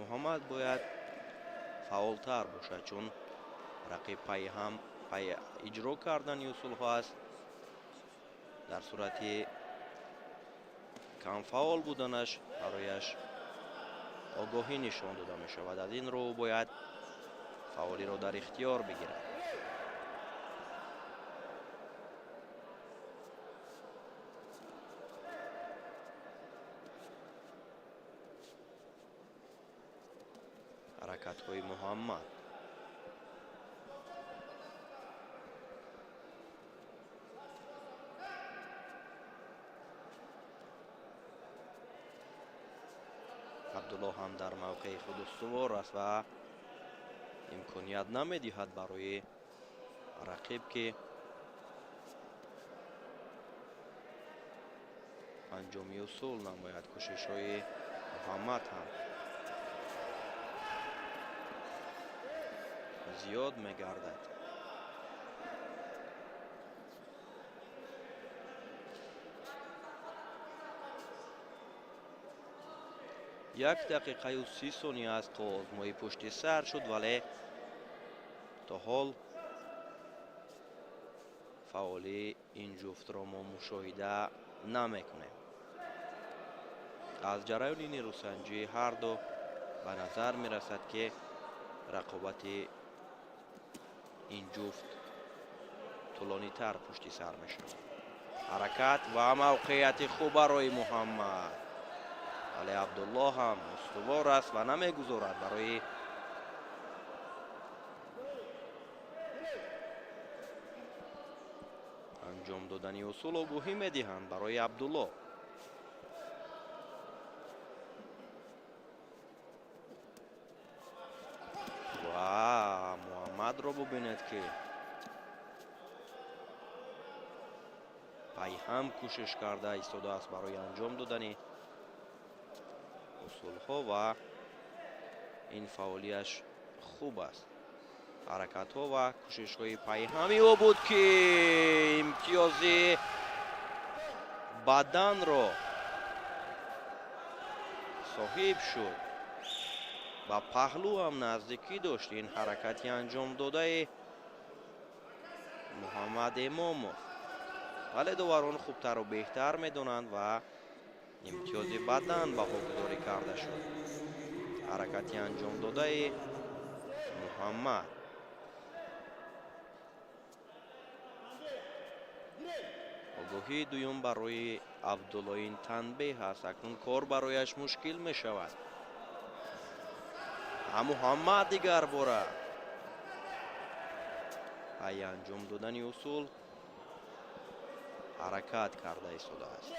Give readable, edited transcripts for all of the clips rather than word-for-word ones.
Муҳаммад бояд фаъолтар бошад, чун рақиб пайи ҳам пайи иҷро кардани усулҳо аст. Дар сурати камфаъол буданаш барояш огоҳӣ нишон дода мешавад. Аз ин рӯ бояд фаъолиро дар ихтиёр бигирад. Ҳаракатҳои Муҳаммад Абдулло ҳам дар мавқеи худ устувор аст ва имконият намедиҳад барои рақиб, ки анҷоми усул намояд. Кӯшишҳои Муҳаммад ҳам зиёд мегардад. 1 дақиқаю 30 сония аст, то озмои пушти сар шуд, вале то ҳол фаъолии ин ҷуфтро мо мушоҳида намекунем. Аз ҷараёни нерӯсанҷии ҳарду ба назар мерасад, ки рақобати ин ҷуфт тӯлонитар пушти сар мешавад. Ҳаракат ва мавқеияти хуб барои Муҳаммад, вале Абдулло ҳам устувор аст ва намегузорад барои анҷом додани усул. Огоҳӣ медиҳанд барои Абдулло. Ва Муҳаммадро бубинед, ки пайҳам кӯшиш карда истодааст барои анҷом додани усулҳо ва ин фаъолияш хуб аст. Ҳаракатҳо ва кӯшишҳои пайҳами ӯ буд, ки имтиёзи баданро соҳиб шуд. Ба паҳлӯ ҳам наздикӣ дошт ин ҳаракати анҷомдодаи Муҳаммад Эмомов, вале доварон хубтару беҳтар медонанд ва имтиёзи бадан баҳогузорӣ карда шуд. Ҳаракати анҷомдодаи Муҳаммад. Огоҳии дуюм барои Абдулло ин танбеҳ аст. Акнун кор барояш мушкил мешавад. Муҳаммад дигар бора пайи анҷом додани усул ҳаракат карда истодааст.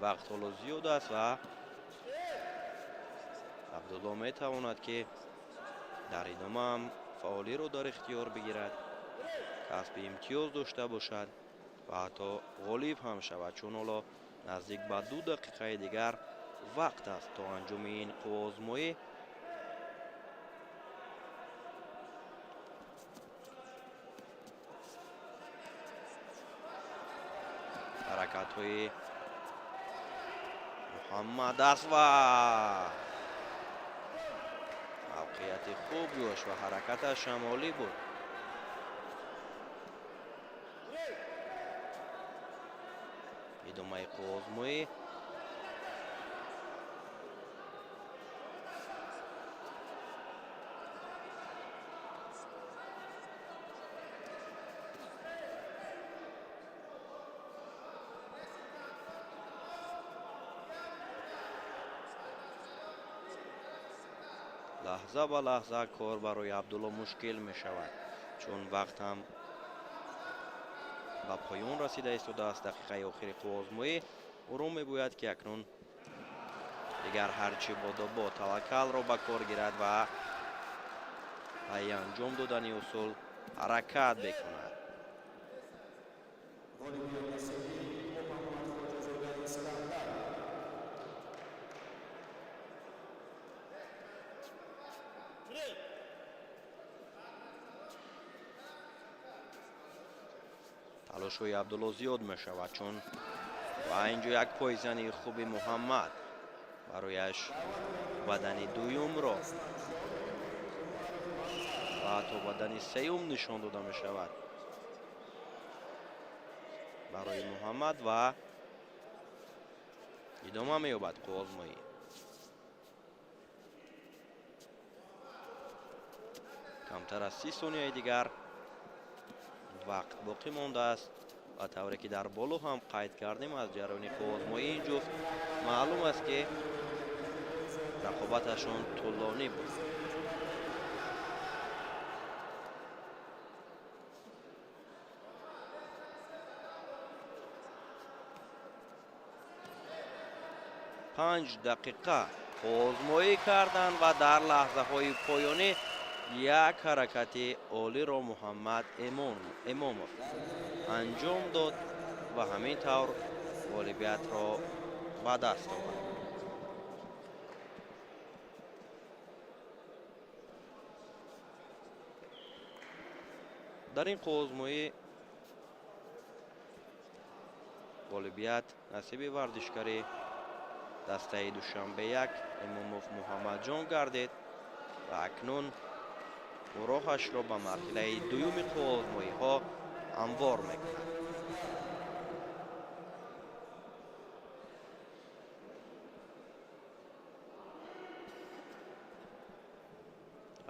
Вақт ҳоло зиёд аст ва Абдулло метавонад, ки дар идомаам фаъолиро дар ихтиёр бигирад, касби имтиёз дошта бошад ва ҳатто ғолиб ҳам шавад, чун ҳоло наздик ба 2 дақиқаи дигар вақт аст то анҷоми ин қувваозмоӣ. Ҳаракатҳои Муҳаммад аст ва мавқеияти хуб дошт ва ҳаракаташ ҳам олӣ буд. Идомаи қувваозмоӣ. Лаҳза ба лаҳза кор барои Абдулло мушкил мешавад, чун вақт ҳам ба поён расида истодааст. Дақиқаи охири қувваозмоӣ. Ӯро мебояд, ки акнун дигар ҳарчи бодо бод таваккалро ба кор гирад ва пайи анҷом додани усул ҳаракат бикунад. Ғолибият насиби Муҳаммад Хоҷазода Искандар. Талошҳои Абдулло зиёд мешавад, чун ва инҷо як пойзани хуби Муҳаммад барояш бадани дуюмро ва ҳатто бадани сеюм нишон дода мешавад барои Муҳаммад ва идома меёбад қувваозмоӣ. Камтар аз 30 сонияи дигар вақт боқӣ мондааст ва тавре ки дар боло ҳам қайд кардем, аз ҷараёни қувваозмоии ин ҷуфт маълум аст, ки рақобаташон тӯлонӣ буд. 5 дақиқа қувваозмоӣ карданд ва дар лаҳзаҳои поёнӣ як ҳаракати олиро Муҳаммад Эмомов анҷом дод ва ҳамин тавр ғолибиятро ба даст овард. Дар ин қувваозмоӣ ғолибият насиби варзишгари дастаи Душанбе 1 Эмомов Муҳаммадҷон гардид ва акнун роҳашро ба марҳилаи дуюми қувваозмоиҳо ҳамвор мекунад.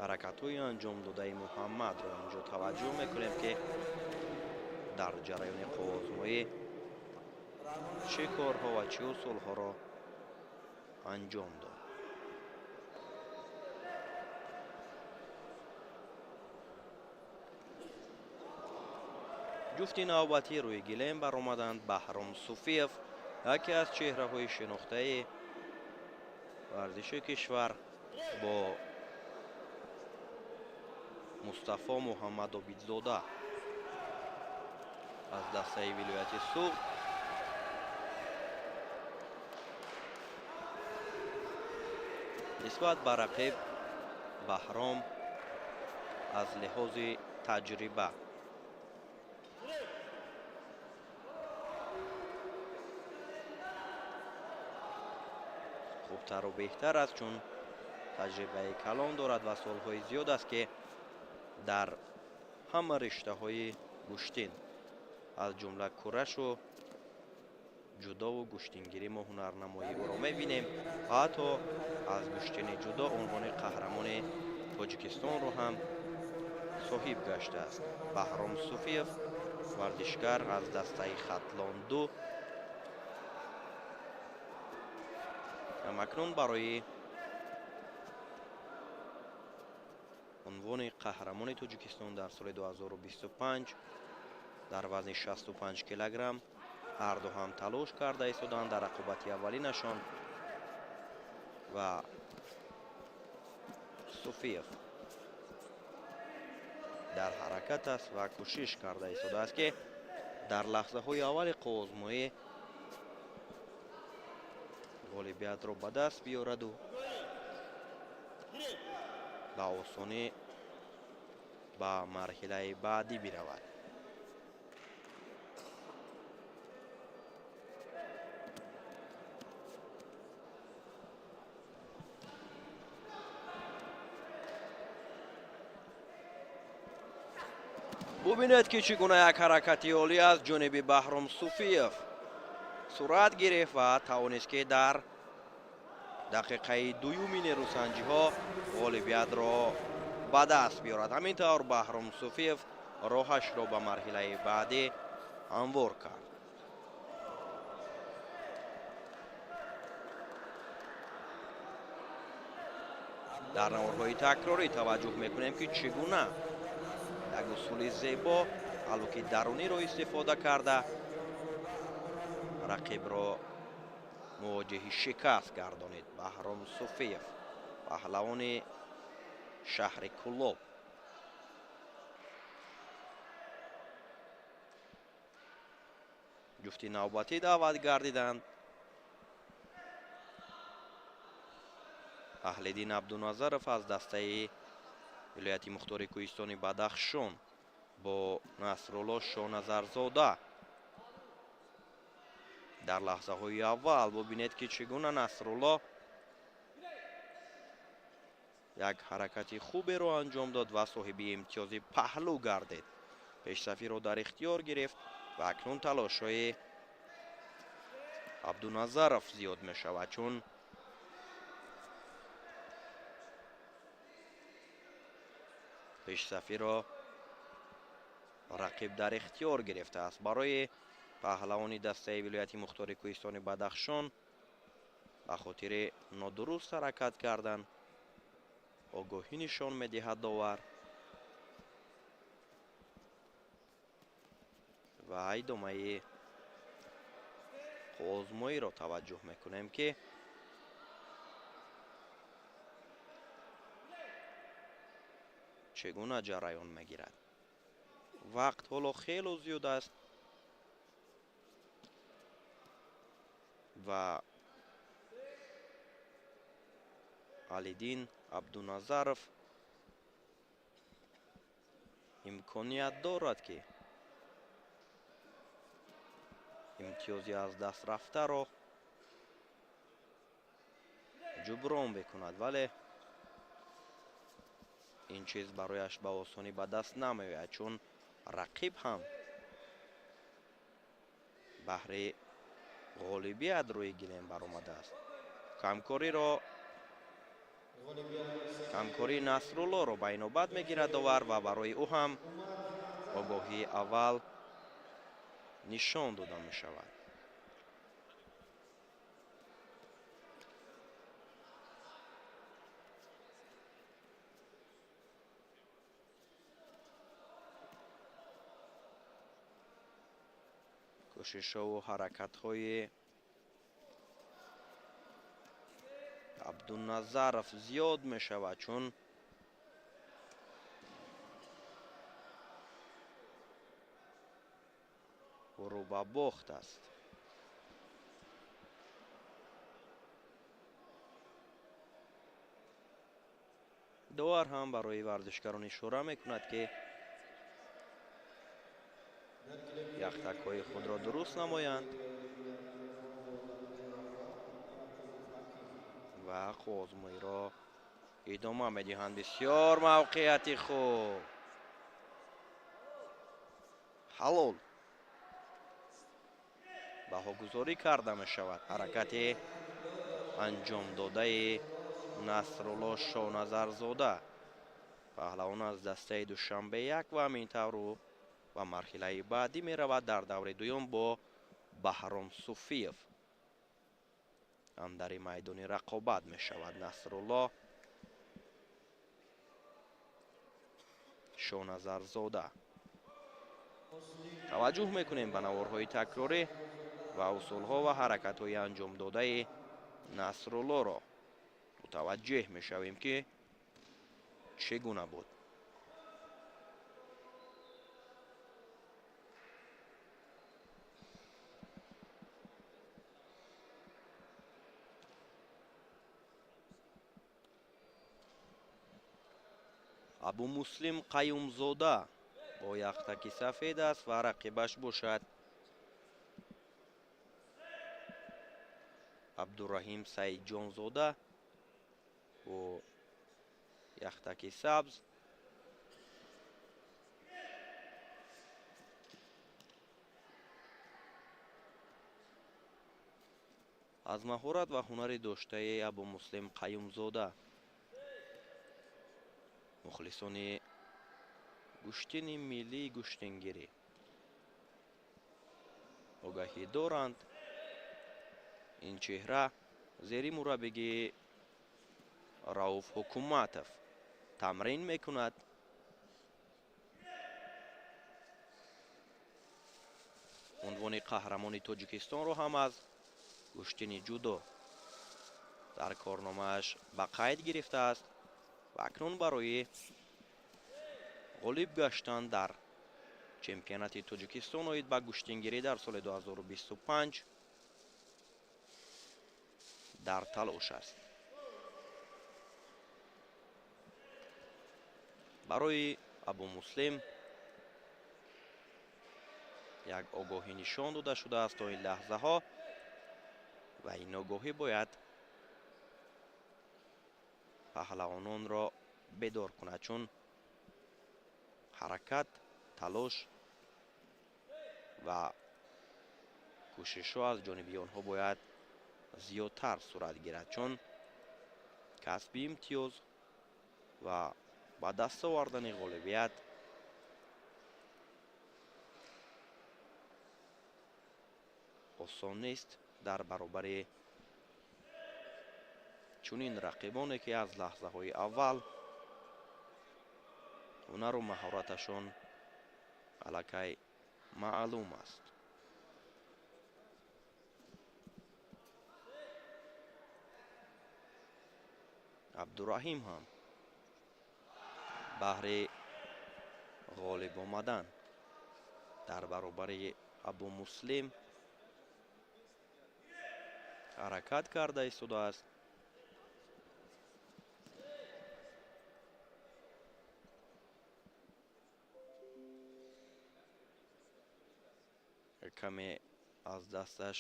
Ҳаракатҳои анҷомдодаи Муҳаммадро инҷо таваҷҷӯҳ мекунем, ки дар ҷараёни қувваозмоӣ чӣ корҳо ва чӣ усулҳоро анҷом дод. Ҷуфти навбатӣ рӯи гилем баромаданд. Баҳром Суфиев, яке аз чеҳраҳои шинохтаи варзиши кишвар, бо Мустафо Муҳаммадобидзода аз дастаи вилояти Суғд. Нисбат ба рақиб Баҳром аз лиҳози таҷриба хубтару беҳтар аст, чун таҷрибаи калон дорад ва солҳои зиёд аст, ки дар ҳама риштаҳои гӯштин, аз ҷумла курашу ҷудову гӯштингирӣ мо ҳунарнамоии ӯро мебинем ва ҳатто аз гӯштини ҷудо унвони қаҳрамони Тоҷикистонро ҳам соҳиб гаштааст. Баҳром Суфиев, варзишгар аз дастаи Хатлон 2, ҳамакнун барои унвони қаҳрамони Тоҷикистон дар соли 2025 дар вазни 65 килограмм ҳарду ҳам талош карда истоданд дар рақобати аввалинашон ва Суфиев дар ҳаракат аст ва кӯшиш карда истодааст, ки дар лаҳзаҳои аввали қувваозмоӣ ғолибиятро ба даст биёраду ба осонӣ ба марҳилаи баъдӣ биравад. Бубинед, ки чӣ гуна як ҳаракати олӣ аз ҷониби Баҳром Суфиев сурат гирифт ва тавонист, ки дар дақиқаи дуюми нерӯсанҷиҳо ғолибиятро ба даст биёрад. Ҳамин тавр Баҳром Суфиев роҳашро ба марҳилаи баъдӣ ҳамвор кард. Дар наворҳои такрорӣ таваҷҷӯҳ мекунем, ки чӣ гуна як усули зебо алуки даруниро истифода карда рақибро мувоҷиҳи шикаст гардонид. Баҳром Суфиев, паҳлавони шаҳри Кулоб. Ҷуфти навбатӣ даъват гардиданд. Аҳлиддин Абдуназаров аз дастаи вилояти мухтори кӯҳистони Бадахшон бо Насрулло Шоназарзода Дар лаҳзаҳои аввал бубинед, ки чӣ гуна Насрулло як ҳаракати хуберо анҷом дод ва соҳиби имтиёзи паҳлӯ гардид. Пешсафиро дар ихтиёр гирифт ва акнун талошҳои Абдуназаров зиёд мешавад, чун пешсафиро рақиб дар ихтиёр гирифтааст. Барои паҳлавони дастаи вилояти мухтори кӯҳистони Бадахшон ба хотири нодуруст ҳаракат кардан огоҳӣ нишон медиҳад довар ва идомаи озмоиро таваҷҷӯҳ мекунем, ки чӣ гуна ҷараён мегирад. Вақт ҳоло хело зиёд аст ва Алидин Абдуназаров имконият дорад, ки имтиёзи аз даст рафтаро ҷуброн бикунад, вале ин чиз барояш ба осонӣ ба даст намеояд, чун рақиб ҳам баҳри ғолибият рӯи гилем баромадааст. Камкории Насруллоро ба инобат мегирад довар ва барои ӯ ҳам огоҳии аввал нишон дода мешавад. Кӯшишҳову ҳаракатҳои Абдуназаров зиёд мешавад, чун рӯ ба бохт аст. Довар ҳам барои варзишгарон ишора мекунад, ки яхтакҳои худро дуруст намоянд ва озмоиро идома медиҳанд. Бисёр мавқеияти хуб, ҳалол баҳогузорӣ карда мешавад ҳаракати анҷомдодаи Насрулло Шоназарзода, паҳлавон аз дастаи Душанбе 1 ва ҳамин тавр ӯ ба марҳилаи баъдӣ меравад дар даври дуюм бо Баҳром Суфиев. Андари майдони рақобат мешавад Насрулло Шоназарзода. Таваҷҷӯҳ мекунем ба наворҳои такрорӣ ва усулҳо ва ҳаракатҳои анҷомдодаи Насруллоро мутаваҷҷеҳ мешавем, ки чӣ гуна буд. Абумуслим Қаюмзода бо яхтаки сафед аст ва рақибаш бошад Абдураҳим Саидҷонзода бо яхтаки сабз. Аз маҳорат ва ҳунари доштаи Абумуслим Қаюмзода мухлисони гӯштини миллии гӯштингирӣ огаҳӣ доранд. Ин чеҳра зери мураббигии Рауф Ҳукуматов тамрин мекунад. Унвони қаҳрамони Тоҷикистонро ҳам аз гӯштини ҷудо дар корномааш ба қайд гирифтааст ва акнун барои ғолиб гаштан дар чемпионати Тоҷикистон оид ба гӯштингирӣ дар соли 2025 дар талош аст. Барои Абумуслим як огоҳӣ нишон дода шудааст то ин лаҳзаҳо Ва ин огоҳӣ бояд паҳлавононро бедор кунад, чун ҳаракат, талош ва кӯшишҳо аз ҷониби онҳо бояд зиёдтар сурат гирад, чун касби имтиёз ва ба даст овардани ғолибият осон нест дар баробари чунин рақибоне, ки аз лаҳзаҳои аввал ҳунару маҳораташон аллакай маълум аст. Абдураҳим ҳам баҳри ғолиб омадан дар баробари Абумуслим ҳаракат карда истодааст. Каме аз дасташ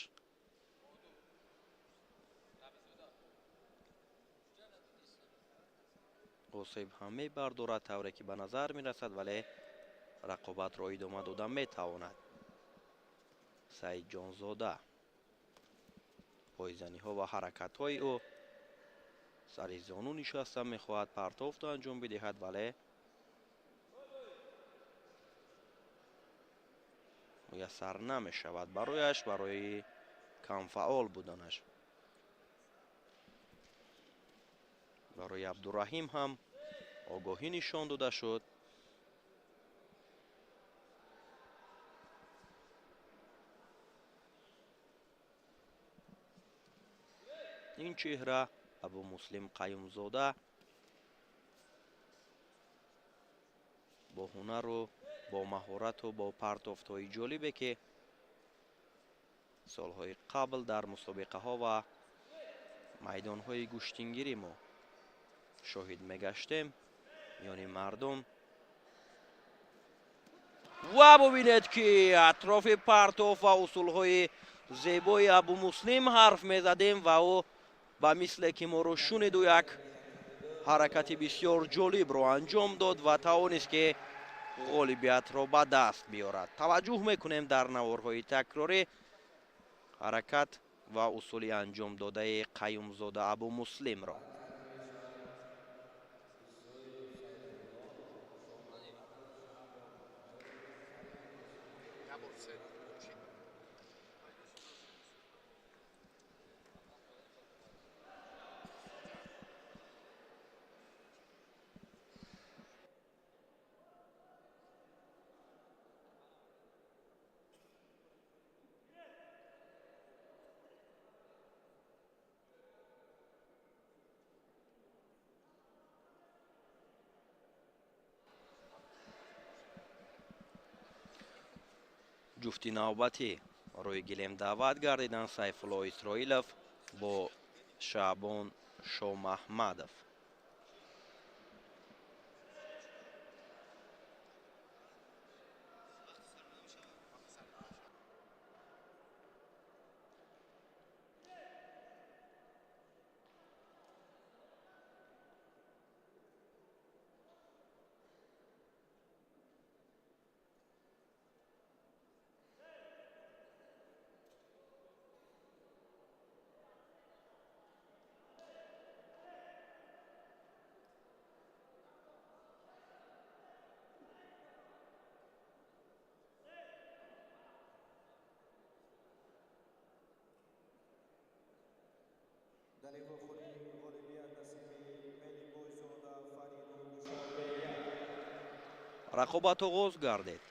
осеб ҳам мебардорад, тавре ки ба назар мерасад, вале рақобатро идома дода метавонад. Саидҷонзода пойзаниҳо ва ҳаракатҳои ӯ сари зону нишаста мехоҳад партофтро анҷом бидиҳад, вале муяссар намешавад барояш, барои камфаъол буданаш. Барои Абдураҳим ҳам огоҳӣ нишон дода шуд. Ин чеҳра Абумуслим Қаюмзода бо ҳунару бо маҳорату бо партофтҳои ҷолибе, ки солҳои қабл дар мусобиқаҳо ва майдонҳои гӯштингирӣ мо шоҳид мегаштем миёни мардум. Ва бубинед, ки атрофи партоф ва усулҳои зебои Абумуслим ҳарф мезадем ва ӯ ба мисле ки моро шуниду як ҳаракати бисёр ҷолибро анҷом дод ва тавонист, ки ғолибиятро ба даст биёрад. Таваҷҷӯҳ мекунем дар наворҳои такрорӣ ҳаракат ва усули анҷом додаи Қаюмзода Абумуслимро. Ҷуфти навбатӣ рӯи гилем даъват гардиданд Сайфулло Исроилов бо Шаъбон Шомаҳмадов. Рақобат оғоз гардид.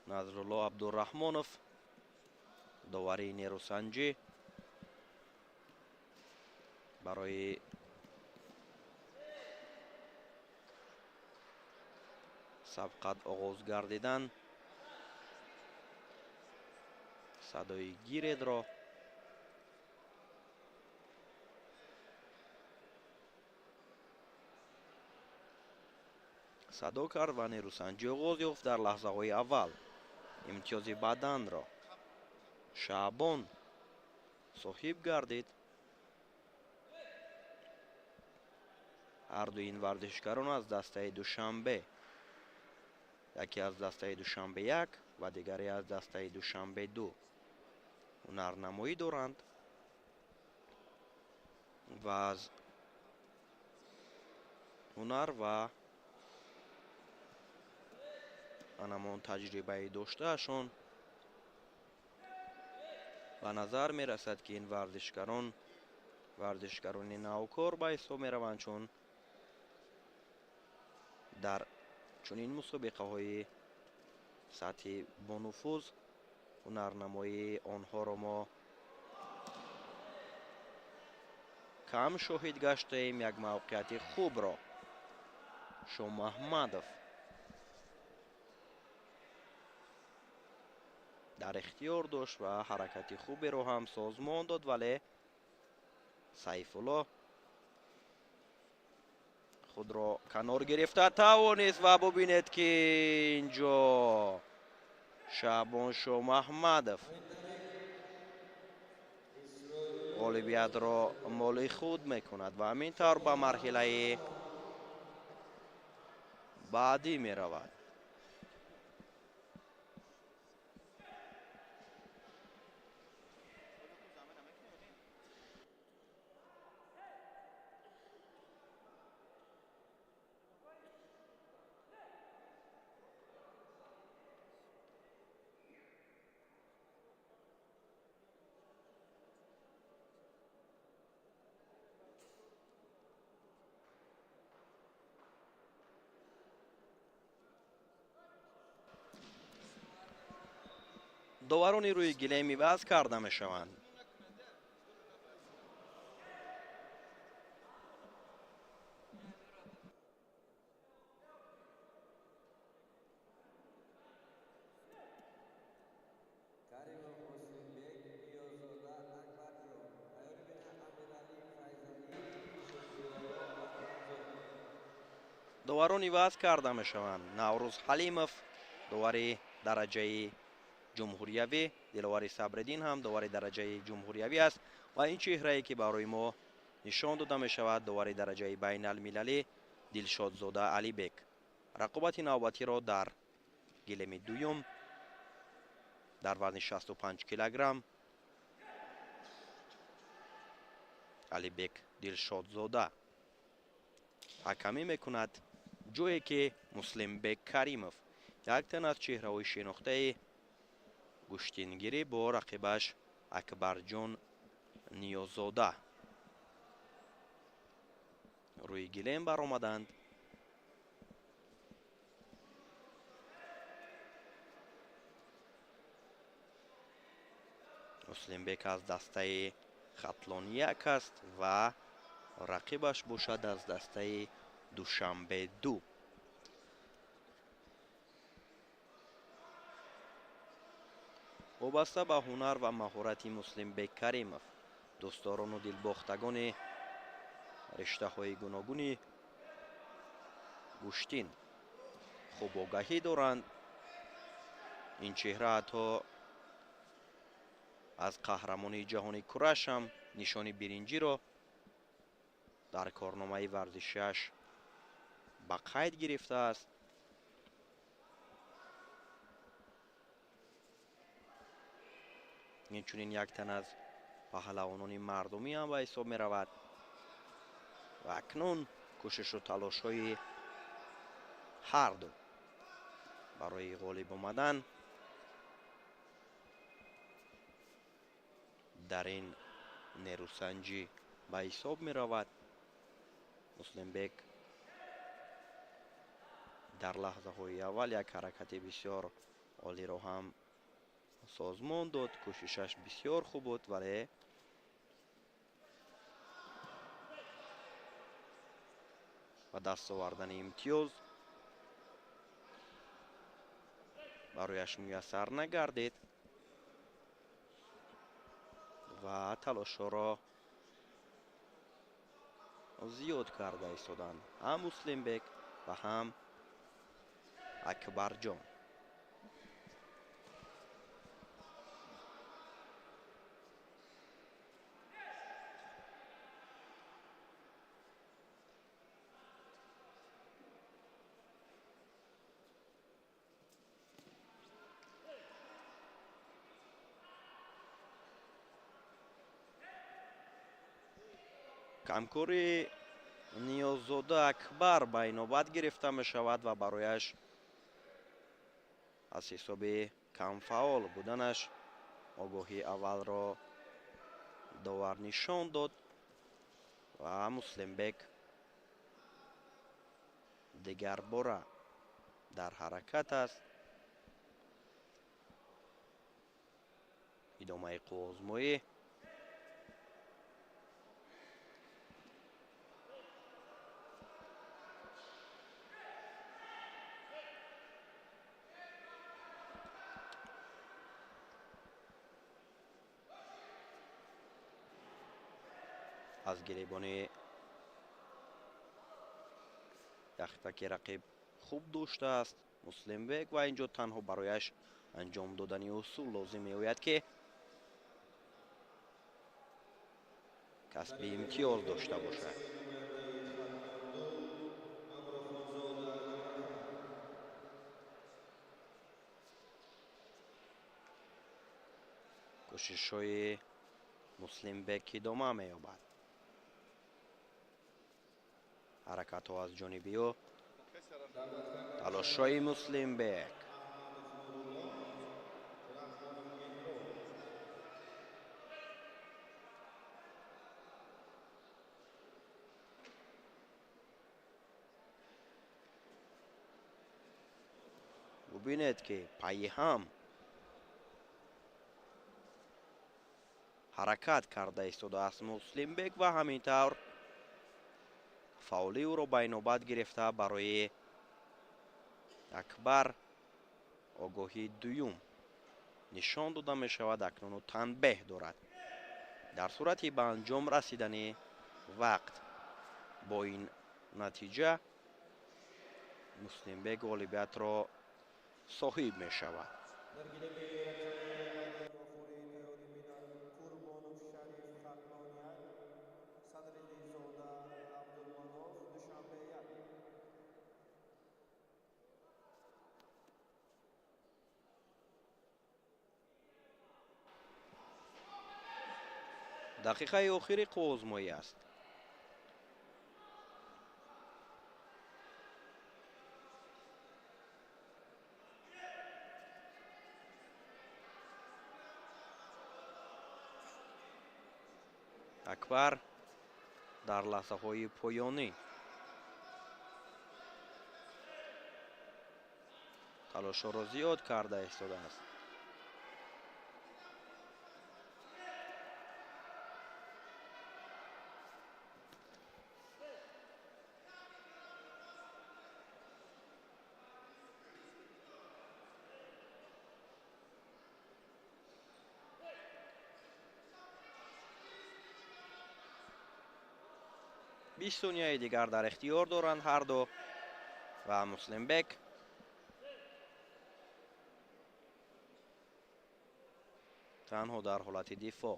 Назрулло Абдураҳмонов, доварии нерӯсанҷӣ, барои сабқат оғоз гардидан садои гиредро садо кард ва нерӯсанҷӣ оғоз ёфт. Дар лаҳзаҳои аввал имтиёзи баданро Шаъбон соҳиб гардид. Ҳарду ин варзишгарон аз дастаи Душанбе, яке аз дастаи Душанбе 1 ва дигаре аз дастаи Душанбе 2 ҳунарнамоӣ доранд ва аз ҳунар ва анамон таҷрибаи доштаашон ба назар мерасад, ки ин варзишгарон варзишгарони навкор ба ҳисоб мераванд, чун дар чунин мусобиқаҳои сатҳи бонуфуз ҳунарнамоии онҳоро мо кам шоҳид гаштаем. Як мавқеияти хубро Шомаҳмадов дар ихтиёр дошт ва ҳаракати хуберо ҳам созмон дод, вале Сайфулло худро канор гирифта тавонист ва бубинед, ки инҷо Шаъбон Шомаҳмадов ғолибиятро моли худ мекунад ва ҳамин тавр ба марҳилаи баъдӣ меравад. Доварони рӯи гилем иваз карда мешаванд. Доварон иваз карда мешаванд. Наврӯз Ҳалимов довари дараҷаи ҷумҳуриявӣ, Диловари Сабриддин ҳам довари дараҷаи ҷумҳуриявӣ аст ва ин чеҳрае, ки барои мо нишон дода мешавад, довари дараҷаи байналмилалӣ Дилшодзода Алибек. Рақобати навбатиро дар гилеми дуюм дар вазни 65 килограмм Алибек Дилшодзода ҳакамӣ мекунад, ҷое ки Муслимбек Каримов, як тан аз чеҳраҳои шинохтаи гӯштингирӣ, бо рақибаш Акбарҷон Ниёзода рӯи гилем баромаданд. Муслимбек аз дастаи Хатлон 1 аст ва рақибаш бошад аз дастаи Душанбе 2. Вобаста ба ҳунар ва маҳорати Муслимбек Каримов, дӯстдорону дилбохтагони риштаҳои гуногуни гӯштин хуб огаҳӣ доранд. Ин чеҳра ҳатто аз қаҳрамони ҷаҳони кураш ҳам нишони биринҷиро дар корномаи варзишиаш ба қайд гирифтааст. Инчунин як тан аз паҳлавонони мардумӣ ҳам ба ҳисоб меравад ва акнун кӯшишу талошҳои ҳарду барои ғолиб омадан дар ин нерӯсанҷӣ ба ҳисоб меравад. Муслимбек дар лаҳзаҳои аввал як ҳаракати бисёр олиро ҳам созмон дод, кӯшишаш бисёр хуб буд, вале ба даст овардани имтиёз барояш муяссар нагардид ва талошҳоро зиёд карда истоданд ҳам Муслимбек ва ҳам Акбарҷон. Камкори Ниёззода Акбар ба инобат гирифта мешавад ва барояш аз ҳисоби камфаъол буданаш огоҳии аввалро довар нишон дод ва Муслимбек дигарбора дар ҳаракат аст. Идомаи қувваозмоӣ. Аз гиребони яхтаки рақиб хуб доштааст Муслимбек ва инҷо танҳо барояш анҷом додани усул лозим меояд, ки касби имтиёз дошта бошад. Кӯшишҳои Муслимбек идома меёбад. Ҳаракатҳо аз ҷониби ӯ, талошҳои Муслимбек. Бубинед, ки пайи ҳам ҳаракат карда истодааст Муслимбек ва ҳамин тавр фаъолии ӯро ба инобат гирифта барои Акбар огоҳии дуюм нишон дода мешавад. Акнун ӯ танбеҳ дорад. Дар сурати ба анҷом расидани вақт бо ин натиҷа Муслимбек ғолибиятро соҳиб мешавад. Дақиқаи охири қувваозмоӣ аст. Акбар дар лаҳзаҳои поёнӣ талошҳоро зиёд карда истодааст. Бист сонияи дигар дар ихтиёр доранд ҳар ду ва Муслимбек танҳо дар ҳолати дифоъ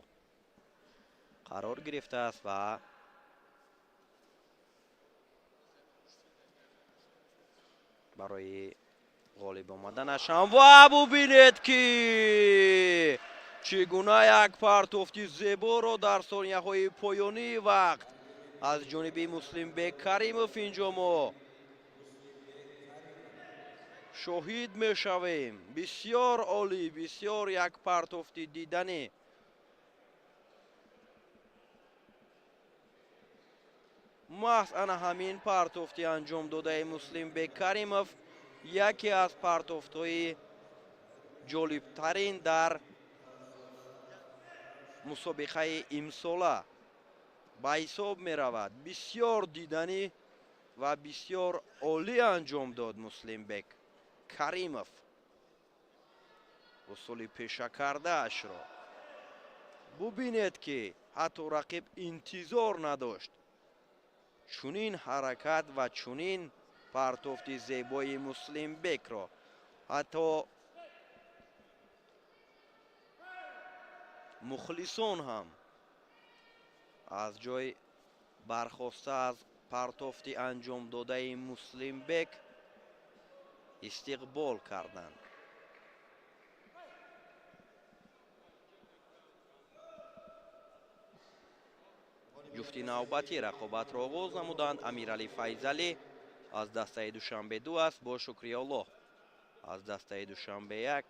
қарор гирифтааст ва барои ғолиб омаданаш ҳам ва бубинед, ки чӣ гуна як партофти зеборо дар сонияҳои поёнии вақт аз ҷониби Муслимбек Каримов инҷо мо шоҳид мешавем. Бисёр олӣ, бисёр як партофти диданӣ. Маҳз ана ҳамин партофти анҷом додаи Муслимбек Каримов яке аз партофтҳои ҷолибтарин дар мусобиқаи имсола ба ҳисоб меравад. Бисёр диданӣ ва бисёр олӣ анҷом дод Муслимбек Каримов усули пешакардаашро. Бубинед, ки ҳатто рақиб интизор надошт чунин ҳаракат ва чунин партофти зебои Муслимбекро. Ҳатто мухлисон ҳам аз ҷой бархоста аз партофти анҷом додаи Муслимбек истиқбол карданд. Ҷуфти навбатӣ рақобатро оғоз намуданд. Амиралӣ Файзалӣ аз дастаи Душанбе 2 аст бо Шукриоллоҳ аз дастаи Душанбе 1.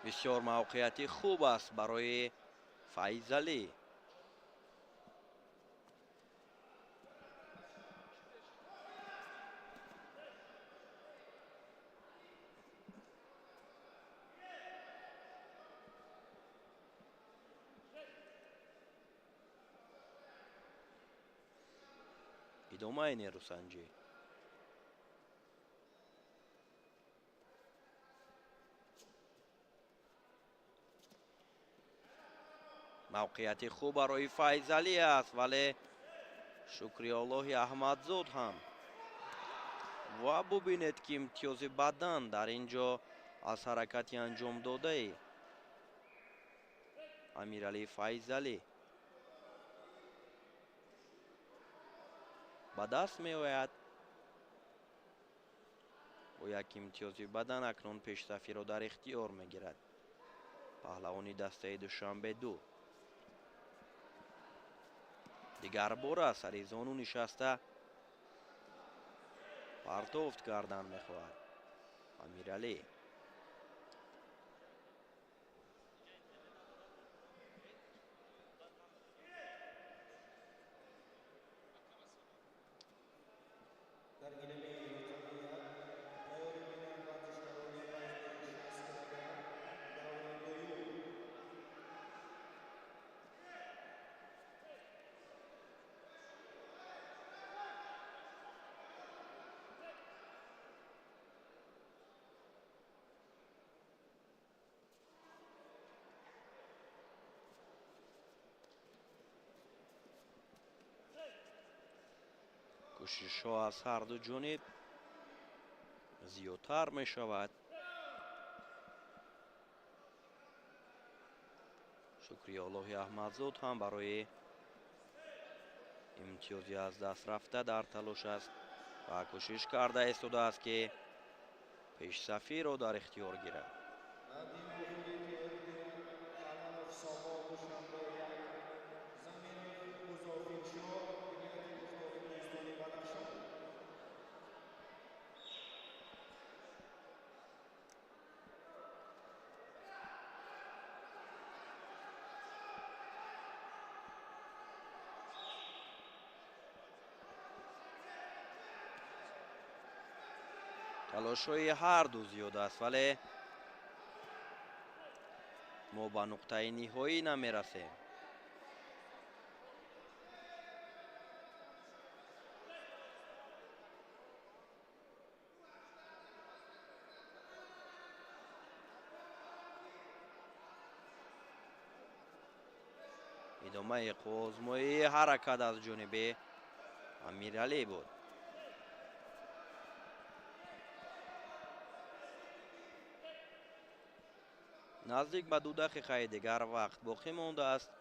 Бисёр мавқеияти хуб аст барои Файзалӣ. Идомаи нерӯсанҷӣ. Мавқеияти хуб барои Файзалӣ аст, вале Шукриоллоҳи Аҳмадзод ҳам. Ва бубинед, ки имтиёзи бадан дар ин ҷо аз ҳаракати анҷомдодаи Амиралӣ Файзалӣ ба даст меояд. Бо як имтиёзи бадан акнун пешсафиро дар ихтиёр мегирад паҳлавони дастаи Душанбе 2. Дигар бора сари зону нишаста партофт кардан мехоҳад Амиралӣ. Кӯшишҳо аз ҳарду ҷониб зиёдтар мешавад. Шукриоллоҳи Аҳмадзод ҳам барои имтиёзи аз даст рафта дар талош аст ва кӯшиш карда истодааст, ки пешсафиро дар ихтиёр гирад. Талошҳои ҳарду зиёд аст, вале мо ба нуқтаи ниҳоӣ намерасем. Идомаи қувваозмоии ҳаракат аз ҷониби Амиралӣ буд. Наздик ба 2 дақиқаи дигар вақт боқӣ мондааст.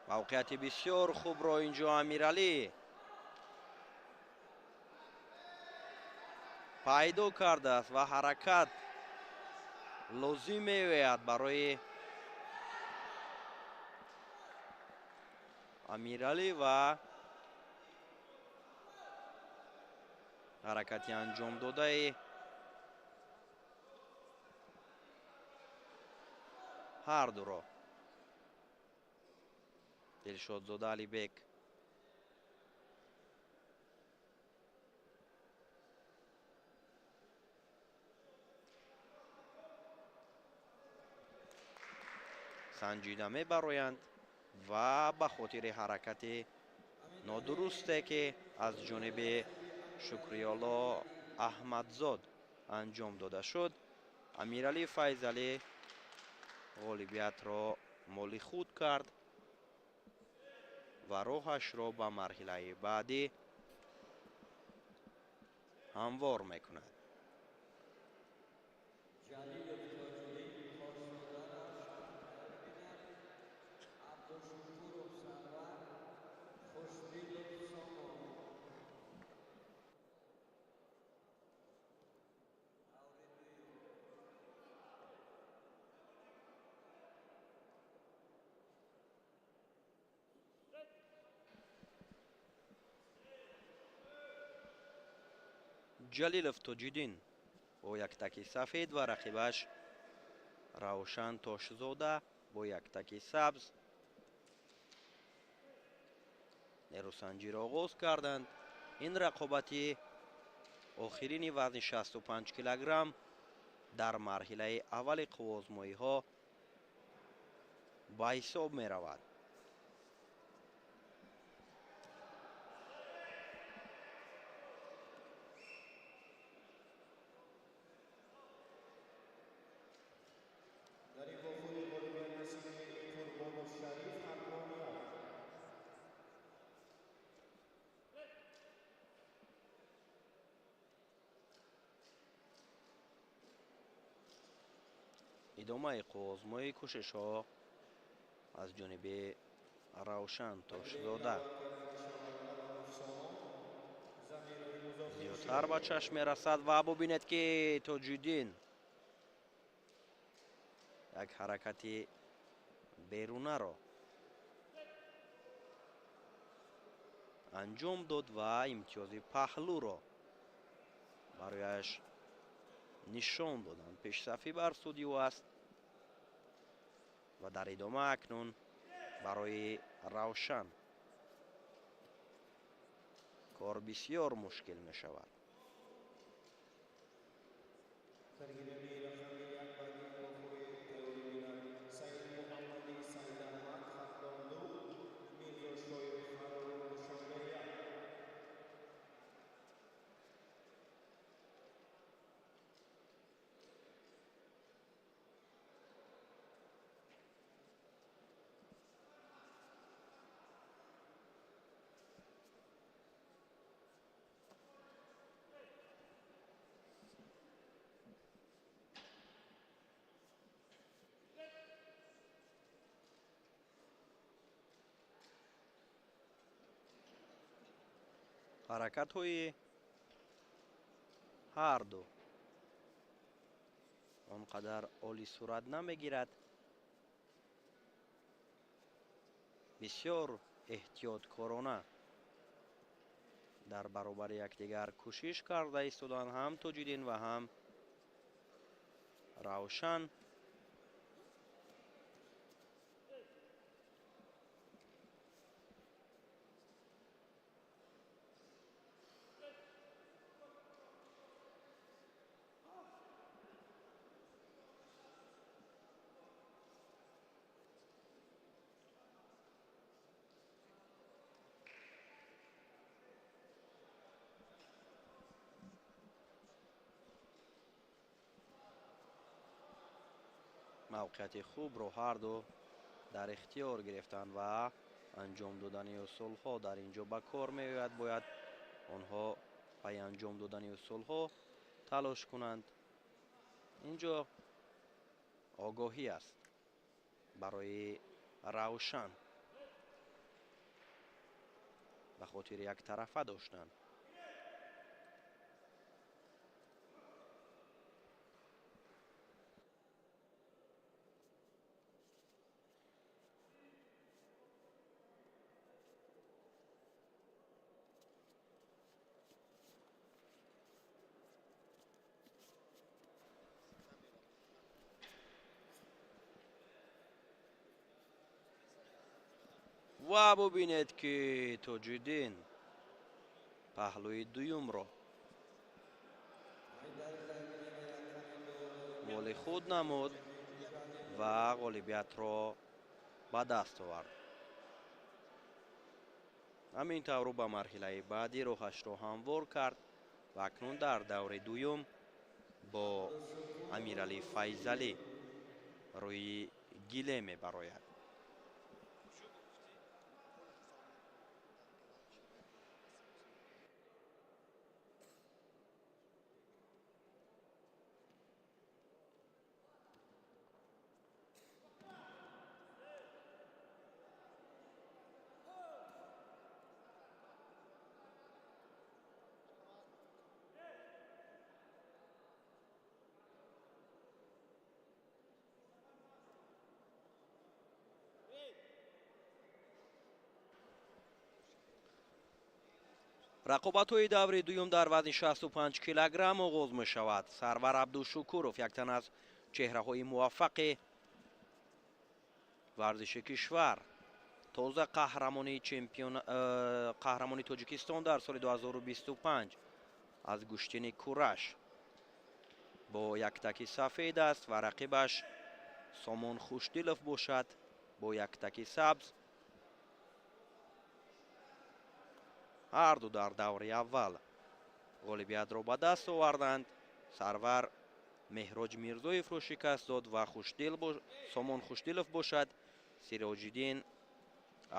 Мавқеияти бисёр хубро инҷо Амиралӣ пайдо кардааст ва ҳаракат лозим меояд барои Амиралӣ ва ҳаракати анҷомдодаи ҳардуро Дилшодзода Алибек санҷида мебароянд ва ба хотири ҳаракати нодурусте, ки аз ҷониби Шукриолло Аҳмадзод анҷом дода шуд, Амиралӣ Файзалӣ ғолибиятро моли худ кард ва роҳашро ба марҳилаи баъдӣ ҳамвор мекунад. Ҷалилов Тоҷиддин бо яктаки сафед ва рақибаш Равшан Тошзода бо яктаки сабз нерӯсанҷиро оғоз карданд. Ин рақобати охирини вазни 65 килограмм дар марҳилаи аввали қувваозмоиҳо ба ҳисоб меравад. Идомаи қувваозмоии кӯшишҳо аз ҷониби Равшан Тошзода зиёдтар ба чашм мерасад ва бубинед, ки Тоҷиддин як ҳаракати берунаро анҷом дод ва имтиёзи паҳлӯро барояш нишон доданд. Пешсафӣ бар суди ӯ аст ва дар идома акнун барои Равшан кор бисёр мушкил мешавад. Ҳаракатҳои ҳарду он қадар олӣ сурат намегирад. Бисёр эҳтиёткорона дар баробари якдигар кӯшиш карда истоданд ҳам Тоҷиддин ва ҳам Равшан. Мавқеияти хубро ҳарду дар ихтиёр гирифтанд ва анҷом додани усулҳо дар ин ҷо ба кор меояд. Бояд онҳо пайи анҷом додани усулҳо талош кунанд. Ин ҷо огоҳӣ аст барои Равшан ба хотири яктарафа доштан. Ва бубинед, ки Тоҷиддин паҳлӯи дуюмро моли худ намуд ва ғолибиятро ба даст овард. Ҳамин тавр ба марҳилаи баъдӣ роҳашро ҳамвор кард ва акнун дар даври дуюм бо Амиралӣ Файзалӣ рӯи гиле мебарояд. Рақобатҳои даври дуюм дар вазни 65 килограмм оғоз мешавад. Сарвар Абдушукуров як тан аз чеҳраҳои муваффақи варзиши кишвар, тоза қаҳрамони Тоҷикистон дар соли 2025 аз гӯштини кураш бо яктаки сафед аст ва рақибаш Сомон Хушдилов бошад бо яктаки сабз. Ҳарду дар даври аввал ғолибиятро ба даст оварданд. Сарвар Меҳроҷ Мирзоевро шикаст дод ва Сомон Хушдилов бошад Сироҷиддин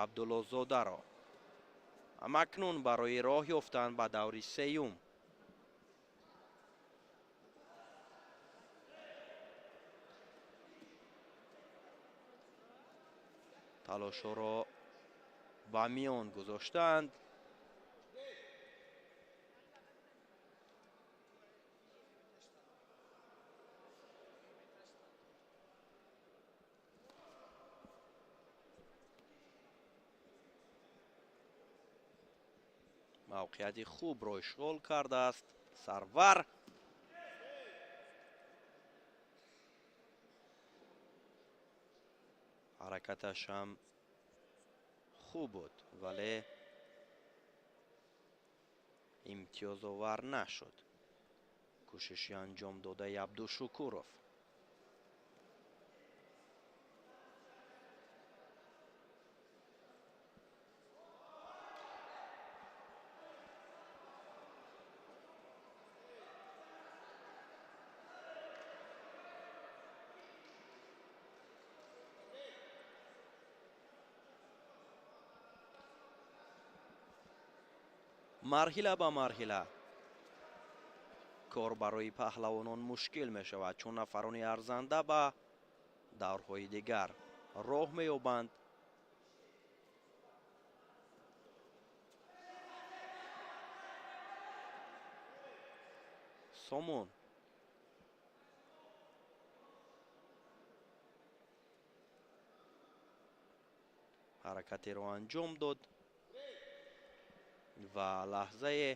Абдуллозодаро. Акнун барои роҳ ёфтан ба даври сеюм талошҳоро ба миён гузоштанд. Мавқеияти хубро ишғол кардааст Сарвар. Ҳаракаташ ҳам хуб буд, вале имтиёзовар нашуд. Кӯшиши анҷом додаи Абдушукуров. Марҳила ба марҳила кор барои паҳлавонон мушкил мешавад, чун нафарони арзанда ба даврҳои дигар роҳ меёбанд. Сомон ҳаракатеро анҷом дод ва лаҳзае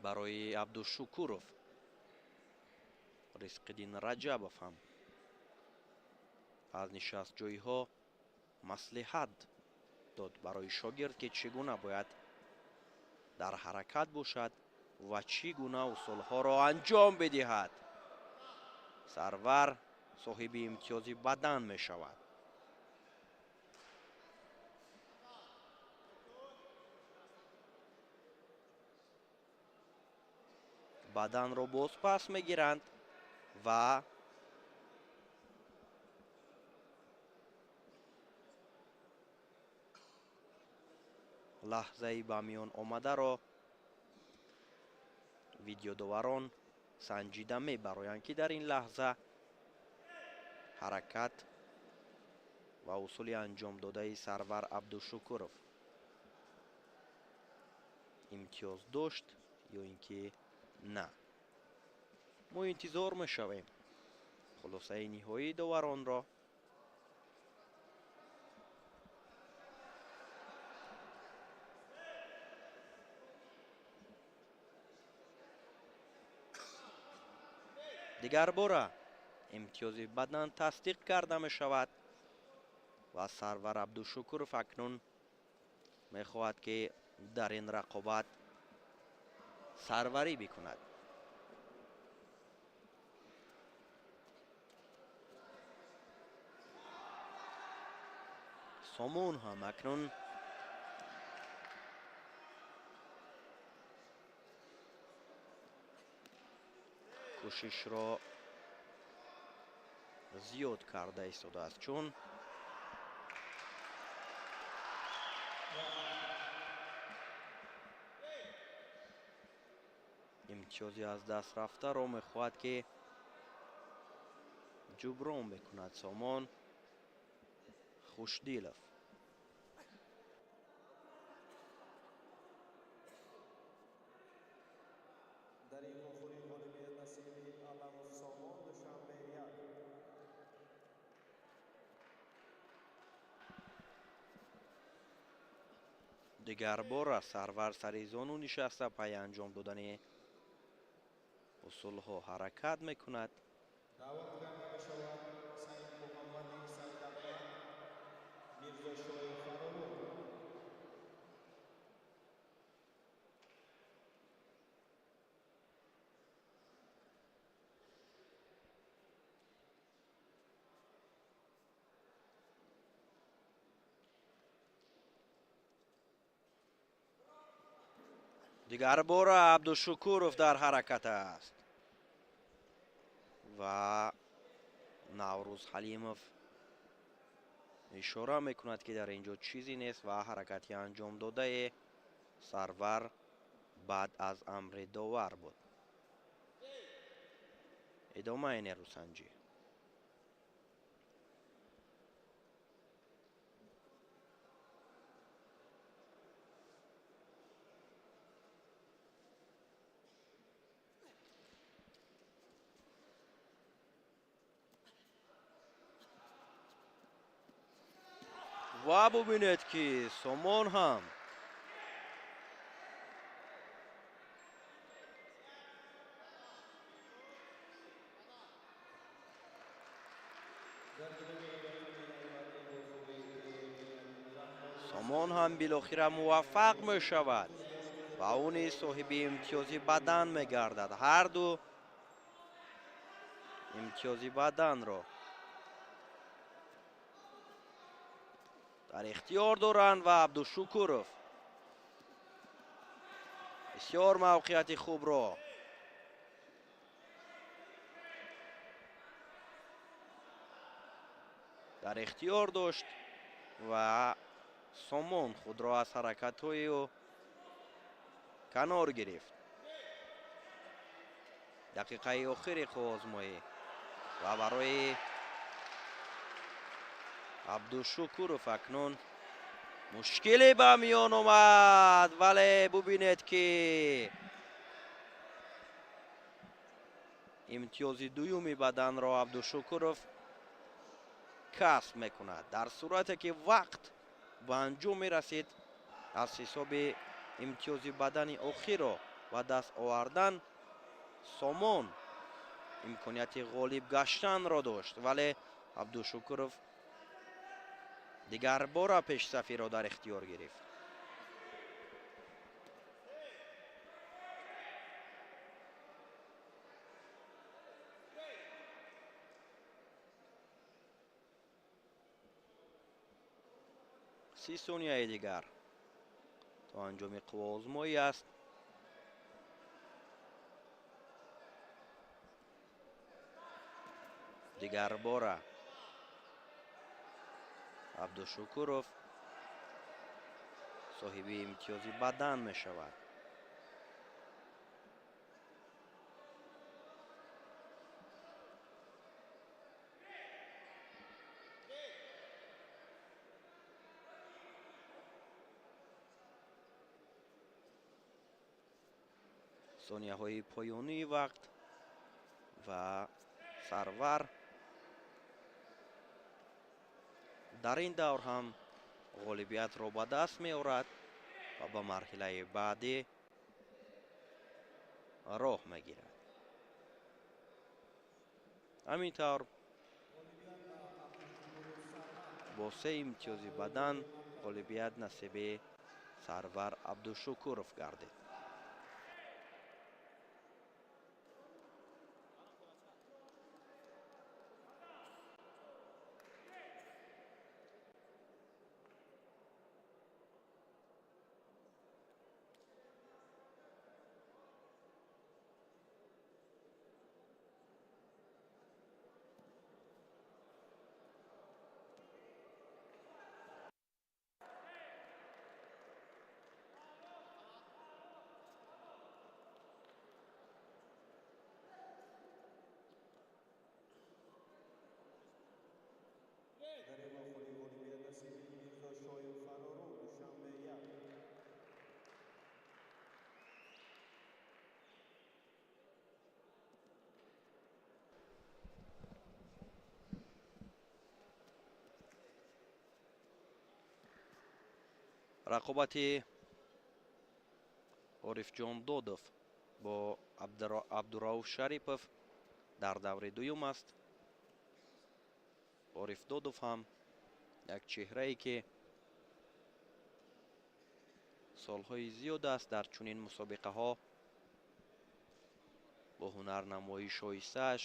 барои Абдушукуров Ризқиддин Раҷабов ҳам аз нишастҷойҳо маслиҳат дод барои шогирд, ки чӣ гуна бояд дар ҳаракат бошад ва чӣ гуна усулҳоро анҷом бидиҳад. Сарвар соҳиби имтиёзи бадан мешавад. Баданро бозпас мегиранд ва лаҳзаи ба миён омадаро видеодоварон санҷида мебароянд, ки дар ин лаҳза ҳаракат ва усули анҷом додаи Сарвар Абдушукуров имтиёз дошт ё ин ки на. Мо интизор мешавем хулосаи ниҳоии доваронро. Дигарбора имтиёзи бадан тасдиқ карда мешавад ва Сарвар Абдушукуров акнун мехоҳад, ки дар ин рақобат сарварӣ бикунад. Сомон ҳам акнун кӯшишро зиёд карда истодааст, чун имтиёзи аз даст рафтаро мехоҳад, ки ҷуброн бикунад Сомон Хушдилов. Дар ин вохӯрӣ ғолибият насиби Аламов Сомон, Душанбе 1. Дигарбора Сарвар сари зону нишаста пай анҷом додани усулҳо ҳаракат мекунад. Даъват карда мешавад Саид Муҳаммади Саид Аҳмад Мирзошоев Фарорӯд. Дигарбора Абдушукуров дар ҳаракат аст ва Наврӯз Ҳалимов ишора мекунад, ки дар ин ҷо чизе нест ва ҳаракати анҷомдодаи Сарвар баъд аз амри довар буд. Идомаи нерӯсанҷӣ. Ва бубинед, ки Сомон ҳам билохира муваффақ мешавад ва ӯ низ соҳиби имтиёзи бадан мегардад. Ҳарду имтиёзи баданро дар ихтиёр доранд ва Абдушукуров бисёр мавқеияти хубро дар ихтиёр дошт ва Сомон худро аз ҳаракатҳои ӯ канор гирифт. Дақиқаи охири қувваозмоӣ ва барои Абдушукуров акнун мушкиле ба миён омад, вале бубинед, ки имтиёзи дуюми баданро Абдушукуров касб мекунад. Дар сурате ки вақт ба анҷом мерасид, аз ҳисоби имтиёзи бадани охирро ба даст овардан Сомон имконияти ғолиб гаштанро дошт, вале Абдушукуров дигарбора пешсафиро дар ихтиёр гирифт. 30 сонияи дигар то анҷоми қувваозмоӣ аст. Дигарбора Абдушукуров соҳиби имтиёзи бадан мешавад. Сонияҳои поёнии вақт ва Сарвар дар ин давр ҳам ғолибиятро ба даст меорад ва ба марҳилаи баъдӣ роҳ мегирад. Ҳамин тавр бо се имтиёзи бадан ғолибият насиби Сарвар Абдушукуров гардид. Рақобати Орифҷон Додов бо Абдурауф Шарипов дар даври дуюм аст. Ориф Додов ҳам як чеҳрае, ки солҳои зиёд аст дар чунин мусобиқаҳо бо ҳунарнамоии шоистааш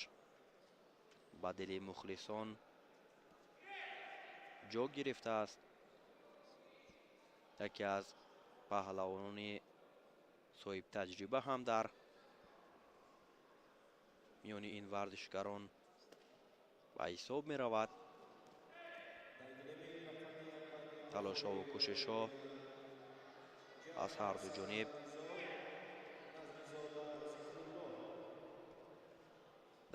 ба дили мухлисон ҷо гирифтааст. Яке аз паҳлавонони соҳибтаҷриба ҳам дар миёни ин варзишгарон ба ҳисоб меравад. Талошҳову кӯшишҳо аз ҳарду ҷониб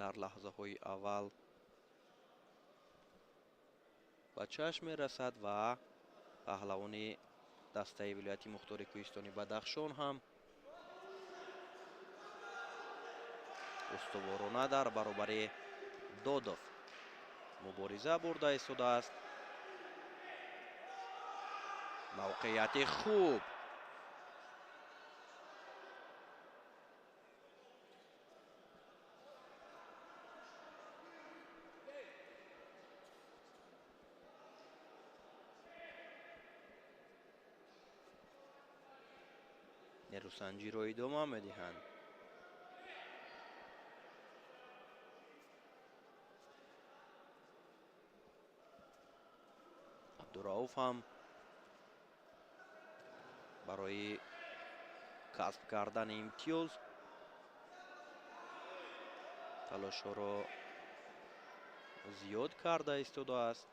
дар лаҳзаҳои аввал ба чашм мерасад ва паҳлавони дастаи вилояти мухтори кӯҳистони Бадахшон ҳам устуворона дар баробари Додов мубориза бурда истодааст. Мавқеияти хуб. Нерӯсанҷиро идома медиҳанд. Абдурауф ҳам барои касб кардани имтиёз талошҳоро зиёд карда истодааст.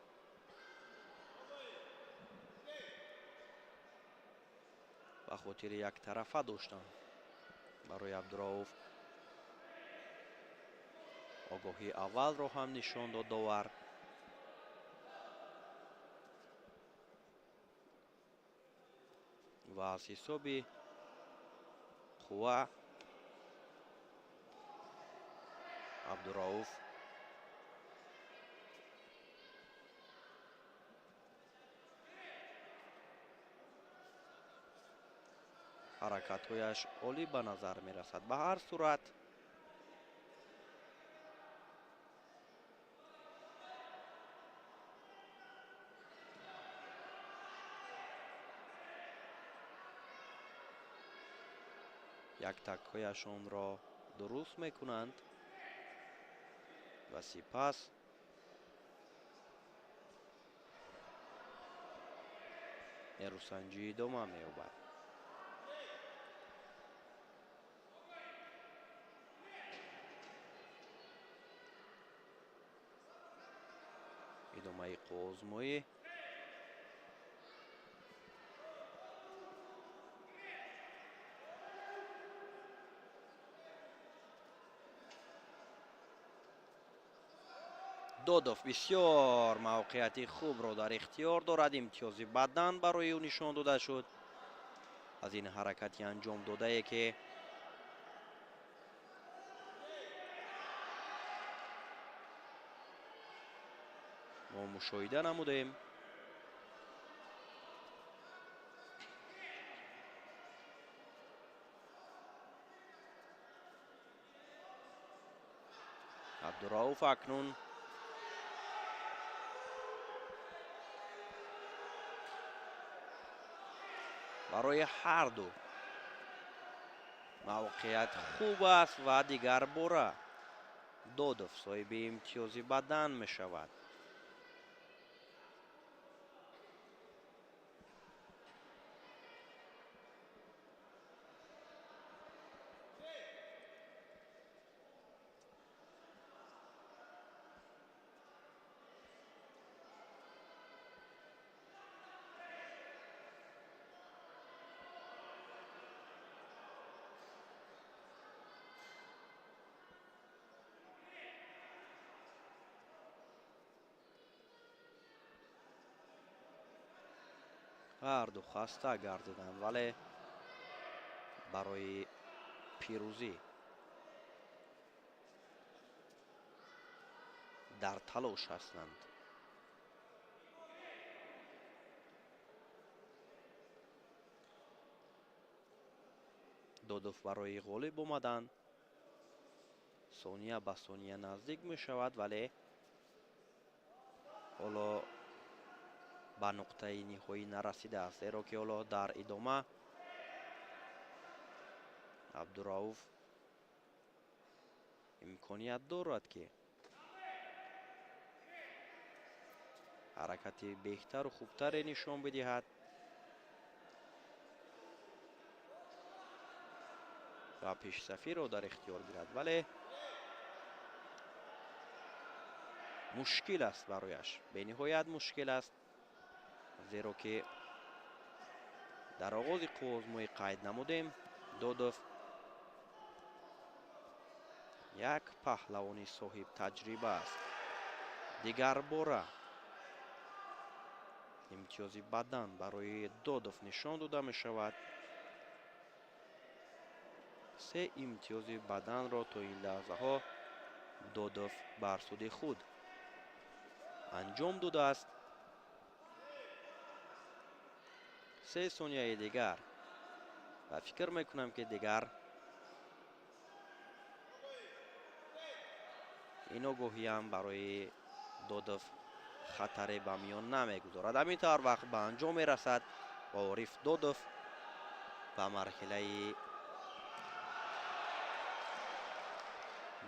Ба хотири яктарафа доштан барои Абдурауф огоҳии аввалро ҳам нишон дод довар. Ва аз ҳисоби қувва Абдурауф ҳаракатҳояш олӣ ба назар мерасад. Ба ҳар сурат яктакҳояшонро дуруст мекунанд ва сипас нерӯсанҷӣ идома меёбад. Идомаи қувваозмоӣ. Додов бисёр мавқеияти хубро дар ихтиёр дорад. Имтиёзи бадан барои ӯ нишон дода шуд. Аз ин ҳаракати анҷом додае, ки мо мушоҳида намудем. Абдурауф акнун барои ҳарду мавқеият хуб аст ва дигар бора Додов соҳиби имтиёзи бадан мешавад. Ҳарду хаста гардиданд, вале барои пирӯзӣ дар талош ҳастанд. Додов барои ғолиб омадан сония ба сония наздик мешавад, вале ҳоло ба нуқтаи ниҳоӣ нарасидааст, зеро ки ҳоло дар идома Абдурауф имконият дорад, ки ҳаракати беҳтару хубтаре нишон бидиҳад ва пешсафиро дар ихтиёр гирад, вале мушкил аст барояш, бениҳоят мушкил аст, зеро ки дар оғози қувваозмоӣ қайд намудем, Додов як паҳлавони соҳибтаҷриба аст. Дигарбора имтиёзи бадан барои Додов нишон дода мешавад. 3 имтиёзи баданро то ин лаҳзаҳо Додов бар суди худ анҷом додааст. 3 сонияи дигар ва фикр мекунам, ки дигар ин огоҳиам барои Додов хатаре ба миён намегузорад. Ҳамин тавр вақт ба анҷом мерасад ва Ориф Додов ба марҳилаи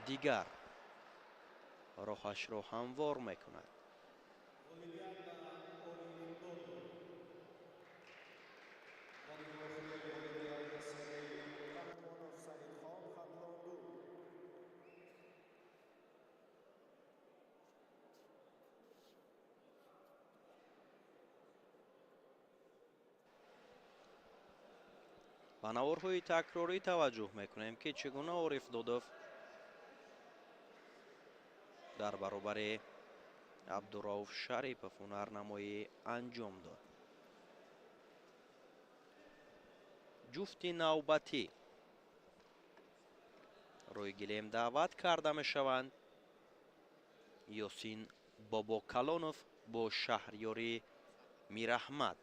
дигар роҳашро ҳамвор мекунад. Ба наворҳои такрорӣ таваҷҷӯҳ мекунем, ки чӣ гуна Ориф Додов дар баробари Абдурауф Шарипов ҳунарнамоӣ анҷом дод. Ҷуфти навбатӣ рӯи гилем даъват карда мешаванд. Ёсин Бобокалонов бо Шаҳриёри Мираҳмад.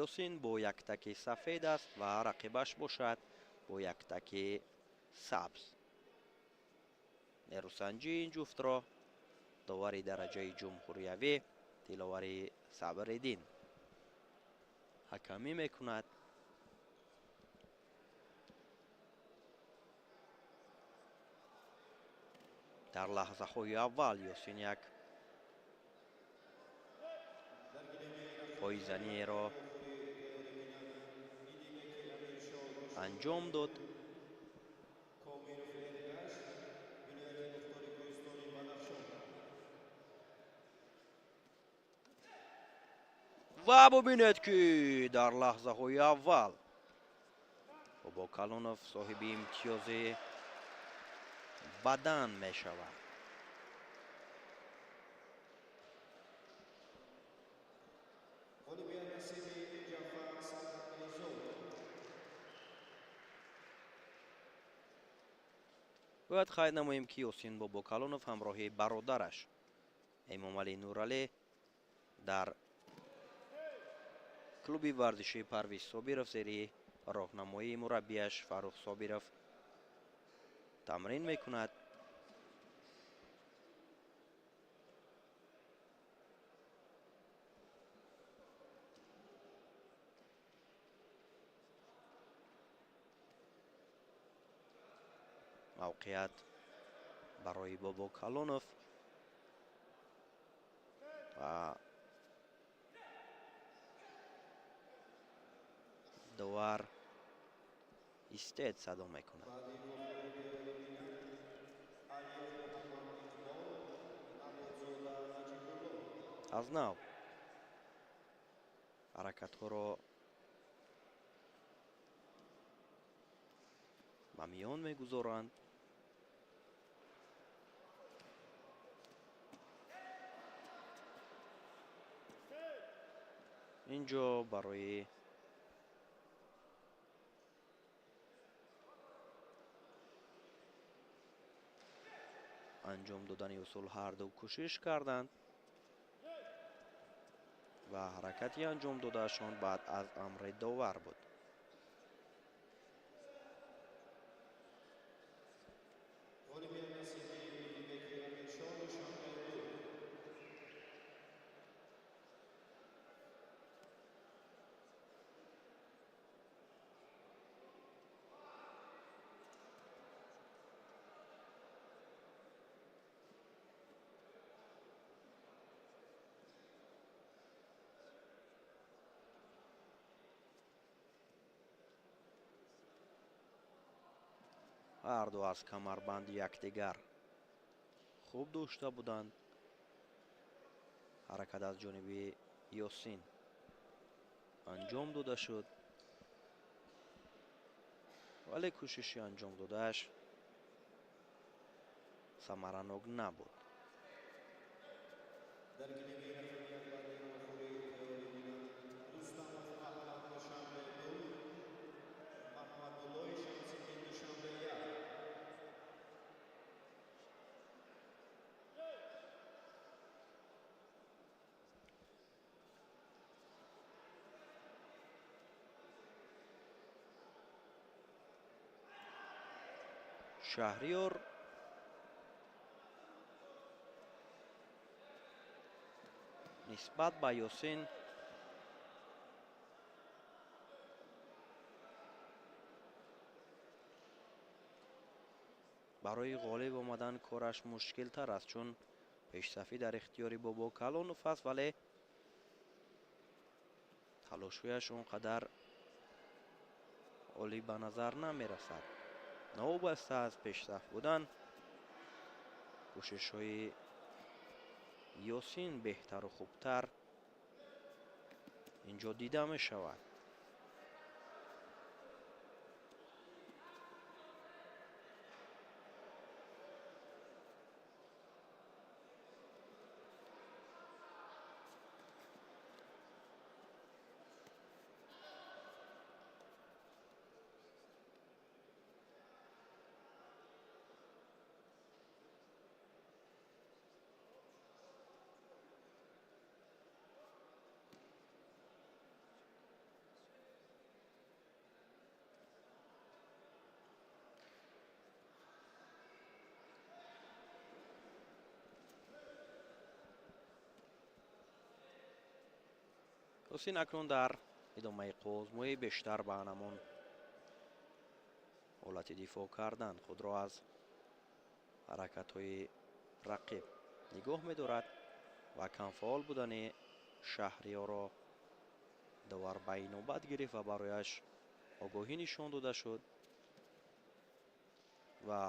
Ёсин бо яктаки сафед аст ва рақибаш бошад бо яктаки сабз. Нерӯсанҷии ин ҷуфтро довари дараҷаи ҷумҳуриявӣ Диловари Сабриддин ҳакамӣ мекунад. Дар лаҳзаҳои аввал Ёсин як пойзаниеро анҷом дод. Ва бубинед, ки дар лаҳзаҳои аввал Бобокалонов соҳиби имтиёзи бадан мешавад. Бояд қайд намоем, ки Ёсин Бобокалонов ҳамроҳи бародараш Эмомалӣ Нуралӣ дар клуби варзишии Парвиз Собиров зери роҳнамоии мураббияш Фаррух Собиров тамрин мекунад. Мавқеият барои Бобокалонов ва довар истед садо мекунад. Аз нав ҳаракатҳоро ба миён мегузоранд. Инҷо барои анҷом додани усул ҳарду кӯшиш карданд. Ва ҳаракати анҷом додаашон баъд аз амри довар буд. Ҳарду аз камарбанди якдигар хуб дошта буданд. Ҳаракат аз ҷониби Ёсин анҷом дода шуд, вале кӯшиши анҷом додааш самаранок набуд. Шаҳриёр нисбат ба Ёсин барои ғолиб омадан кораш мушкилтар аст, чун пешсафӣ дар ихтиёри Бобокалонов аст, вале талошҳояш он қадар олӣ ба назар намерасад. Новобаста аз пешсаф будан, кӯшишҳои Ёсин беҳтару хубтар инҷо дида мешавад. Ёсин акнун дар идомаи қӯзмоӣ бештар ба ҳамон ҳолати дифоъ кардан худро аз ҳаракатҳои рақиб нигоҳ медорад ва камфаъол будани Шаҳриёрро довар ба инобат гирифт ва барояш огоҳӣ нишон дода шуд ва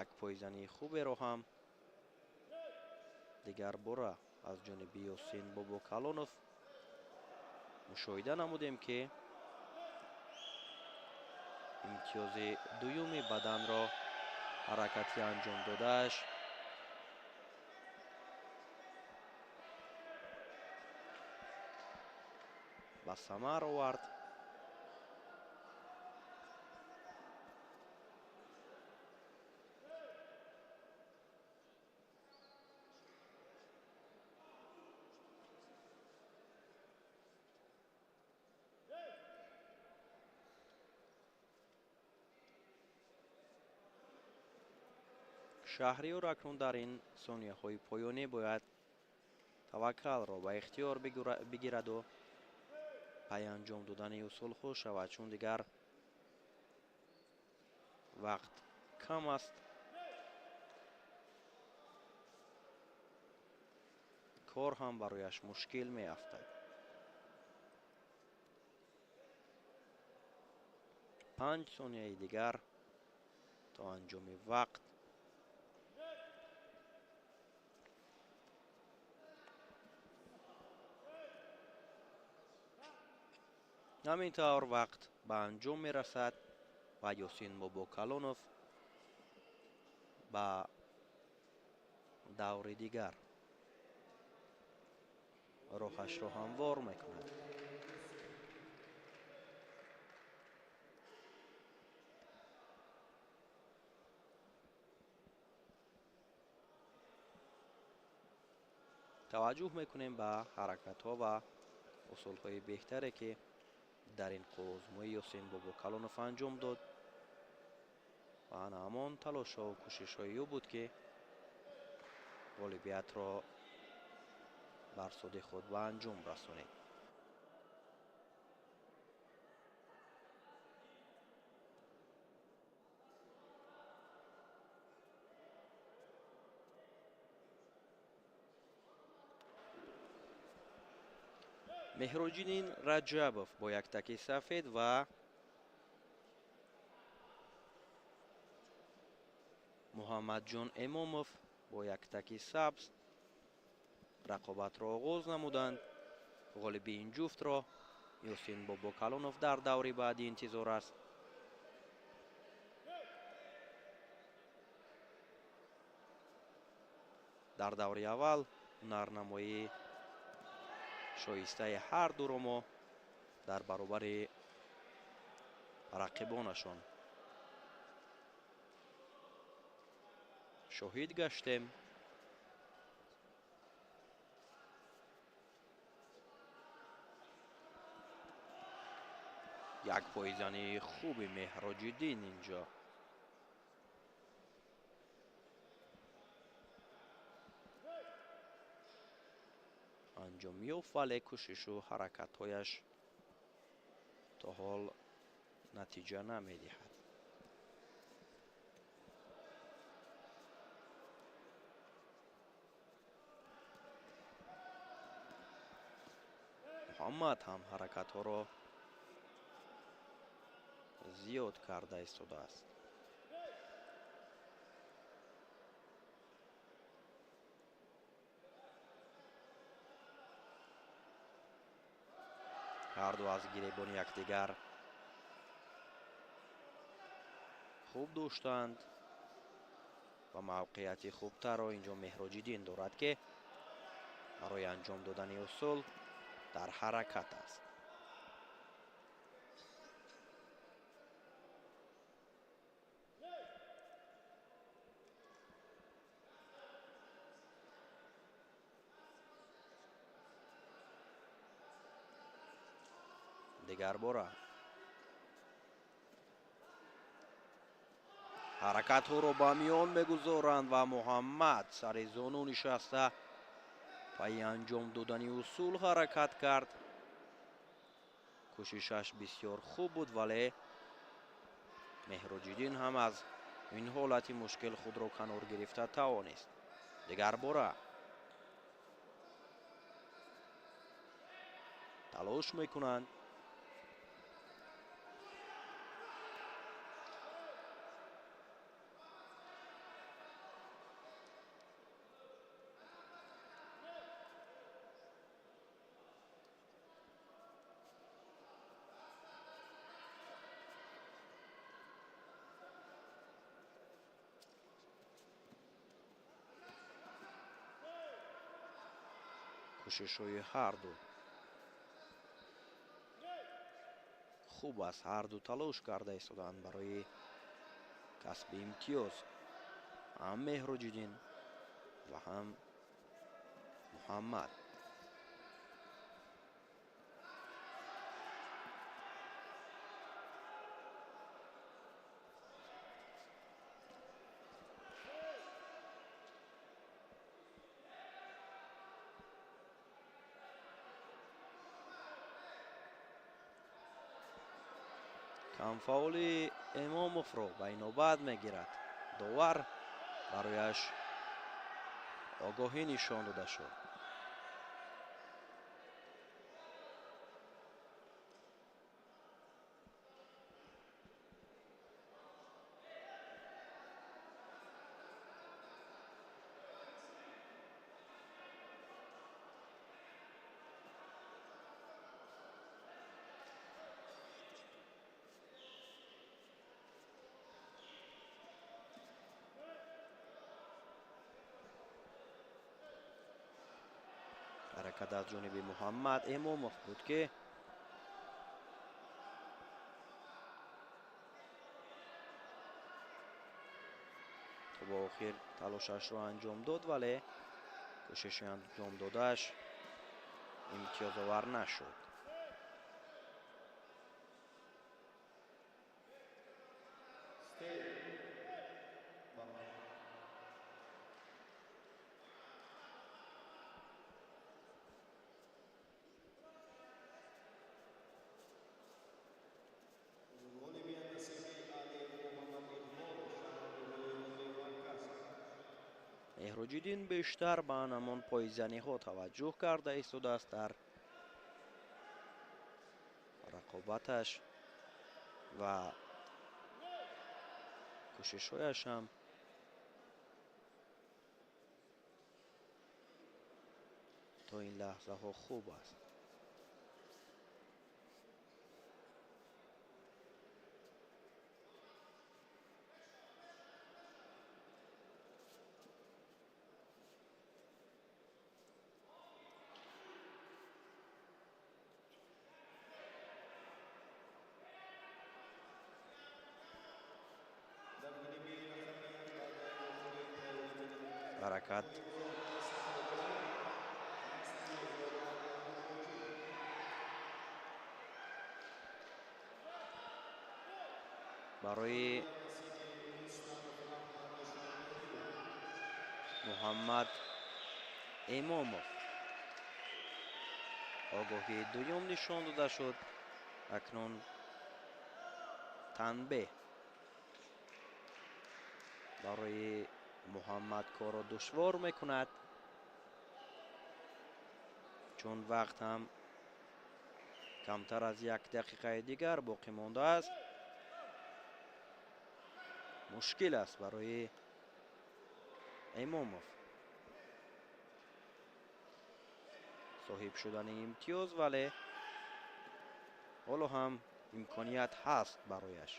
як пойзании хуберо ҳам дигар бора аз ҷониби Ёсин Бобокалонов мушоҳида намудем, ки имтиёзи дуюми баданро ҳаракати анҷом додааш ба самар овард. Шаҳриёр акнун дар ин сонияҳои поёнӣ бояд таваккалро ба ихтиёр бигираду пай анҷом додани усулҳо шавад, чун дигар вақт кам аст. Кор ҳам барояш мушкил меафтад. 5 сонияи дигар то анҷоми вақт. Ҳамин тавр вақт ба анҷом мерасад ва Ёсин Бобокалонов ба даври дигар роҳашро ҳамвор мекунад. Таваҷҷӯҳ мекунем ба ҳаракатҳо ва усулҳои беҳтаре, ки дар ин қувваозмоӣ Ёсин Бобокалонов анҷом дод ва ана ҳамон талошҳо ва кӯшишҳои ӯ буд, ки ғолибиятро бар суди худ ба анҷом расонид. Меҳроҷиддин Раҷабов бо як таки сафед ва Муҳаммадҷон Эмомов бо як таки сабз рақобатро оғоз намуданд. Ғолиби ин ҷуфтро Ёсин Бобокалонов дар даври баъдӣ интизор аст. Дар даври аввал ҳунарнамоии шоистаи ҳар дуро мо дар баробари рақибонашон шоҳид гаштем. Як пойзани хуби Меҳроҷиддин инҷо. Анҷом ёфт, вале кӯшишу ҳаракатҳояш то ҳол натиҷа намедиҳад. Муҳаммад ҳам ҳаракатҳоро зиёд карда истодааст. Ҳарду аз гиребони якдигар хуб доштанд ва мавқеияти хубтарро инҷо Меҳроҷиддин дорад, ки барои анҷом додани усул дар ҳаракат аст. Дигарбора ҳаракатҳоро ба миён мегузоранд ва Муҳаммад сари зону нишаста пайи анҷом додани усул ҳаракат кард. Кӯшишаш бисёр хуб буд, вале Меҳроҷиддин ҳам аз ин ҳолати мушкил худро канор гирифта тавонист. Дигарбора талош мекунанд. Кӯшишҳои ҳарду хуб аст. Ҳарду талош карда истоданд барои касби имтиёз, ҳам Меҳроҷиддин ва ҳам Муҳаммад. Камфаъоли Эмомовро ба инобат мегирад. Довар барояш огоҳӣ нишон дода шуд. Ҳаракат аз ҷониби Муҳаммад Эмомов буд, ки то ба охир талошашро анҷом дод, вале Кӯшиши анҷом додааш имтиёзовар нашуд. Меҳроҷиддин бештар ба ҳамон пойзаниҳо таваҷҷӯҳ карда истодааст дар рақобаташ ва кӯшишҳояш ҳам то ин лаҳзаҳо хуб аст. Ҳаракат барои Муҳаммад Имомов огоҳии дуюм нишон дода шуд. Акнун танбеҳ барои Муҳаммад корро душвор мекунад, чун вақт ҳам камтар аз як дақиқаи дигар боқӣ мондааст. Мушкил аст барои Имомов соҳиб шудани имтиёз, вале ҳоло ҳам имконият ҳаст барояш.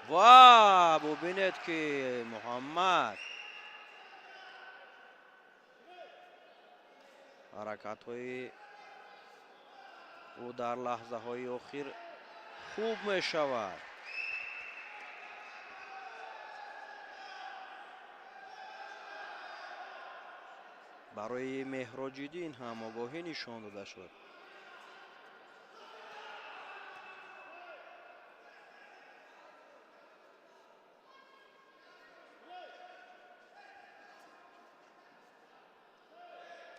Ва бубинед, ки Муҳаммад ҳаракатҳои ӯ дар лаҳзаҳои охир хуб мешавад. Барои Меҳроҷиддин ҳам огоҳӣ нишон дода шуд.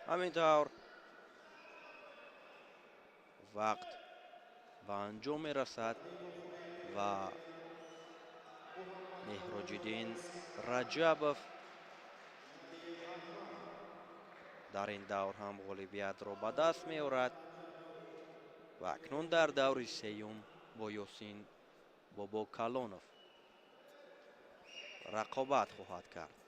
Ҳамин тавр вақт ба анҷом мерасад ва Меҳроҷиддин Раҷабов дар ин давр ҳам ғолибиятро ба даст меорад ва акнун дар даври сеюм бо Ёсин Бобокалонов рақобат хоҳад кард.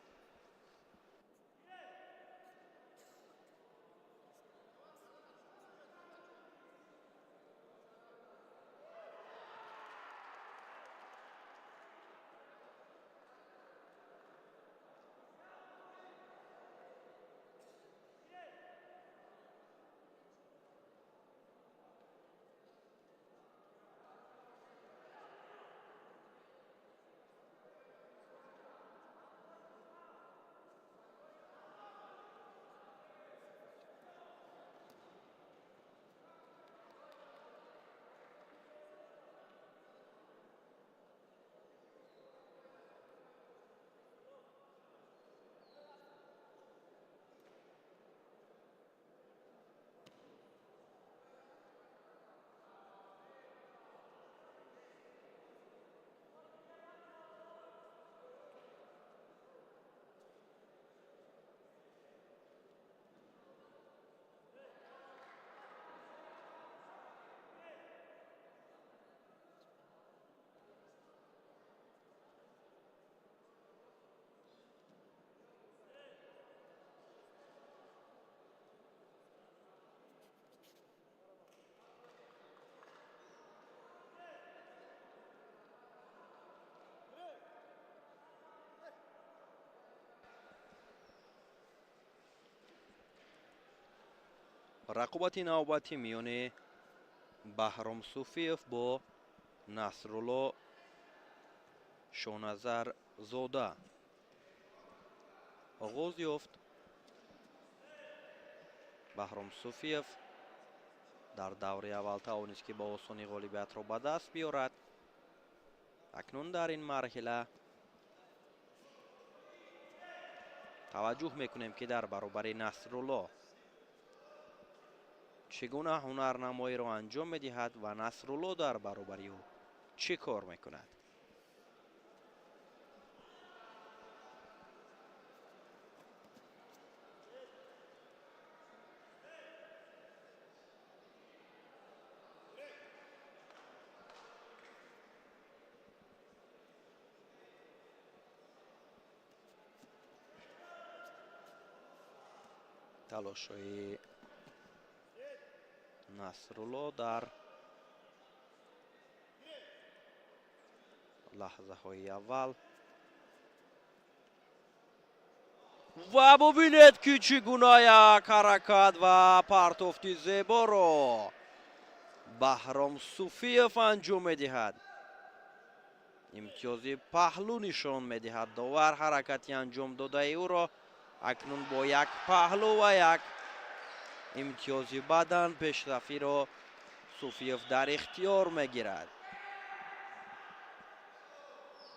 Рақобати навбатӣ миёни Баҳром Суфиев бо Насрулло Шоназарзода оғоз ёфт. Баҳром Суфиев дар даври аввал тавонист, ки ба осонӣ ғолибиятро ба даст биёрад. Акнун дар ин марҳила таваҷҷӯҳ мекунем, ки дар баробари Насрулло чӣ гуна ҳунарнамоиро анҷом медиҳад ва Насрулло дар баробари ӯ чӣ кор мекунад. Талошҳои Насрулло дар лаҳзаҳои аввал ва бубинед, ки чӣ гуна як ҳаракат ва партофти зеборо Баҳром Суфиев анҷом медиҳад. Имтиёзи паҳлӯ нишон медиҳад довар ҳаракати анҷом додаи ӯро. Акнун бо як паҳлӯ ва як имтиёзи бадан пешрафиро Суфиев дар ихтиёр мегирад.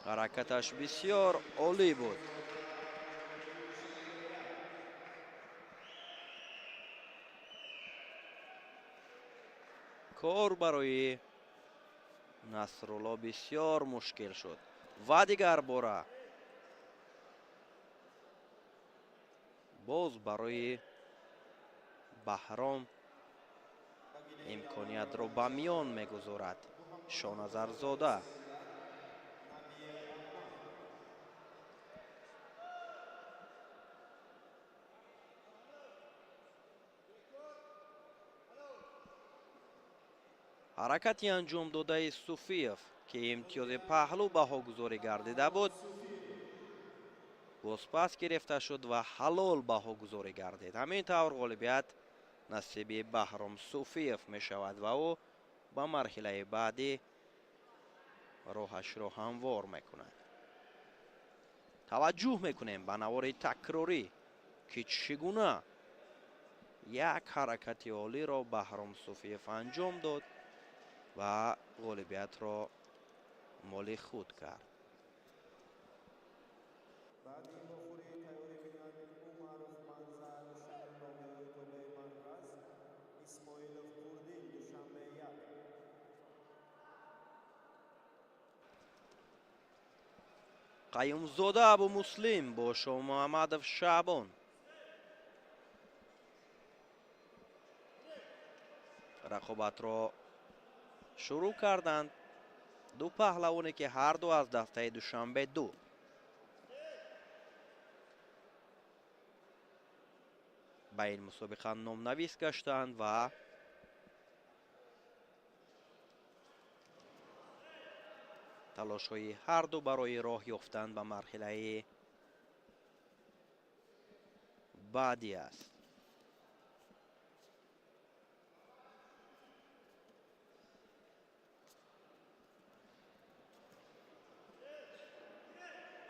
Ҳаракаташ бисёр олӣ буд. Кор барои Насрулло бисёр мушкил шуд ва дигар бора боз барои Баҳром имкониятро ба миён мегузорад Шоназарзода. Ҳаракати анҷом додаи Суфиев, ки имтиёзи паҳлӯ баҳогузорӣ гардида буд, бозпас гирифта шуд ва ҳалол баҳогузорӣ гардид. Ҳамин тавр ғолибият насиби Баҳром Суфиев мешавад ва ӯ ба марҳилаи баъдӣ роҳашро ҳамвор мекунад. Таваҷҷӯҳ мекунем ба навори такрорӣ, ки чӣ гуна як ҳаракати олиро Баҳром Суфиев анҷом дод ва ғолибиятро моли худ кард. Қаюмзода Абумуслим бо Шоҳмуҳаммадов Шаъбон рақобатро шурӯъ карданд. Ду паҳлавоне, ки ҳарду аз дастаи Душанбе ду ба ин мусобиқа номнавис гаштанд ва талошҳои ҳарду барои роҳ ёфтан ба марҳилаи баъдӣ аст.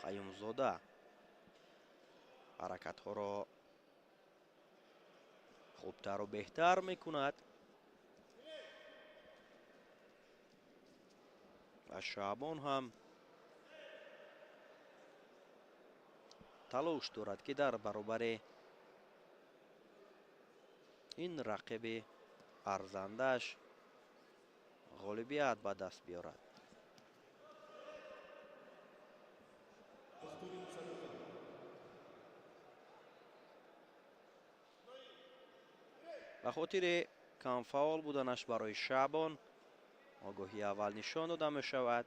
Қаюмзода ҳаракатҳоро хубтару беҳтар мекунад ва Шаъбон ҳам талош дорад, ки дар баробари ин рақиби арзандааш ғолибият ба даст биёрад. Ба хотири камфаъол буданаш барои Шаъбон огоҳии аввал нишон дода мешавад.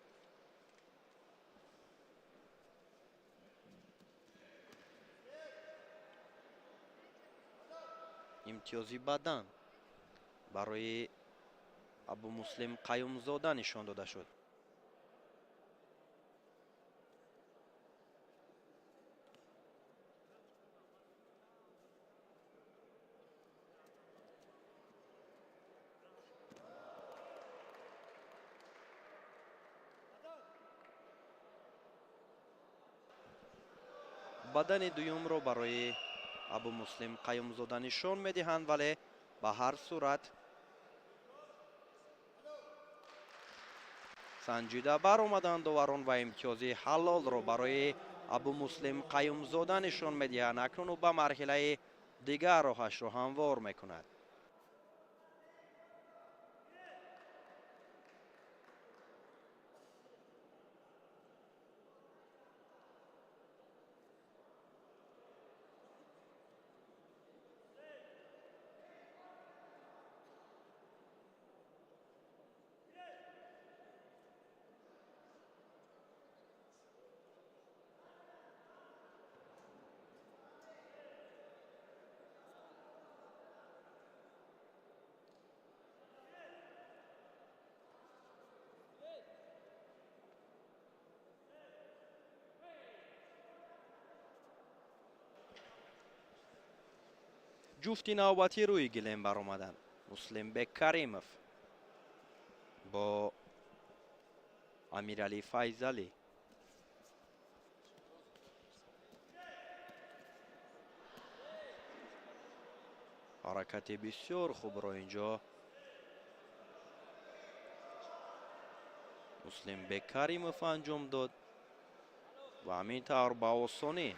Имтиёзи бадан барои Абумуслим Қаюмзода нишон дода шуд. Бадани дуюмро барои Абумуслим Қаюмзода нишон медиҳанд, вале ба ҳар сурат санҷида баромаданд доварон ва имтиёзи ҳалолро барои Абумуслим Қаюмзода нишон медиҳанд. Акнун ӯ ба марҳилаи дигар роҳашро ҳамвор мекунад. Ҷуфти навбатӣ рӯи гилем баромаданд. Муслимбек Каримов бо Амиралӣ Файзалӣ. Ҳаракати бисёр хубро инҷо Муслимбек Каримов анҷом дод ва ҳамин тавр ба осонӣ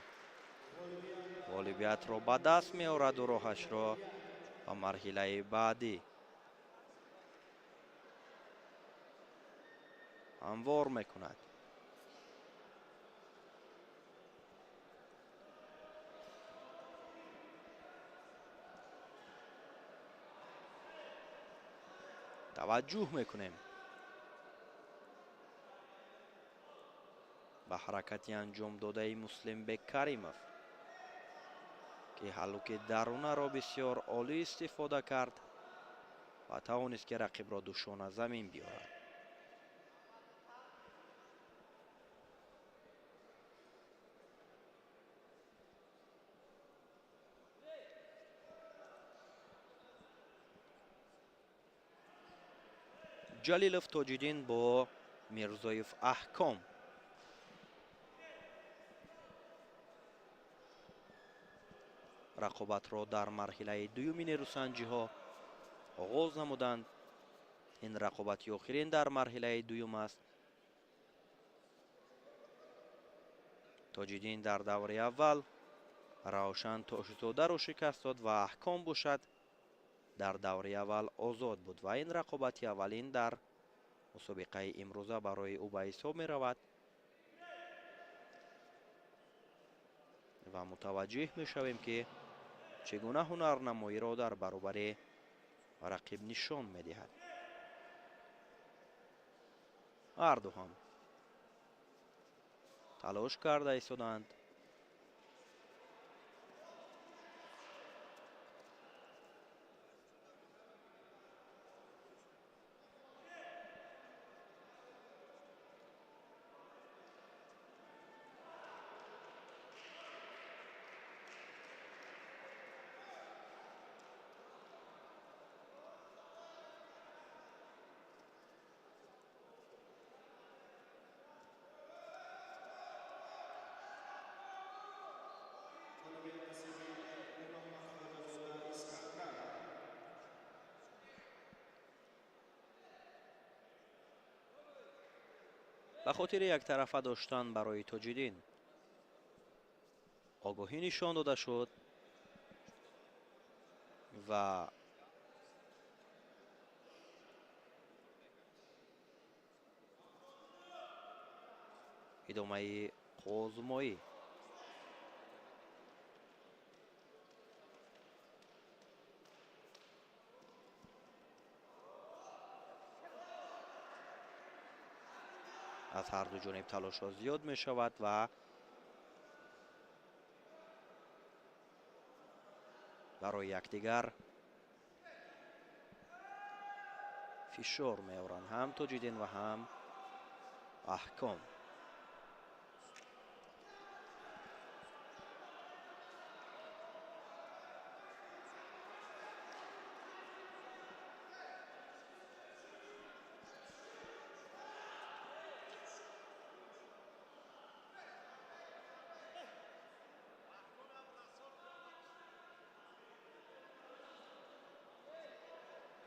ғолибиятро ба даст меораду роҳашро ба марҳилаи баъдӣ ҳамвор мекунад. Таваҷҷӯҳ мекунем ба ҳаракати анҷомдодаи Муслимбек Каримов, ки ҳаллуки дарунаро бисёр олӣ истифода кард ва тавонист, ки рақибро душона замин биёрад. Ҷалилов Тоҷиддин бо Мирзоев Аҳком. Рақобатро дар марҳилаи дуюми нерӯсанҷиҳо оғоз намуданд. Ин рақобати охирин дар марҳилаи дуюм аст. Тоҷиддин дар давраи аввал Равшан Тошзодаро шикаст дод ва Аҳком бошад дар давраи аввал озод буд ва ин рақобати аввалин дар мусобиқаи имрӯза барои ӯ ба ҳисоб меравад ва мутаваҷҷеҳ мешавем, ки чӣ гуна ҳунарнамоиро дар баробари рақиб нишон медиҳад. Ҳарду ҳам талош карда истоданд. Ба хотири яктарафа доштан барои Тоҷиддин огоҳӣ нишон дода шуд ва идомаи қозумоӣ. Аз ҳар ду ҷониб талошҳо зиёд мешавад ва барои якдигар фишор меоранд ҳам Тоҷиддин ва ҳам Аҳком.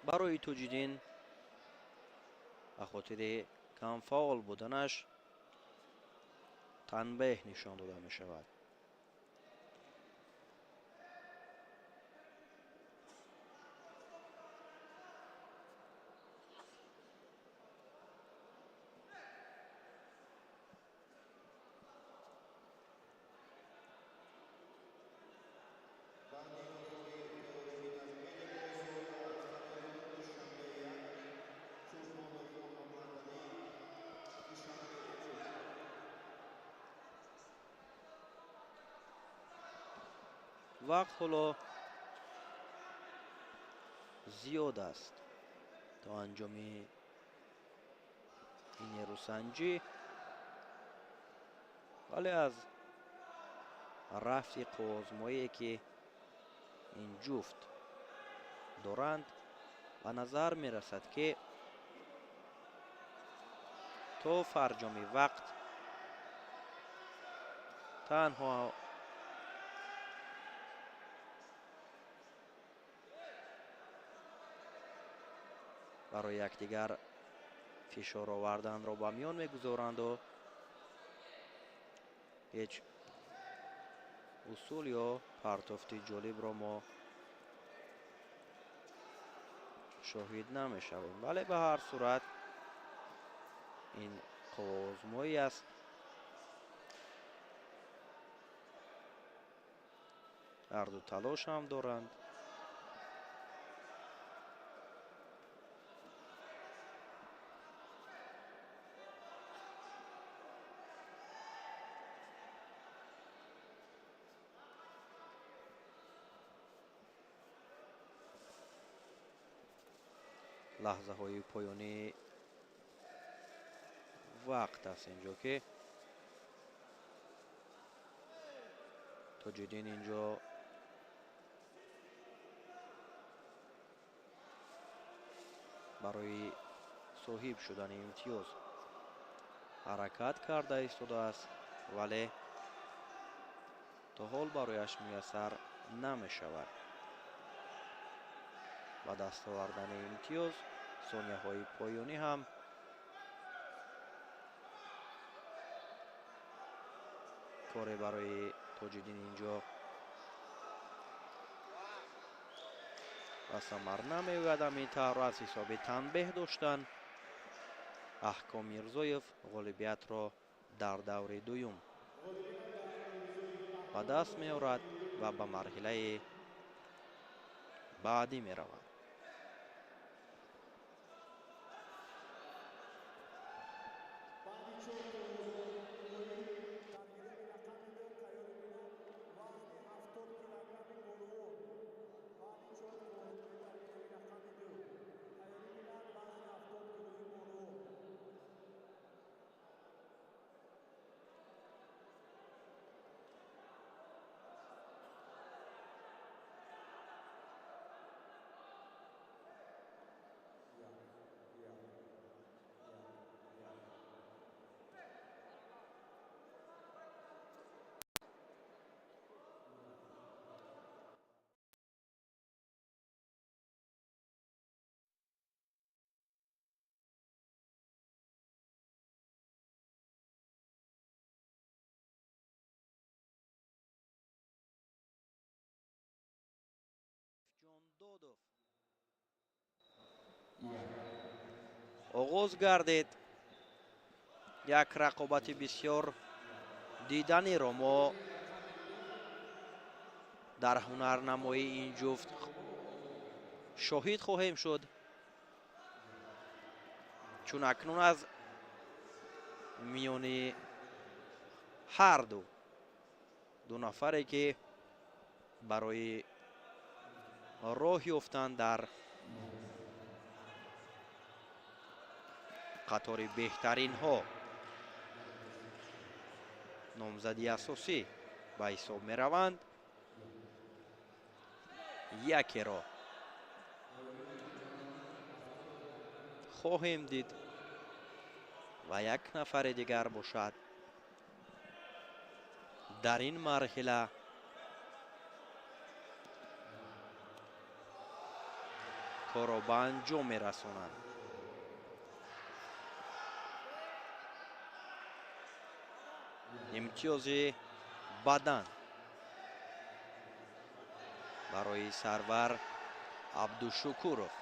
Барои Тоҷиддин ба хотири камфаъол буданаш танбеҳ нишон дода мешавад. Вақт ҳоло зиёд аст то анҷоми ин нерӯсанҷӣ, вале аз рафти қувваозмоие ки ин ҷуфт доранд ба назар мерасад, ки то фарҷоми вақт танҳо барои якдигар фишор оварданро ба миён мегузоранду ҳеҷ усул ё партофти ҷолибро мо шоҳид намешавем. Вале ба ҳар сурат ин қувваозмоӣ аст. Ҳарду талош ҳам доранд. Лаҳзаҳои поёнии вақт аст инҷо, ки Тоҷиддин инҷо барои соҳиб шудани имтиёз ҳаракат карда истодааст, вале то ҳол барояш муяссар намешавад. Ба даст овардани имтиёз сонияҳои поёнӣ ҳам коре барои Тоҷиддин инҷо ба самар намеояд. Ҳамин тавр аз ҳисоби танбеҳ доштан Аҳком Мирзоев ғолибиятро дар даври дуюм ба даст меорад ва ба марҳилаи баъдӣ меравад. Оғоз гардид. Як рақобати бисёр диданиро мо дар ҳунарнамоии ин ҷуфт шоҳид хоҳем шуд, чун акнун аз миёни ҳар ду нафаре ки барои роҳ ёфтан дар қатори беҳтаринҳо номзади асосӣ ба ҳисоб мераванд, якеро хоҳем дид ва як нафари дигар бошад дар ин марҳила Корро ба анҷом мерасонанд. Имтиёзи бадан барои Сарвар Абдушукуров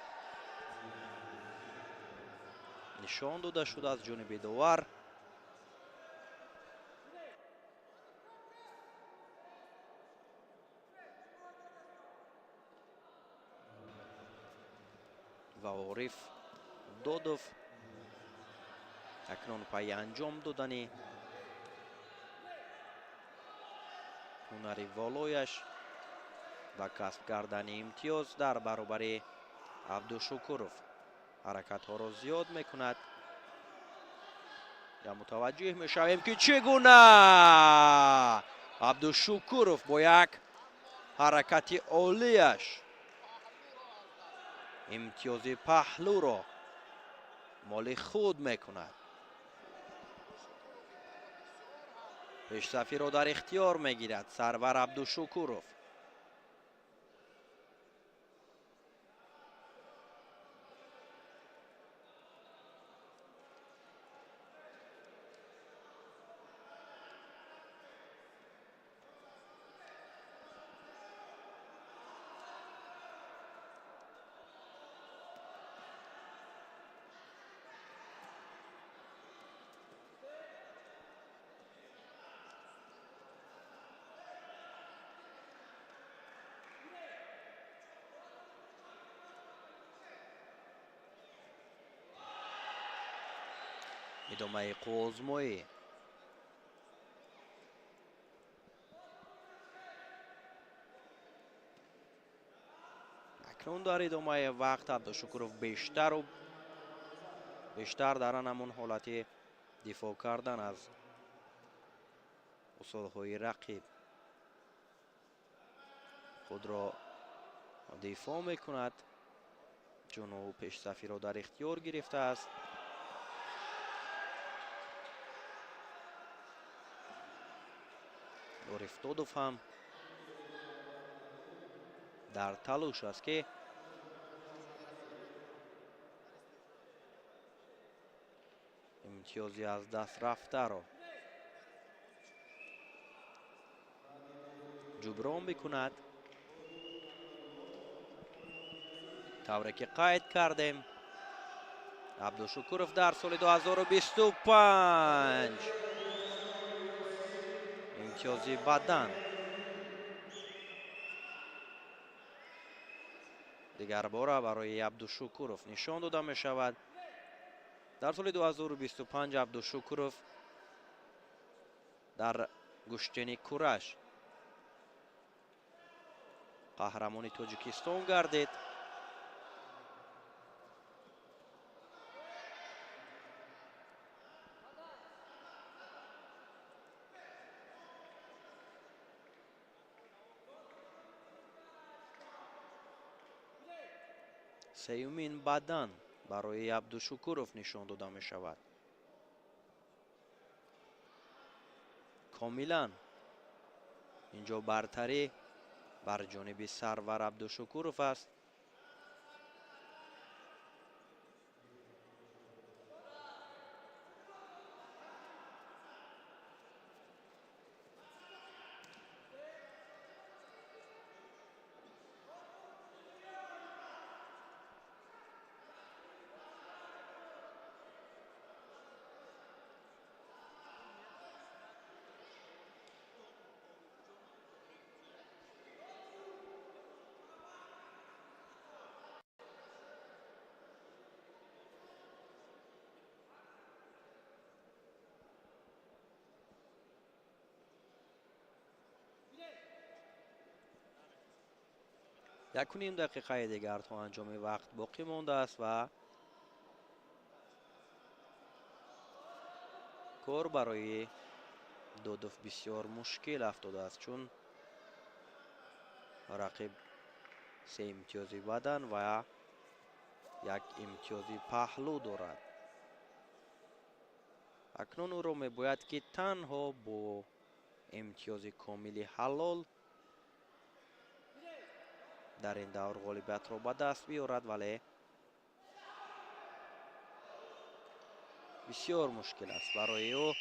нишон дода шуд аз ҷониби довар. Ва Ориф Додов акнун пайи анҷом додани ҳунари волояш ва касб кардани имтиёз дар баробари Абдушукуров ҳаракатҳоро зиёд мекунад. Я мутаваҷҷеҳ мешавем, ки чӣ гуна Абдушукуров бо як ҳаракати олияш имтиёзи паҳлӯро моли худ мекунад. Пешсафиро дар ихтиёр мегирад Сарвар Абдушукуров. Идомаи қувваозмоӣ. Акнун дар идомаи вақт Абдушукуров бештару бештар дар ҳамон ҳолати дифоъ кардан аз усулҳои рақиб худро дифоъ мекунад, чун ӯ пешсафиро дар ихтиёр гирифтааст. Ориф Додов ҳам дар талош аст, ки имтиёзи аз даст рафтаро ҷуброн бикунад. Тавре ки қайд кардем, Абдушукуров дар соли 2025 имтиёзи бадан дигарбора барои Абдушукуров нишон дода мешавад. Дар соли 2025 Абдушукуров дар гӯштини кураш қаҳрамони Тоҷикистон гардид. Сеюмин бадан барои Абдушукуров нишон дода мешавад. Комилан инҷо бартарӣ бар ҷониби Сарвар Абдушукуров аст. Якуним дақиқаи дигар то анҷоми вақт боқӣ мондааст ва кор барои Додов бисёр мушкил афтодааст, чун рақиб се имтиёзи бадан ва як имтиёзи паҳлӯ дорад. Акнун ӯро мебояд, ки танҳо бо имтиёзи комили ҳалол Дар ин давр ғолибиятро ба даст биёрад, вале бисёр мушкил аст барои ӯ.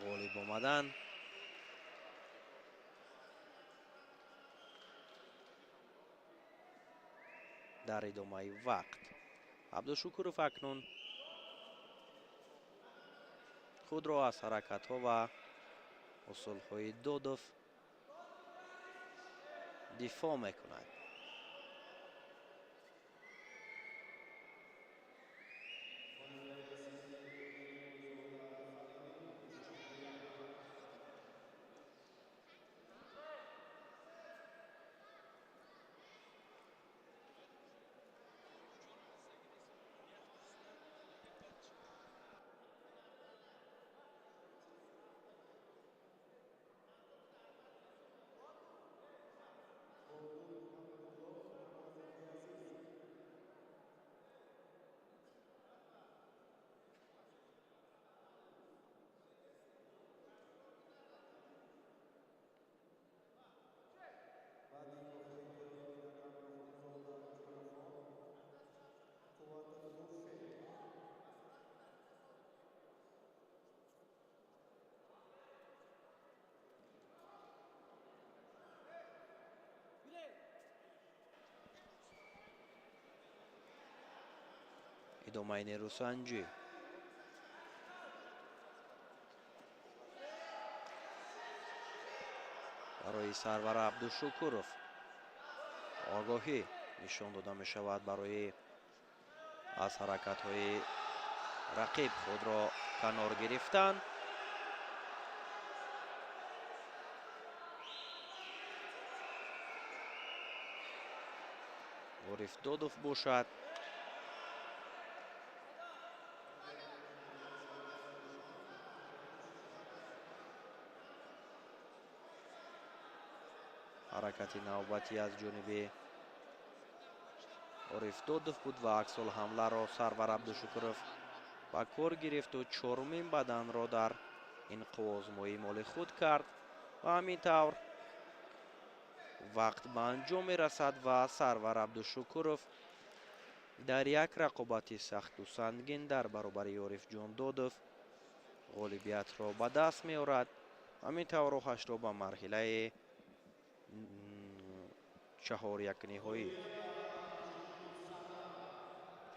Ғолиб омадан. Дар идомаи вақт Абдушукуров акнун худро аз ҳаракатҳо ва усулҳои Додов дифоъ мекунад. Идомаи нерӯсанҷӣ. Барои Сарвар Абдушукуров огоҳӣ нишон дода мешавад барои аз ҳаракатҳои рақиб худро канор гирифтан. Ориф Додов бошад. Ҳаракати навбатӣ аз ҷониби Ориф Додов буд ва аксулҳамларо Сарвар Абдушукуров ба кор гирифту чорумин баданро дар ин қувваозмоӣ моли худ кард ва ҳамин тавр вақт ба анҷом мерасад ва Сарвар Абдушукуров дар як рақобати сахту сангин дар баробари Орифҷон Додов ғолибиятро ба даст меорад. Ҳамин тавр роҳашро ба марҳилаи чаҳорякниҳоӣ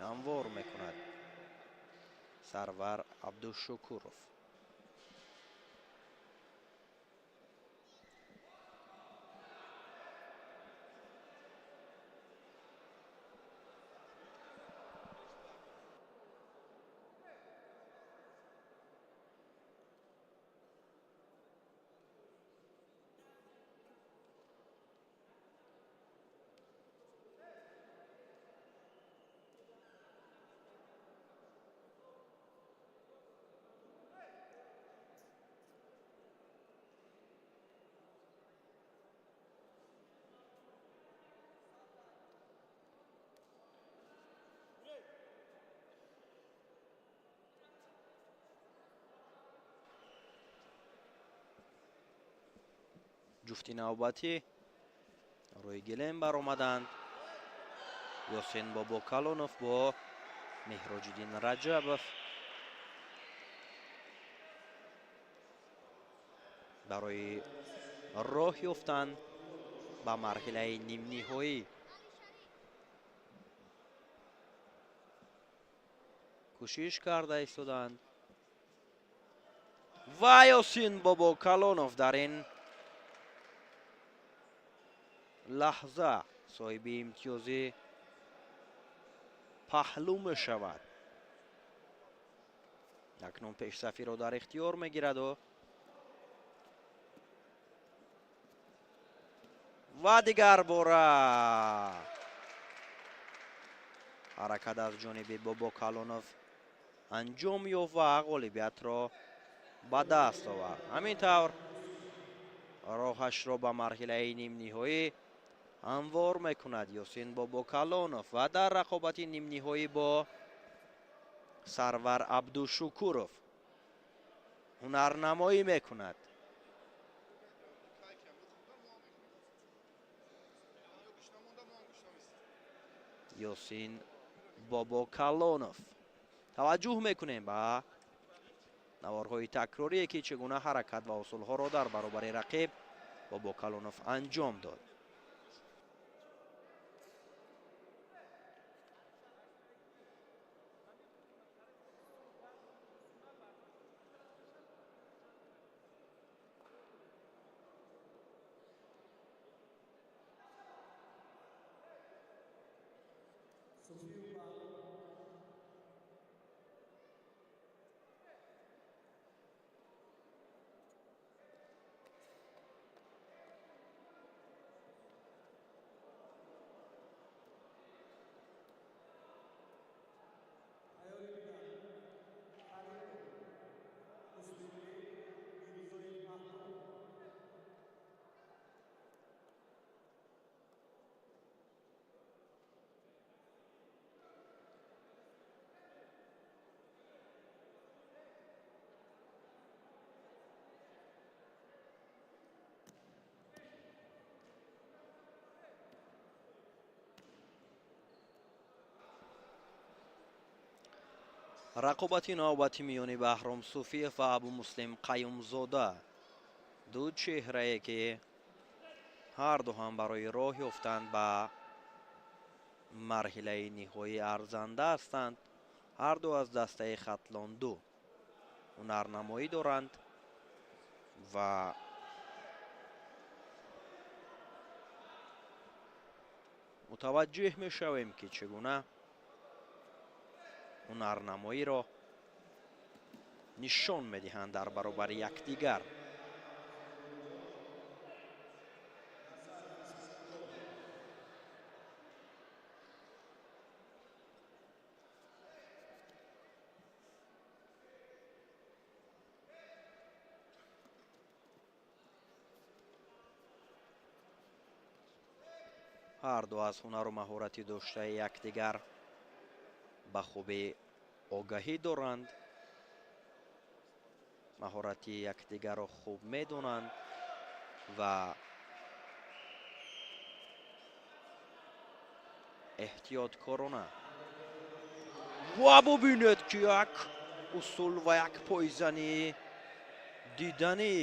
ҳамвор мекунад Сарвар Абдушукуров. Ҷуфти навбатӣ рӯи гилем баромаданд. Ёсин Бобокалонов бо Меҳроҷиддин Раҷабов барои роҳ ёфтан ба марҳилаи нимниҳоӣ кӯшиш карда истоданд ва Ёсин Бобокалонов дар ин лаҳза соҳиби имтиёзи паҳлӯ мешавад. Акнун пешсафиро дар ихтиёр мегираду ва дигар бора ҳаракат аз ҷониби Бобокалонов анҷом ёфт ва ғолибиятро ба даст овард. Ҳамин тавр роҳашро ба марҳилаи нимниҳоӣ ҳамвор мекунад Ёсин Бобокалонов ва дар рақобати нимниҳоӣ бо Сарвар Абдушукуров Ҳунарнамоӣ мекунад. Ёсин Бобокалонов. Таваҷҷӯҳ мекунем ба наворҳои такрорие, ки чӣ гуна ҳаракат ва усулҳоро дар баробари рақиб Бобокалонов анҷом дод. Рақобати навбати миёни Баҳром Суфиев ва Абумуслим Қаюмзода, ду чеҳрае, ки ҳарду ҳам барои роҳ ёфтан ба марҳилаи ниҳоӣ арзанда ҳастанд. Ҳарду аз дастаи Хатлон 2 ҳунарнамоӣ доранд ва мутаваҷҷеҳ мешавем, ки чӣ гуна ҳунарнамоиро нишон медиҳанд дар баробари якдигар. Ҳарду аз ҳунару маҳорати доштаи якдигар ба хубӣ огаҳӣ доранд, маҳорати якдигарро хуб медонанд ва эҳтиёткорона. Ва бубинед, ки як усул ва як пойзани диданӣ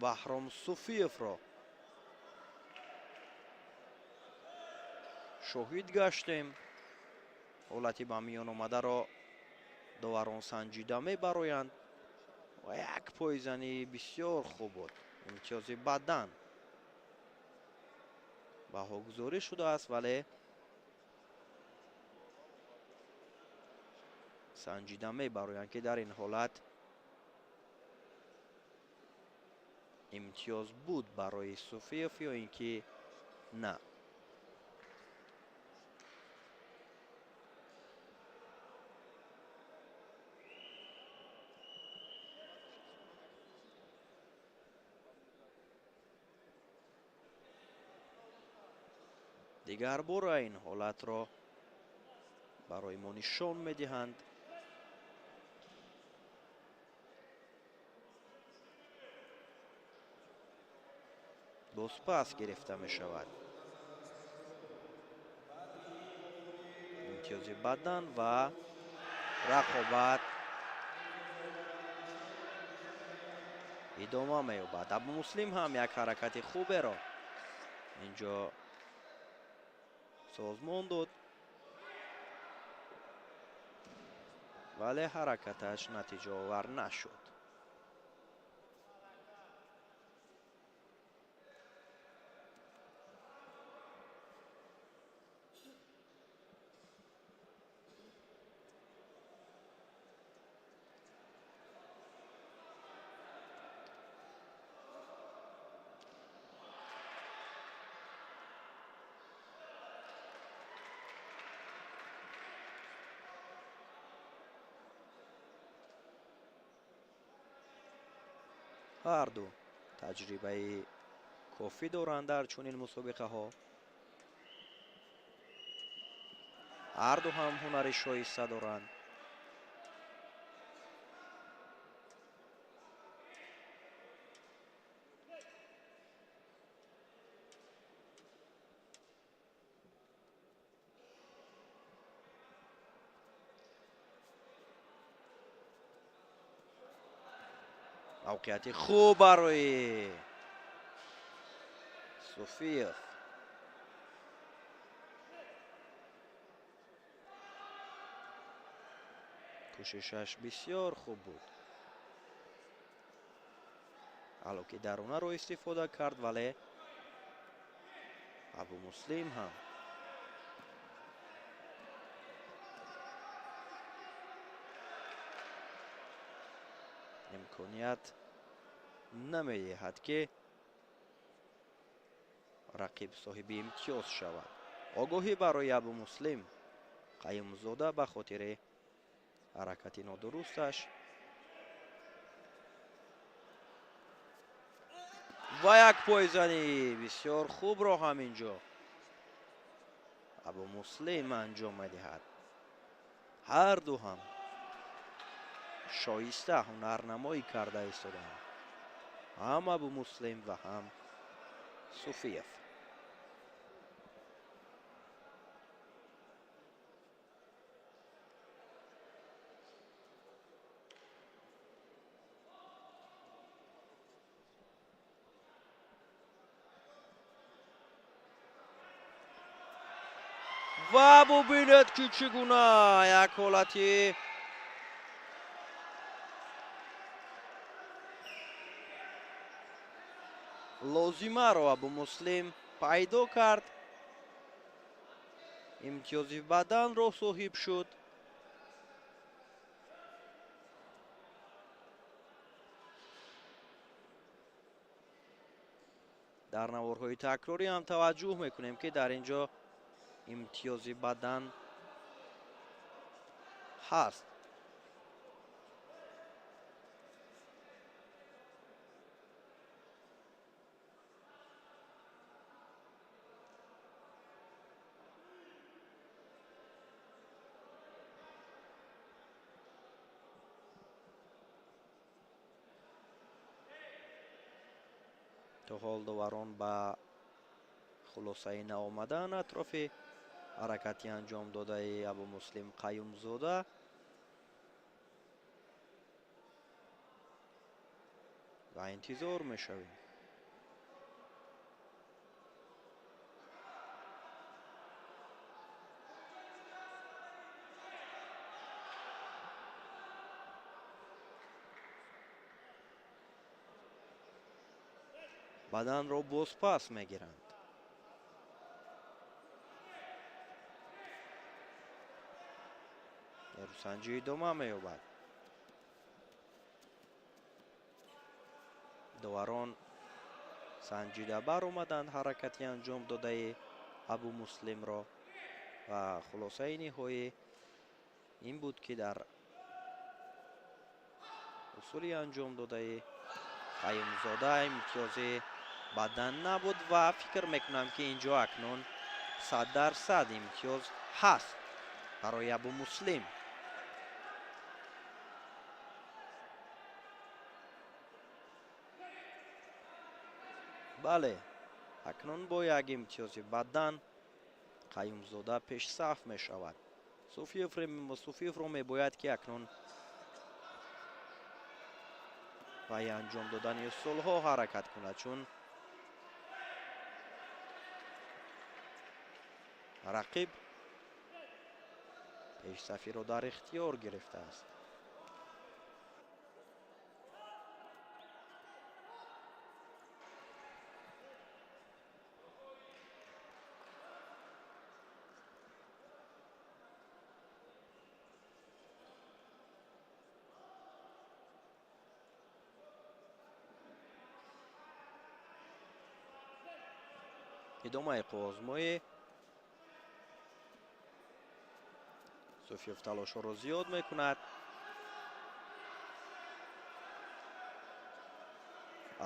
Баҳром Суфиевро шоҳид гаштем. Ҳолати ба миён омадаро доварон санҷида мебароянд ва як пойзани бисёр хуб буд. Имтиёзи бадан баҳогузорӣ шудааст, вале санҷида мебароянд, ки дар ин ҳолат имтиёз буд барои Суфиев ё ин ки на. Дигар бора ин ҳолатро барои мо нишон медиҳанд. Бозпас гирифта мешавад. Имтиёзи бадан ва рақобат идома меёбад. Абумуслим ҳам як ҳаракати хуберо инҷо созмон дод, вале ҳаракаташ натиҷаовар нашуд. Ҳарду таҷрибаи кофӣ доранд дар чунин мусобиқаҳо. Ҳарду ҳам ҳунари шоиста доранд. Мавқеияти хуб барои Суфиев. Кӯшишаш бисёр хуб буд. Ҳало ки дарунаро истифода кард, вале Абумуслим ҳам имконият намедиҳад, ки рақиб соҳиби имтиёз шавад. Огоҳӣ барои Абумуслим Қаюмзода ба хотири ҳаракати нодурусташ ва як пойзанӣ бисёр хубро ҳам инҷо Абумуслим анҷом медиҳад. Ҳарду ҳам шоиста ҳунарнамоӣ карда истодаанд, ҳам Абумуслим ва ҳам Суфиев. Ва бубинед, ки чӣ гуна як ҳолати лозимаро Абумуслим пайдо кард, имтиёзи баданро соҳиб шуд. Дар наворҳои такрорӣ ҳам таваҷҷӯҳ мекунем, ки дар ин ҷо имтиёзи бадан ҳаст. То ҳол доварон ба хулосаи наомадан атрофи ҳаракати анҷом додаи Абумуслим Қаюмзода. Ва интизор мешавем. Баданро бозпас мегиранд. Нерӯсанҷӣ идома меёбад. Доварон санҷида баромаданд ҳаракати анҷом додаи Абумуслимро ва хулосаи ниҳоӣ ин буд, ки дар усули анҷом додаи Қаюмзода имтиёзи бадан набуд ва фикр мекунам, ки ин ҷо акнун 100% имтиёз ҳаст барои Абумуслим. Бале, акнун бо як имтиёзи бадан Қаюмзода пешсаф мешавад. Суфиевро мебояд, ки акнун пайи анҷом додани усулҳо ҳаракат кунад, чун рақиб пешсафиро дар ихтиёр гирифтааст. Идомаи қувваозмоӣ. Суфиев талошҳоро зиёд мекунад.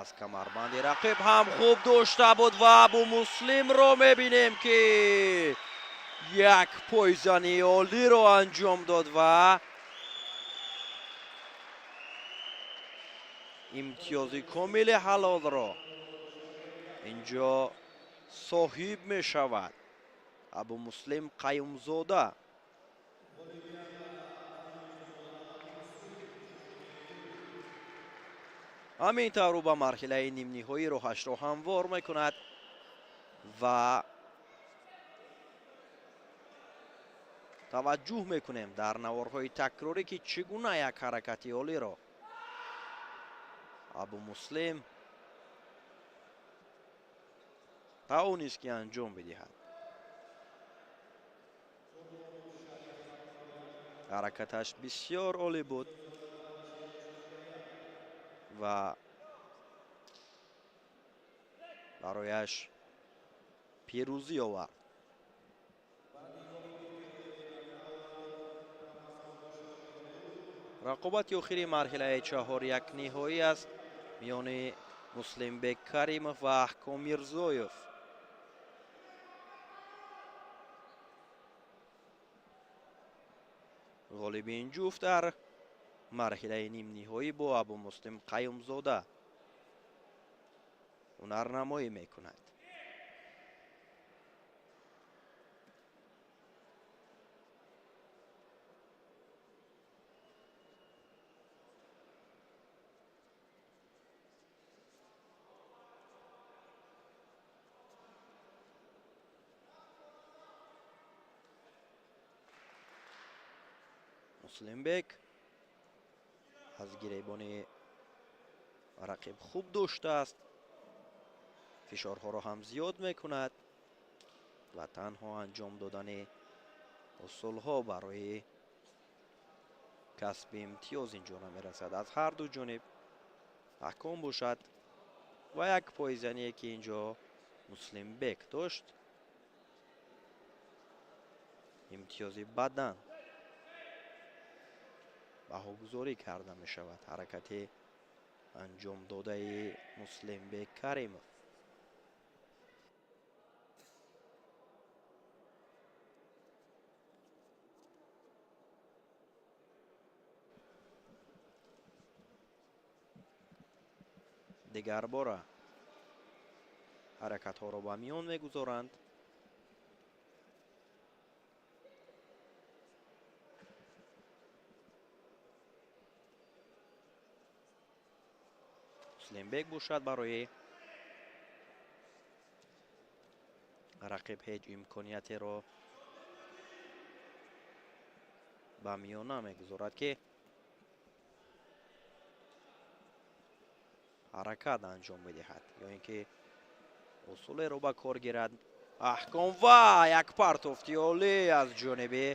Аз камарбанди рақиб ҳам хуб дошта буд ва Абумуслимро мебинем, ки як пойзани олиро анҷом дод ва имтиёзи комили ҳалолро инҷо соҳиб мешавад Абумуслим Қаюмзода. Ҳамин тавр ӯ ба марҳилаи нимниҳоӣ роҳашро ҳамвор мекунад ва таваҷҷӯҳ мекунем дар наворҳои такрорӣ, ки чӣ гуна як ҳаракати олиро Абумуслим тавонист ки анҷом бидиҳад. Ҳаракаташ бисёр олӣ буд ва барояш пирӯзӣ овард. Рақобати охири марҳилаи 4-1 ниҳоӣ аст миёни Муслимбек Каримов ва Аҳком Мирзоев. Ғолиби ин ҷуфт дар марҳилаи нимниҳоӣ бо Абумуслим Қаюмзода ҳунарнамоӣ мекунад. Муслимбек аз гиребони рақиб хуб доштааст, фишорҳоро ҳам зиёд мекунад ва танҳо анҷом додани усулҳо барои касби имтиёз инҷо намерасад. Аз ҳар ду ҷониб аҳком бошад ва як пойзание ки инҷо Муслимбек дошт, имтиёзи бадан баҳогузорӣ карда мешавад. Ҳаракати анҷомдодаи Муслимбек Каримов. Дигарбора ҳаракатҳоро ба миён мегузоранд. Муслимбек бошад барои рақиб ҳеҷ имкониятеро ба миён намегузорад, ки ҳаракат анҷом бидиҳад ё ин ки усулеро ба кор гирад. Аҳком ва як партофти олӣ аз ҷониби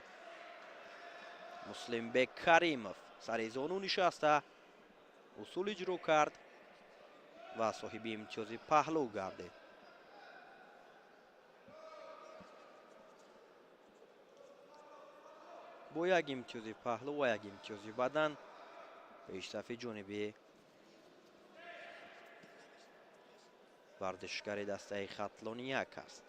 Муслимбек Каримов. Сари зону нишаста усул иҷро кард ва соҳиби имтиёзи паҳлӯ гардид. Бо як имтиёзи паҳлӯ ва як имтиёзи бадан пешсафи ҷониби варзишгари дастаи Хатлони 1 аст.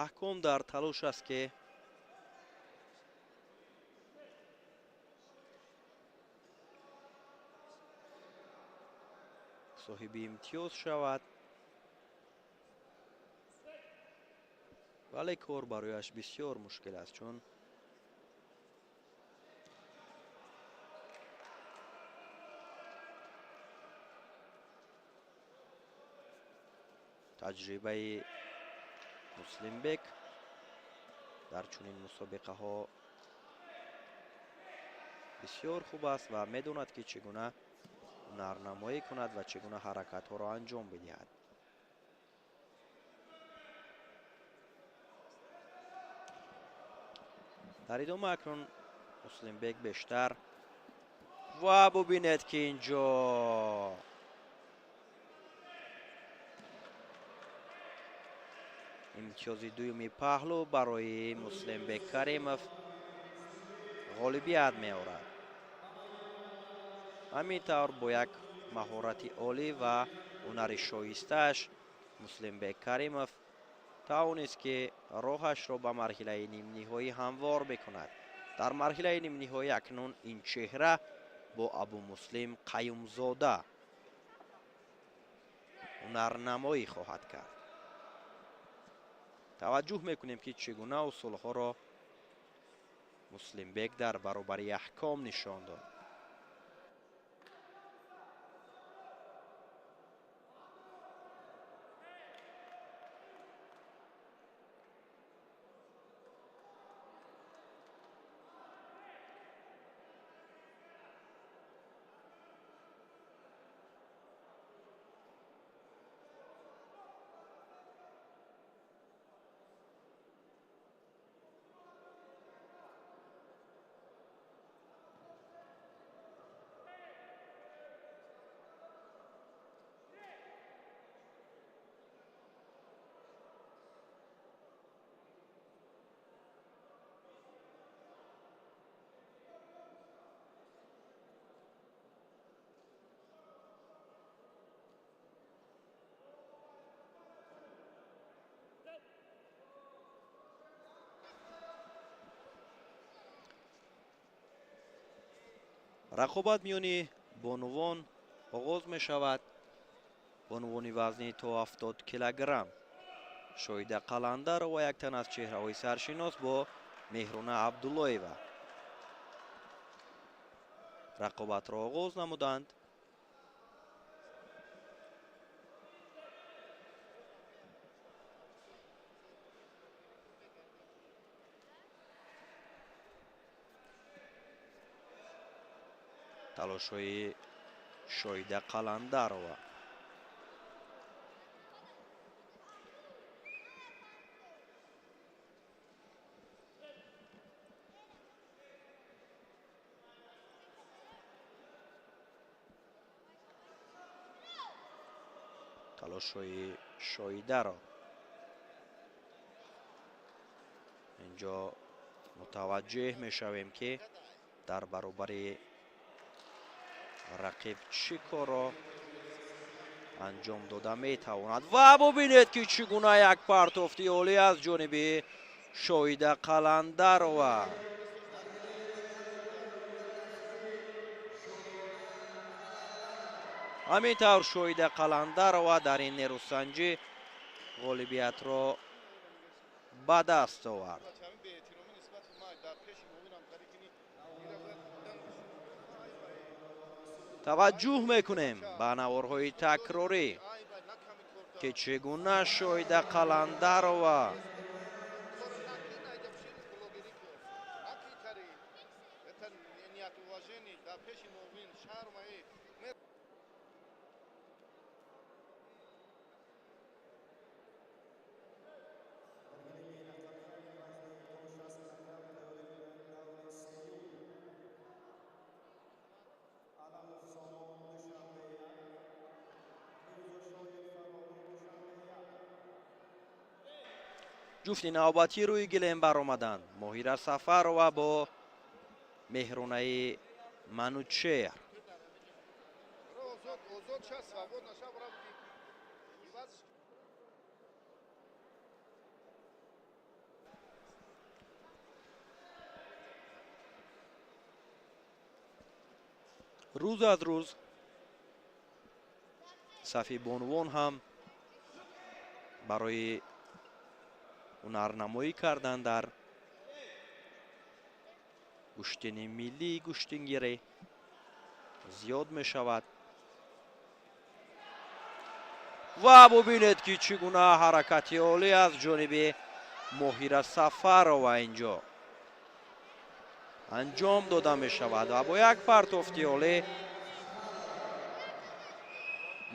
Аҳком дар талош аст, ки соҳиби имтиёз шавад, вале кор барояш бисёр мушкил аст, чун таҷрибаи Муслимбек дар чунин мусобиқаҳо бисёр хуб аст ва медонад, ки чӣ гуна ҳунарнамоӣ кунад ва чӣ гуна ҳаракатҳоро анҷом бидиҳад. Дар идома акнун Муслимбек бештар ва бубинед, ки инҷо имтиёзи дуюми паҳлӯ барои Муслимбек Каримов ғолибият меорад. Ҳамин тавр бо як маҳорати олӣ ва ҳунари шоистааш Муслимбек Каримов тавонист, ки роҳашро ба марҳилаи нимниҳоӣ ҳамвор бикунад. Дар марҳилаи нимниҳоӣ акнун ин чеҳра бо Абумуслим Қаюмзода ҳунарнамоӣ хоҳад кард. Таваҷҷӯҳ мекунем, ки чӣ гуна усулҳоро Муслимбек дар баробари аҳком нишон дод. Рақобат миёни бонувон оғоз мешавад. Бонувони вазни то 70 килограмм. Шоҳида Қаландарова як тан аз чеҳраҳои саршинос бо Меҳруна Абдуллоева рақобатро оғоз намуданд. Талошҳои Шоҳида Қаландарова. Талошҳои Шоҳидаро инҷо мутаваҷҷеҳ мешавем, ки дар баробари рақиб чӣ корро анҷом дода метавонад. Ва бубинед, ки чӣ гуна як партофти олӣ аз ҷониби Шоҳида Қаландарова. Ҳамин тавр Шоҳида Қаландарова дар ин нерӯсанҷӣ ғолибиятро ба даст овард. Таваҷҷӯҳ мекунем ба наворҳои такрорӣ, ки чӣ гуна Шоҳида Қаландарова ҷуфти навбатӣ рӯи гилем баромаданд. Моҳира Сафарова бо Меҳрунаи Манучеҳр. Рӯз аз рӯз сафи бонувон ҳам барои ҳунарнамоӣ кардан дар гӯштини миллии гӯштингирӣ зиёд мешавад. Ва бубинед, ки чӣ гуна ҳаракати олӣ аз ҷониби Моҳира Сафарова инҷо анҷом дода мешавад ва бо як партофти олӣ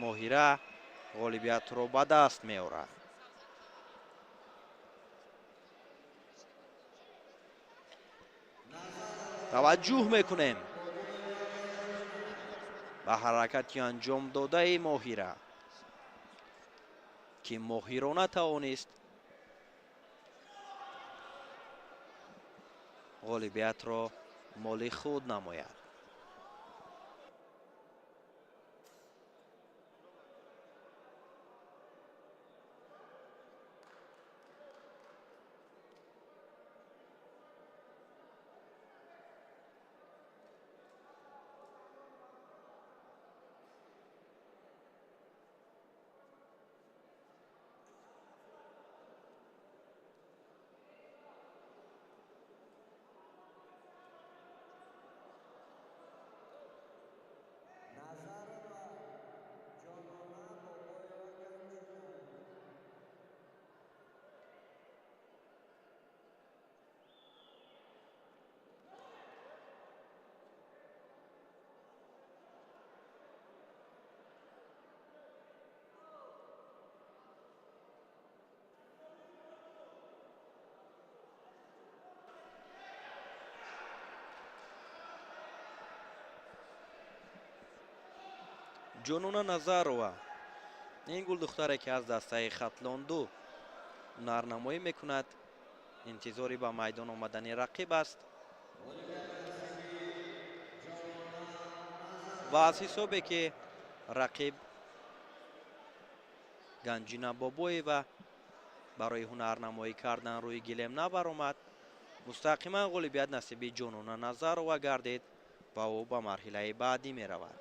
Моҳира ғолибиятро ба даст меорад. Таваҷҷӯҳ мекунем ба ҳаракати анҷом додаи Моҳира, ки моҳирона тавонист ғолибиятро моли худ намояд. Ҷонона Назарова, ин гулдухтаре ки аз дастаи Хатлон 2 ҳунарнамоӣ мекунад, интизори ба майдон омадани рақиб аст ва аз ҳисобе ки рақиб Ганҷина Бобоева барои ҳунарнамоӣ кардан рӯи гилем набаромад, мустақиман ғолибият насиби Ҷонона Назарова гардид ва ӯ ба марҳилаи баъдӣ меравад.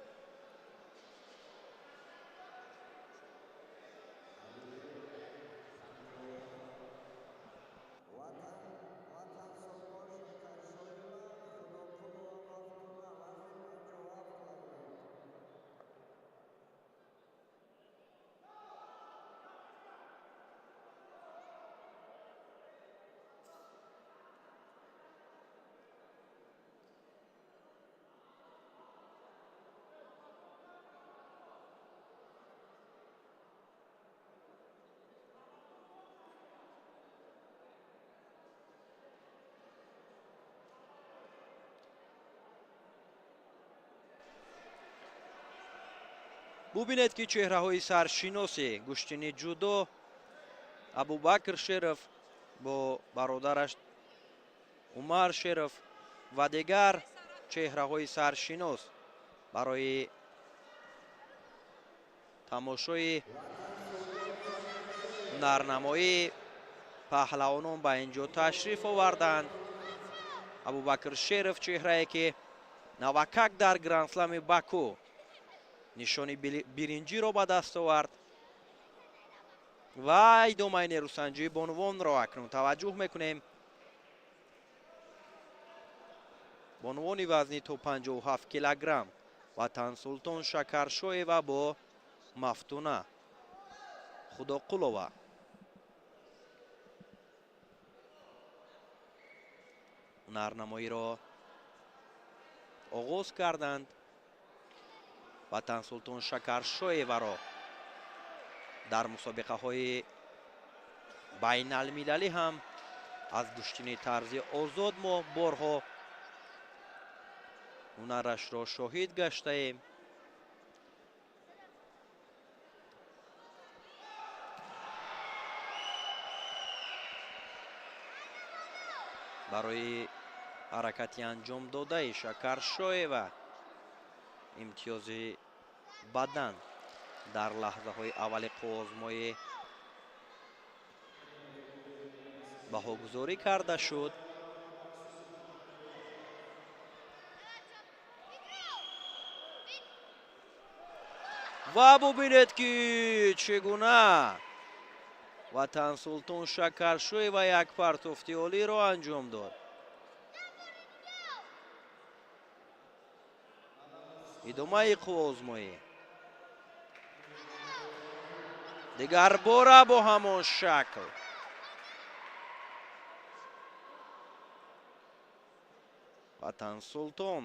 Бубинед ки чеҳраҳои саршиноси гӯштини ҷудо Абубакр Шеров бо бародараш Умар Шеров ва дигар чеҳраҳои саршинос барои тамошои ҳунарнамоии паҳлавонон ба ин ҷо ташриф оварданд. Абубакр Шеров чеҳрае ки навакак дар Грандслами Баку нишони биринҷиро ба даст овард ва идомаи нерӯсанҷии бонувонро акнун таваҷҷӯҳ мекунем. Бонувони вазни то 57 килограмм Ватансултон Шакаршоева бо Мафтуна Худоқулова. Ҳунарнамоиро оғоз карданд. Ватансултон Шакаршоеваро дар мусобиқаҳои байналмилалӣ ҳам аз гӯштини тарзи озод мо борҳо ҳунарашро шоҳид гаштаем. Барои ҳаракати анҷом додаи Шакаршоева имтиёзи бадан дар лаҳзаҳои аввали қувваозмоӣ баҳогузорӣ карда шуд. Ва бубинед ки чӣ гуна Ватансултон Шакаршоева як партофти олиро анҷом дод. Идомаи қувваозмоӣ дигарбора бо ҳамон шакл. Ватансултон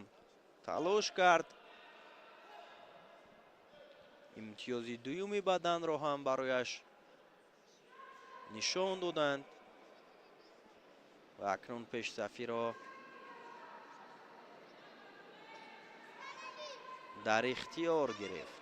талош кард имтиёзи дуюми баданро ҳам барояш нишон доданд ва акнун пешсафиро дар ихтиёр гирифт.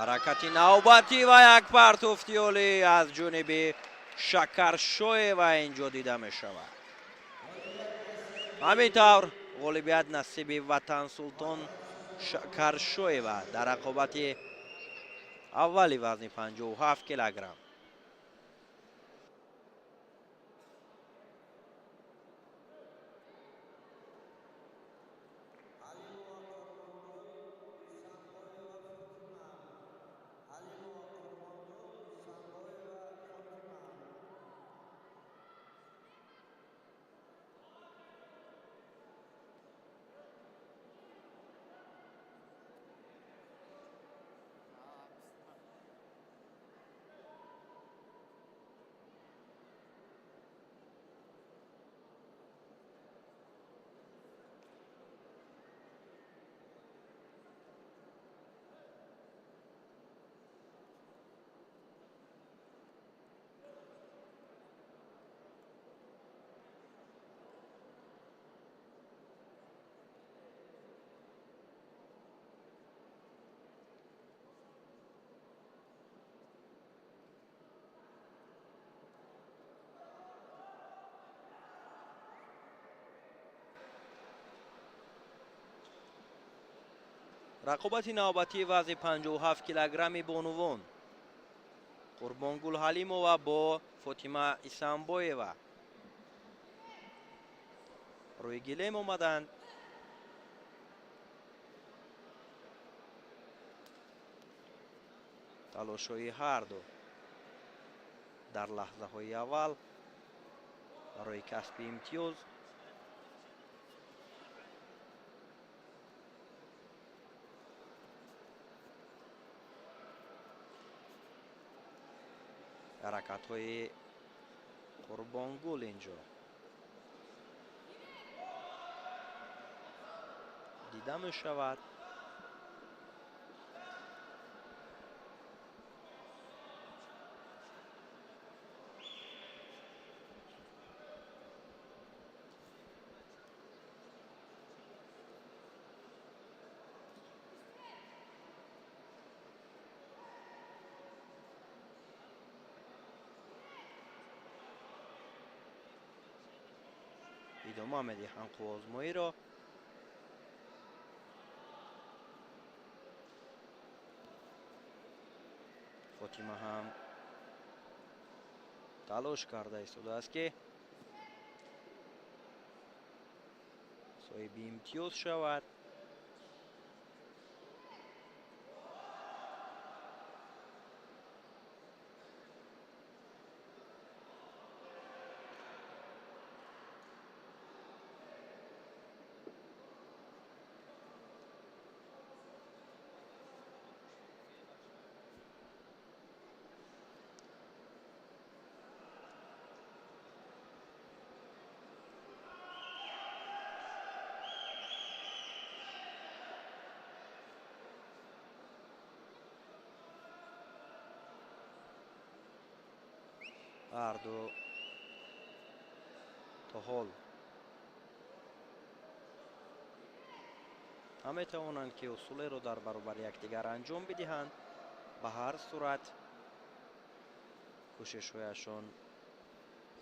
Ҳаракати навбатӣ ва як партофти олӣ аз ҷониби Шакаршоева инҷо дида мешавад. Ҳамин тавр ғолибият насиби Ватансултон Шакаршоева дар рақобати аввали вазни 57 килограмм. Рақобати навбатии вазни 57 килограмми бонувон. Қурбонгул Ҳалимова бо Фотима Исамбоева рӯи гилем омаданд. Талошҳои ҳарду дар лаҳзаҳои аввал барои касби имтиёз. Ҳаракатҳои Қурбонгул инҷо дида мешавад. Идома медиҳанд қувваозмоиро. Фотима ҳам талош карда истодааст, ки соҳиби имтиёз шавад. Ҳарду то ҳол наметавонанд, ки усулеро дар баробари якдигар анҷом бидиҳанд. Ба ҳар сурат кӯшишҳояшон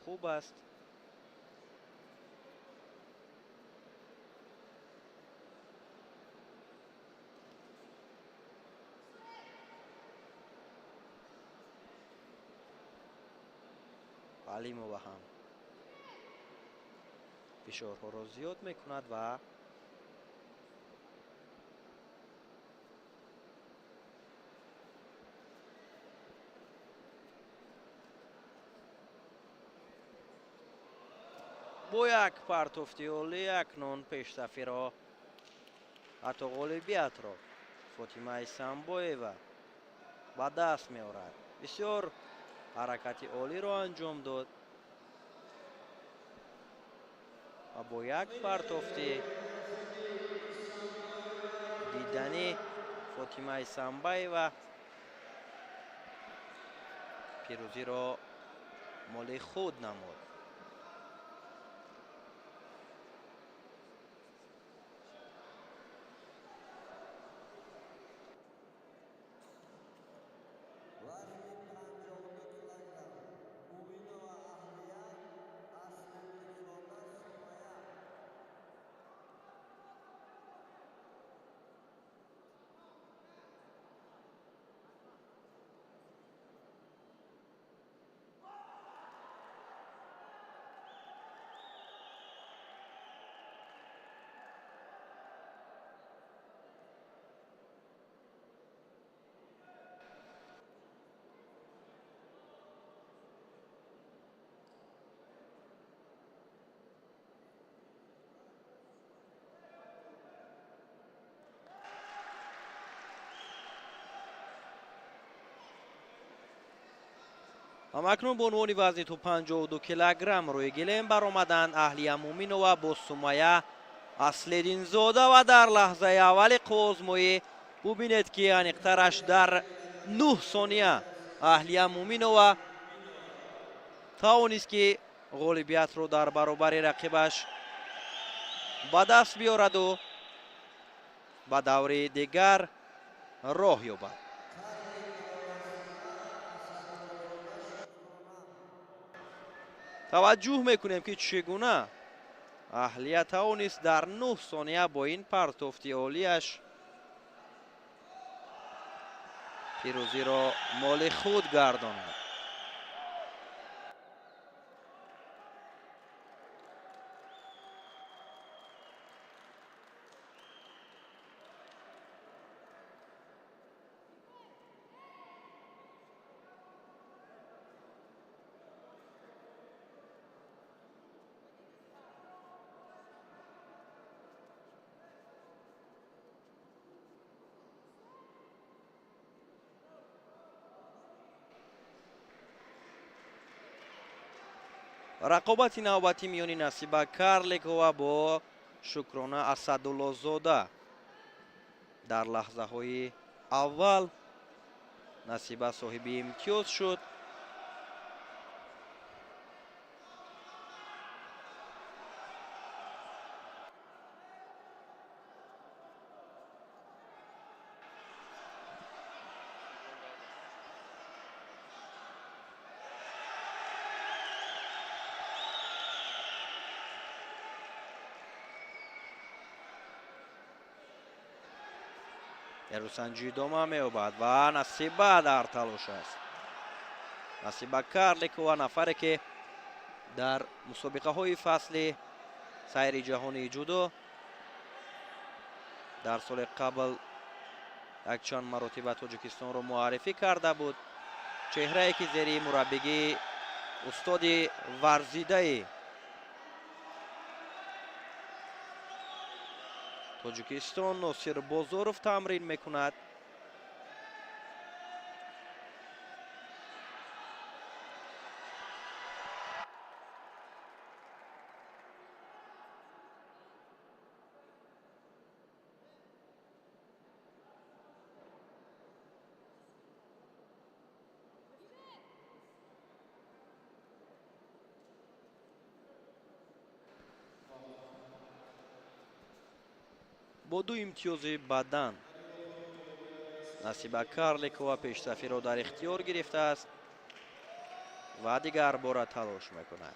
хуб аст. Ҳалимова ҳам фишорҳоро зиёд мекунад ва бо як партофти олӣ акнун пешсафиро, ҳатто ғолибиятро Фотима Исамбоева ба даст меорад. Бисёр ҳаракати олиро анҷом дод ва бо як партофти диданӣ Фотима Исамбаева пирӯзиро моли худ намуд. Ҳамакнун бо унвони вазни то 52 килограмм рӯи гилем баромаданд Аҳлия Муминова бо Сумая Аслидинзода ва дар лаҳзаи аввали қувваозмоӣ бубинед, ки аниқтараш дар 9 сония Аҳлия Муминова тавонист, ки ғолибиятро дар баробари рақибаш ба даст биёраду ба даври дигар роҳ ёбад. Таваҷҷӯҳ мекунем, ки чӣ гуна Аҳлия тавонист дар 9 сония бо ин партофти олияш Пирӯзиро моли худ гардонад. Рақобати навбатӣ миёни Насиба Карликова бо Шукрона Асадуллозода. Дар лаҳзаҳои аввал Насиба соҳиби имтиёз шуд. Нерӯсанҷӣ идома меёбад ва Насиба дар талош аст. Насиба Карликова, нафаре ки дар мусобиқаҳои фасли сайри ҷаҳонии ҷудо дар соли қабл якчанд маротиба Тоҷикистонро муаррифӣ карда буд, чеҳрае ки зери мураббигии устоди варзидаи Тоҷикистон Носир Бозоров тамрин мекунад. Бо ду имтиёзи бадан Насиба Карликова пешсафиро дар ихтиёр гирифтааст ва дигар бора талош мекунад.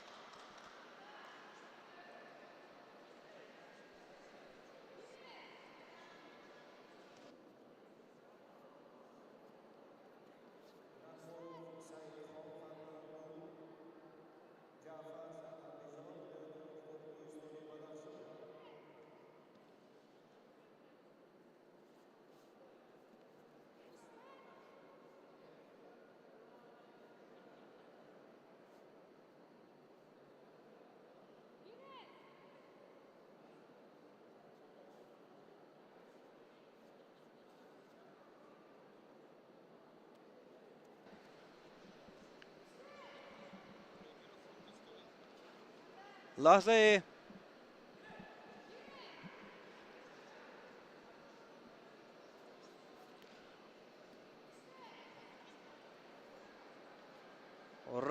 Лаҳзаи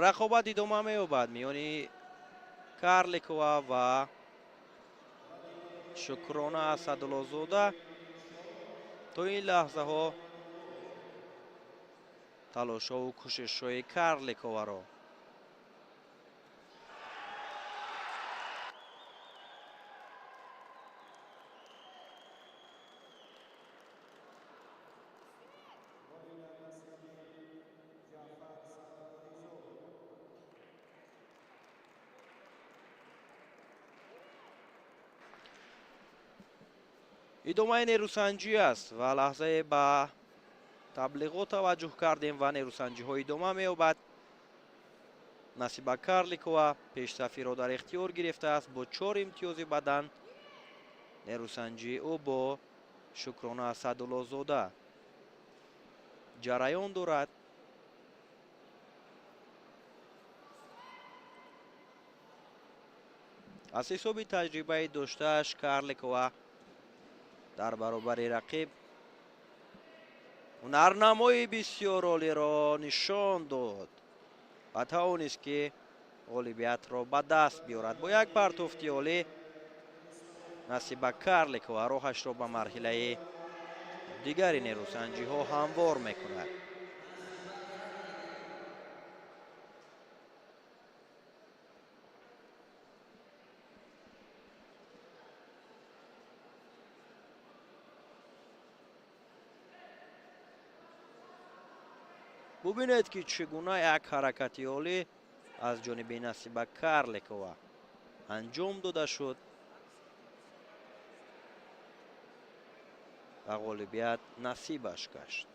рақобат идома меёбад миёни Карликова ва Шукрона Асадуллозода. То ин лаҳзаҳо талошҳову кӯшишҳои Карликоваро идомаи нерӯсанҷӣ аст ва лаҳзае ба таблиғот таваҷҷӯҳ кардем ва нерӯсанҷиҳо идома меёбад. Насиба Карликова пешсафиро дар ихтиёр гирифтааст бо 4 имтиёзи бадан. Нерӯсанҷии ӯ бо Шукрона Асадуллозода ҷараён дорад. Аз ҳисоби таҷрибаи доштааш Карликова дар баробари рақиб ҳунарнамои бисёр олиро нишон дод ва тавонист ки ғолибиятро ба даст биёрад. Бо як партофти олӣ Насиба Карликова роҳашро ба марҳилаи дигари нерӯсанҷиҳо ҳамвор мекунад. Бубинед, ки чӣ гуна як ҳаракати олӣ аз ҷониби Насиба Карликова анҷом дода шуд ва ғолибият насибаш гашт.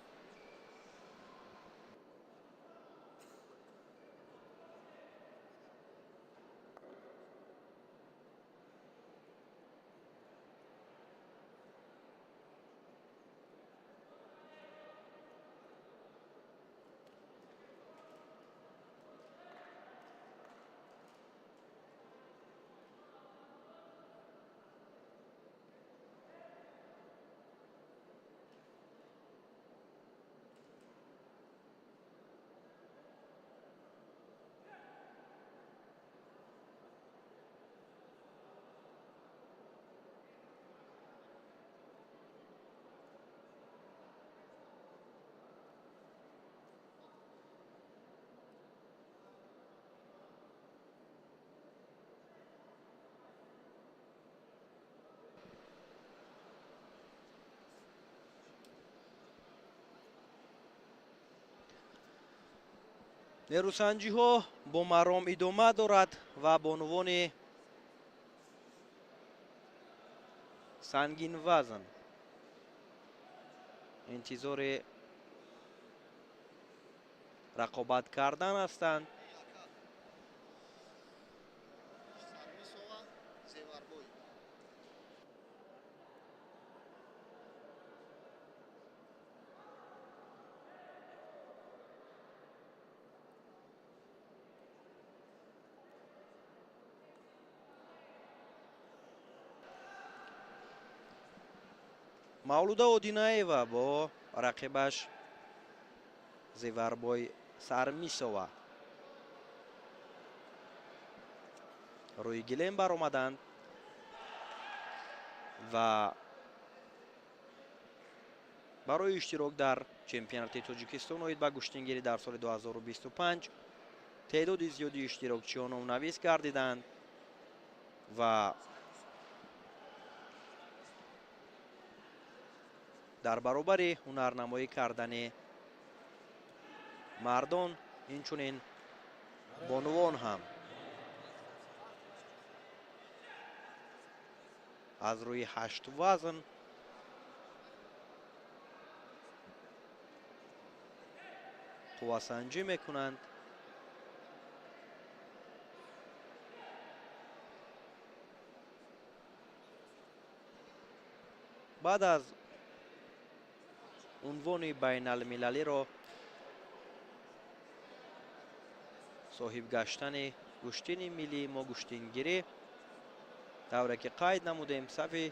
Нерӯсанҷиҳо бо маром идома дорад ва бонувони сангинвазн интизори рақобат кардан ҳастанд. Мавлуда Одинаева бо рақибаш Зеварбой Сармисова рӯи гилем баромаданд ва барои иштирок дар чемпионати Тоҷикистон оид ба гӯштингирӣ дар соли 2025 теъдоди зиёди иштирокчиён номнавис гардиданд ва дар баробари ҳунарнамоӣ кардани мардон инчунин бонувон ҳам аз рӯи 8 вазн қуввасанҷӣ мекунанд. Баъд аз унвони байналмилалиро соҳиб гаштани гӯштини миллии мо гӯштингирӣ, тавре ки қайд намудем, сафи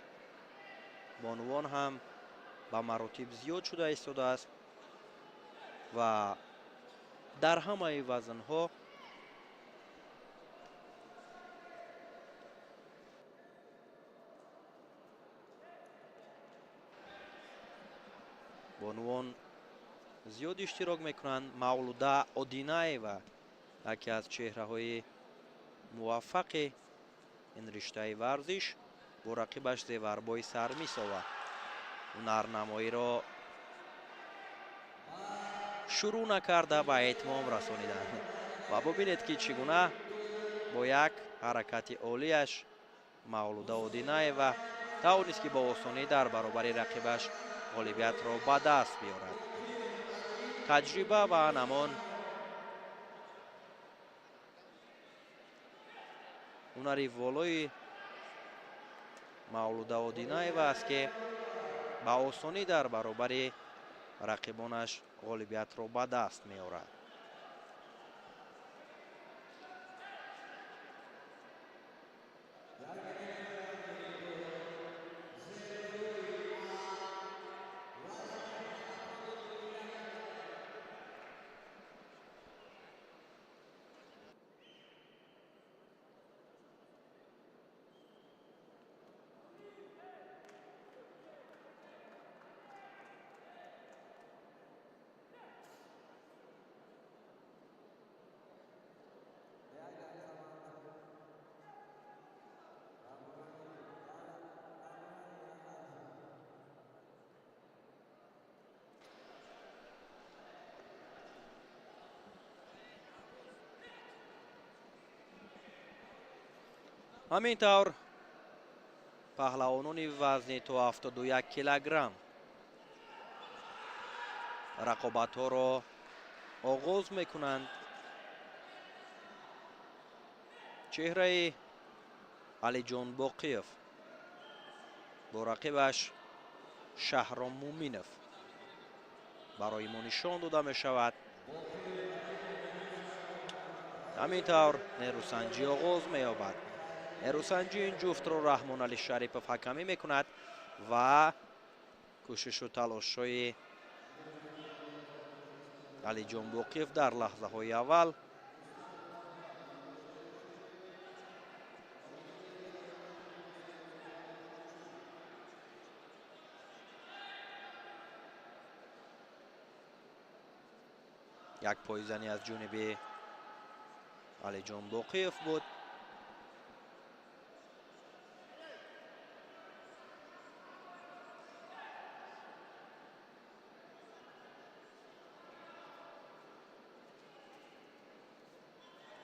бонувон ҳам ба маротиб зиёд шуда истодааст ва дар ҳамаи вазнҳо бонувон зиёд иштирок мекунанд. Мавлуда Одинаева яке аз чеҳраҳои муваффақи ин риштаи варзиш бо рақибаш Зеварбой Сармисова ҳунарнамоиро шурӯъ накарда ба итмом расониданд ва бубинед, ки чӣ гуна бо як ҳаракати олияш Мавлуда Одинаева тавонист, ки бо осонӣ дар баробари рақибаш ғолибиятро ба даст биёрад. Таҷриба ва намон ҳунари волои Мавлуда Одинаева аст, ки ба осонӣ дар баробари рақибонаш ғолибиятро ба даст меорад. Ҳамин тавр паҳлавонони вазни то 71 килограмм рақобатҳоро оғоз мекунанд. Чеҳраи Алиҷон Боқиев бо рақибаш Шаҳром Муминов барои мо нишон дода мешавад. Ҳамин тавр нерӯсанҷӣ оғоз меёбад. Нерӯсанҷӣ ин ҷуфтро Раҳмонали Шарипов ҳакамӣ мекунад ва кӯшишу талошҳои Алиҷон Боқиев дар лаҳзаҳои аввал як пойзанӣ аз ҷониби Алиҷон Боқиев буд.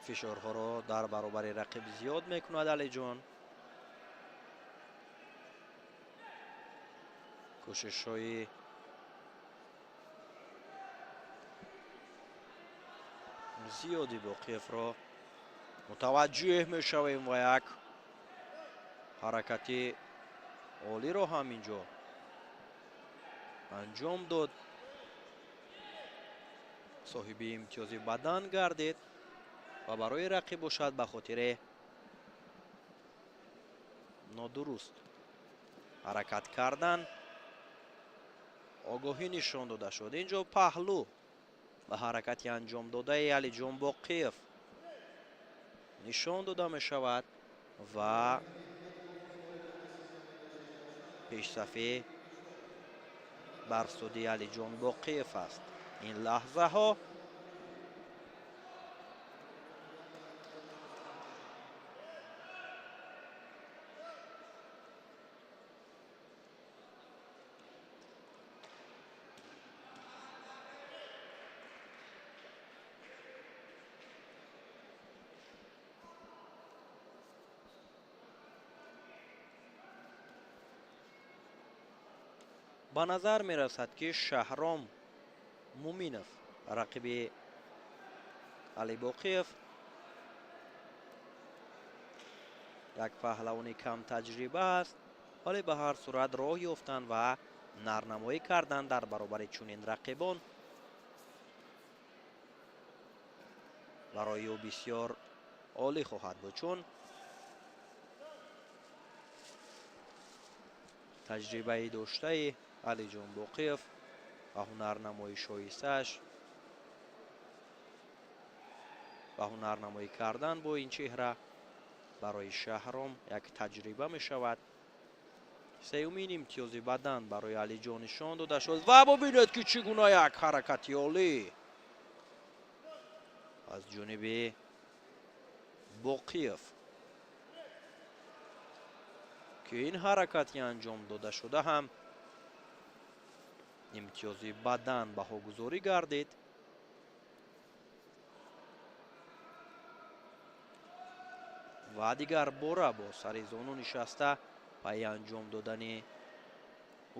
Фишорҳоро дар баробари рақиб зиёд мекунад Алиҷон. Кӯшишҳои зиёди Боқиевро мутаваҷҷӯҳ мешавем ва як ҳаракати олиро ҳам инҷо анҷом дод. Соҳиби имтиёзи бадан гардид ва барои рақиб бошад ба хотири нодуруст ҳаракат кардан огоҳӣ нишон дода шуд. Инҷо паҳлӯ ба ҳаракати анҷомдодаи Алиҷон Боқиев нишон дода мешавад ва пешсафи барсуди Алиҷон Боқиев аст. Ин лаҳзаҳо ба назар мерасад, ки Шаҳром Муминов рақиби Али Боқиев як паҳлавони камтаҷриба аст, вале ба ҳар сурат роҳ ёфтан ва нарнамоӣ кардан дар баробари чунин рақибон барои ӯ бисёр олӣ хоҳад буд, чун таҷрибаи доштаи Алиҷон Боқиев ва ҳунарнамои шоистааш ва ҳунарнамоӣ кардан бо ин чеҳра барои Шаҳром як таҷриба мешавад. Сеюмин имтиёзи бадан барои Алиҷон нишон дода шуд ва бубинед, ки чӣ гуна як ҳаракати олӣ аз ҷониби Боқиев, ки ин ҳаракати анҷом дода шуда ҳам имтиёзи бадан баҳогузорӣ гардид. Ва дигар бора бо сари зону нишаста пайи анҷом додани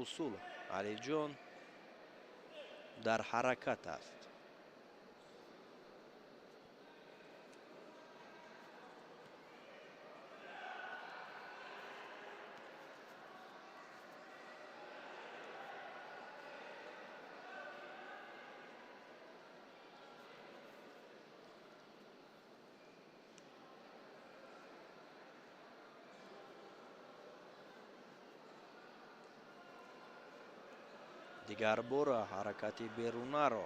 усул Алиҷон дар ҳаракат аст. Дигар бора ҳаракати берунаро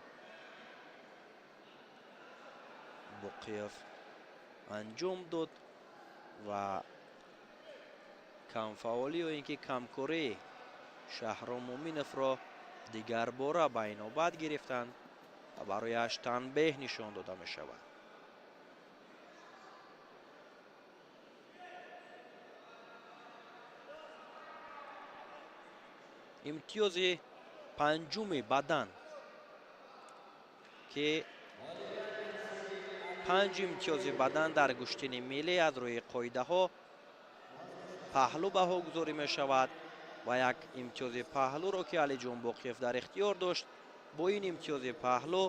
Боқиев анҷом дод ва камфаъолӣ ё ин ки камкории Шаҳром Муминовро дигар бора ба инобат гирифтанд ва барояш танбеҳ нишон дода мешавад. Имтиёзи панҷуми бадан, ки 5 имтиёзи бадан дар гӯштини миллӣ аз рӯи қоидаҳо Паҳлӯ баҳогузорӣ мешавад ва як имтиёзи паҳлӯро, ки Алиҷон Боқиев дар ихтиёр дошт, бо ин имтиёзи паҳлӯ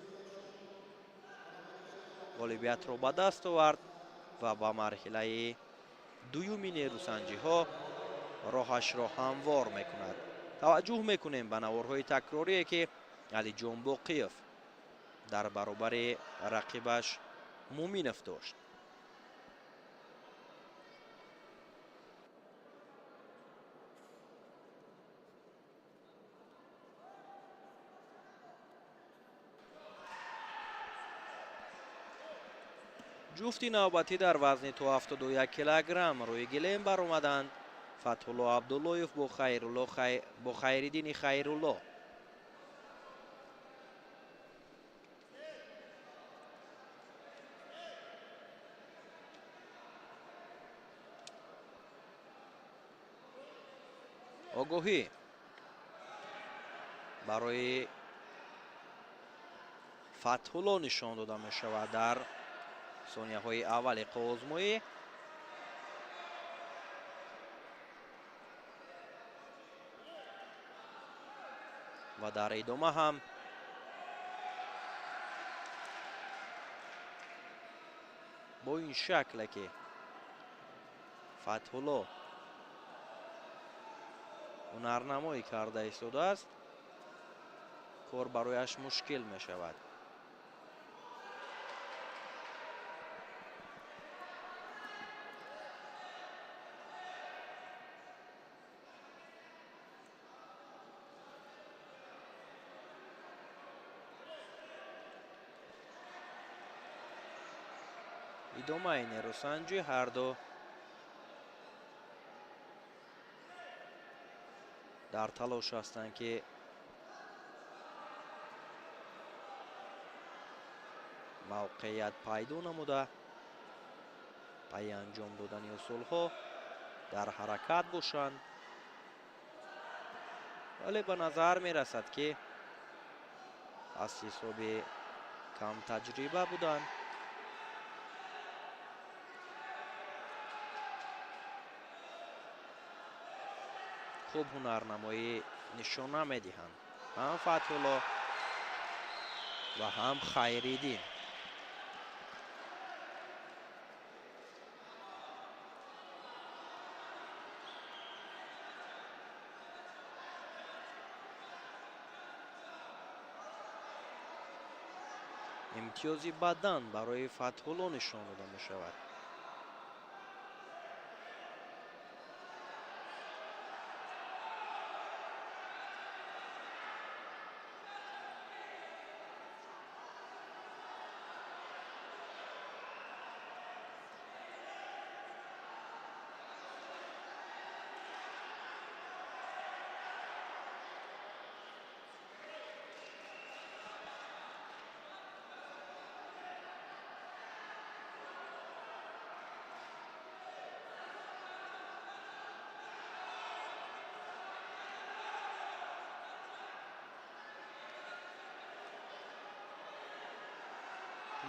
ғолибиятро ба даст овард ва ба марҳилаи дуюми нерӯсанҷиҳо роҳашро ҳамвор мекунад. Таваҷҷӯҳ мекунем ба наворҳои такрорие, ки Алиҷон Боқиев дар баробари рақибаш Муминов дошт. Ҷуфти навбатӣ дар вазни то 71 килограмм рӯи гилем баромаданд. Фатҳулло Абдуллоев бо Хайриддини Хайрулло. Огоҳӣ барои Фатҳулло нишон дода мешавад дар сонияҳои аввали қувваозмоӣ. Ва дар идома ҳам бо ин шакле, ки Фатҳулло ҳунарнамоӣ карда истодааст, кор барояш мушкил мешавад. Идомаи нерӯсанҷӣ ҳарду дар талош ҳастанд, ки мавқеият пайдо намуда пайи анҷом додани усулҳо дар ҳаракат бошанд, вале ба назар мерасад, ки аз ҳисоби камтаҷриба буданд. Хуб ҳунарнамоӣ нишон намедиҳанд ҳам Фатҳулло ва ҳам Хайриддин. Имтиёзи бадан барои Фатҳулло нишон дода мешавад.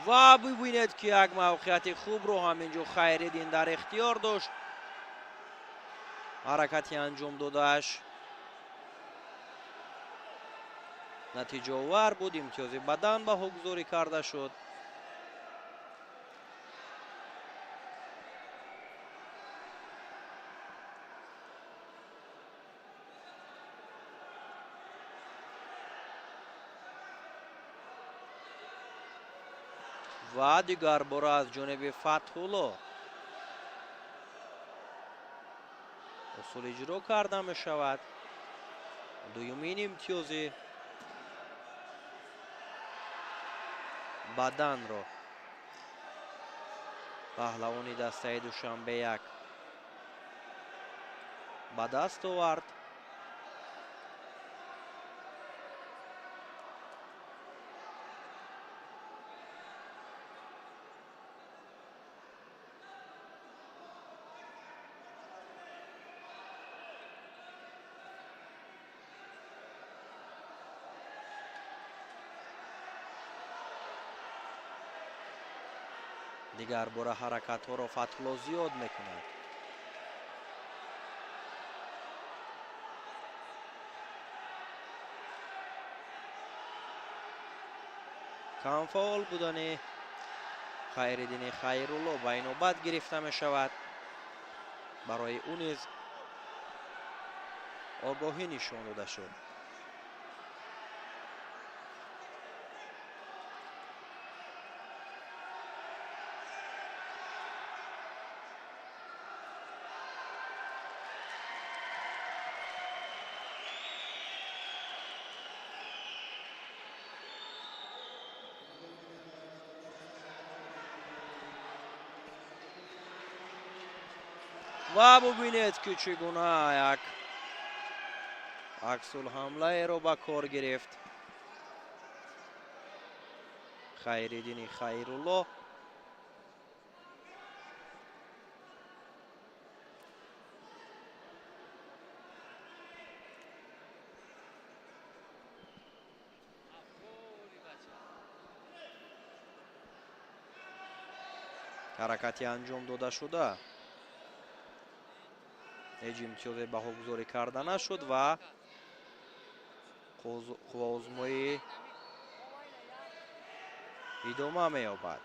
Ва бибинед, ки як мавқеияти хубро ҳаминҷо Хайриддин дар ихтиёр дошт. Ҳаракати анҷом додааш натиҷаовар буд, имтиёзи бадан баҳогузорӣ карда шуд. Ва дигар бора аз ҷониби Фатҳулло усул иҷро карда мешавад. Дуюмин имтиёзи баданро паҳлавони дастаи Душанбе 1 ба даст овард. Дигар бора ҳаракатҳоро Фатҳулло зиёд мекунад. Камфаъол будани Хайриддини Хайрулло ба инобат гирифта мешавад. Барои ӯ низ огоҳӣ нишон дода шуд. Ва бубинед, ки чӣ гуна як аксулҳамлаеро ба кор гирифт Хайриддини Хайрулло. Ҳаракати анҷом додашуда ҳеҷ имтиёзе баҳогузорӣ карда нашуд ва қувваозмоӣ идома меёбад.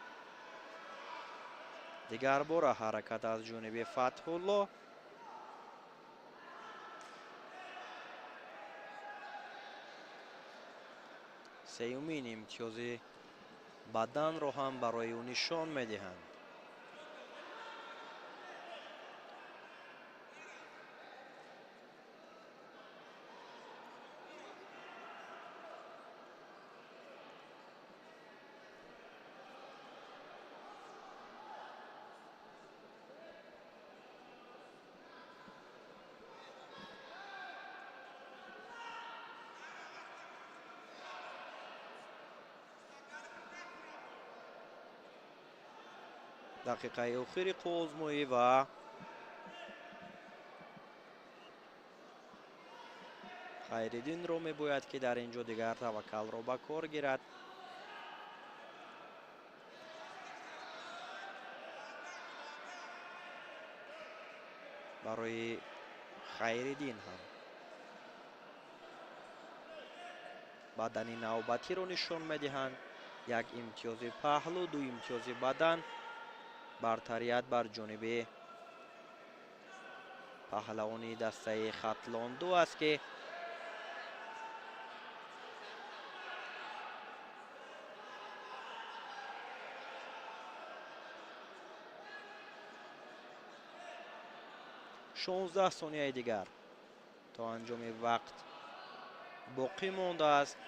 Дигарбора ҳаракат аз ҷониби Фатҳулло. Сеюмин имтиёзи баданро ҳам барои ӯ нишон медиҳанд. Дақиқаи охири қувваозмоӣ ва Хайриддинро мебояд, ки дар ин ҷо дигар таваккалро ба кор гирад. Барои Хайриддин ҳам бадани навбатиро нишон медиҳанд. Як имтиёзи паҳлӯ, ду имтиёзи бадан, бартарият бар ҷониби паҳлавони дастаи Хатлонду аст, ки 16 сонияи дигар то анҷоми вақт боқӣ мондааст.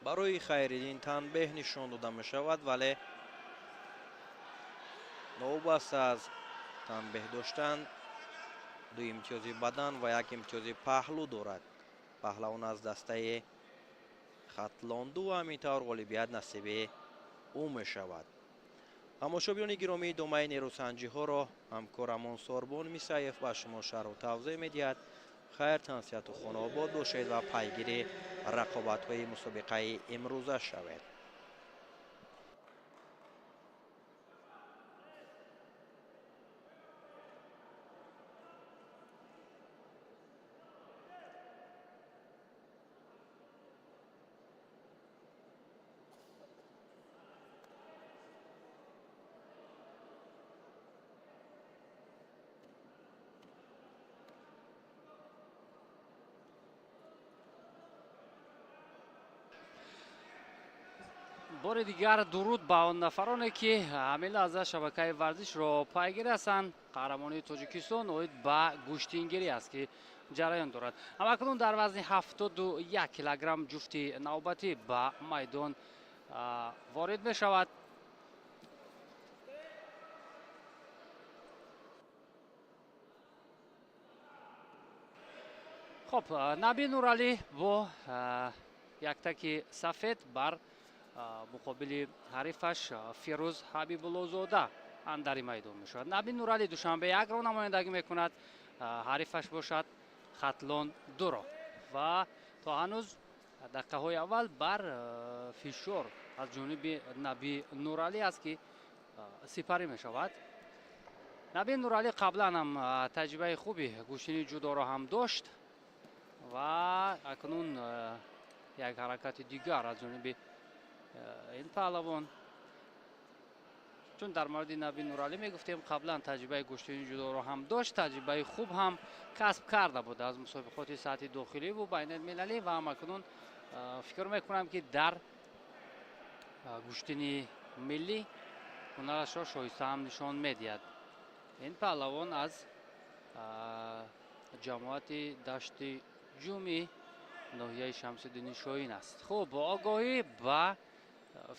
Барои Хайриддин танбеҳ нишон дода мешавад, вале новобаста аз танбеҳ доштан ду имтиёзи бадан ва як имтиёзи паҳлӯ дорад. Паҳлавон аз дастаи Хатлонду ва ҳамин тавр ғолибият насиби ӯ мешавад. Тамошобинони гиромӣ, идомаи нерӯсанҷиҳоро ҳамкорамон Сорбон Мисаев ба шумо шарҳу тавзеҳ медиҳад. Хайр, тансиҳату хонаобод бошед ва пайгири рақобатҳои мусобиқаи имрӯза шавед. Бори дигар дуруд ба он нафароне, ки ҳамин лаҳза шабакаи варзишро пайгир ҳастанд. Қаҳрамонии Тоҷикистон оид ба гӯштингирӣ аст, ки ҷараён дорад. Ҳамакнун дар вазни 71 килограмм ҷуфти навбатӣ ба майдон ворид мешавад. Хоб, Наби Нуралӣ бо яктаки сафед бар муқобили ҳарифаш Фирӯз Ҳабибуллозода андари майдон мешавад. Наби Нуралӣ Душанбе якро намояндагӣ мекунад, ҳарифаш бошад Хатлон 2-ро ва то ҳанӯз дақиқаҳои аввал бар фишор аз ҷониби Наби Нуралӣ аст, ки сипарӣ мешавад. Наби Нуралӣ қаблан ҳам таҷрибаи хуби гӯштини ҷудоро ҳам дошт ва акнун як ҳаракати дигар аз ҷониби ин паҳлавон. Чун дар мавриди Наби Нуралӣ мегуфтем, қаблан таҷрибаи гӯштини ҷудоро ҳам дошт, таҷрибаи хуб ҳам касб карда буд аз мусобиқоти сатҳи дохиливу байналмилалӣ ва ҳамакнун фикр мекунам, ки дар гӯштини миллӣ ҳунарашро шоиста ҳам нишон медиҳад. Ин паҳлавон аз ҷамоати Дашти Ҷуми ноҳияи Шамсиддини Шоҳин аст. Хуб, огоҳӣ ба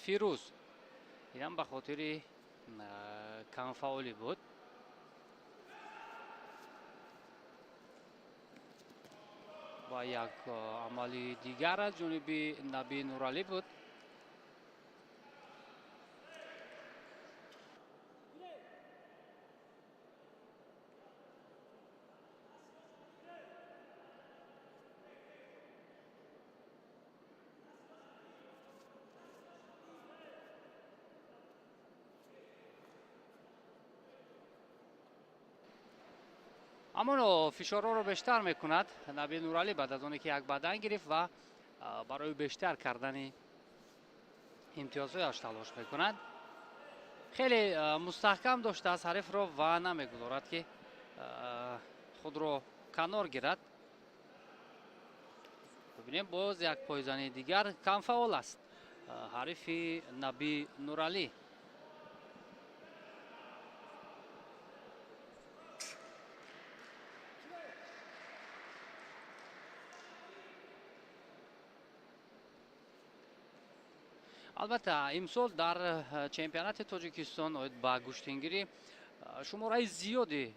Фирӯз, инам ба хотири камфаъолӣ буд. Ва як амали дигар аз ҷониби Наби Нуралӣ буд. Амоно фишорҳоро бештар мекунад Наби Нуралӣ баъд аз оне ки як бадан гирифт ва барои бештар кардани имтиёзҳояш талош мекунад. Хеле мустаҳкам доштааст ҳарифро ва намегузорад, ки худро канор гирад. Бибинем, боз як пойзани дигар, камфаъол аст ҳарифи Наби Нуралӣ. Албатта, имсол дар чемпионати Тоҷикистон оид ба гӯштингирӣ шумораи зиёди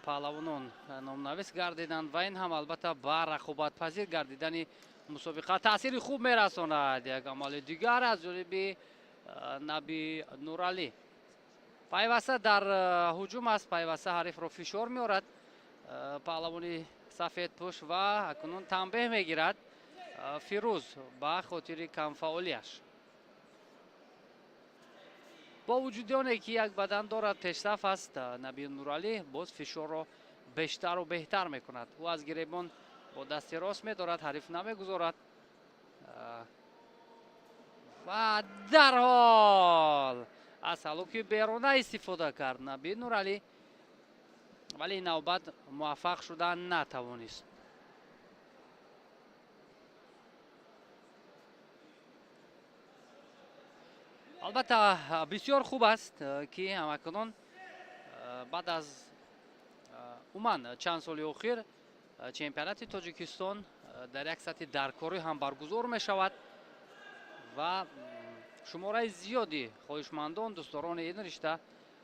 паҳлавонон номнавис гардиданд ва ин ҳам албатта ба рақобатпазир гардидани мусобиқа таъсири хуб мерасонад. Як амали дигар аз ҷониби Наби Нуралӣ. Пайваста дар ҳуҷум аст, пайваста ҳарифро фишор меорад паҳлавони сафедпӯш ва акнун танбеҳ мегирад Фирӯз ба хотири камфаъолиаш. Бо вуҷуди оне ки як бадан дорад, пешсаф аст Наби Нуралӣ, боз фишорро бештару беҳтар мекунад. Ӯ аз гиребон бо дасти рост медорад, ҳариф намегузорад ва дарҳол аз ҳалуки берона истифода кард Наби Нуралӣ, вале ин навбат муваффақ шуда натавонист. Албатта, бисёр хуб аст, ки ҳамакунон баъд аз умуман чанд соли охир чемпионати Тоҷикистон дар як сатҳи даркорӣ ҳам баргузор мешавад ва шумораи зиёди хоҳишмандон, дӯстдорони ин ришта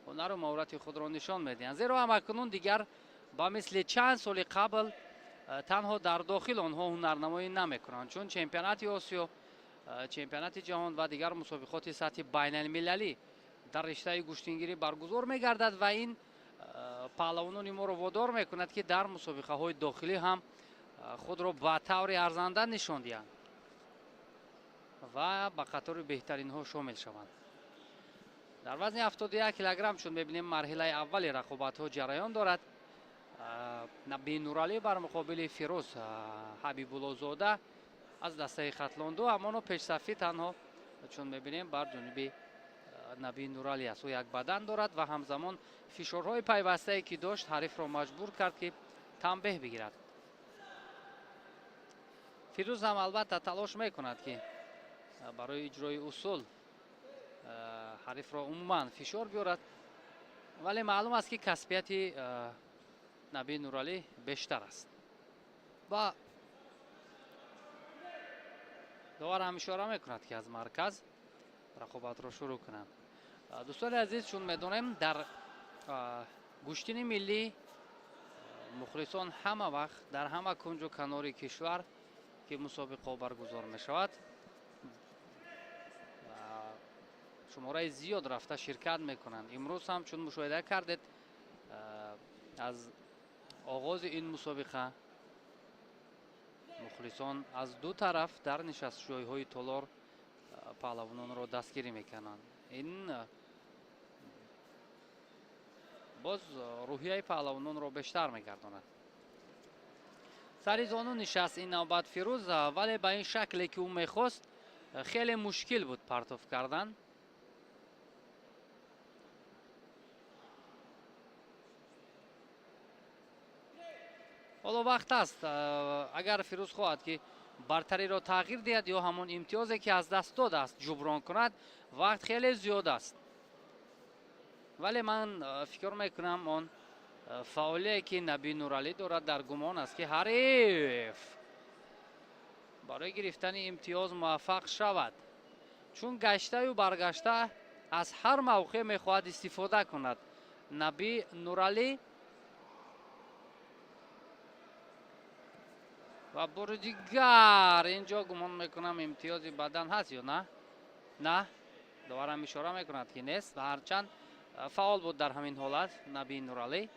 ҳунару маҳорати худро нишон медиҳанд. Зеро ҳамакунун дигар ба мисли чанд соли қабл танҳо дар дохил онҳо ҳунарнамоӣ намекунанд, чун чемпионати Осиё, чемпионати ҷаҳон ва дигар мусобиқоти сатҳи байналмилалӣ дар риштаи гӯштингирӣ баргузор мегардад ва ин паҳлавонони моро водор мекунад, ки дар мусобиқаҳои дохилӣ ҳам худро ба таври арзанда нишон диҳанд ва ба қатори беҳтаринҳо шомил шаванд. Дар вазни 71 килограмм, чун мебинем, марҳилаи аввали рақобатҳо ҷараён дорад. Наби Нуралӣ бар муқобили Фирӯз Ҳабибуллозода аз дастаи Хатлон 2. Амоно пешсафӣ танҳо, чун мебинем, бар ҷониби Наби Нуралӣ аст. Ӯ як бадан дорад ва ҳамзамон фишорҳои пайвастае ки дошт, ҳарифро маҷбур кард, ки танбеҳ бигирад. Фирӯз ҳам албатта талош мекунад, ки барои иҷрои усул ҳарифро умуман фишор биёрад, вале маълум аст, ки касбияти Наби Нуралӣ бештар аст ва довар ҳам ишора мекунад, ки аз марказ рақобатро шурӯъ кунанд. Дӯстони азиз, чун медонем, дар гӯштини миллӣ мухлисон ҳама вақт дар ҳама кунҷу канори кишвар, ки мусобиқаҳо баргузор мешавад, шумораи зиёд рафта ширкат мекунанд. Имрӯз ҳам, чун мушоҳида кардед, аз оғози ин мусобиқа Мухлисон аз ду тараф дар нишастҷойҳои толор паҳлавононро дастгирӣ мекунанд. Ин боз рӯҳияи паҳлавононро бештар мегардонад. Сари зону нишаст ин навбат Фирӯз, вале ба ин шакле ки ӯ мехост хеле мушкил буд партоф кардан. Ҳоло вақт аст, агар Фирӯз хоҳад ки бартариро тағйир диҳад ё ҳамон имтиёзе ки аз даст додааст ҷуброн кунад, вақт хеле зиёд аст. Вале ман фикр мекунам он фаъолие ки Наби Нуралӣ дорад дар гумон аст ки ҳариф барои гирифтани имтиёз муваффақ шавад, чун гаштаю баргашта аз ҳар мавқеъ мехоҳад истифода кунад. Наби Нуралӣ ва бори дигар инҷо гумон мекунам имтиёзи бадан ҳаст ё на? На, доварам ишора мекунад ки нест ва ҳарчанд фаъол буд дар ҳамин ҳолат Наби Нуралӣ.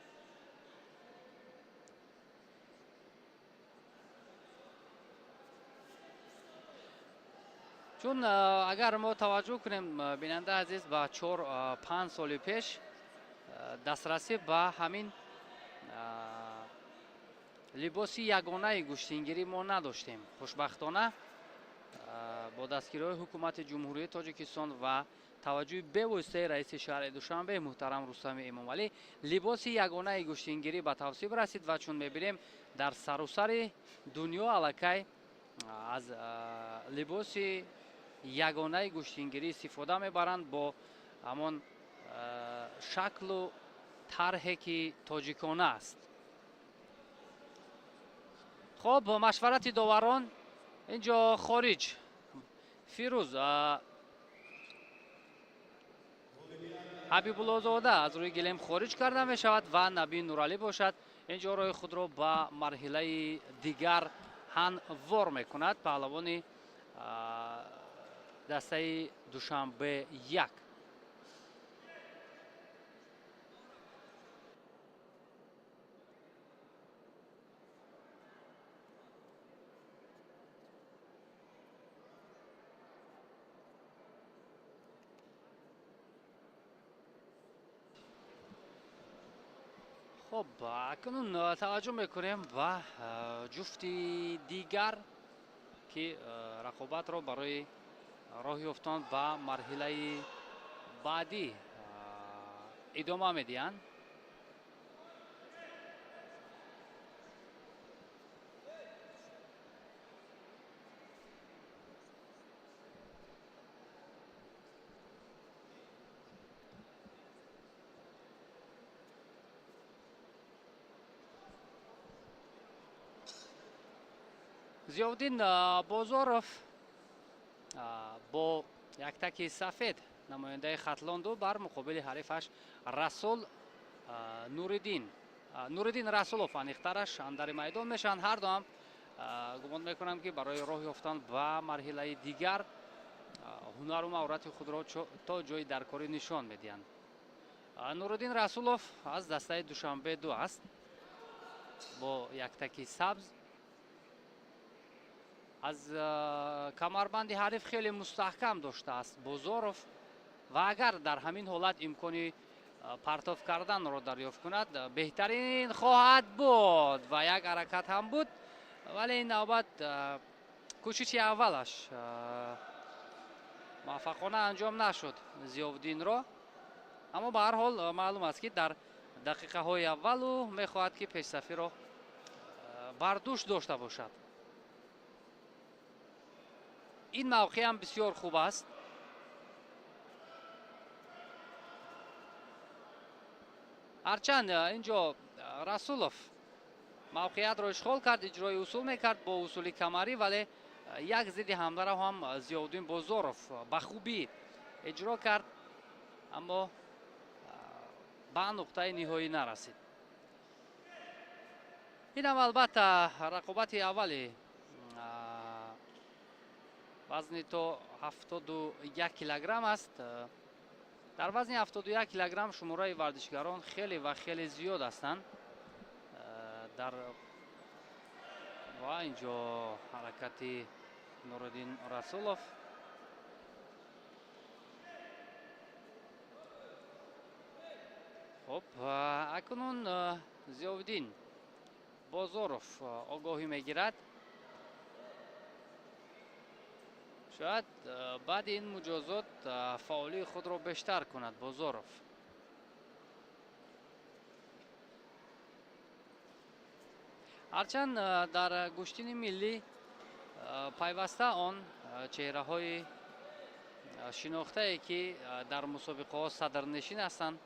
Чун агар мо таваҷҷӯҳ кунем, бинандаи азиз, ба 4-5 соли пеш дастрасӣ ба ҳамин либоси ягонаи гӯштингирӣ мо надоштем. Хушбахтона бо дастгириҳои ҳукумати Ҷумҳурии Тоҷикистон ва таваҷҷӯҳи бевоситаи раиси шаҳри Душанбе муҳтарам Рустами Эмомалӣ либоси ягонаи гӯштингирӣ ба тавсиф расид ва чун мебинем дар сарусари дунё аллакай аз либоси ягонаи гӯштингирӣ истифода мебаранд бо ҳамон шаклу тарҳе ки тоҷикона аст. Хоб, машварати доварон инҷо хориҷ. Фирӯз Ҳабибуллозода аз рӯи гилем хориҷ карда мешавад ва Наби Нуралӣ бошад инҷо роҳи худро ба марҳилаи дигар ҳамвор мекунад. Паҳлавони дастаи Душанбе 1. Хоб, акнун таваҷҷӯҳ мекунем ба ҷуфти дигар ки рақобатро барои роҳ ёфтан ба марҳилаи баъдӣ идома медиҳанд. Зиёвиддин Бозоров бо яктаки сафед намояндаи Хатлонду бар муқобили ҳарифаш Расул Нуриддин, Нуриддин Расулов аниқтараш андари майдон мешаванд. Ҳар дуам гумон мекунам ки барои роҳ ёфтан ба марҳилаи дигар ҳунару маҳорати худро то ҷои даркорӣ нишон медиҳанд. Нуриддин Расулов аз дастаи Душанбе 2 аст бо яктаки сабз. Аз камарбанди ҳариф хеле мустаҳкам доштааст Бозоров ва агар дар ҳамин ҳолат имкони партоф карданро дарёфт кунад беҳтарин хоҳад буд ва як ҳаракат ҳам буд, вале ин навбат кӯшиши аввалаш муваффақона анҷом нашуд Зиёвиддинро. Аммо ба ҳар ҳол маълум аст ки дар дақиқаҳои аввал ӯ мехоҳад ки пешсафиро бар дӯш дошта бошад. Ин мавқеъ ҳам бисёр хуб аст. Ҳарчанд инҷо Расулов мавқеиятро ишғол кард, иҷрои усул мекард бо усули камарӣ, вале як зидди ҳамларо ҳам Зиёвиддин Бозоров ба хубӣ иҷро кард, аммо ба нуқтаи ниҳоӣ нарасид. Инам албатта рақобати аввали вазни то 71 килограмм аст. Дар вазни 71 килограмм шумораи варзишгарон хеле ва хеле зиёд ҳастанд. Дар Ва инҷо ҳаракати Нуриддин Расулов. Хуб, акнун Зиёвиддин Бозоров огоҳӣ мегирад. Шояд баъди ин муҷозот фаъолии худро бештар кунад Бозоров. Ҳарчанд дар гӯштини миллӣ пайваста он чеҳраҳои шинохтае ки дар мусобиқаҳо садрнишин ҳастанд,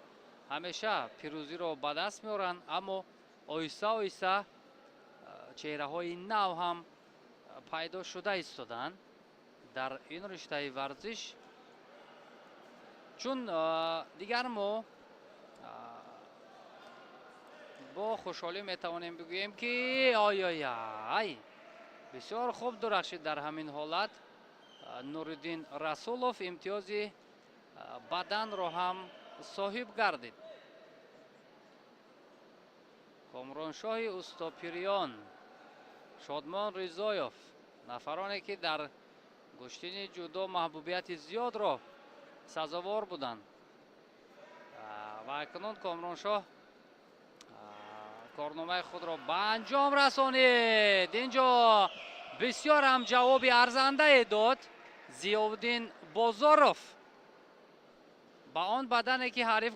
ҳамеша пирӯзиро ба даст меоранд, аммо оҳиста оҳиста чеҳраҳои нав ҳам пайдо шуда истоданд дар ин риштаи варзиш. Чун дигар мо бо хушҳолӣ метавонем бигӯем ки ой-ой-ай, бисёр хуб дурахшид дар ҳамин ҳолат Нуриддин Расулов, имтиёзи баданро ҳам соҳиб гардид. Комроншоҳи Устопириён, Шодмон Ризоев, нафароне ки дар гӯштини ҷудо маҳбубияти зиёдро сазовор буданд. Ва акнун Комроншоҳ корномаи худро ба анҷом расонид. Инҷо бисёр ҳам ҷавоби арзандае дод Зиёвиддин Бозоров ба он бадане ки ҳариф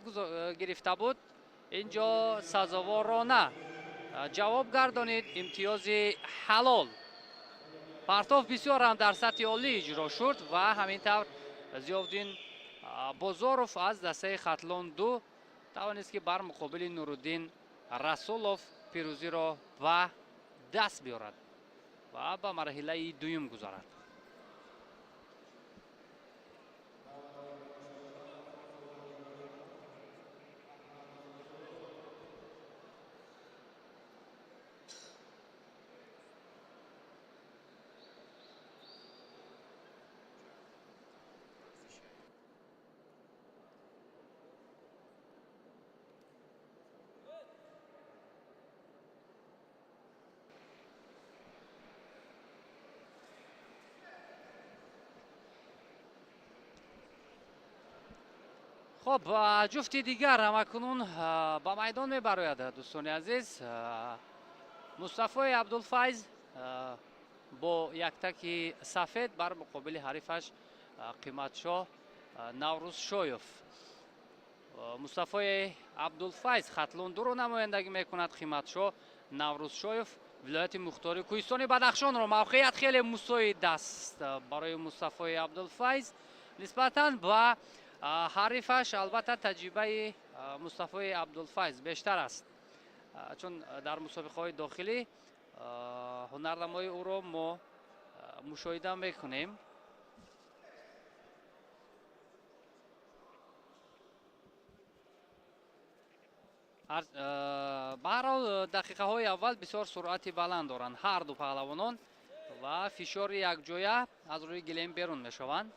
гирифта буд. Инҷо сазоворона ҷавоб гардонид, имтиёзи ҳалол. Партов бисёр ҳам дар сатҳи олӣ иҷро шуд ва ҳамин тавр Зиёвиддин Бозоров аз дастаи Хатлон 2 тавонист ки бар муқобили Нуриддин Расулов пирӯзиро ба даст биёрад ва ба марҳилаи дуюм гузарад. Хуб, ҷуфти дигар ҳамакунун ба майдон мебарояд, дӯстони азиз. Мустафои Абдулфайз бо яктаки сафед бар муқобили ҳарифаш Қиматшоҳ Наврӯзшоев. Мустафои Абдулфайз Хатлон 2-ро намояндагӣ мекунад, Қиматшоҳ Наврӯзшоев вилояти мухтори Кӯҳистони Бадахшонро. Мавқеият хеле мусоид аст барои Мустафои Абдулфайз нисбатан ба ҳарифаш. Албатта таҷрибаи Мустафои Абдулфайз бештар аст, чун дар мусобиқаҳои дохилӣ ҳунарнамои ӯро мо мушоҳида мекунем. Ба ҳар ҳол дақиқаҳои аввал бисёр суръати баланд доранд ҳар ду паҳлавонон ва фишори якҷоя аз рӯи гилем берун мешаванд.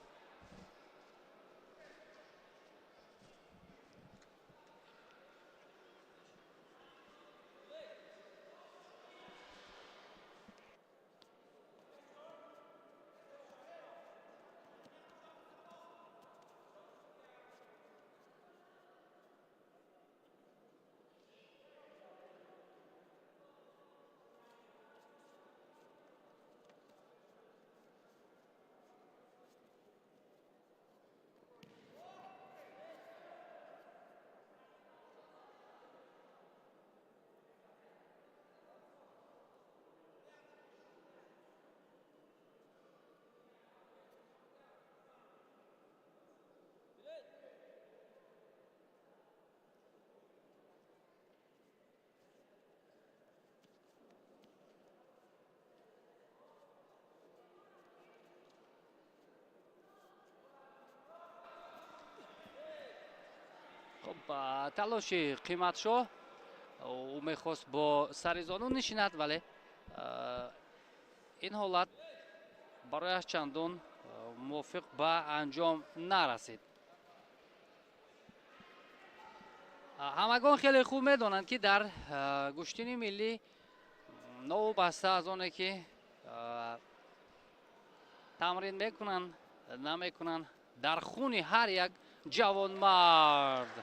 Талоши Қиматшоҳ, ӯ мехост бо сари зону нишинад, вале ин ҳолат барояш чандон мувофиқ ба анҷом нарасид. Ҳамагон хеле хуб медонанд ки дар гӯштини миллӣ Новобаста аз оне ки тамрин мекунанд, намекунанд, дар хуни ҳар як ҷавонмард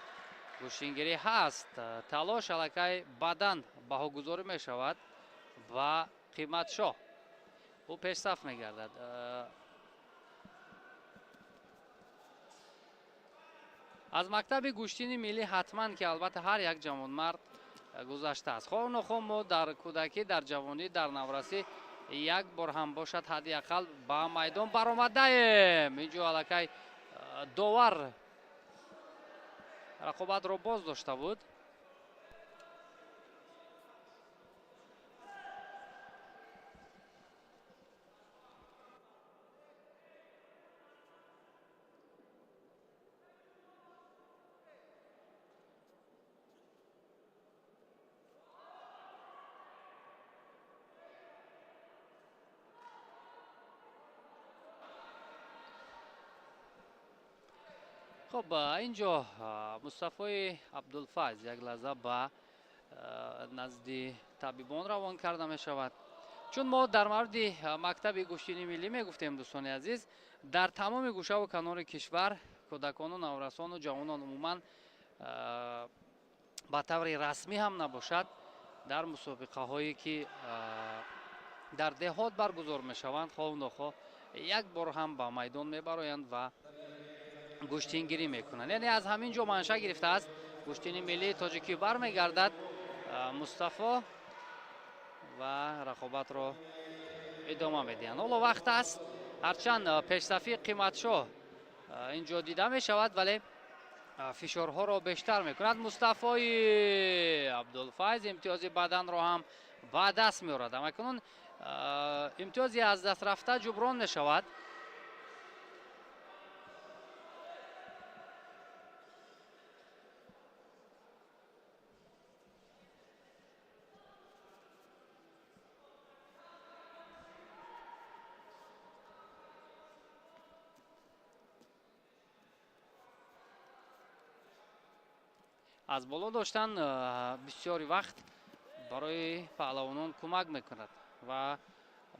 гӯштингирӣ ҳаст. Талош аллакай бадан баҳогузорӣ мешавад ва Қиматшоҳ ӯ пешсаф мегардад. Аз мактаби гӯштини миллӣ ҳатман ки албатта ҳар як ҷавонмард гузаштааст. Хоҳ нохоҳ мо дар кӯдакӣ, дар ҷавонӣ, дар наврасӣ як бор ҳам бошад ҳадди ақал ба майдон баромадаем. Инҷо аллакай довар рақобатро боз дошта буд. Хуб, инҷо Мустафои Абдулфайз як лаҳза ба назди табибон равон карда мешавад. Чун мо дар мавриди мактаби гӯштини миллӣ мегуфтем, дӯстони азиз, дар тамоми гӯшаву канори кишвар кӯдакону наврасону ҷавонон умуман ба таври расмӣ ҳам набошад, дар мусобиқаҳое ки дар деҳот баргузор мешаванд, хоҳу нохоҳ як бор ҳам ба майдон мебароянд ва гӯштингирӣ мекунанд. Яъне аз ҳамин ҷо манша гирифтааст гӯштини миллии тоҷикӣ. Бармегардад Мустафо ва рақобатро идома медиҳанд. Ҳоло вақт аст, ҳарчанд пешсафии Қиматшоҳ инҷо дида мешавад, вале фишорҳоро бештар мекунад. Мустафои Абдулфайз имтиёзи баданро ҳам ба даст меорад. Амакунун имтиёзи аз даст рафта ҷуброн мешавад. Аз боло доштан бисёри вақт барои паҳлавонон кӯмак мекунад ва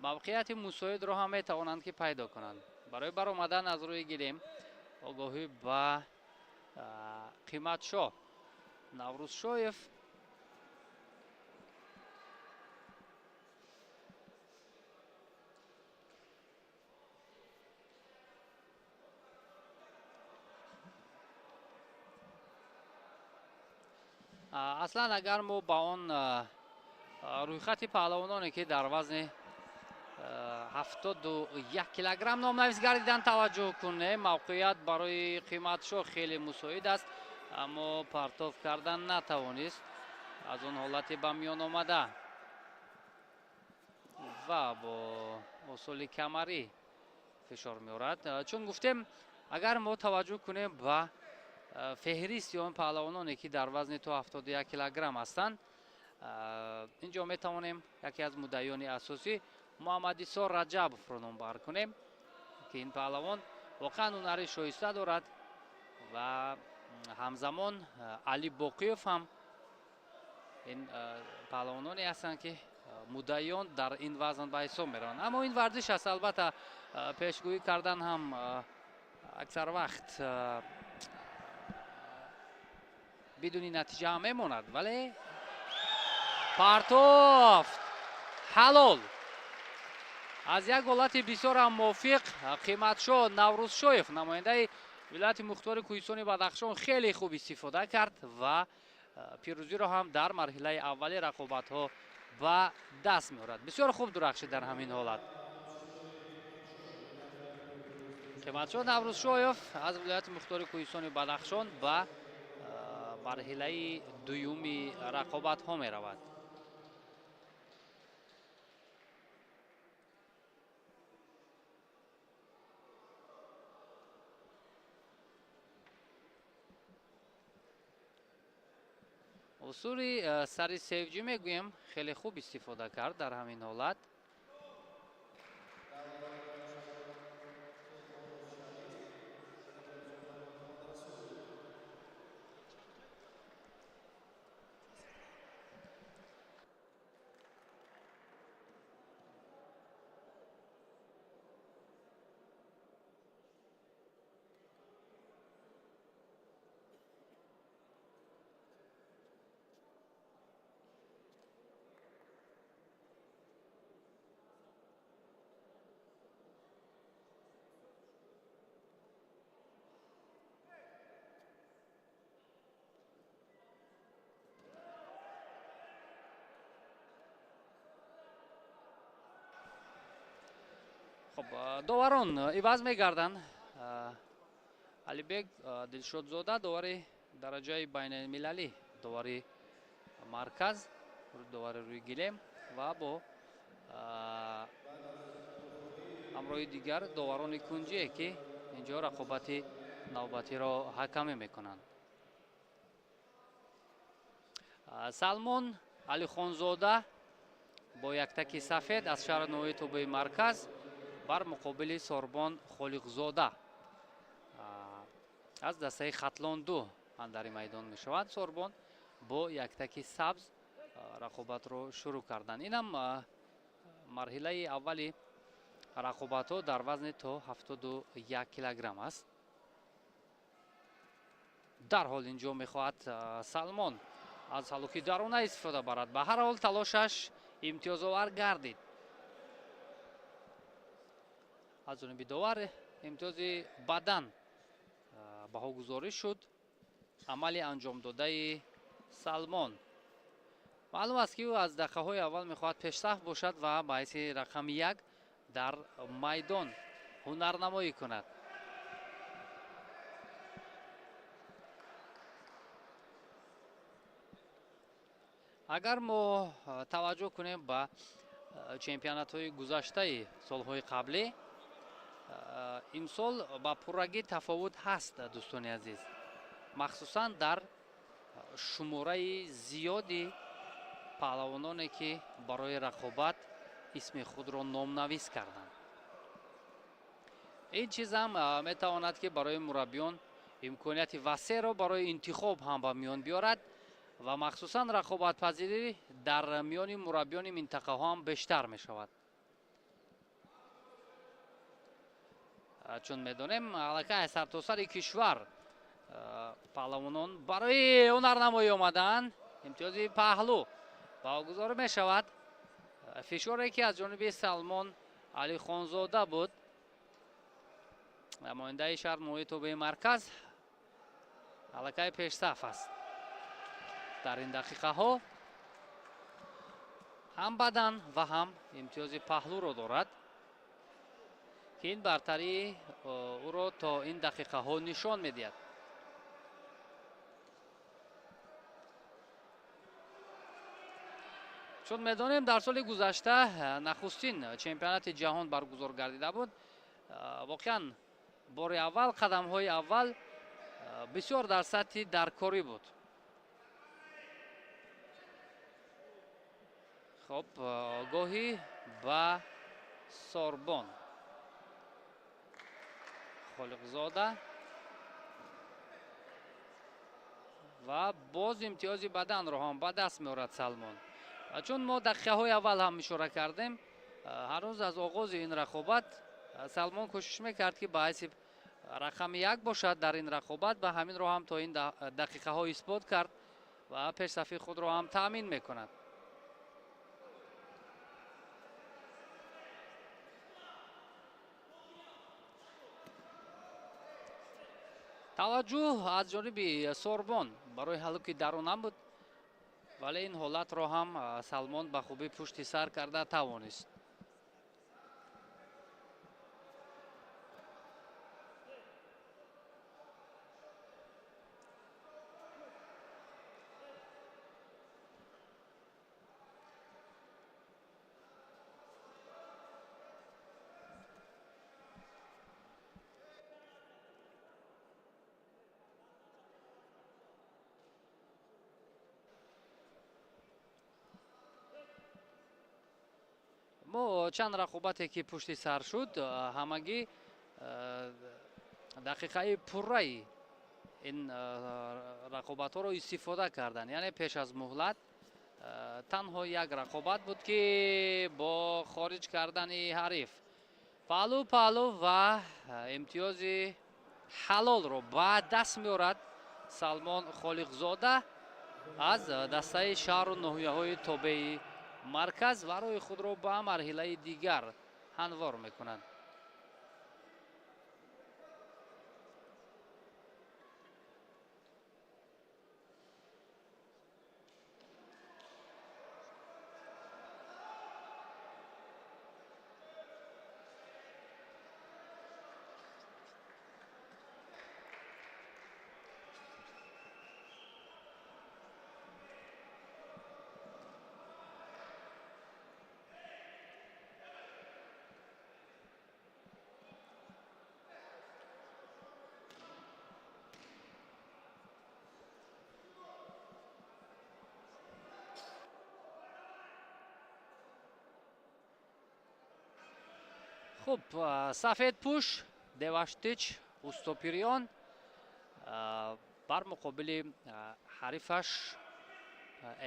мавқеияти мусоидро ҳам метавонанд ки пайдо кунанд. Барои баромадан аз рӯи гилем огоҳӣ ба Қиматшоҳ Наврӯзшоев. Аслан агар мо ба он рӯйхати паҳлавононе ки дар вазни 71 килограмм номнавис гардиданд таваҷҷӯҳ кунем, мавқеият барои Қиматшоҳ хеле мусоид аст, аммо партов кардан натавонист аз он ҳолати ба миён омада ва бо усули камарӣ фишор меорад. Чун гуфтем, агар мо таваҷҷӯҳ кунем ба феҳристи он паҳлавононе ки дар вазни то 71 килограмм ҳастанд, инҷо метавонем яке аз муддаиёни асосӣ Муҳаммадисо Раҷабовро номбар кунем, ки ин паҳлавон воқеан ҳунари шоиста дорад ва ҳамзамон Али Боқиев ҳам ин паҳлавононе ҳастанд ки муддаиён дар ин вазн ба ҳисоб мераванд. Аммо ин варзиш аст, албатта пешгӯӣ кардан ҳам аксар вақт бидуни натиҷа ҳам мемонад, вале партофт ҳалол аз як ҳолати бисёр ҳам мувофиқ. Қиматшоҳ Наврӯзшоев, намояндаи вилояти мухтори Кӯҳистони Бадахшон, хеле хуб истифода кард ва пирӯзиро ҳам дар марҳилаи аввали рақобатҳо ба даст меорад. Бисёр хуб дурахшид дар ҳамин ҳолат Қиматшоҳ Наврӯзшоев аз вилояти мухтори Кӯҳистони Бадахшон ба марҳилаи дуюми рақобатҳо меравад. Усули сари севҷӣ мегӯем хеле хуб истифода кард дар ҳамин ҳолат. Хуб, доварон иваз мегарданд. Алибек Дилшодзода довари дараҷаи байналмилалӣ, довари марказ, довари рӯи гилем ва бо ҳамроҳи дигар доварони кунҷие, ки инҷо рақобати навбатиро ҳакамӣ мекунанд. Салмон Алихонзода бо яктаки сафед аз шаҳри ноҳияи тобеи марказ бар муқобили Сорбон Холиқзода аз дастаи Хатлон 2 андари майдон мешавад. Сорбон бо яктаки сабз рақобатро шурӯъ карданд. Инам марҳилаи аввали рақобатҳо дар вазни то 71 килограмм аст. Дарҳол инҷо мехоҳад Салмон аз ҳалуки дарона истифода барад. Ба ҳар ҳол талошаш имтиёзовар гардид. Аз ҷониби довар имтиёзи бадан баҳогузорӣ шуд. Амали анҷомдодаи Салмон. Маълум аст, ки ӯ аз дақиқаҳои аввал мехоҳад пешсаф бошад ва ба ҳайси рақами 1 дар майдон ҳунарнамоӣ кунад. Агар мо таваҷҷӯҳ кунем ба чемпионатҳои гузаштаи солҳои қаблӣ, имсол ба пуррагӣ тафовут ҳаст, дӯстони азиз, махсусан дар шумораи зиёди паҳлавононе, ки барои рақобат исми худро номнавис карданд. Ин чизам метавонад, ки барои мураббиён имконияти васеъро барои интихоб ҳам ба миён биёрад ва махсусан рақобатпазирӣ дар миёни мураббиёни минтақаҳо ҳам бештар мешавад. Чун медонем, аллакай аз сартосари кишвар паҳлавонон барои ҳунарнамоӣ омадаанд. Имтиёзи паҳлӯ баҳогузорӣ мешавад. Фишоре, ки аз ҷониби Салмон Алихонзода буд, намояндаи шаҳр ноҳияи тобеи марказ, аллакай пешсаф аст. Дар ин дақиқаҳо ҳам бадан ва ҳам имтиёзи паҳлӯро дорад, ки ин бартарии ӯро то ин дақиқаҳо нишон медиҳад. Чун медонем, дар соли гузашта нахустин чемпионати ҷаҳон баргузор гардида буд. Воқеан бори аввал қадамҳои аввал бисёр дар сатҳи даркорӣ буд. Хоб, гоҳӣ ба Сорбон Холиқзода ва боз имтиёзи баданро ҳам ба даст меорад Салмон. Чун мо дақиқаҳои аввал ҳам ишора кардем, ҳанӯз аз оғози ин рақобат Салмон кӯшиш мекард, ки ба ҳайси рақами 1 бошад дар ин рақобат ва ҳаминро ҳам то ин дақиқаҳо исбот кард ва пешсафи худро ҳам таъмин мекунад. Таваҷҷӯҳ аз ҷониби Сорбон барои ҳалуки дарона буд, вале ин ҳолатро ҳам Салмон ба хубӣ пушти сар карда тавонист. Мо чанд рақобате, ки пушти сар шуд, ҳамагӣ дақиқаи пурраи ин рақобатҳоро истифода карданд. Яъне пеш аз муҳлат танҳо як рақобат буд, ки бо хориҷ кардани ҳариф паҳлӯ паҳлӯ ва имтиёзи ҳалолро ба даст меорад Салмон Холиқзода аз дастаи шаҳру ноҳияҳои тобеи марказ ва роҳи худро ба марҳилаи дигар ҳамвор мекунад. Хуб, сафедпӯш Деваштич Устопириён бар муқобили ҳарифаш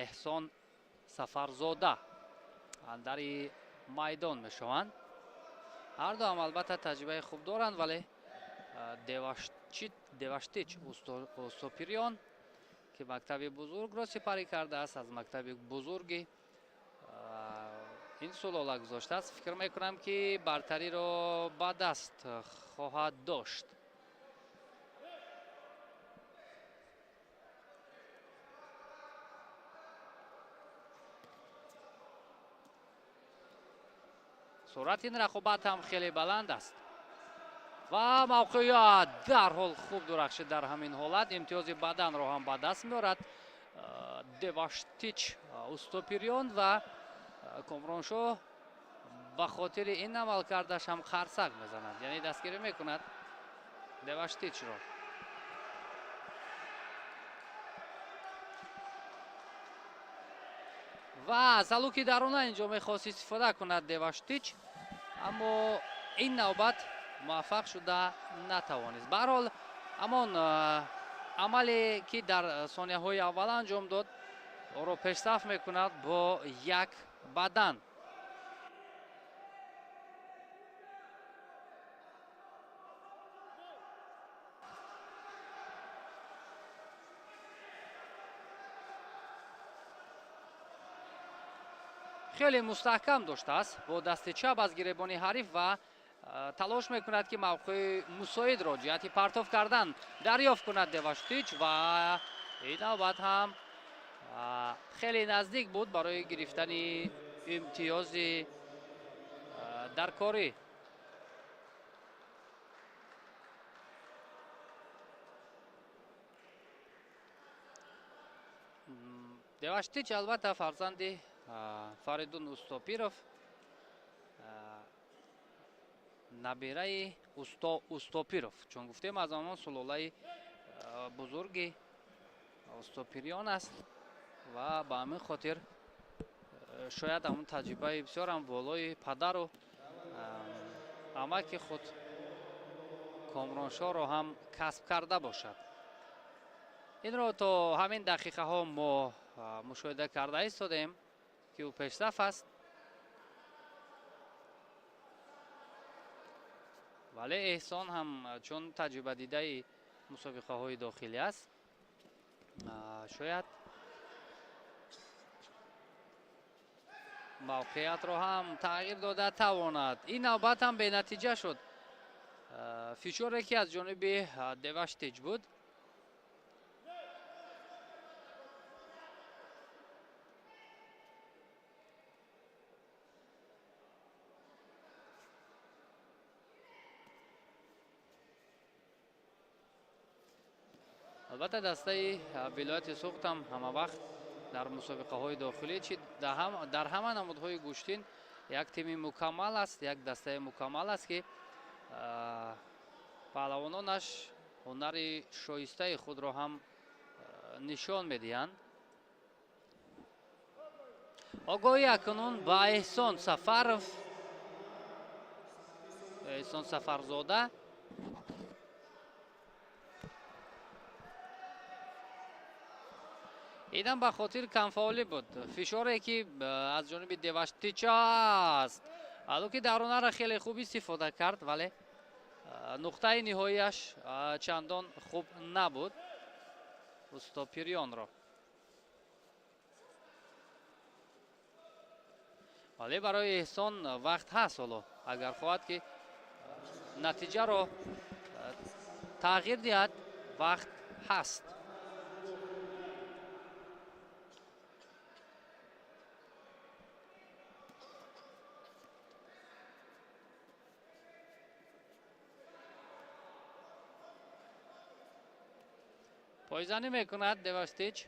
Эҳсон Сафарзода андари майдон мешаванд. Ҳарду ҳам албатта таҷрибаи хуб доранд, вале Деваштич Устопириён, ки мактаби бузургро сипарӣ кардааст, аз мактаби бузурги ин сулола гузоштааст, фикр мекунам, ки бартариро ба даст хоҳад дошт. Суръати ин рақобат ҳам хеле баланд аст ва мавқеият дарҳол хуб дурахшид. Дар ҳамин ҳолат имтиёзи баданро ҳам ба даст меорад Деваштич Устопириён ва Комроншоҳ ба хотири ин амалкардаш ҳам қарсак мезанад, яъне дастгирӣ мекунад Деваштичро. Ва салуки дарона инҷо мехост истифода кунад Деваштич, аммо ин навбат муваффақ шуда натавонист. Ба ҳар ҳол, ҳамон амале, ки дар сонияҳои аввал анҷом дод, ӯро пешсаф мекунад бо як бадан. Хеле мустаҳкам доштааст бо дасти чап аз гиребони ҳариф ва талош мекунад, ки мавқеи мусоидро ҷиҳати партоф кардан дарёфт кунад Деваштич ва ин навбат ҳам хеле наздик буд барои гирифтани имтиёзи даркорӣ. Деваштич албатта фарзанди Фаридун Устопиров, набираи Усто Устопиров, чун гуфтем, аз ҳамон сулолаи бузурги Устопириён аст ва ба ҳамин хотир шояд ҳамон таҷрибаи бисёрам болои падару амаки худ Комроншоҳро ҳам касб карда бошад. Инро то ҳамин дақиқаҳо мо мушоҳида карда истодем, ки ӯ пешсаф аст, вале Эҳсон ҳам чун таҷрибадидаи мусобиқаҳои дохилӣ аст, шояд мавқеиятро ҳам тағйир дода тавонад. Ин навбат ҳам бенатиҷа шуд. Фишоре, ки аз ҷониби Деваштич буд. Албатта, дастаи вилояти Суғд ҳам ҳама вақт дар мусобиқаҳои дохилӣ, чи дар ҳама намудҳои гӯштин, як тими мукаммал аст, як дастаи мукаммал аст, ки паҳлавононаш ҳунари шоистаи худро ҳам нишон медиҳанд. Огоҳӣ акнун ба Эҳсон Сафаров, Эҳсон Сафарзода. Инам ба хотир камфаъолӣ буд. Фишоре, ки аз ҷониби Деваштич аст, алло ки даронаро хеле хуб истифода кард, вале нуқтаи ниҳоияш чандон хуб набуд Устопирёнро. Вале барои Эҳсон вақт ҳаст ҳоло, агар хоҳад, ки натиҷаро тағйир диҳад, вақт ҳаст. Пойзанӣ мекунад Деваштич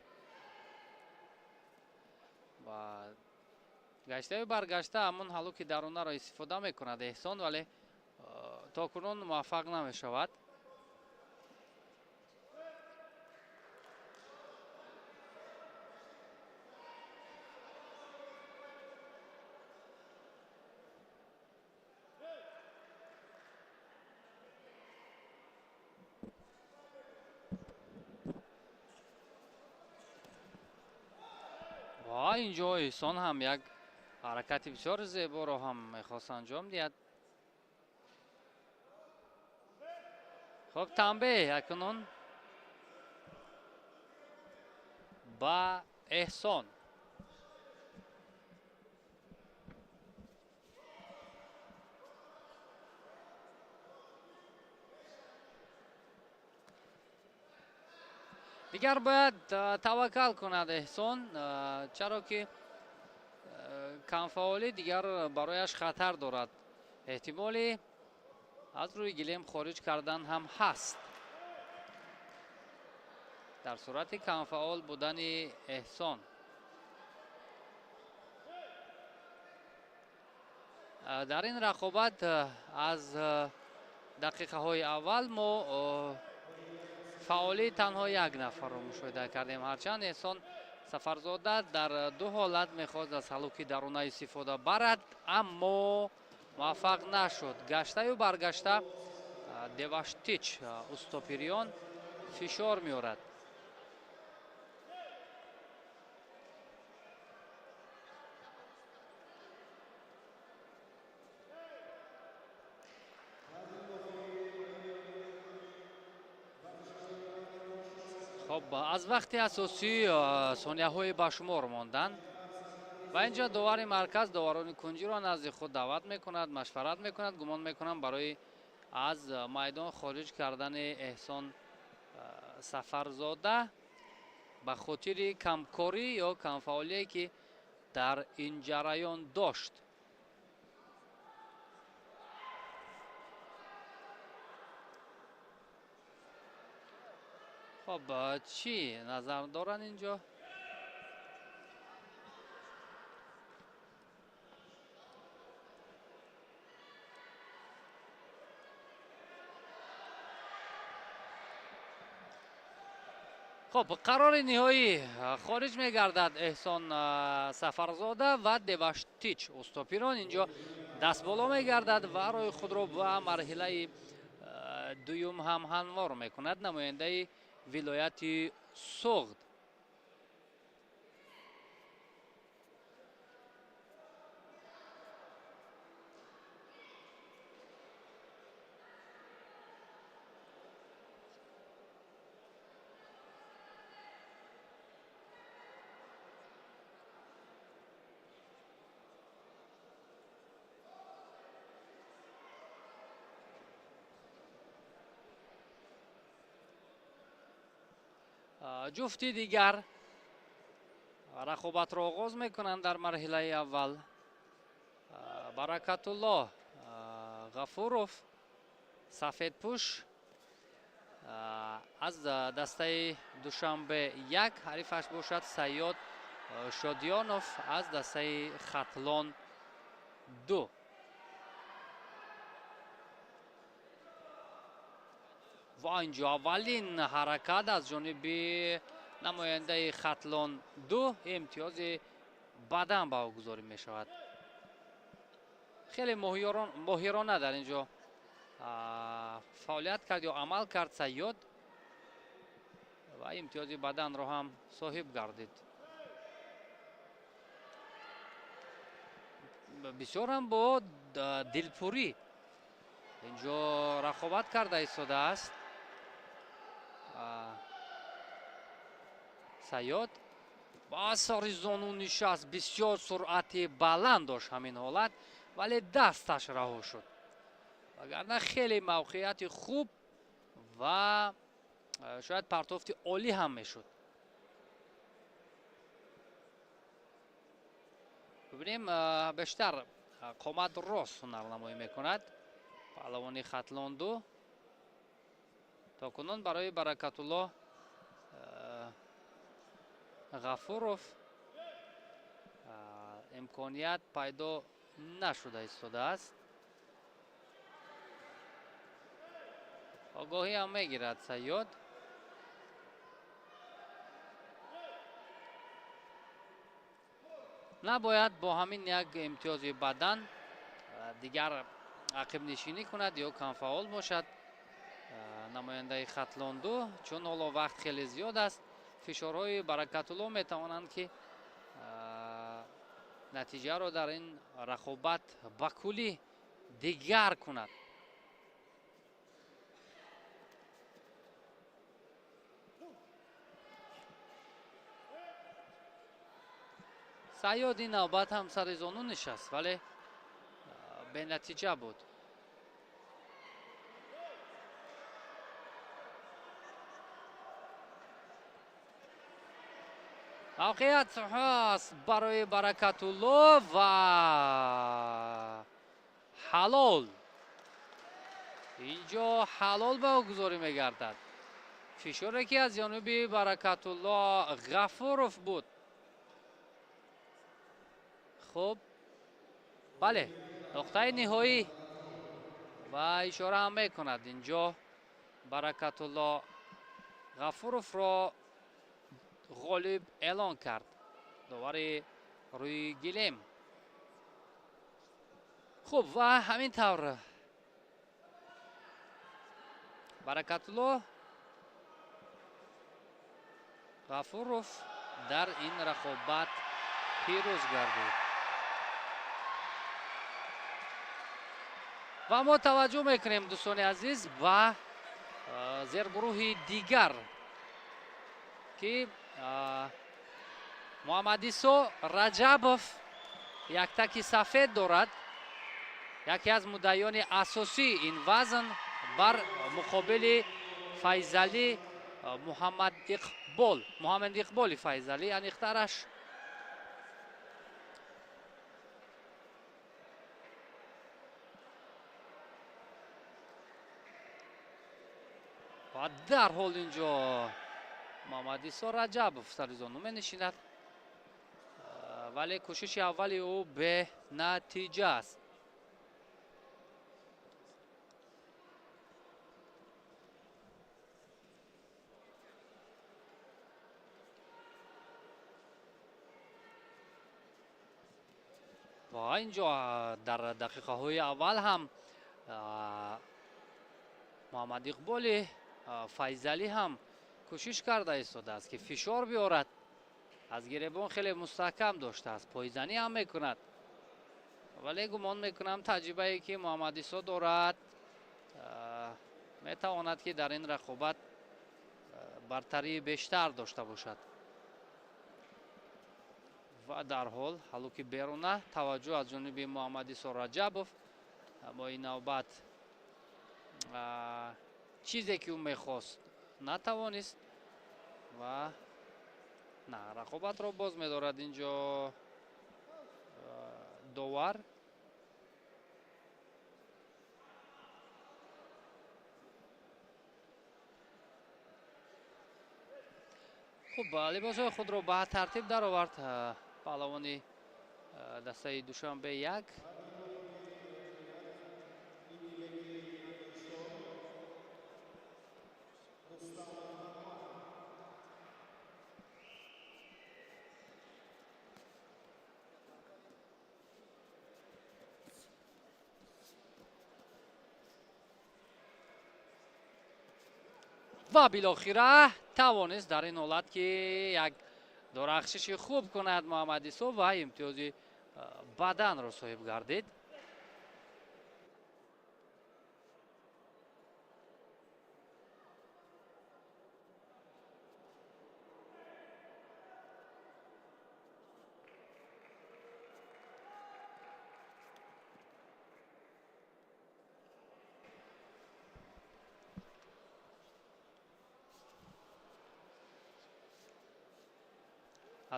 ва гаштаю баргашта ҳамон ҳалуки дарунаро истифода мекунад Эҳсон, вале то кунун муваффақ намешавад. Ва инҷо Эҳсон ҳам як ҳаракати бисёр зеборо ҳам мехост анҷом диҳад. Хуб, танбеҳ акнун ба Эҳсон. Дигар бояд таваккал кунад Эҳсон, чаро ки камфаъолӣ дигар барояш хатар дорад. Эҳтимоли аз рӯи гилем хориҷ кардан ҳам ҳаст. Дар сурати камфаъол будани Эҳсон. Дар ин рақобат аз дақиқаҳои аввал мо фаъолии танҳо як нафарро мушоҳида кардем. Ҳарчанд Эҳсон Сафарзода дар ду ҳолат мехост аз ҳалуки даруна истифода барад, аммо муваффақ нашуд. Гаштаю баргашта Деваштич Устопириён фишор меорад. Хоб, аз вақти асосӣ сонияҳои ба шумор монданд ва инҷо довари марказ доварони кунҷиро назди худ даъват мекунад, машварат мекунад. Гумон мекунам барои аз майдон хориҷ кардани Эҳсон Сафарзода ба хотири камкорӣ ё камфаъолие ки дар ин ҷараён дошт. Хоб, чӣ назар доранд инҷо? Хоб, қарори ниҳоӣ хориҷ мегардад Эҳсон Сафарзода ва Деваштич Устопирон инҷо дастболо мегардад ва роҳи худро ба марҳилаи дуюм ҳам ҳамвор мекунад намояндаи вилояти Суғд. Ҷуфти дигар рақобатро оғоз мекунанд дар марҳилаи аввал. Баракатулло Ғафуров сафедпӯш аз дастаи Душанбе 1, ҳарифаш бошад Сайёд Шодиёнов аз дастаи Хатлон 2. Ва инҷо аввалин ҳаракат аз ҷониби намояндаи Хатлон 2 имтиёзи бадан ба ӯ гузорӣ мешавад. Хеле моҳирона дар инҷо фаъолият кард ё амал кард Сайёд ва имтиёзи баданро ҳам соҳиб гардид. Бисёр ҳам бо дилпурӣ инҷо рақобат карда истодааст Сайёд. Ба сари зону нишаст, бисёр суръати баланд дошт ҳамин ҳолат, вале дасташ раҳо шуд. Вагарна хеле мавқеияти хуб ва шояд партофти олӣ ҳам мешуд. Бибинем, бештар қомат рост ҳунарнамоӣ мекунад паҳлавони Хатлон 2. То кунун барои Баракатулло Ғафуров имконият пайдо нашуда истодааст. Огоҳӣ ҳам мегирад Сайёд. Набояд бо ҳамин як имтиёзи бадан дигар ақибнишинӣ кунад ё камфаъол бошад намояндаи Хатлон 2, чун ҳоло вақт хеле зиёд аст. Фишорҳои Баракатулло метавонанд ки натиҷаро дар ин рақобат ба куллӣ дигар кунад. Сайёд ин навбат ҳам сари зону нишаст, вале бенатиҷа буд. Мавқеият ҳаст барои Баракатулло ва ҳалол. Инҷо ҳалол ба гузорӣ мегардад. Фишоре ки аз ҷониби Баракатулло Ғафуров буд. Хуб, бале, нуқтаи ниҳоӣ ва ишора ҳам мекунад инҷо Баракатулло Ғафуровро ғолиб эълон кард довари рӯи гилем. Хуб, ва ҳамин тавр Баракатулло Ғафуров дар ин рақобат пирӯз гардид. Ва мо таваҷҷӯҳ мекунем, дӯстони азиз, ба зергурӯҳи дигар, ки Муҳаммадисо Раҷабов яктаки сафед дорад, яке аз муддаиёни асосии ин вазн бар муқобили Файзалӣ Муҳаммад Иқбол, Муҳаммад Иқболи Файзалӣ аниқтараш. Ва дарҳол инҷо Муҳаммадисо Раҷабов сари зону менишинад, вале кӯшиши аввали ӯ бенатиҷа аст. Ва инҷо дар дақиқаҳои аввал ҳам Муҳаммад Иқболи Файзалӣ ҳам кӯшиш карда истодааст, ки фишор биёрад. Аз гиребон хеле мустаҳкам доштааст, пойзанӣ ҳам мекунад, вале гумон мекунам таҷрибае ки Муҳаммадисо дорад метавонад ки дар ин рақобат бартарии бештар дошта бошад. Ва дарҳол ҳалуки беруна таваҷҷӯҳ аз ҷониби Муҳаммадисо Раҷабов, аммо ин навбат чизе ки ӯ мехост натавонист ва на рақобатро боз медорад инҷо довар. Хуб, либосҳои худро ба тартиб даровард паҳлавони дастаи Душанбе 1. Ва билохира тавонист дар ин ҳолат ки як дорахшиши хуб кунад Муҳаммадисо ва имтиёзи баданро соҳиб гардид.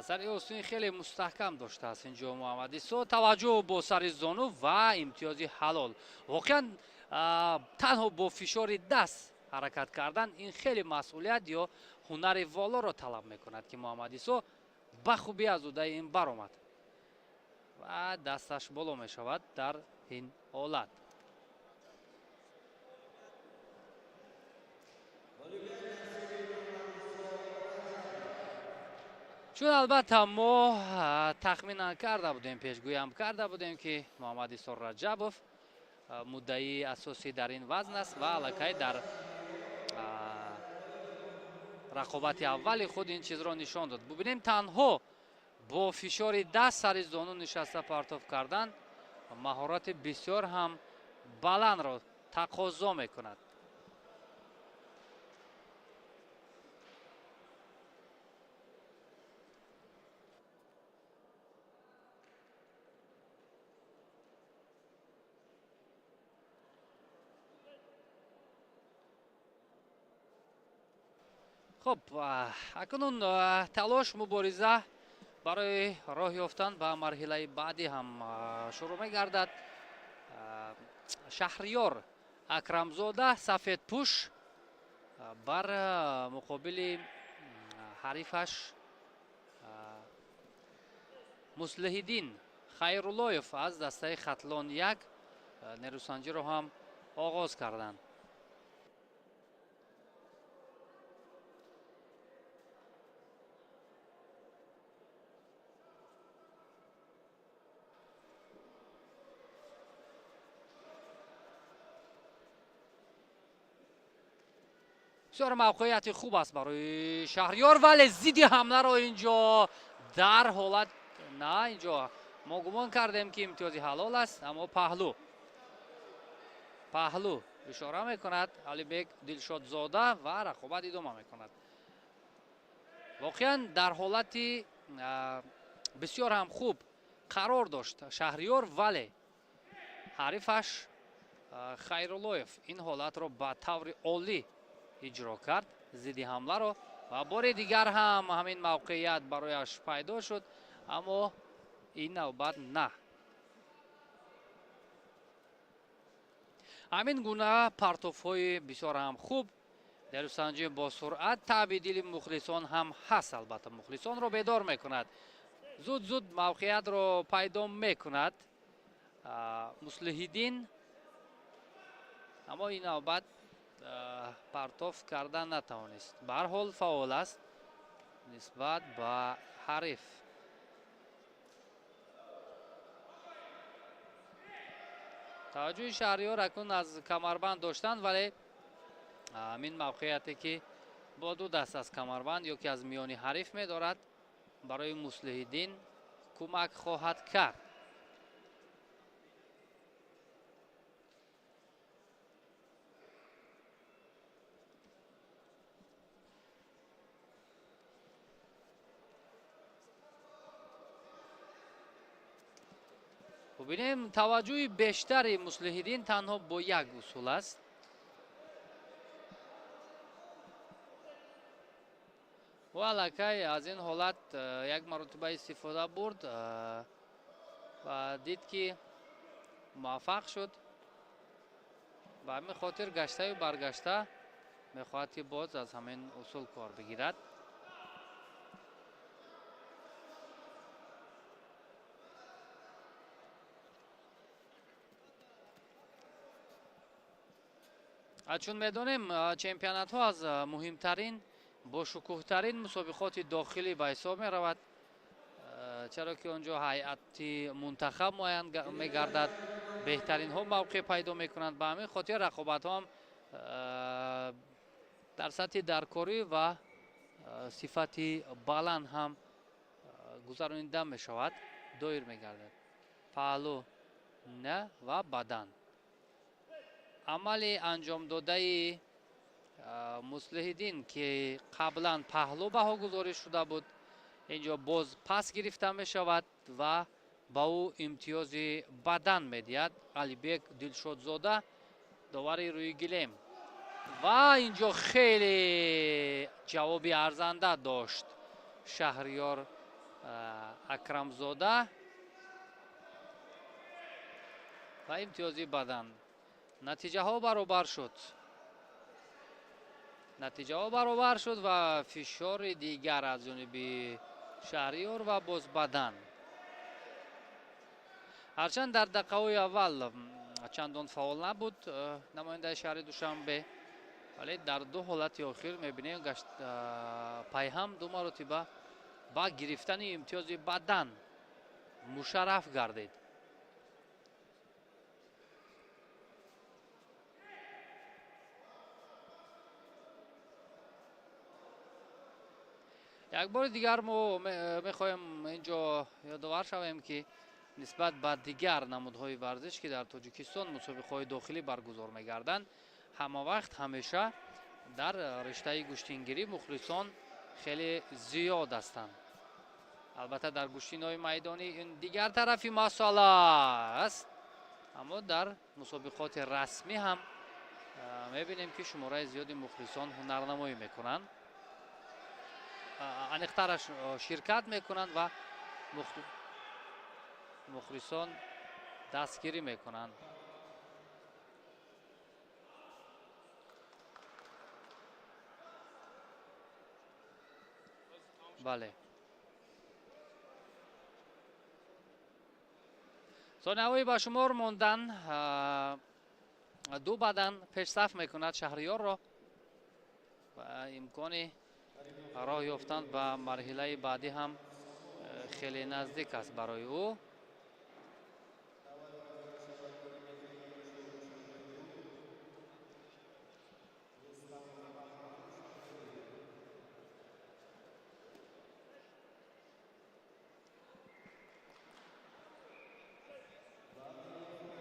Сари остин хеле мустаҳкам доштааст инҷо Муҳаммадисо. Таваҷҷӯҳ бо сари зону ва имтиёзи ҳалол. Воқеан танҳо бо фишори даст ҳаракат кардан ин хеле масъулият ё ҳунари волоро талаб мекунад, ки Муҳаммадисо ба хубӣ аз уҳдаи ин баромад ва дасташ боло мешавад дар ин ҳолат. Чун албатта мо тахминан карда будем, пешгӯям карда будем, ки Муҳаммадисо Раҷабов муддаии асосӣ дар ин вазн аст ва аллакай дар рақобати аввали худ ин чизро нишон дод. Бубинем, танҳо Бо фишори даст сари зону нишаста партоф кардан маҳорати бисёр ҳам баландро тақозо мекунад. Хуб, акнун талош, мубориза барои роҳ ёфтан ба марҳилаи баъдӣ ҳам шурӯъ мегардад. Шаҳриёр Акрамзода, сафедпӯш, бар муқобили ҳарифаш Муслиҳиддин Хайруллоев аз дастаи Хатлон 1 нерӯсанҷиро ҳам оғоз карданд. Бисёр мавқеияти хуб аст барои Шаҳриёр, вале зидди ҳамларо инҷо дар ҳолат на, инҷо мо гумон кардем, ки имтиёзи ҳалол аст, аммо паҳлу ишора мекунад Алибек Дилшодзода ва рақобат идома мекунад. Воқеан дар ҳолати бисёр ҳам хуб қарор дошт Шаҳриёр, вале ҳарифаш Хайруллоев ин ҳолатро ба таври олӣ иҷро кард, зидди ҳамларо, ва бори дигар ҳам ҳамин мавқеият барояш пайдо шуд, аммо ин навбат на. Ҳамин гуна партофҳои бисёр ҳам хуб, нерӯсанҷӣ бо суръат, таъби дили мухлисон ҳам ҳаст, албатта мухлисонро бедор мекунад, зуд зуд мавқеиятро пайдо мекунад Муслиҳиддин, аммо ин навбат партоф кардан натавонист. Ба ҳар ҳол фаъол аст нисбат ба ҳариф. Таваҷҷӯҳи Шаҳриёр акнун аз камарбанд доштан, вале ҳамин мавқеияте ки бо ду даст аз камарбанд ё ки аз миёни ҳариф медорад, барои Муслиҳиддин кӯмак хоҳад кард. Бубинем, таваҷҷӯҳи бештари Муслиҳиддин танҳо бо як усул аст. Ӯ аллакай аз ин ҳолат як маротиба истифода бурд ва дид, ки муваффақ шуд. Ба ҳамин хотир гаштаю баргашта мехоҳад, ки боз аз ҳамин усул кор бигирад. Чун медонем, чемпионатҳо аз муҳимтарин, бошукӯҳтарин мусобиқоти дохилӣ ба ҳисоб меравад, чаро ки он ҷо ҳайати мунтахаб муайян мегардад, беҳтаринҳо мавқеъ пайдо мекунанд. Ба ҳамин хотир рақобатҳо ҳам дар сатҳи даркорӣ ва сифати баланд ҳам гузаронида мешавад, доир мегардад. Паҳлу на ва бадан. Амали анҷомдодаи Муслиҳиддин, ки қаблан паҳлу баҳогузорӣ шуда буд, инҷо боз пас гирифта мешавад ва ба ӯ имтиёзи бадан медиҳад Алибек Дилшодзода, довари рӯи гилем. Ва инҷо хеле ҷавоби арзанда дошт Шаҳриёр Акрамзода ва имтиёзи бадан. Натиҷаҳо баробар шуд. Натиҷаҳо баробар шуд ва фишори дигар аз ҷониби Шаҳриёр ва боз бадан. Ҳарчанд дар дақиқаҳои аввал чандон фаъол набуд намояндаи шаҳри Душанбе, вале дар ду ҳолати охир мебинем гашт пайҳам ду маротиба ба гирифтани имтиёзи бадан мушарраф гардид. Як бори дигар мо мехоҳем инҷо ёдовар шавем, ки нисбат ба дигар намудҳои варзиш, ки дар Тоҷикистон мусобиқаҳои дохилӣ баргузор мегарданд, ҳама вақт ҳамеша дар риштаи гӯштингирӣ мухлисон хеле зиёд ҳастанд. Албатта, дар гӯштинҳои майдонӣ ин дигар тарафи масъала аст, аммо дар мусобиқоти расмӣ ҳам мебинем, ки шумораи зиёди мухлисон ҳунарнамоӣ мекунанд, аниқтараш ширкат мекунанд ва мухлисон дастгирӣ мекунанд. Бале, сонияҳои ба шумор мондан, ду бадан пешсаф мекунад Шаҳриёрро ва имкони роҳ ёфтан ба марҳилаи баъдӣ ҳам хеле наздик аст барои ӯ.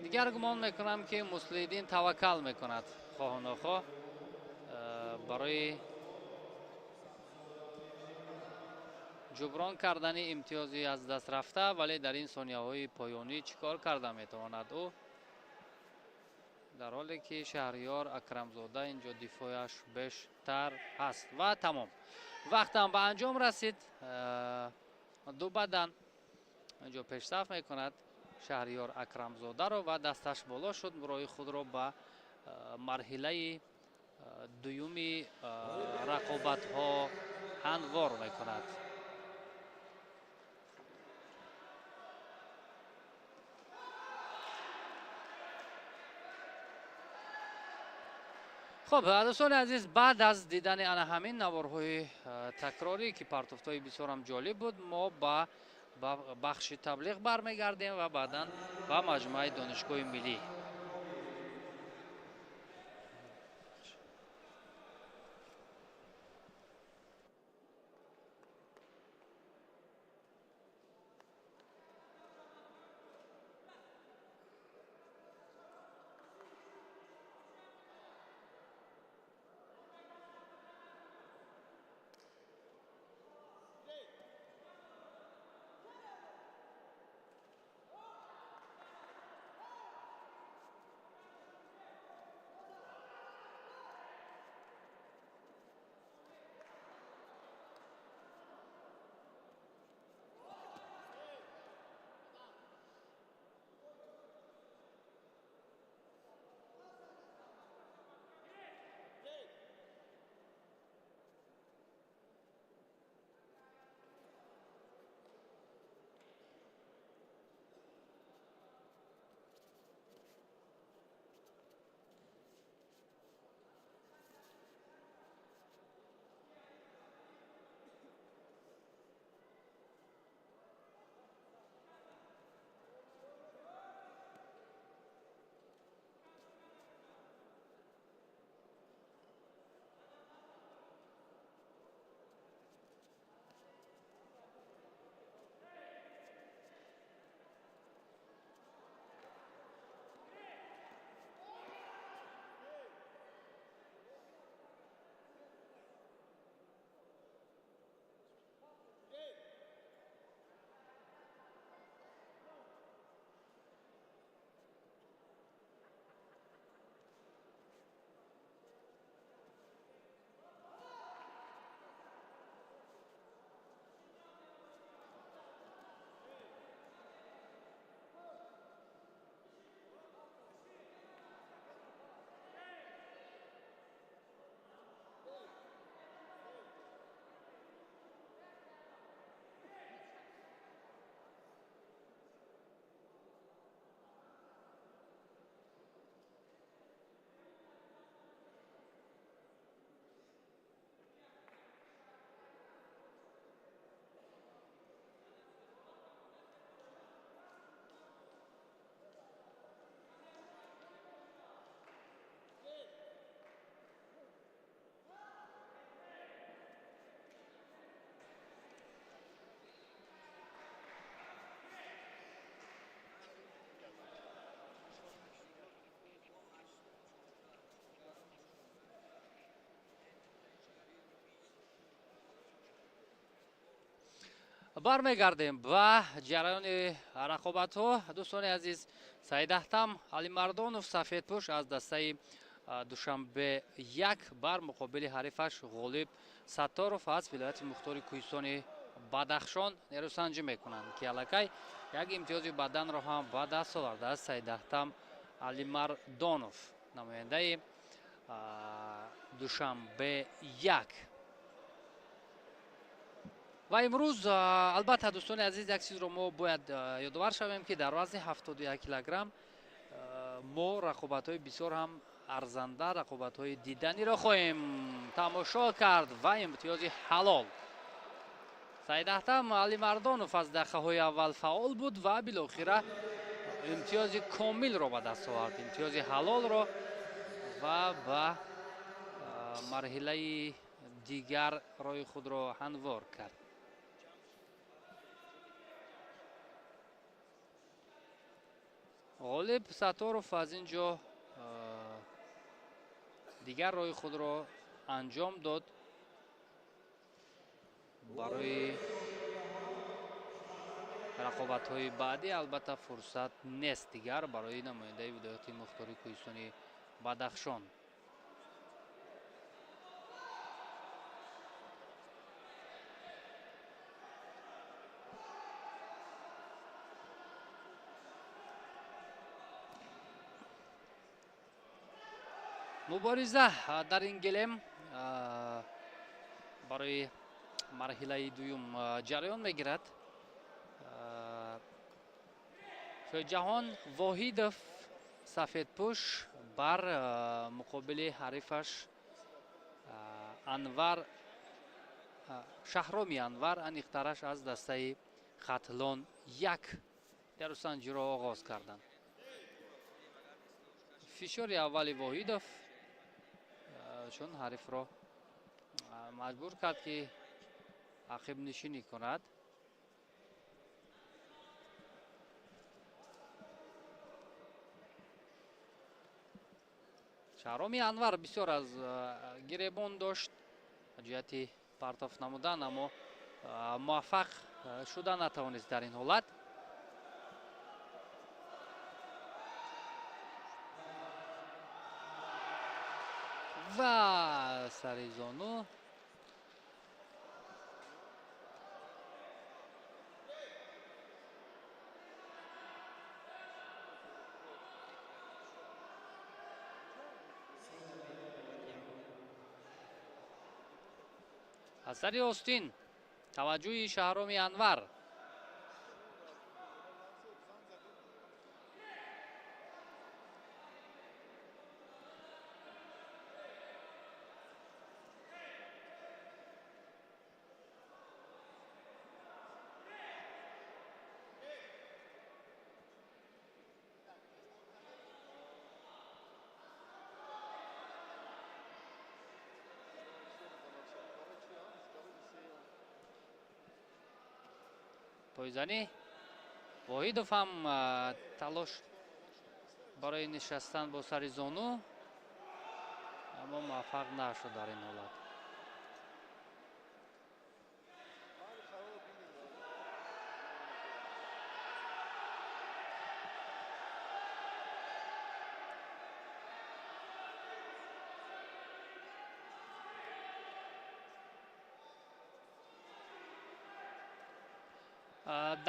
Дигар гумон мекунам, ки Муслиҳиддин таваккал мекунад хоҳу нохоҳ барои ҷуброн кардани имтиёзи аз даст рафта, вале дар ин сонияҳои поёнӣ чӣ кор карда метавонад ӯ, дар ҳоле ки Шаҳриёр Акрамзода инҷо дифояш бештар ҳаст. Ва тамом, вақтам ба анҷом расид. Ду бадан инҷо пешсаф мекунад Шаҳриёр Акрамзодаро ва дасташ боло шуд, роҳи худро ба марҳилаи дуюми рақобатҳо ҳамвор мекунад. Хуб, дӯстони азиз, баъд аз дидани ана ҳамин наворҳои такрорӣ, ки партофтҳои бисёрам ҷолиб буд, мо ба бахши таблиғ бармегардем ва баъдан ба маҷмӯаи Донишгоҳи миллӣ. Бармегардем ба ҷараёни рақобатҳо. Дӯстони азиз, Саидаҳтам Алимардонов сафедпӯш аз дастаи Душанбе 1 бар муқобили ҳарифаш Ғолиб Сатторов аз вилояти мухтори кӯҳистони Бадахшон нерӯсанҷӣ мекунанд, ки аллакай як имтиёзи баданро ҳам ба даст овардааст. Саидаҳтам Алимардонов, намояндаи Душанбе 1. Ва имрӯз албатта, дӯстони азиз, як чизро мо бояд ёдовар шавем, ки дар вазни 71 килограмм мо рақобатҳои бисёр ҳам арзанда, рақобатҳои диданиро хоҳем тамошо кард ва имтиёзи ҳалол. Саидаҳтам Алимардонов аз дақиқаҳои аввал фаъол буд ва билохира имтиёзи комилро ба даст овард, имтиёзи ҳалолро, ва ба марҳилаи дигар роҳи худро ҳамвор кард. Ғолиб Сатторов аз ин ҷо дигар роҳи худро анҷом дод барои рақобатҳои баъдӣ. Албатта, фурсат нест дигар барои намояндаи вилояти мухтори кӯҳистони Бадахшон. Мубориза дар ин гилем барои марҳилаи дуюм ҷараён мегирад. Шоҳҷаҳон Воҳидов сафедпӯш бар муқобили ҳарифаш Анвар, Шаҳроми Анвар, аниқтараш аз дастаи Хатлон 1 дарусанҷиро оғоз карданд. Фишори аввали Воҳидов чун ҳарифро маҷбур кард, ки ақибнишинӣ кунад. Шаҳроми Анвар бисёр аз гиребон дошт ҷиҳати партоф намудан, аммо муваффақ шуда натавонист дар ин ҳолат. Ва сари зону аз сари остин таваҷҷӯҳи Шаҳроми Анвар. Пойзанӣ Воҳидов ҳам талош барои нишастан бо сари зону, аммо муваффақ нашуд дар ин ҳолат.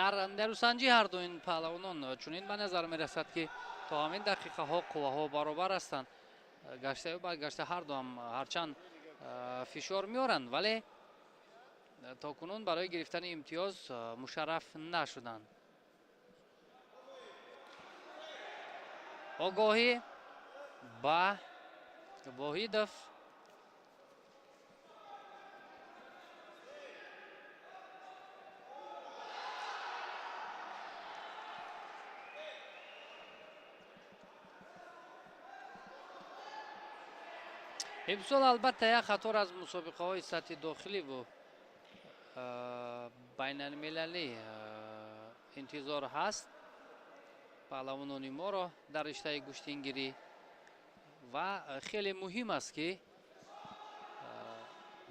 Дар нерӯсанҷӣ ҳарду ин паҳлавонон чунин ба назар мерасад, ки то ҳамин дақиқаҳо қувваҳо баробар ҳастанд. Гаштаю баргашта ҳарду ҳам ҳарчанд фишор меоранд, вале то кунун барои гирифтани имтиёз мушарраф нашуданд. Огоҳӣ ба Воҳидов. Имсол албатта як қатор аз мусобиқаҳои сатҳи дохиливу байналмилалӣ интизор ҳаст паҳлавонони моро дар риштаи гӯштингирӣ, ва хеле муҳим аст, ки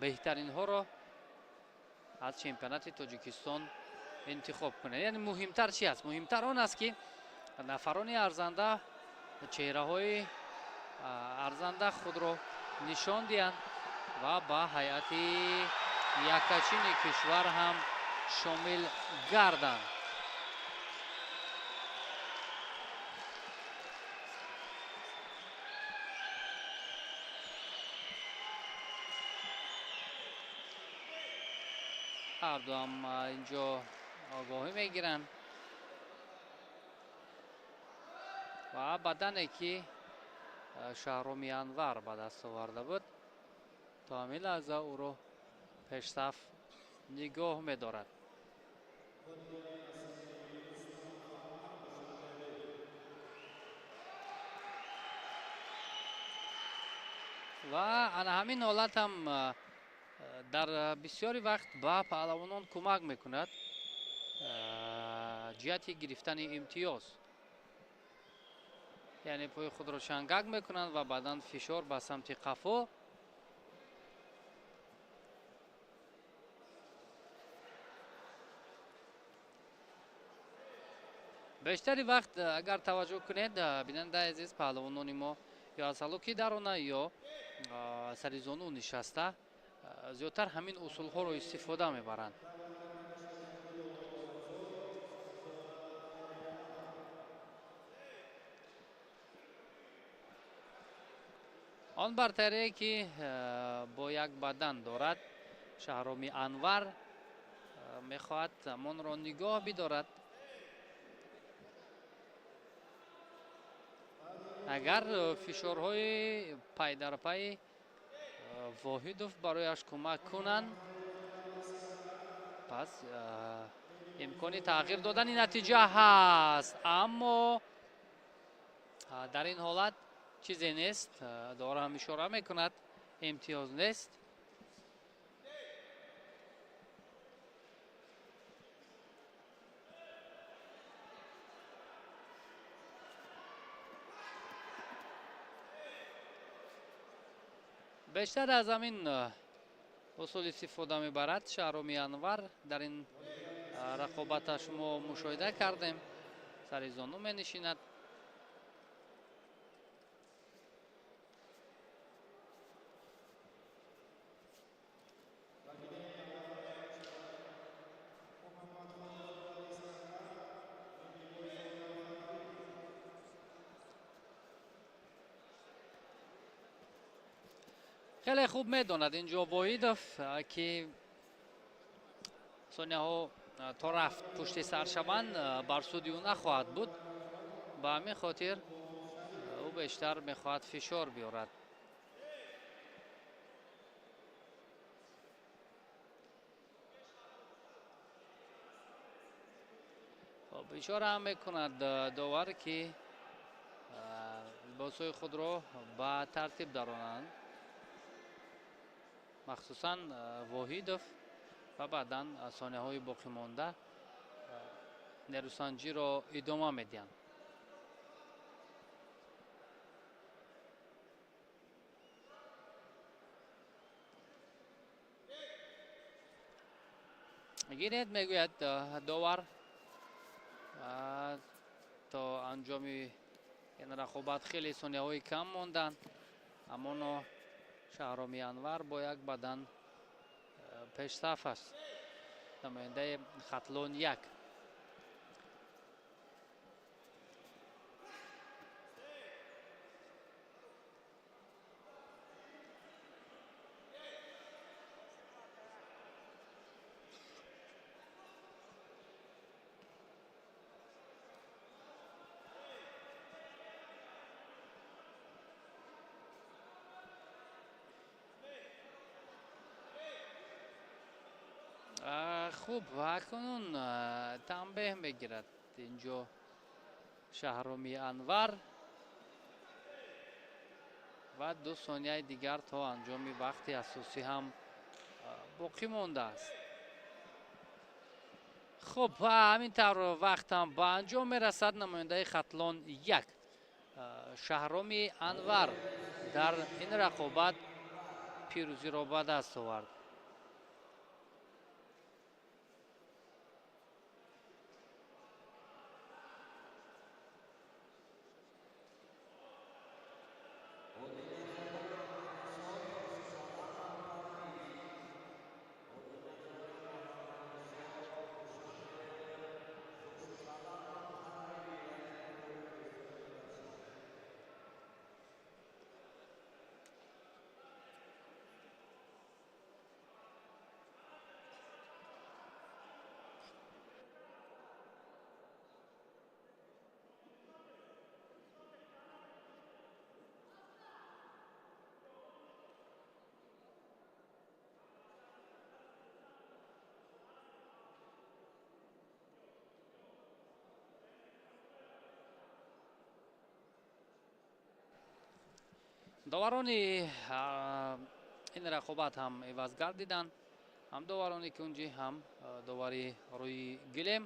беҳтаринҳоро аз чемпионати Тоҷикистон интихоб кунед. Яъне муҳимтар чи аст? Муҳимтар он аст, ки нафарони арзанда, чеҳраҳои арзанда худро нишон диҳанд ва ба ҳайати яккачини кишвар ҳам шомил гарданд. Ҳардуам инҷо огоҳӣ мегиранд ва бадане ки Шаҳроми Анвар ба даст оварда буд, то ҳамин лаҳза ӯро пешсаф нигоҳ медорад. Ва ана ҳамин ҳолат ҳам дар бисёри вақт ба паҳлавонон кӯмак мекунад ҷиҳати гирифтани имтиёз. Яъне пои худро чангак мекунанд ва баъдан фишор ба самти қафо. Бештари вақт агар таваҷҷӯҳ кунед, бинандаи азиз, паҳлавонони мо ё аз ҳалоки дарона ё сари зону нишаста зиёдтар ҳамин усулҳоро истифода мебаранд. Он бартарие ки бо як бадан дорад Шаҳроми Анвар, мехоҳад ҳамонро нигоҳ бидорад. Агар фишорҳои пайдарпай Воҳидов барояш кӯмак кунанд, пас имкони тағйир додани натиҷа ҳаст. Аммо дар ин ҳолат чизе нест, дора ҳам ишора мекунад, имтиёз нест. Бештар аз ҳамин усул истифода мебарад Шаҳроми Анвар. Дар ин рақобаташ мо мушоҳида кардем, сари зону менишинад. Хеле хуб медонад инҷо Воҳидов, ки сонияҳо то рафт пушти сар шаванд бар суди ӯ нахоҳад буд. Ба ҳамин хотир ӯ бештар мехоҳад фишор биёрад. Хоб, ишора ҳам мекунад довар, ки либосҳои худро ба тартиб даронанд, махсусан Воҳидов, ва баъдан сонияҳои боқимонда нерӯсанҷиро идома медиҳанд. Гиред, мегӯяд довар, то анҷоми ин рақобат хеле сонияҳои кам монданд, амоно Шаҳроми Анвар бо як бадан пешсаф аст, намояндаи Хатлон 1. Хуб, акнун танбеҳ мегирад инҷо Шаҳроми Анвар ва 2 сонияи дигар то анҷоми вақти асосӣ ҳам боқӣ мондааст. Хуб, ҳамин тавр вақт ҳам ба анҷом мерасад. Намояндаи Хатлон 1 Шаҳроми Анвар дар ин рақобат пирӯзиро ба даст овард. Доварони ин рақобат ҳам иваз гардиданд, ҳам доварони кунҷӣ, ҳам довари рӯи гилем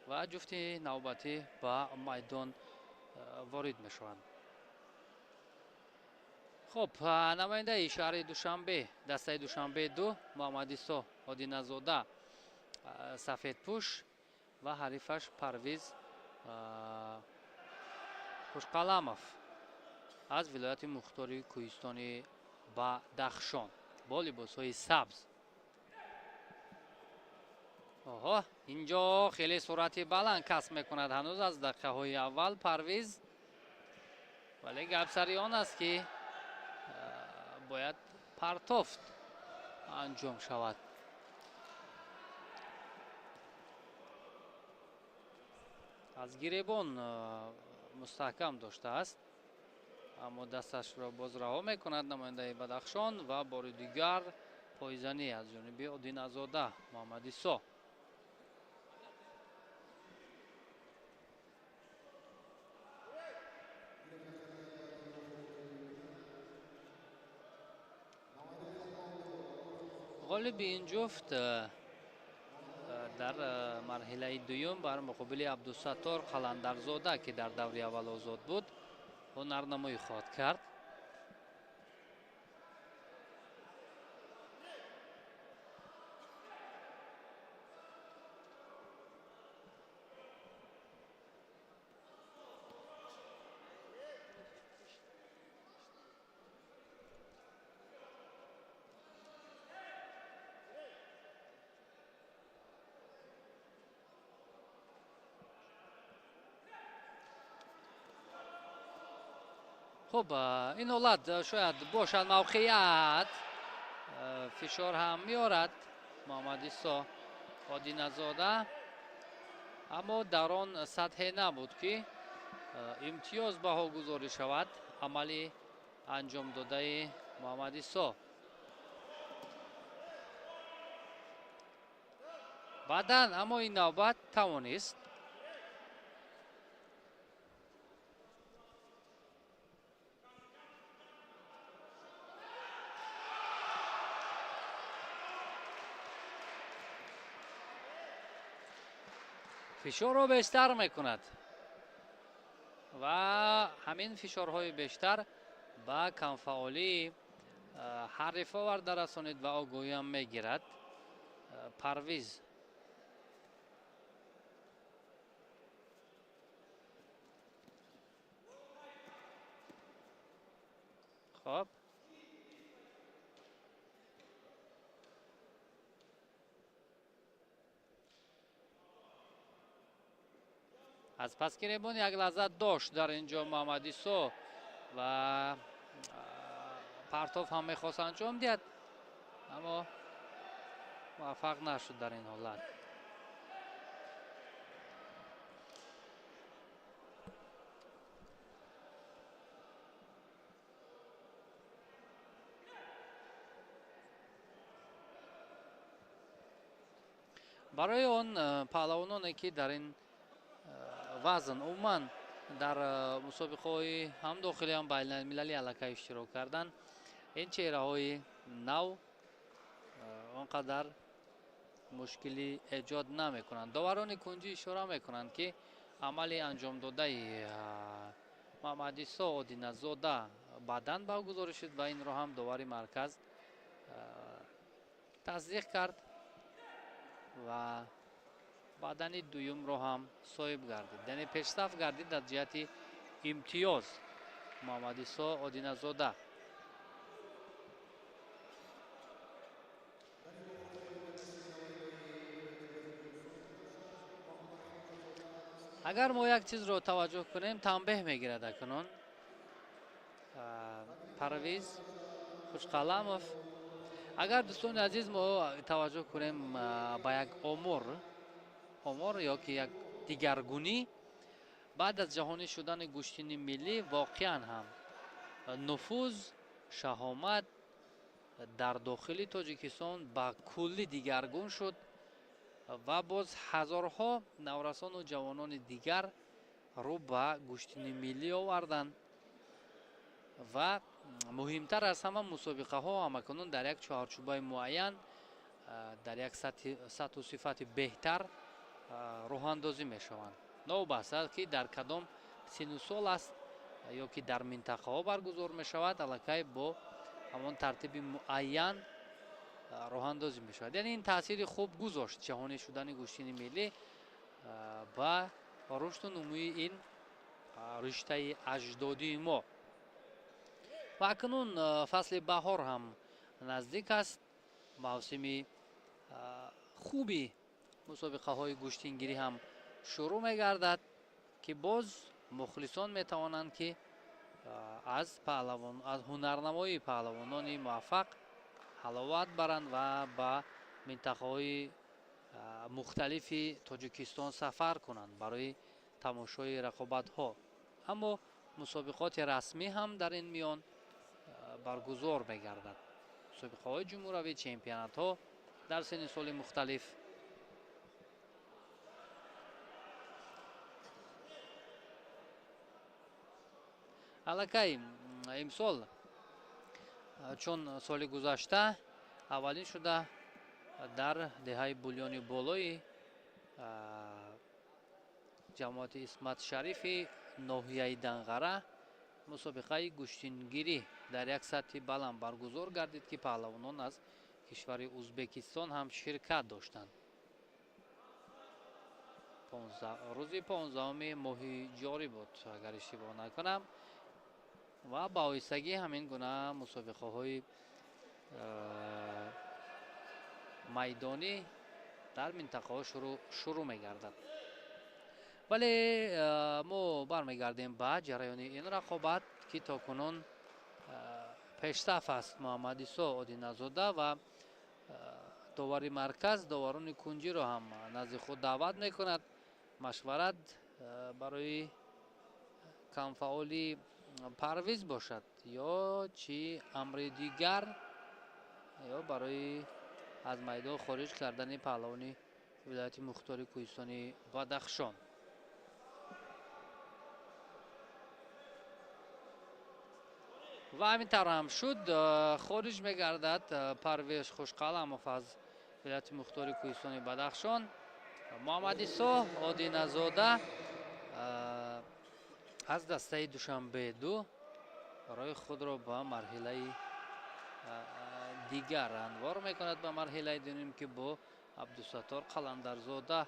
ва ҷуфти навбатӣ ба майдон ворид мешаванд. Хуб, намояндаи шаҳри Душанбе, дастаи Душанбе 2, Муҳаммадисо Одиназода сафедпӯш ва ҳарифаш Парвиз Хушқаламов аз вилояти мухтори кӯҳистони Бадахшон бо либосҳои сабз. Оҳо, инҷо хеле суръати баланд касб мекунад ҳанӯз аз дақиқаҳои аввал Парвиз, вале гап сари он аст, ки бояд партофт анҷом шавад. Аз гиребон мустаҳкам доштааст, аммо дасташро боз раҳо мекунад намояндаи Бадахшон ва бори дигар пойзанӣ аз ҷониби Одиназода Муҳаммадисо. Ғолиби ин ҷуфт дар марҳилаи дуюм бар муқобили Абдусаттор Қаландарзода, ки дар даври аввал озод буд, ҳунарнамоӣ хоҳад кард. Хуб, ин ҳолат шояд бошад мавқеият, фишор ҳам меорад Муҳаммадисо Одиназода, аммо дар он сатҳе набуд, ки имтиёз баҳогузорӣ шавад амали анҷом додаи Муҳаммадисо. Баъдан аммо ин навбат тавонист фишорро бештар мекунад ва ҳамин фишорҳои бештар ба камфаъолии ҳариф оварда расонид ва огоҳиам мегирад Парвиз. Хоб, аз пас гиребон як лаҳза дошт дар ин ҷо Муҳаммадисо ва партоф ҳам мехост анҷом диҳад, аммо муваффақ нашуд дар ин ҳолат. Барои он паҳлавононе, ки дар ин вазн умуман дар мусобиқаҳои ҳам дохилӣ, ҳам байналмилалӣ аллакай иштирок карданд, ин чеҳраҳои нав он қадар мушкилӣ эҷод намекунанд. Доварони кунҷӣ ишора мекунанд, ки амали анҷомдодаи Муҳаммадисо Одиназода баъдан баргузорӣ шуд ва инро ҳам довари марказ тасдиқ кард ва баъдани дуюмро ҳам соҳиб гардид, яъне пешсаф гардид дар ҷиҳати имтиёз Муҳаммадисо Одиназода. Агар мо як чизро таваҷҷӯҳ кунем, танбеҳ мегирад акнун Парвиз Хушқаламов. Агар дӯстони азиз мо таваҷҷӯҳ кунем ба як омор ё ки як дигаргунӣ баъд аз ҷаҳонӣ шудани гӯштини миллӣ, воқеан ҳам нуфуз, шаҳомат дар дохили Тоҷикистон ба куллӣ дигаргун шуд ва боз ҳазорҳо наврасону ҷавонони дигар рӯ ба гӯштини миллӣ оварданд ва Муҳимтар аз ҳама мусобиқаҳо ҳамакунун дар як чаҳорчӯбаи муайян, дар як сатҳу сифати беҳтар роҳандозӣ мешаванд. Новобаста ки дар кадом сину сол аст ё ки дар минтақаҳо баргузор мешавад, аллакай бо ҳамон тартиби муайян роҳандозӣ мешавад. Яъне ин таъсири хуб гузошт ҷаҳонӣ шудани гӯштини миллӣ ба рушду нумӯи ин риштаи аҷдодии мо. Ва акнун фасли баҳор ҳам наздик аст. Мавсими хуби мусобиқаҳои гӯштингирӣ ҳам шурӯъ мегардад, ки боз мухлисон метавонанд ки аз ҳунарнамоии паҳлавонони муваффақ ҳаловат баранд ва ба минтақаҳои мухталифи Тоҷикистон сафар кунанд барои тамошои рақобатҳо. Аммо мусобиқоти расмӣ ҳам дар ин миён баргузор мегардад. Мусобиқаҳои ҷумҳуравӣ, чемпионатҳо дар синни соли мухталиф. Аллакай имсол чун соли гузашта аввалин шуда дар деҳаи Булёни болои ҷамоати Исмат Шарифи ноҳияи Данғара мусобиқаи гӯштингирӣ дар як сатҳи баланд баргузор гардид, ки паҳлавонон аз кишвари Узбекистон ҳам ширкат доштанд. Рӯзи 15 моҳи ҷорӣ буд, агар иштибоҳ накунам, ва ба оҳистагӣ ҳамин гуна мусобиқаҳои майдонӣ дар минтақаҳо шурӯъ мегардад. Вале мо бармегардем ба ҷараёни ин рақобат, ки то кунун пешсаф аст Муҳаммадисо Одиназода ва довари марказ доварони кунҷиро ҳам назди худ даъват мекунад. Машварат барои камфаъоли Парвиз бошад ё чӣ амри дигар, ё барои аз майдон хориҷ кардани паҳлавони вилояти мухтори кӯҳистони Бадахшон. Ва ҳамин тавр ҳам шуд. Хориҷ мегардад Парвез Хушқаламов аз вилояти мухтори кӯҳистони Бадахшон. Муҳаммадисо Одиназода аз дастаи Душанбе 2 роҳи худро ба марҳилаи дигар анвор мекунад, ба марҳилаи дуюм, ки бо Абдусаттор Қаландарзода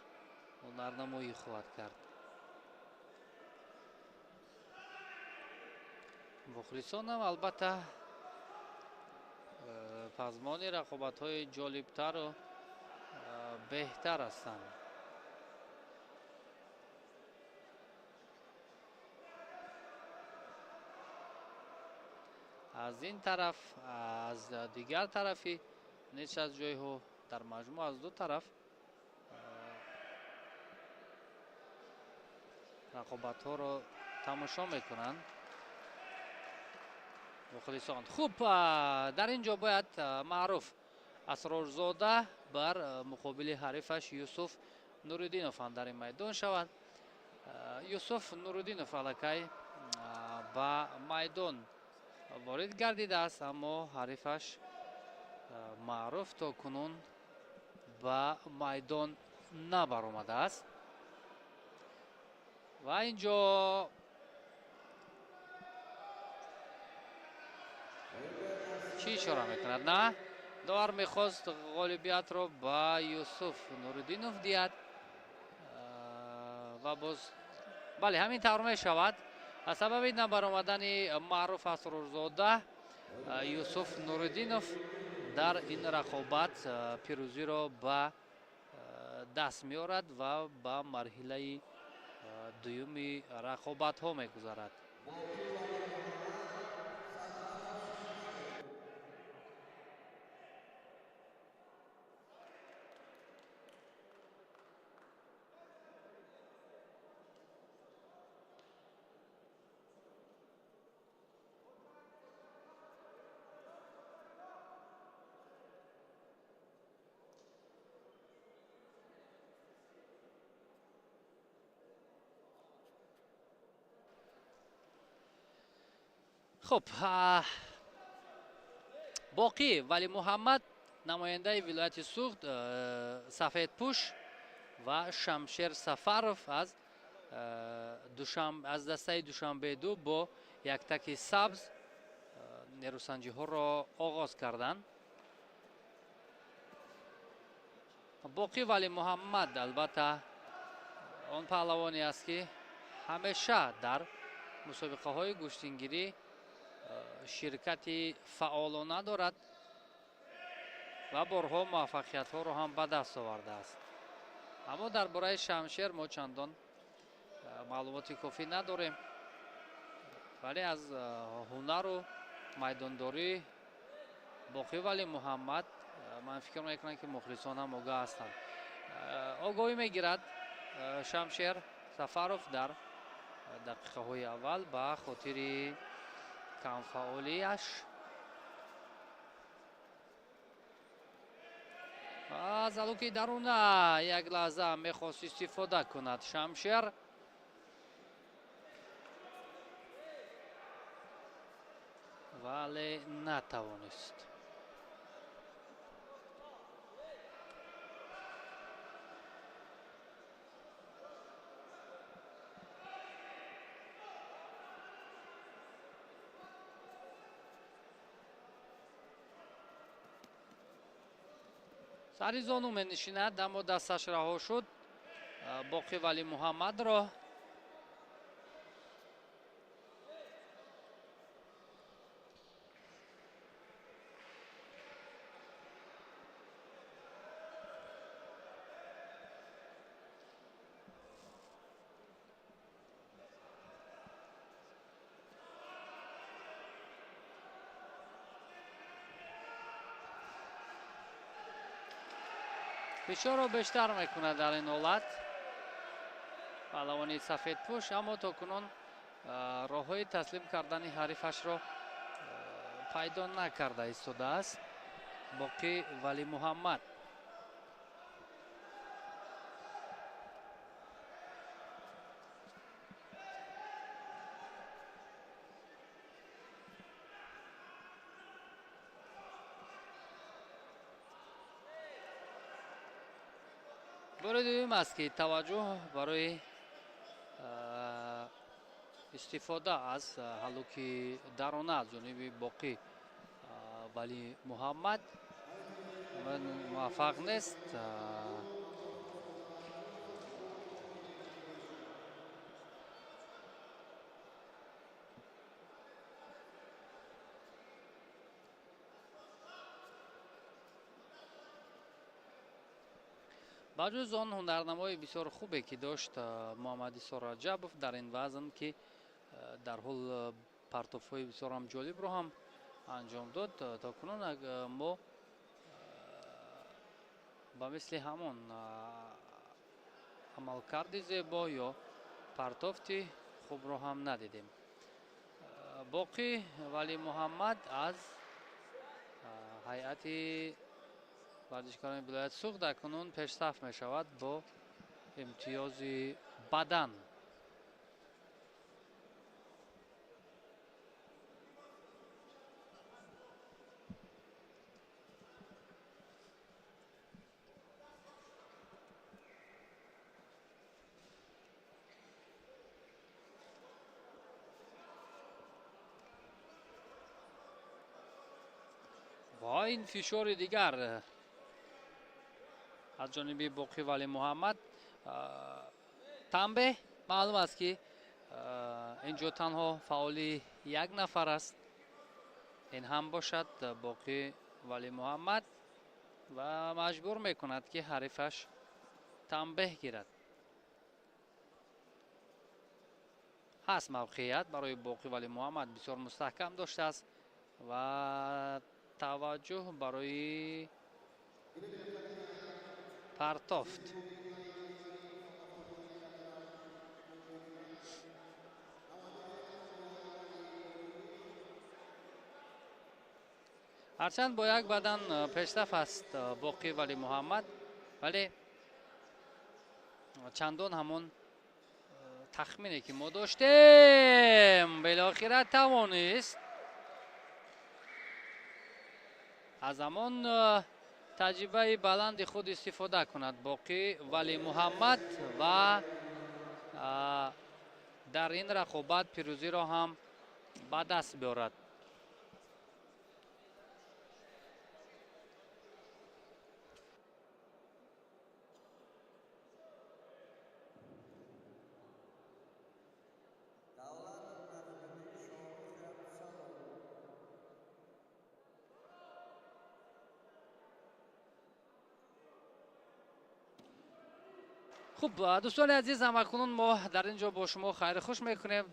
ҳунарнамоӣ хоҳад кард. Мухлисонам албатта пазмони рақобатҳои ҷолибтару беҳтар ҳастанд. Аз ин тараф, аз дигар тарафи неча аз ҷойҳо, дар маҷмӯъ аз ду тараф рақобатҳоро тамошо мекунанд мухлисон. Хуб, дар ин ҷо бояд Маъруф Асрорзода бар муқобили ҳарифаш Юсуф Нуриддинов ҳам дар ин майдон шавад. Юсуф Нуриддинов аллакай ба майдон ворид гардидааст, аммо ҳарифаш Маъруф то кунун ба майдон набаромадааст. Ва ин ҷо чӣ ишора мекунад? На, довар мехост ғолибиятро ба Юсуф Нуриддинов диҳад ва боз бале, ҳамин тавр мешавад. Аз сабаби набаромадани Маъруф Асрорзода Юсуф Нуриддинов дар ин рақобат пирӯзиро ба даст меорад ва ба марҳилаи дуюми рақобатҳо мегузарад. Хуб, Боқӣ Валимуҳаммад, намояндаи вилояти Суғд, сафедпӯш, ва Шамшер Сафаров аз дастаи Душанбе 2 бо яктаки сабз нерӯсанҷиҳоро оғоз карданд. Боқӣ Валимуҳаммад албатта он паҳлавоне аст, ки ҳамеша дар мусобиқаҳои гӯштингирӣ ширкати фаъолона дорад ва борҳо муваффақиятҳоро ҳам ба даст овардааст. Аммо дар бораи Шамшер мо чандон маълумоти кофӣ надорем, вале аз ҳунару майдондорӣ Боқӣ Валимуҳаммад ман фикр мекунам, ки мухлисон ҳам огаҳ ҳастанд. Огоҳӣ мегирад Шамшер Сафаров дар дақиқаҳои аввал ба хотири камфаъолияш. Аз алуки даруна як лаҳза мехост истифода кунад Шамшер. Вале натавонист. Сари зону менишинад, аммо дасташ раҳо шуд. Боқӣ Валимуҳаммадро фишорро бештар мекунад дар ин ҳолат паҳлавони сафедпӯш, аммо то кунун роҳҳои таслим кардани ҳарифашро пайдо накарда истодааст Боқӣ Валимуҳаммад. Бори дуюм аст, ки таваҷҷӯҳ барои истифода аз ҳаллуки дарона аз ҷониби Боқӣ Валимуҳаммад муваффақ нест. Ба ҷуз он ҳунарнамои бисёр хубе, ки дошт Муҳаммадисо Раҷабов дар ин вазн, ки дар ҳол партофҳои бисёрам ҷолибро ҳам анҷом дод, то кунун мо ба мисли ҳамон амалкарди зебо ё партофти хубро ҳам надидем. Боқӣ Валимуҳаммад аз ҳайати варзишкорони вилояти Суғд акнун пешсаф мешавад бо имтиёзи бадан. Ва ин фишори дигар аз ҷониби Боқӣ Валимуҳаммад. Танбеҳ маълум аст, ки ин ҷо танҳо фаъоли як нафар аст, ин ҳам бошад Боқӣ Валимуҳаммад, ва маҷбур мекунад, ки ҳарифаш танбеҳ гирад. Ҳаст мавқеият барои Боқӣ Валимуҳаммад бисёр мустаҳкам доштааст ва таваҷҷӯҳ барои партофт. Ҳарчанд бо як бадан пешсаф аст Боқӣ Валимуҳаммад, вале чандон ҳамон тахмине, ки мо доштем, билохира тавонист. Аз ҳамон таҷрибаи баланди худ истифода кунад Боқӣ Валӣ Муҳаммад ва дар ин рақобат пирӯзиро ҳам ба даст биёрад. Хуб, дӯстони азиз, ҳамакунун мо дар ин ҷо бо шумо хайру хуш мекунем.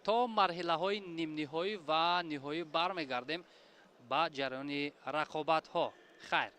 То марҳилаҳои нимниҳоӣ ва ниҳоӣ бармегардем ба ҷараёни рақобатҳо. Хайр.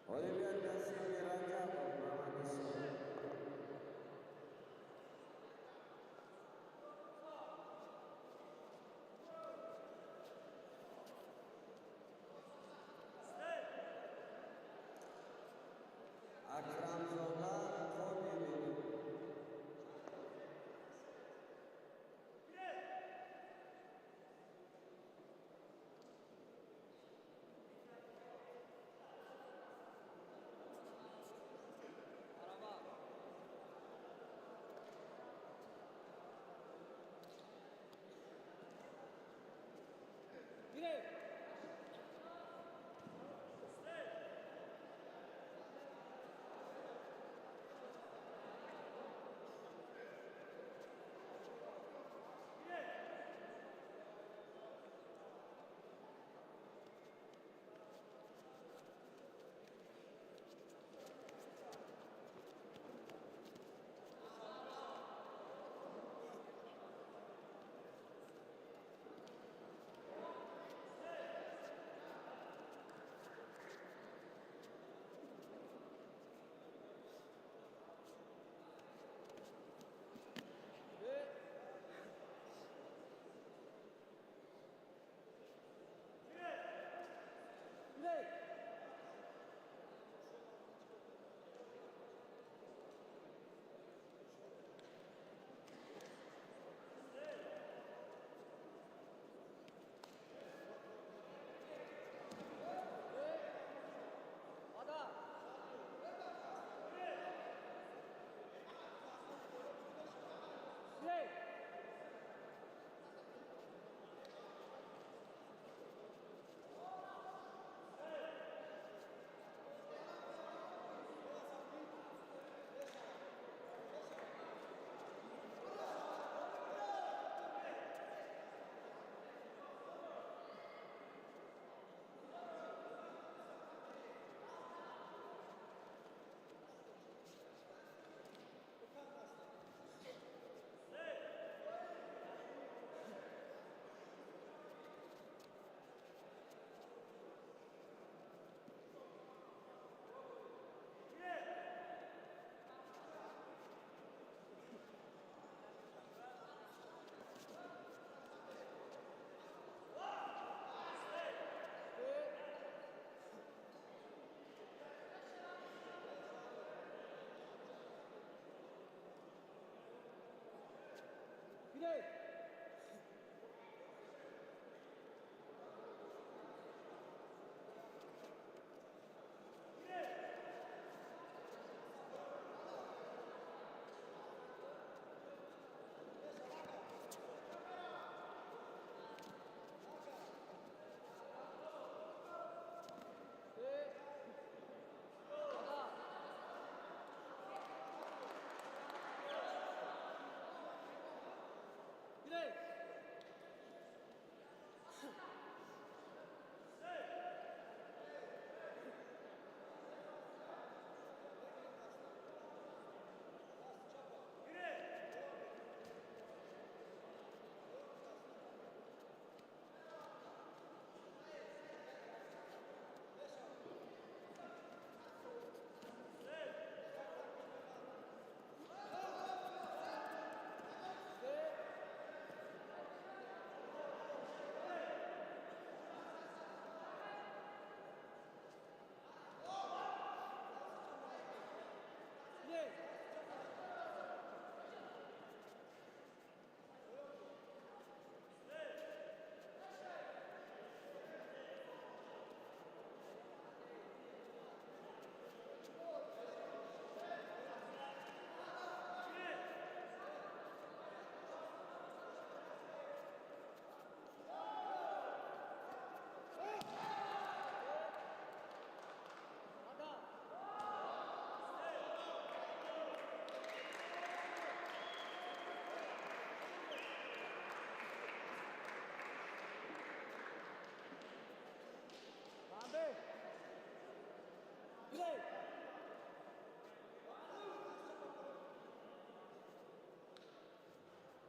Ғолибият насиби Раҷабов Муҳаммадюсуф. Акрамзода Қодирӣ.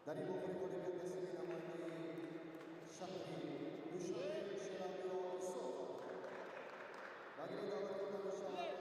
Дар ин вохӯрӣ ғолибият насиби намояндаи шаҳри Душанбе Шералиёр Юсуф. Вакили давлати мешавад.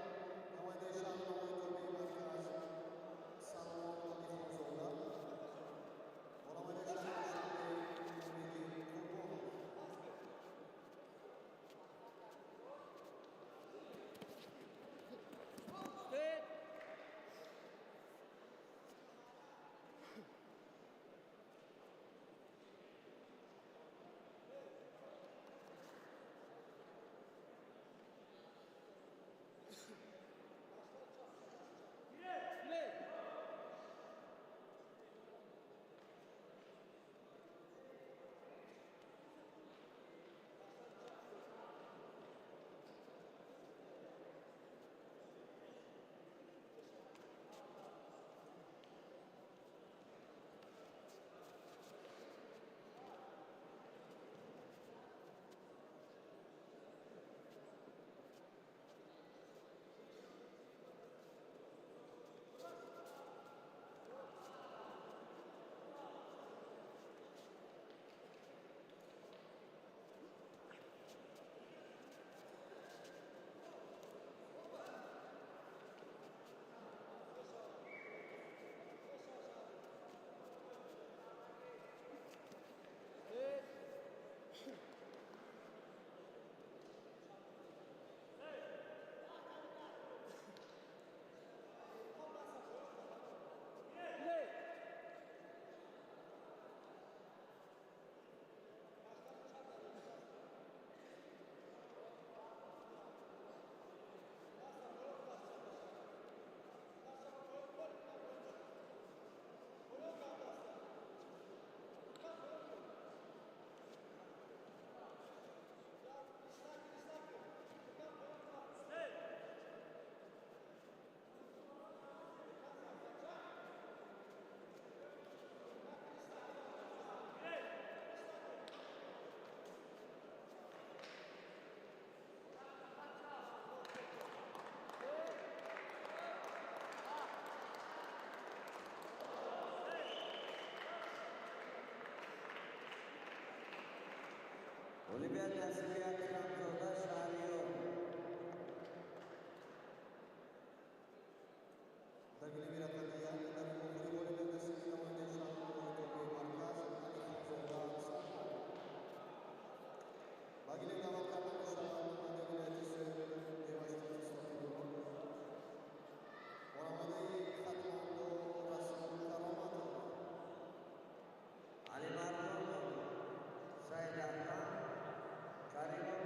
Ғолибият насиби Акрамзода Шаҳриёр. Дар гилеми рақами як дар ин вохӯрӣ ғолибият насиби намояндаи шаҳру ноҳияи тобеи марказ Алихонзода Сардор. Ба гилем даъват карда мешавад намояндаи вилояти Суғд Деваштич Исрофилов ва намояндаи Хатлонду Расул Кароматов. Алимардонов Саид Аҳмад, Каримов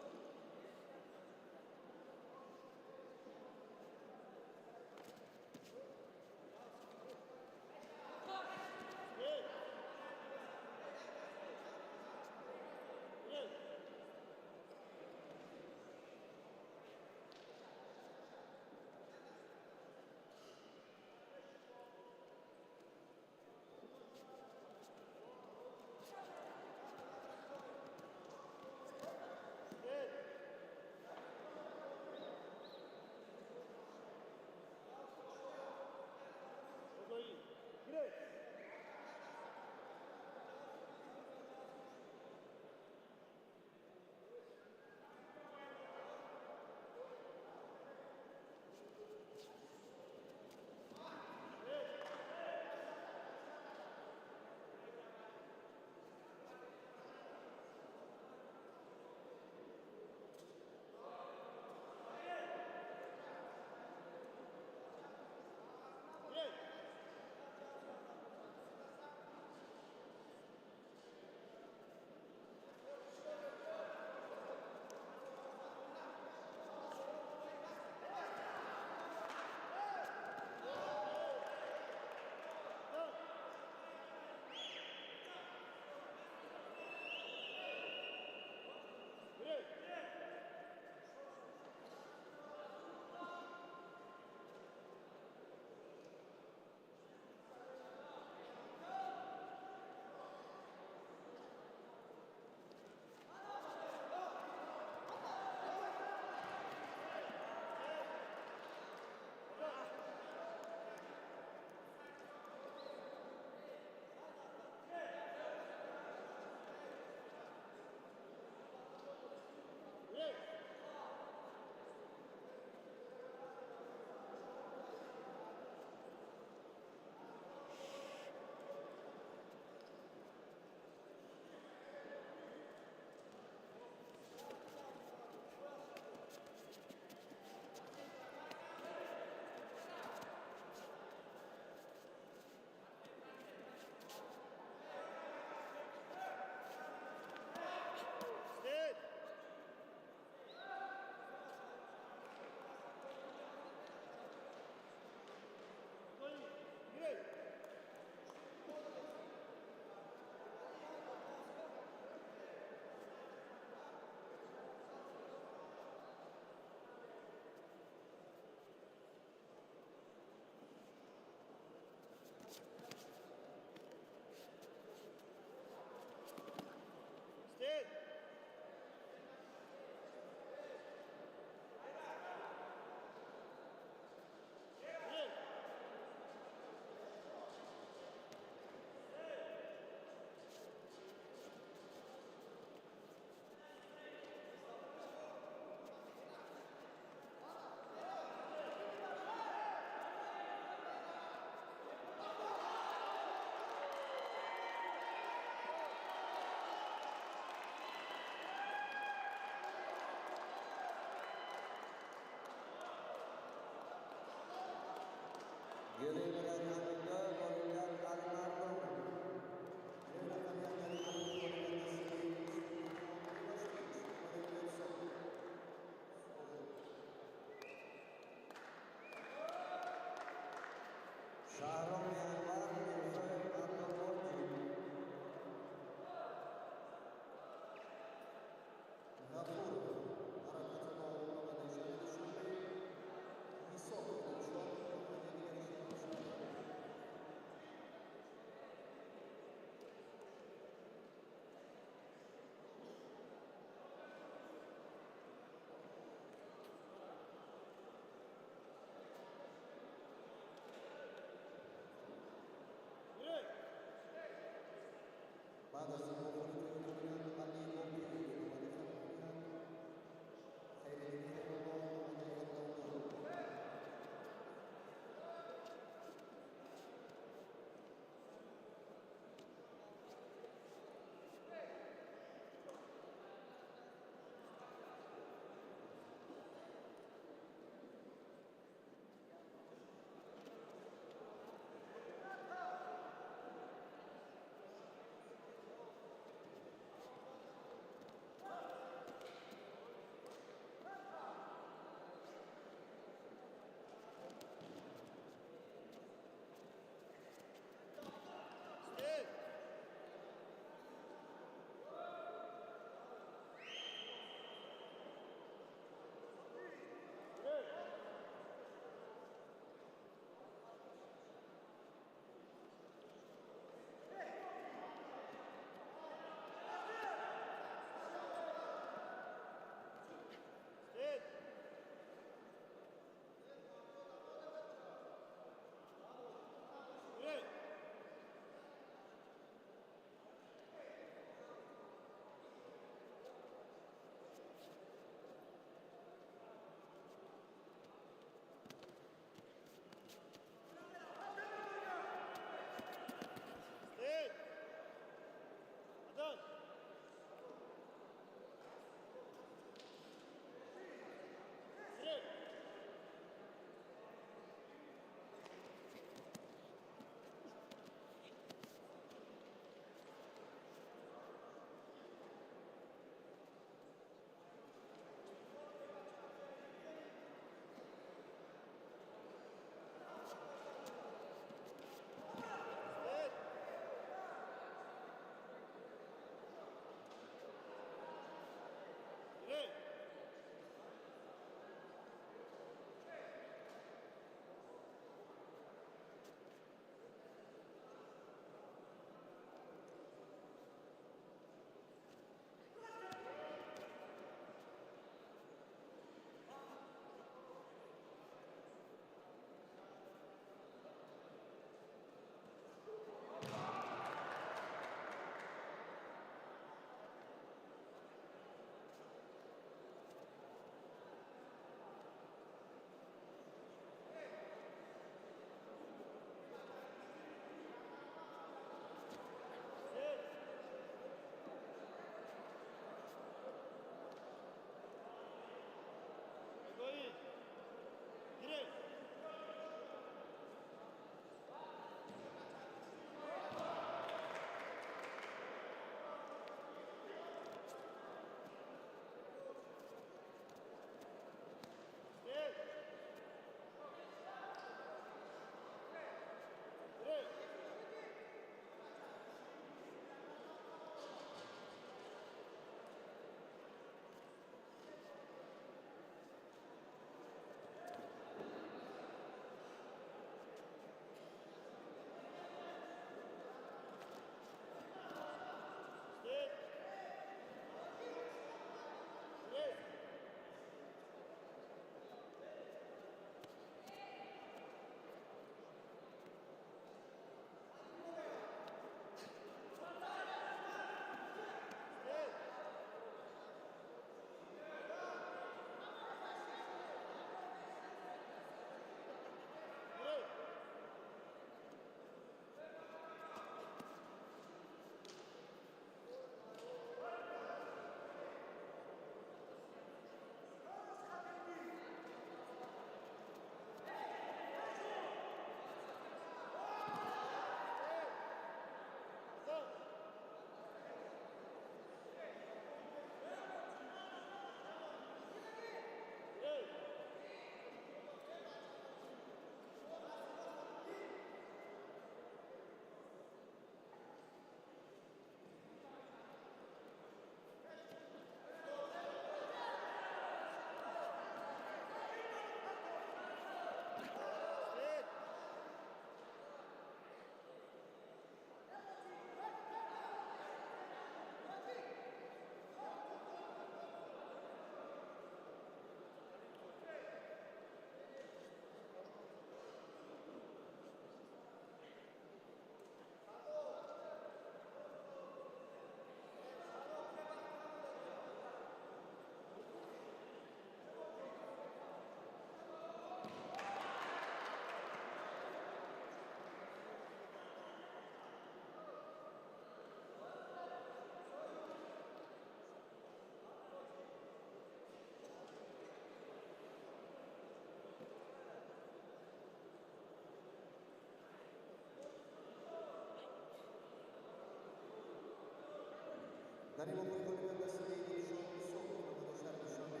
Дар ин вохӯрӣ ғолибият насиби Дилшод Исоқов баромада шаҳри Душанбе.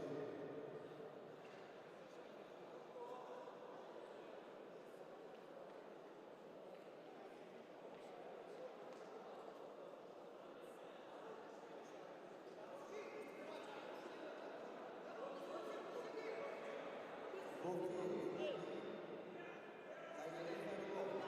Боқир Хайриддин Хайрулло.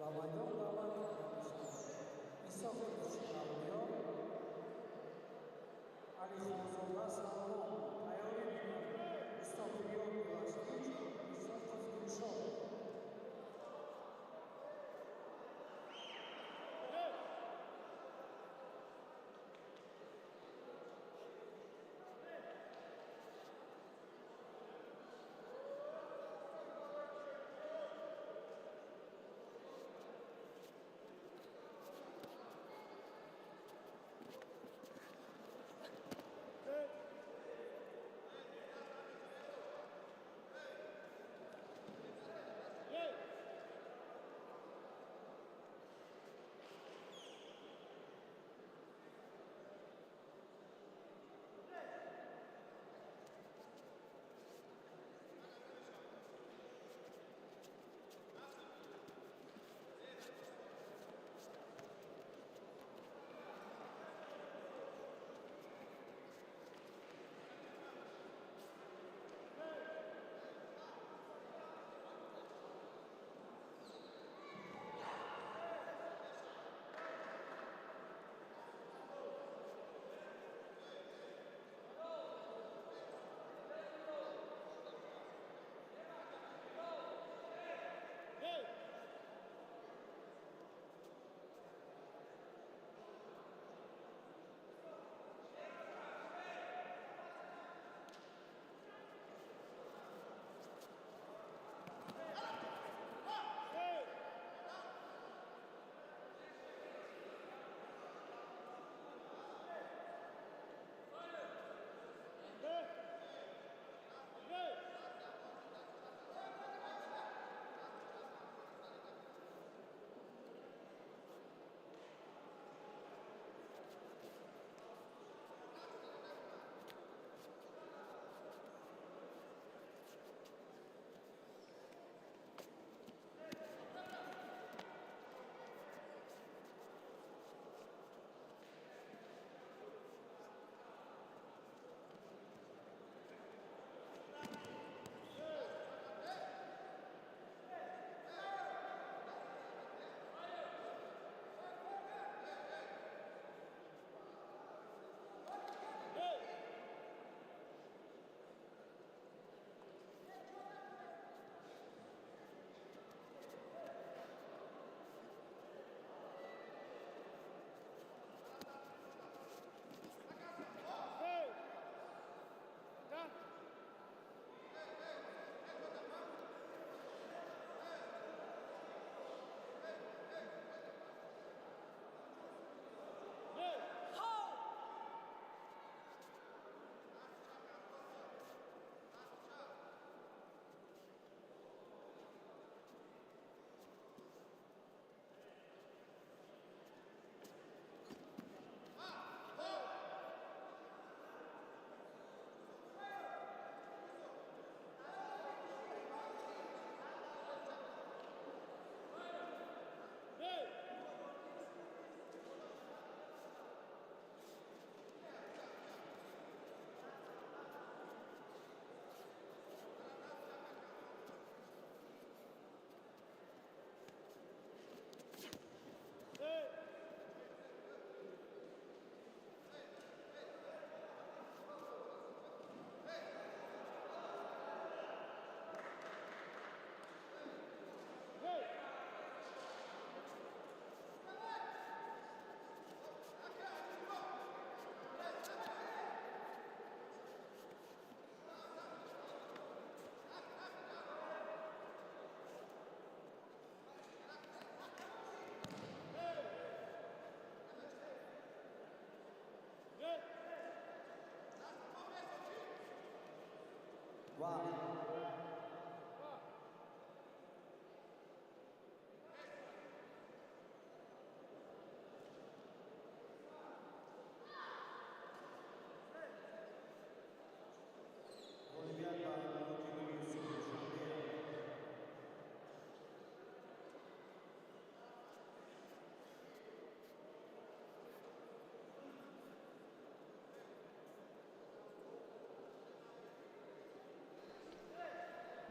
Ба майдон даъват карда мешавад Исоқов Шиҳабёр, Алихонзода Салмон, тайёрӣ бинад Мустафиёр Ивашкич, Исоқов Дилшод.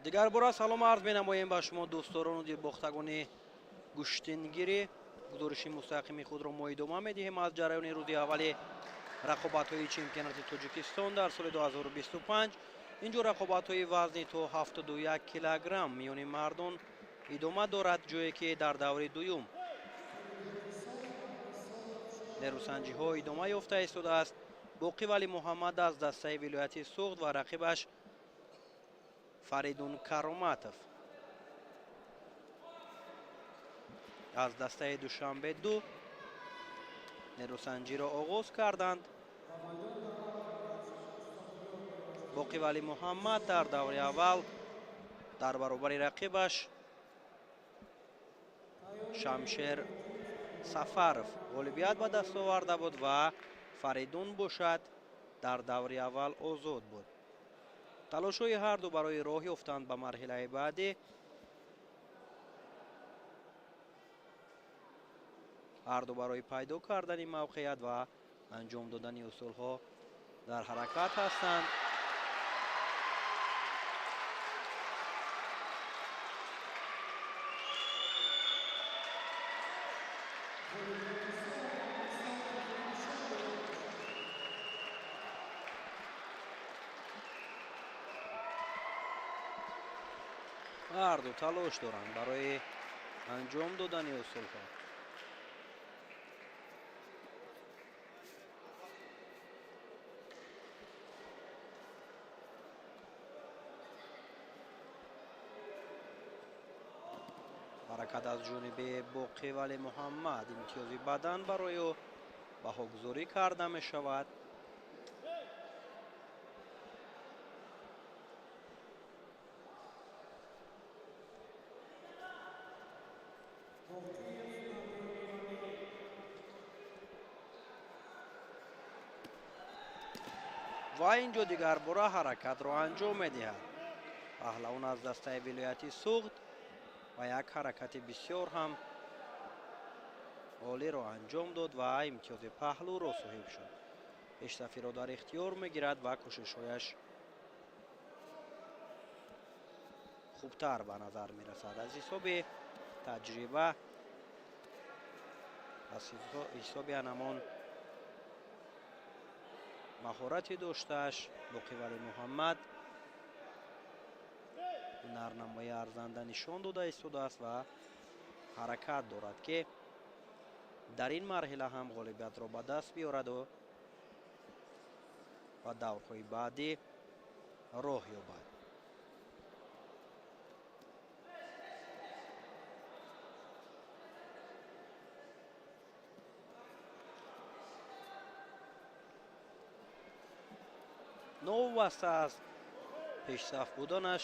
Дигар бора салом арз менамоем ба шумо дӯстдорону дилбохтагони гӯштингирӣ. Гузориши мустақими худро мо идома медиҳем аз ҷараёни рӯзи аввали рақобатҳои чемпионати Тоҷикистон дар соли 2025. Инҷо рақобатҳои вазни то 71 килограмм миёни мардон идома дорад, ҷое ки дар даври дуюм нерӯсанҷиҳо идома ёфта истодааст. Боқӣ Валӣ Муҳаммад аз дастаи вилояти Суғд ва рақибаш Фаридун Кароматов аз дастаи Душанбе 2 нерӯсанҷиро оғоз карданд. Боқӣ Валӣ Муҳаммад дар даври аввал дар баробари рақибаш Шамшер Сафаров ғолибият ба даст оварда буд ва Фаридун бошад дар даври аввал озод буд. Талошҳои ҳарду барои роҳ ёфтан ба марҳилаи баъдӣ. Ҳарду барои пайдо кардани мавқеият ва анҷом додани усулҳо дар ҳаракат ҳастанд. Ҳарду талош доранд барои анҷом додани усулҳо. Ҳаракат аз ҷониби Боқӣ Валӣ Муҳаммад, имтиёзи бадан барои ӯ баҳогузорӣ карда мешавад. Ва инҷо дигар бора ҳаракатро анҷом медиҳад паҳлавон аз дастаи вилояти Суғд ва як ҳаракати бисёр ҳам олиро анҷом дод ва имтиёзи паҳлӯро соҳиб шуд. Пешсафиро дар ихтиёр мегирад ва кӯшишҳояш хубтар ба назар мерасад. Аз ҳисоби таҷриба, аз ҳисоби анамон маҳорати доштааш Боқӣ Валӣ Муҳаммад ҳунарнамои арзанда нишон дода истодааст ва ҳаракат дорад, ки дар ин марҳила ҳам ғолибиятро ба даст биёраду ба даврҳои баъдӣ роҳ ёбад. Новобаста аз пешсаф буданаш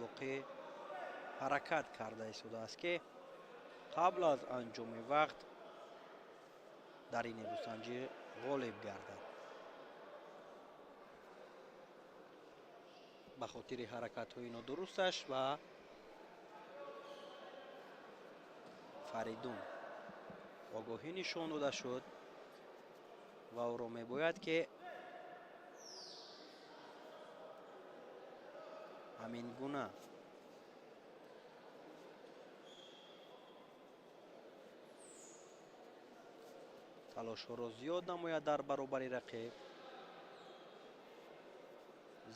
Боқӣ ҳаракат карда истодааст, ки қабл аз анҷоми вақт дар ин нерӯсанҷӣ ғолиб гардад. Ба хотири ҳаракатҳои нодурусташ ва Фаридун огоҳӣ нишон дода шуд ва ӯро мебояд, ки ҳамин гуна талошҳоро зиёд намояд дар баробари рақиб,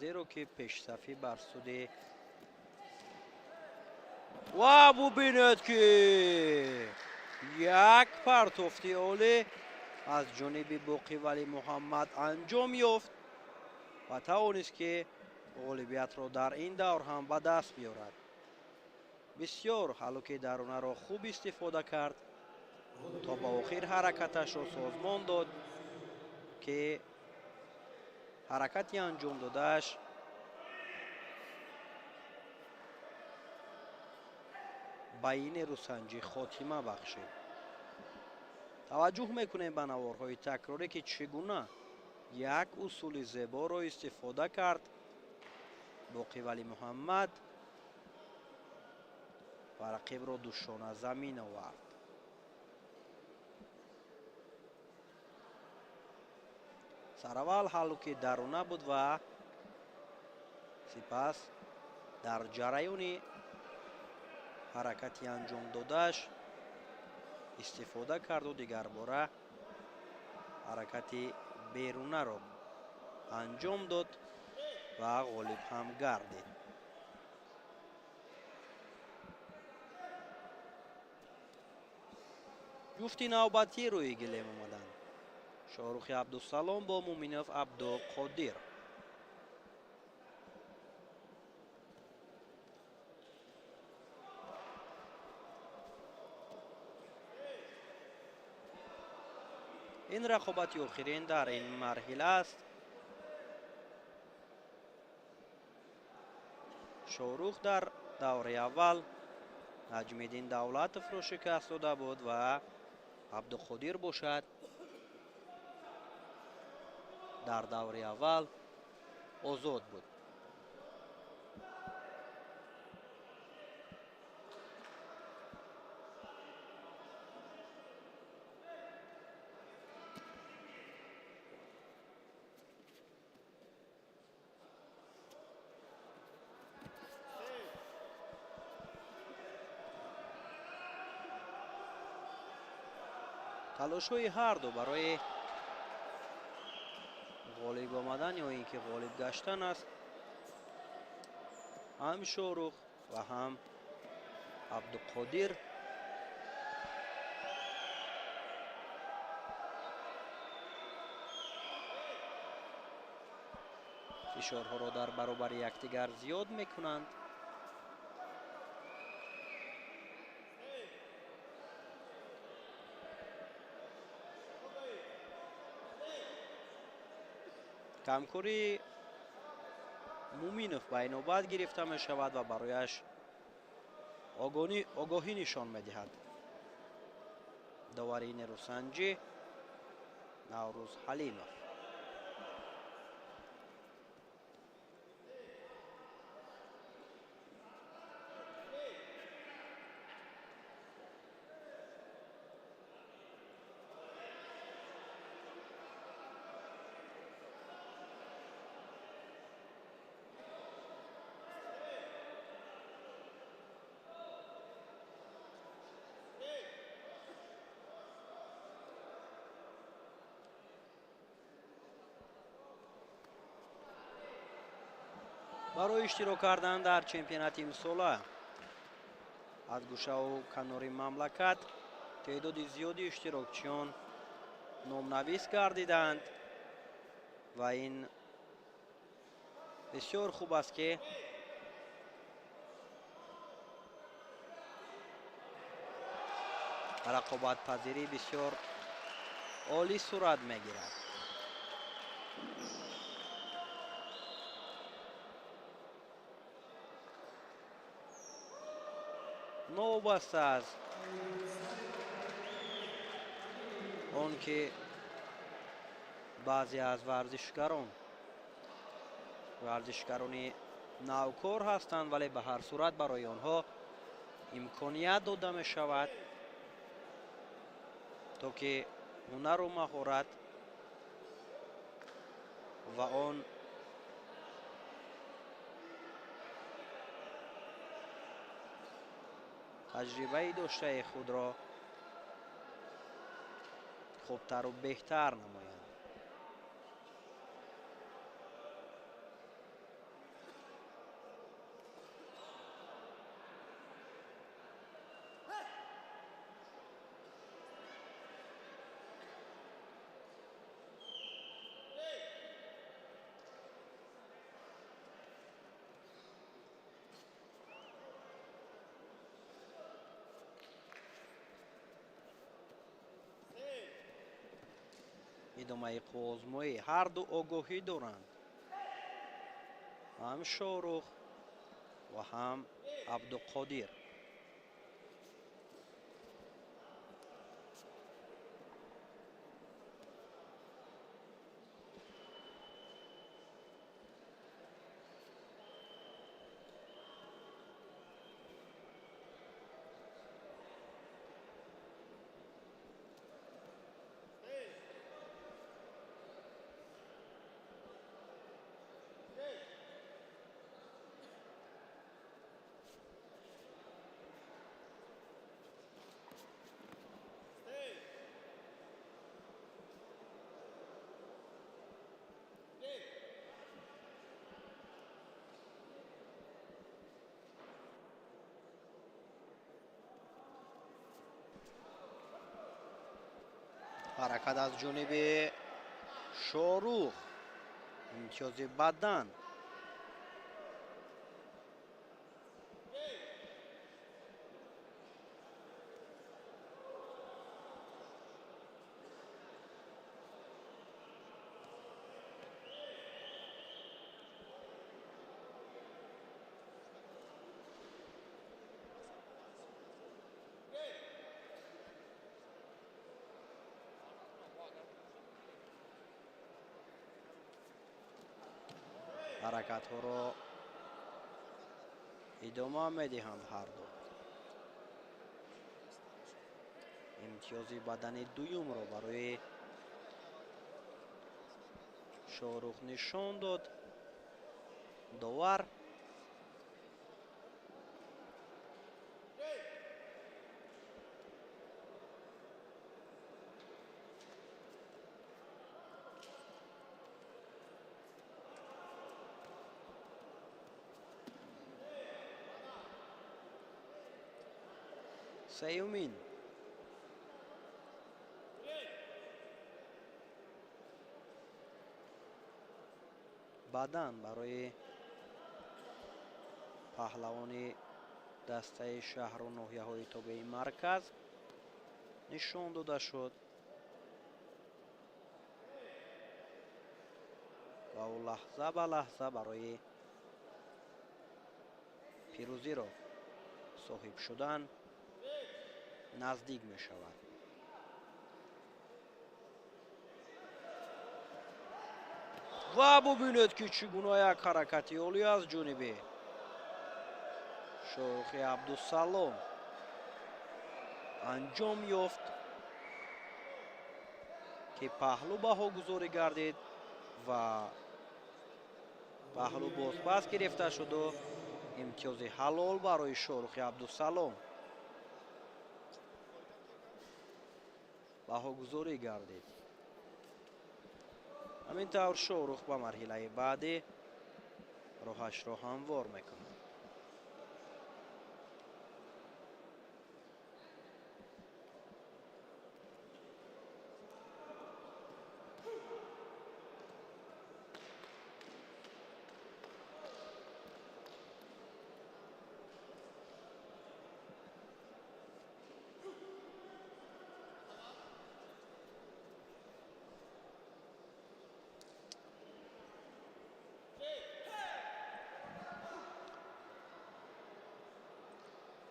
зеро ки пешсафӣ бар суди ва бубинед, ки як партофти олӣ аз ҷониби Боқӣ Валӣ Муҳаммад анҷом ёфт ва тавонист, ки ғолибиятро дар ин давр ҳам ба даст биёрад. Бисёр ҳалуки дарунаро хуб истифода кард то ба охир ҳаракаташро созмон дод, ки Ҳаракати анҷом додааш ба ин нерӯсанҷӣ хотима бахшид. Таваҷҷӯҳ мекунем ба наворҳои такрорӣ, ки чӣ гуна як усули зеборо истифода кард Боқивали Муҳаммад ва рақибро душона замин овард. Сараввал ҳаллуки даруна буд ва сипас дар ҷараёни ҳаракати анҷом додааш истифода карду дигарбора ҳаракати берунаро анҷом дод ва ғолиб ҳам гардид. Ҷуфти навбатӣ рӯи гилем омаданд. Шоҳрухи Абдусалом бо Муминов Абдуқодир. Ин рақобати охирин дар ин марҳила аст. Шоҳрух дар давраи аввал Наҷмиддин Давлатовро шикаст дода буд ва Абдуқодир бошад дар давраи аввал озод буд. Талошҳои ҳарду барои ғолиб омадан ё ин ки ғолиб гаштан аст. Ҳам Шоҳрух ва ҳам Абдуқодир фишорҳоро дар баробари якдигар зиёд мекунанд. Камкории Муминов ба инобат гирифта мешавад ва барояш огоҳӣ нишон медиҳад. Довари нерӯсанҷӣ Наврӯз Ҳалимов. Барои иштирок кардан дар чемпионати имсола аз гӯшаву канори мамлакат теъдоди зиёди иштирокчиён номнавис гардиданд ва ин бисёр хуб аст, ки рақобатпазирӣ бисёр олӣ сурат мегирад. Новобаста аз он ки баъзе аз варзишгарони навкор ҳастанд, вале ба ҳар сурат барои онҳо имконият дода мешавад, то ки ҳунару маҳорат ва он таҷрибаи доштаи худро хубтару беҳтар намоянд. Идомаи қувваозмоӣ ҳарду огоҳӣ доранд. Ҳам Шоҳрух ва ҳам Абдуқодир. Ҳаракат аз ҷониби Шоҳрух, имтиёзи бадан. Ҳаракатҳоро идома медиҳанд ҳарду. Имтиёзи бадани дуюмро барои Шоҳрух нишон дод довар. Сеюмин бадан барои паҳлавони дастаи шаҳру ноҳияҳои тобеи марказ нишон дода шуд ва ӯ лаҳза ба лаҳза барои пирӯзиро соҳиб шудан наздик мешавад. Ва бубинед, ки чӣ гуна як ҳаракати олӣ аз ҷониби Шоҳрухи Абдусалом анҷом ёфт, ки паҳлӯ баҳогузорӣ гардид ва паҳлӯ бозпас гирифта шуду имтиёзи ҳалол барои Шоҳрухи Абдусалом баҳогузорӣ гардид. Ҳамин тавр Шоҳрух ба марҳилаи баъдӣ роҳашро ҳамвор мекунад.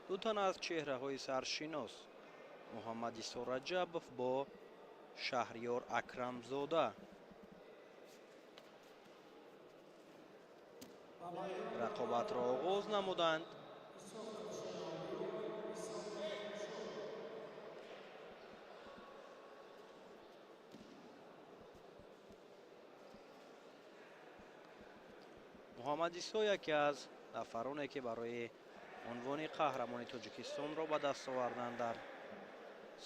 Ду тан аз чеҳраҳои саршинос Муҳаммадисо Раҷабов бо Шаҳриёр Акрамзода рақобатро оғоз намуданд. Муҳаммадисо яке аз нафароне, ки барои унвони қаҳрамони Тоҷикистонро ба даст оварданд дар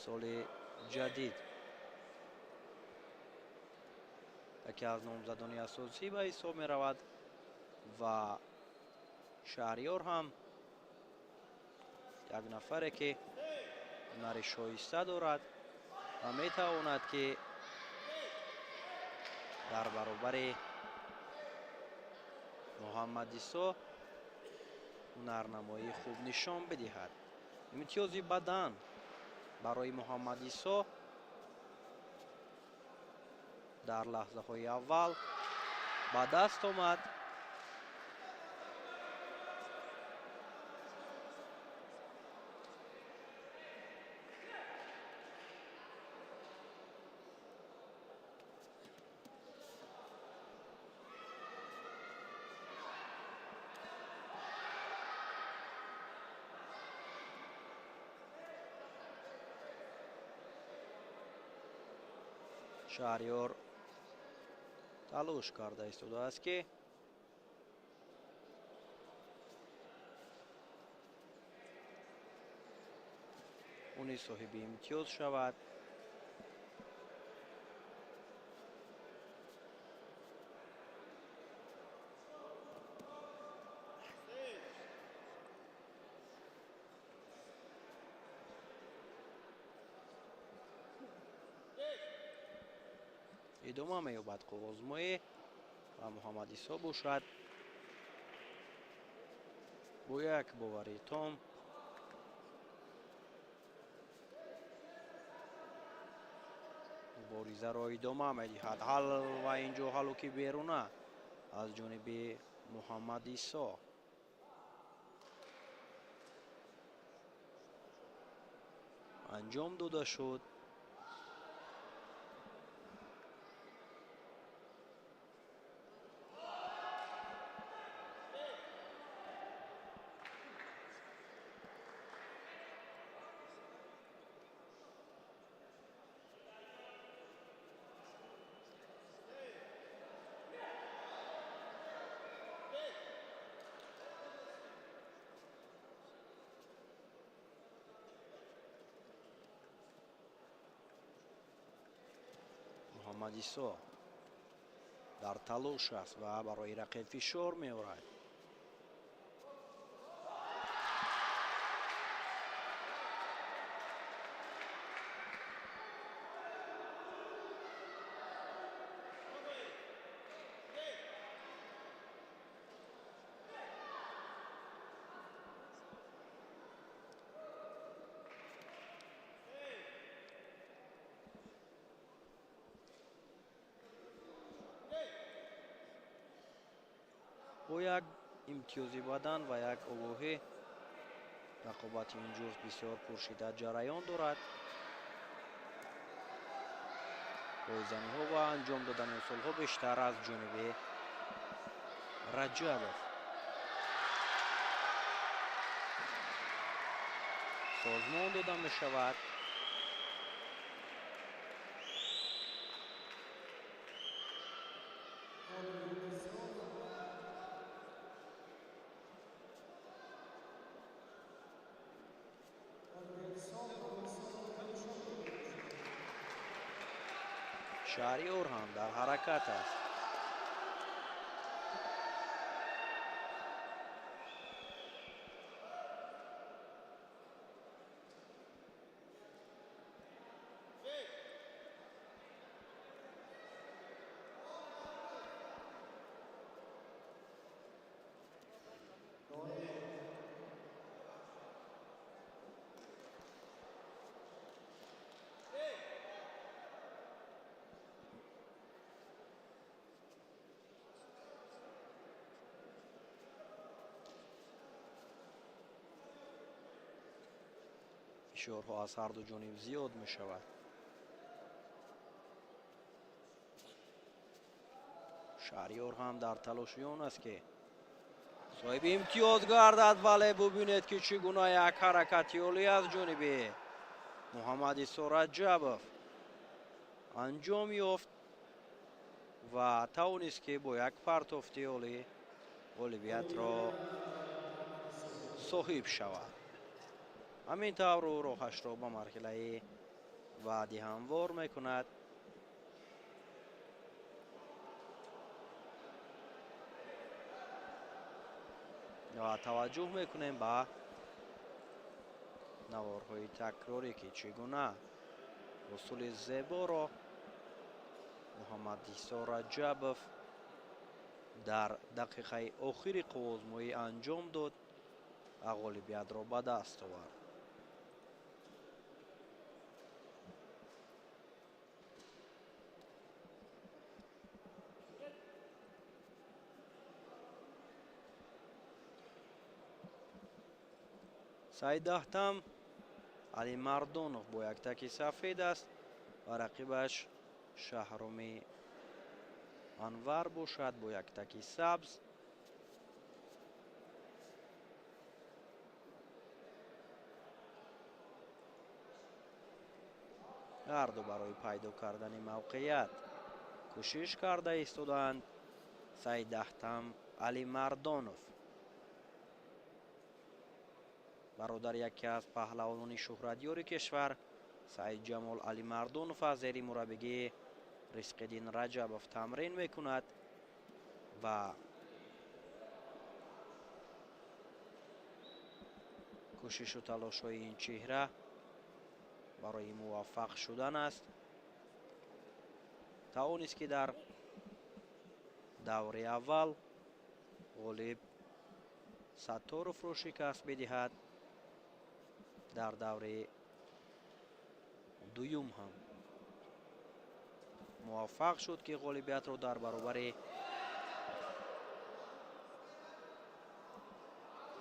соли ҷадид, яке аз номзадони асосӣ ба ҳисоб меравад ва Шаҳриёр ҳам як нафаре, ки ҳунари шоиста дорад ва метавонад, ки дар баробари Муҳаммадисо ҳунарнамоии хуб нишон бидиҳад. Имтиёзи бадан барои Муҳаммадисо дар лаҳзаҳои аввал ба даст омад. Шаҳриёр талош карда истодааст, ки ӯ низ соҳиби имтиёз шавад. Идома меёбад қуввозмоӣ ва Муҳаммад Исо бошад бо як боварии том муборизаро идома медиҳад. Ҳал ва инҷо ҳалуки беруна аз ҷониби Муҳаммад Исо. Анҷом дода шуд. Муҳаммад Исо дар талош аст ва барои рақиб фишор меорад. Бо як имтиёзи бадан ва як огоҳӣ рақобати ин ҷуфт бисёр пуршиддат ҷараён дорад. Ройзаниҳо ва анҷом додани усулҳо бештар аз ҷониби Раҷабов. Созмон дода мешавад. Шаҳриёр ҳам дар ҳаракат аст. Фишорҳо аз ҳарду ҷониб зиёд мешавад. Шаҳриёр ҳам дар талоши он аст, ки соҳиби имтиёз гардад, вале бубинед, ки чӣ гуна як ҳаракати олӣ аз ҷониби Муҳаммад Исо Раҷабов анҷом ёфт ва тавонист, ки бо як партофти олӣ ғолибиятро соҳиб шавад. Ҳамин тавр ӯ роҳашро ба марҳилаи баъдӣ ҳамвор мекунад. Ва таваҷҷӯҳ мекунем ба наворҳои такрорӣ, ки чӣ гуна усули зеборо Муҳаммад Исо Раҷабов дар дақиқаи охири қуввозмоӣ анҷом дод ва ғолибиятро ба даст овард. Саидаҳтам Алимардонов бо як таки сафед аст ва рақибаш Шаҳроми Анвар бошад бо як таки сабз. Ҳарду барои пайдо кардани мавқеият кӯшиш карда истодаанд. Саидаҳтам Алимардонов, бародар яке аз паҳлавонони шӯҳратёри кишвар Саидҷамол Алимардонов аз зери мураббигии Ризқиддин Раҷабов тамрин мекунад ва кӯшишу талошҳои ин чеҳра барои муваффақ шудан аст. Тавонист ки дар даври аввал ғолиб Сатторовро шикаст бидиҳад, дар даври дуюм ҳам муваффақ шуд ки ғолибиятро дар баробари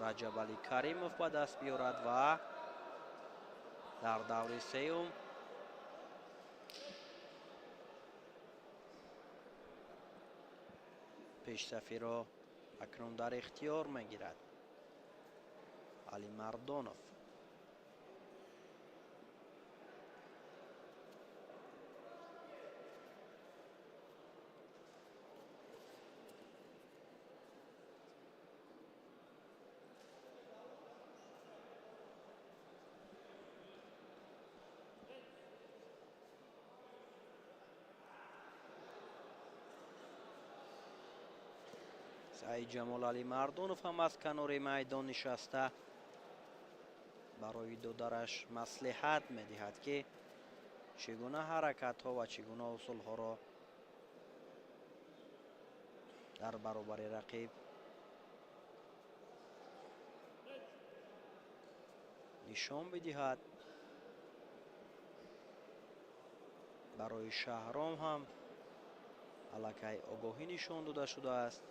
Раҷабалӣ Каримов ба даст биёрад ва дар даври сеюм пешсафиро акнун дар ихтиёр мегирад Алимардонов. Саидҷамол Алимардонов ҳам аз канори майдон нишаста барои додараш маслиҳат медиҳад, ки чӣ гуна ҳаракатҳо ва чӣ гуна усулҳоро дар баробари рақиб нишон бидиҳад. Барои Шаҳром ҳам аллакай огоҳӣ нишон дода шудааст.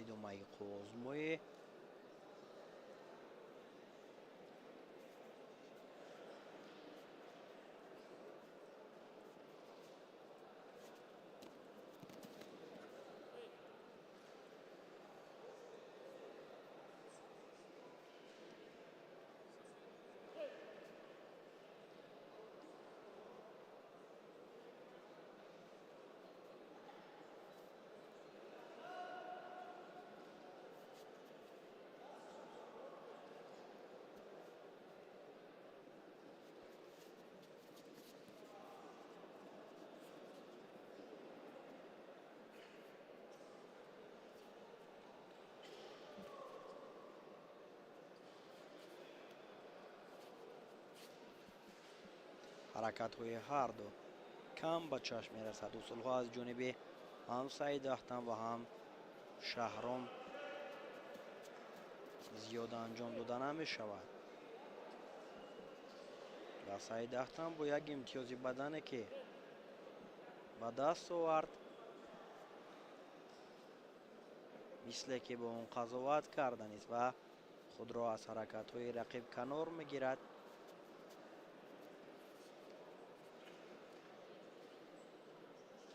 Идомаи қуввозмоӣ ҳаракатҳои ҳарду кам ба чашм мерасад. Усулҳо аз ҷониби ҳам Саидаҳтам ва ҳам Шаҳром зиёд анҷом дода намешавад ва Саидаҳтам бо як имтиёзи бадане ки ба даст овард, мисле ки бо он қазоват карданист ва худро аз ҳаракатҳои рақиб канор мегирад.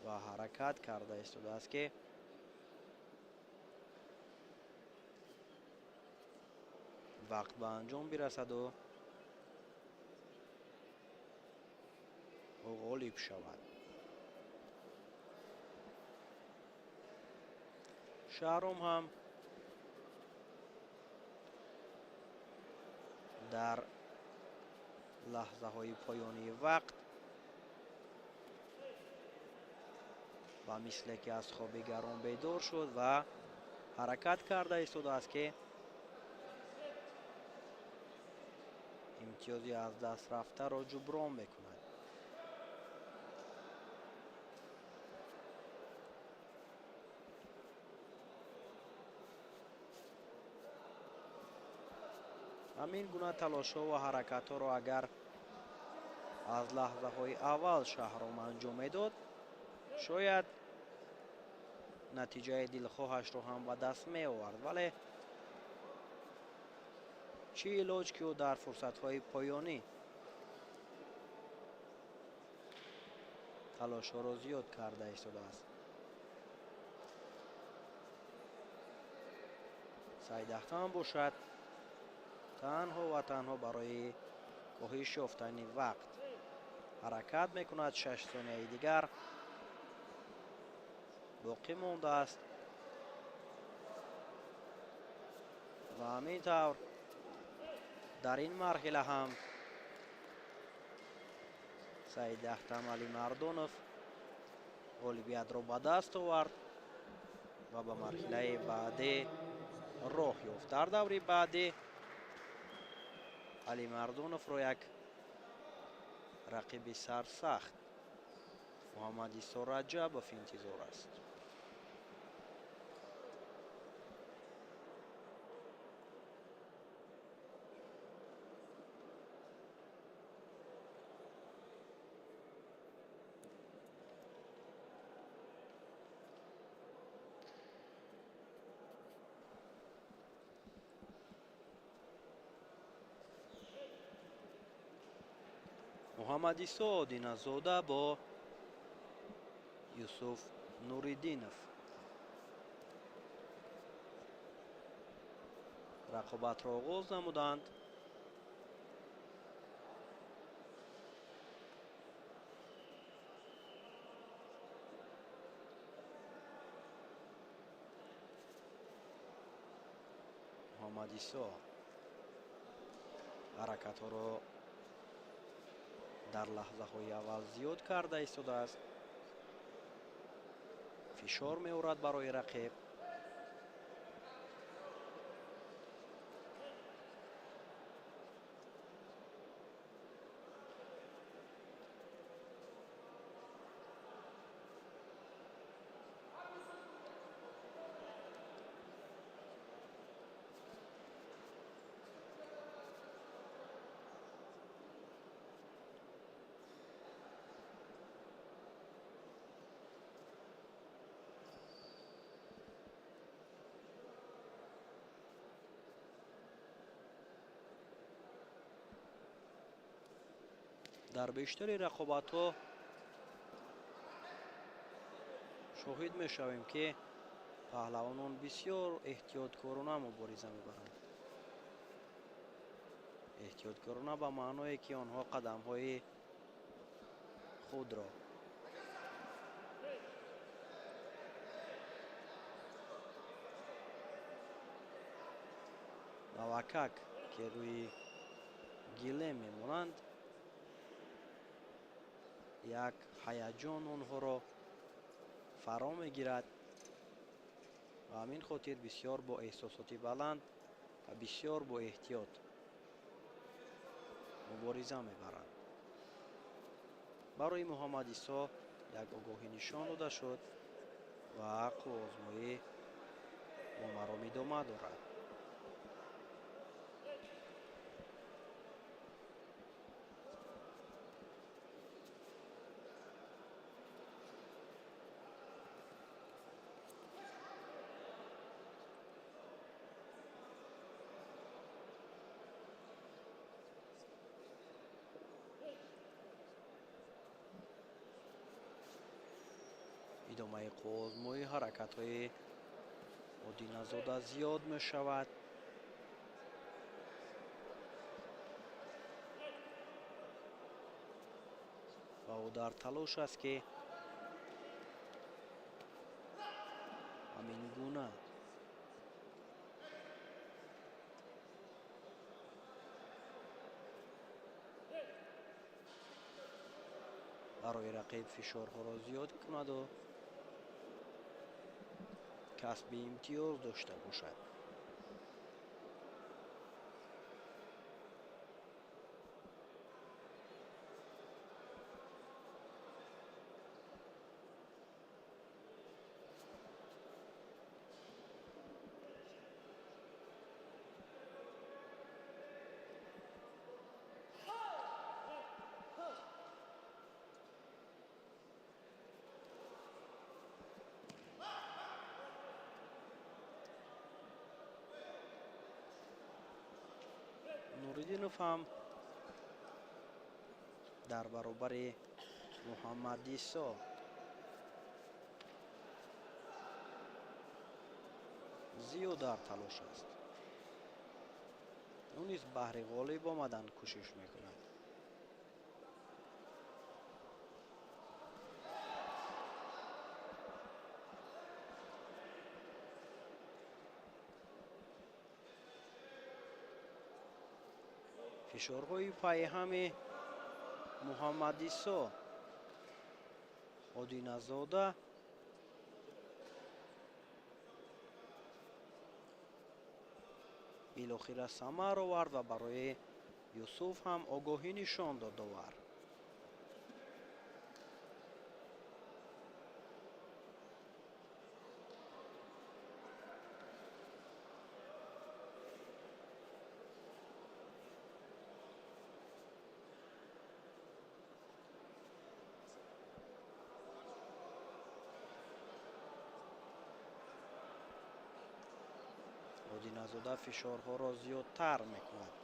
Ва ҳаракат карда истодааст ки вақт ба анҷом бирасаду ӯ ғолиб шавад. Шаҳром ҳам дар лаҳзаҳои поёнии вақт ва мисле ки аз хоби гарон бедор шуд ва ҳаракат карда истодааст ки имтиёзи аз даст рафтаро ҷуброн мекунад. Ҳамин гуна талошҳо ва ҳаракатҳоро агар аз лаҳзаҳои аввал Шаҳром анҷом медод, шояд натиҷаи дилхоҳашро ҳам ба даст меовард, вале чӣ илоҷ ки ӯ дар фурсатҳои поёнӣ талошҳоро зиёд карда истодааст. Саидахтам бошад танҳо ва танҳо барои коҳиш ёфтани вақт ҳаракат мекунад. 6 сонияи дигар боқӣ мондааст ва ҳамин тавр дар ин марҳила ҳам Саидахтам Алимардонов ғолибиятро ба даст овард ва ба марҳилаи баъдӣ роҳ ёфт. Дар даври баъдӣ Алимардоновро як рақиби сарсахт Муҳаммадисо Раҷабов интизор аст. Муҳаммадисо Одиназода бо Юсуф Нуриддинов рақобатро оғоз намуданд. Муҳаммадисо ҳаракатҳоро дар лаҳзаҳои аввал зиёд карда истодааст, фишор меорад барои рақиб. Дар бештари рақобатҳо шоҳид мешавем, ки паҳлавонон бисёр эҳтиёткорона мубориза мебаранд. Эҳтиёткорона ба маъное, ки онҳо қадамҳои худро навакак, ки рӯи гилем мемонанд, як ҳаяҷон онҳоро фаро мегирад ва ҳамин хотир бисёр бо эҳсосоти баланд ва бисёр бо эҳтиёт мубориза мебаранд. Барои Муҳаммадисо як огоҳӣ нишон дода шуд ва қувваозмоӣ бо маром идома дорад. Идомаи қувваозмоӣ ҳаракатҳои Одиназода зиёд мешавад. Ва ӯ дар талош аст, ки ҳамин гуна барои рақиб фишорҳоро зиёд кунаду касби имтиёз дошта бошад. Нуриддинов ҳам дар баробари Муҳаммадисо зиёд дар талош аст. Ӯ низ баҳри ғолиб омадан кӯшиш мекунад. Фишорҳои пайҳами Муҳаммадисо Одиназода билохира самар овард ва барои Юсуф ҳам огоҳӣ нишон дод довар. Одиназода фишорҳоро зиёдтар мекунад.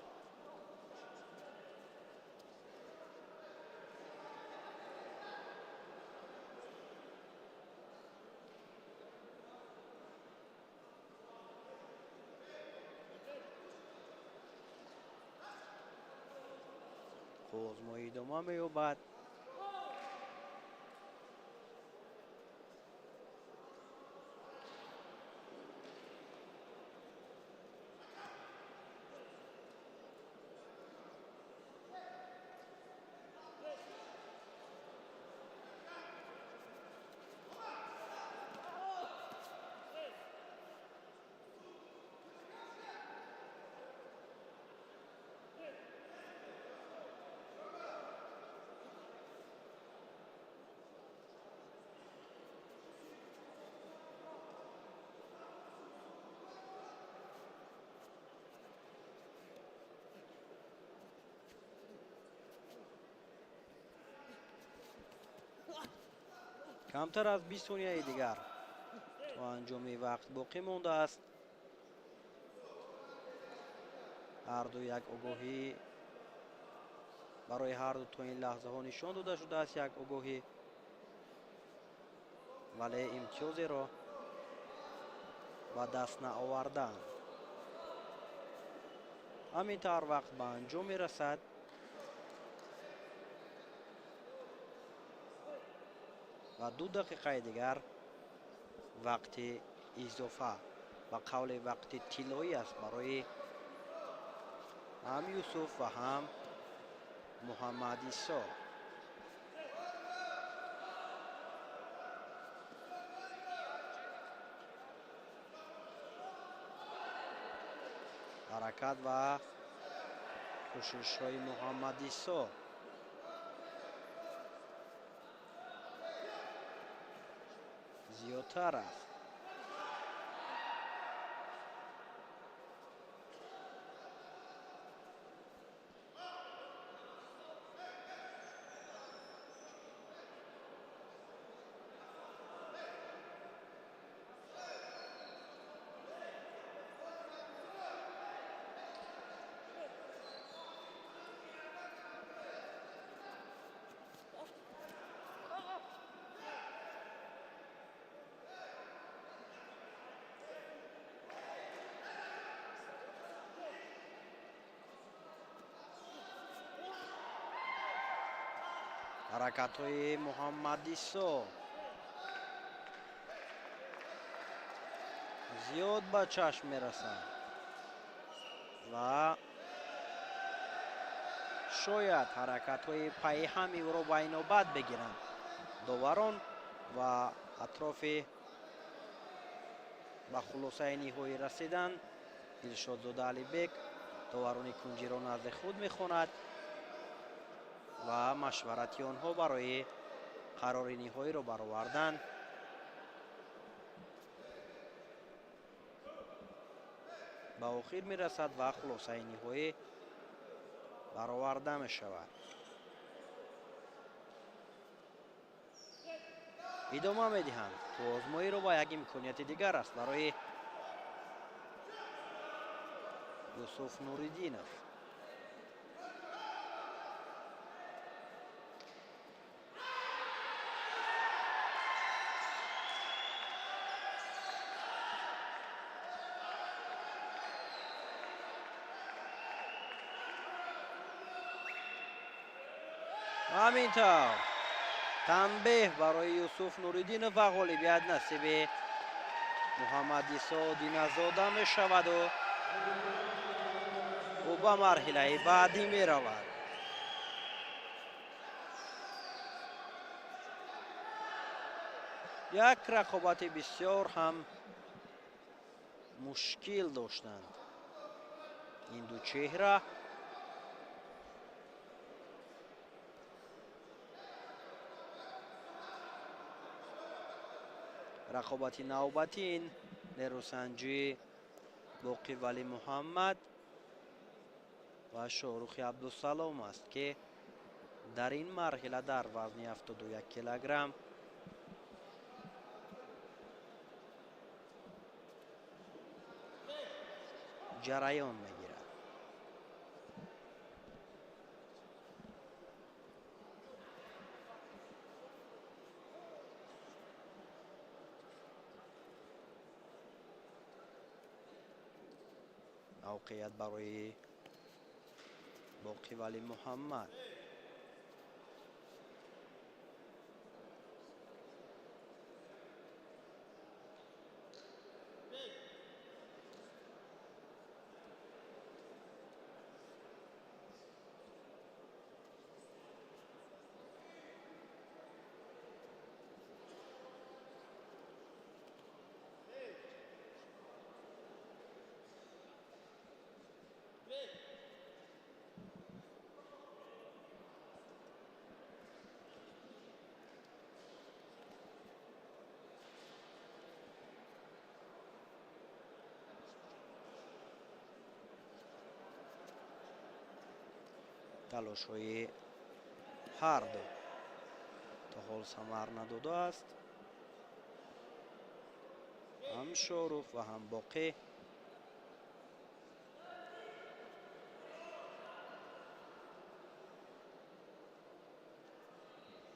Қуввозмоӣ идома меёбад. Камтар аз 20 сонияи дигар то анҷоми вақт боқӣ мондааст. Ҳарду як огоҳӣ барои ҳарду то ин лаҳзаҳо нишон дода шудааст, як огоҳӣ, вале имтиёзеро ба даст наовардаанд. Ҳамин тавр вақт ба анҷом мерасад. Ва 2 дақиқаи дигар вақти изофа, ба қавли вақти тиллоӣ аст барои ҳам Юсуф ва ҳам Муҳаммадисо. Ҳаракат ва кӯшишҳои Муҳаммадисо зиёдтар аст. Ҳаракатҳои Муҳаммадисо зиёд ба чашм мерасанд ва шояд ҳаракатҳои пайҳами ӯро ба инобат бигиранд доварон ва атрофи ба хулосаи ниҳоӣ расидан. Дилшодзода Алибек доварони кунҷиро назди худ мехонад ва машварати онҳо барои қарори ниҳоиро баровардан ба охир мерасад ва хулосаи ниҳоӣ бароварда мешавад. Идома медиҳанд. Қувваозмоиро ба як имконияти дигар аст барои Юсуф Нуриддинов. Ҳамин тавр танбеҳ барои Юсуф Нуриддинов ва ғолибият насиби Муҳаммадисо Диназода мешаваду ӯ ба марҳилаи баъдӣ меравад. Як рақобати бисёр ҳам мушкил доштанд ин ду чеҳра. Рақобати навбатӣ ин нерӯсанҷӣ Боқӣ Валӣ Муҳаммад ва Шоҳрухи Абдусалом аст, ки дар ин марҳила дар вазни 71 килограмм ҷараён мегирад. Мавқеият барои Боқӣ Валӣ Муҳаммад. Талошҳои ҳарду то ҳол самар надодааст. Ҳам Шоҳрух ва ҳам Боқӣ.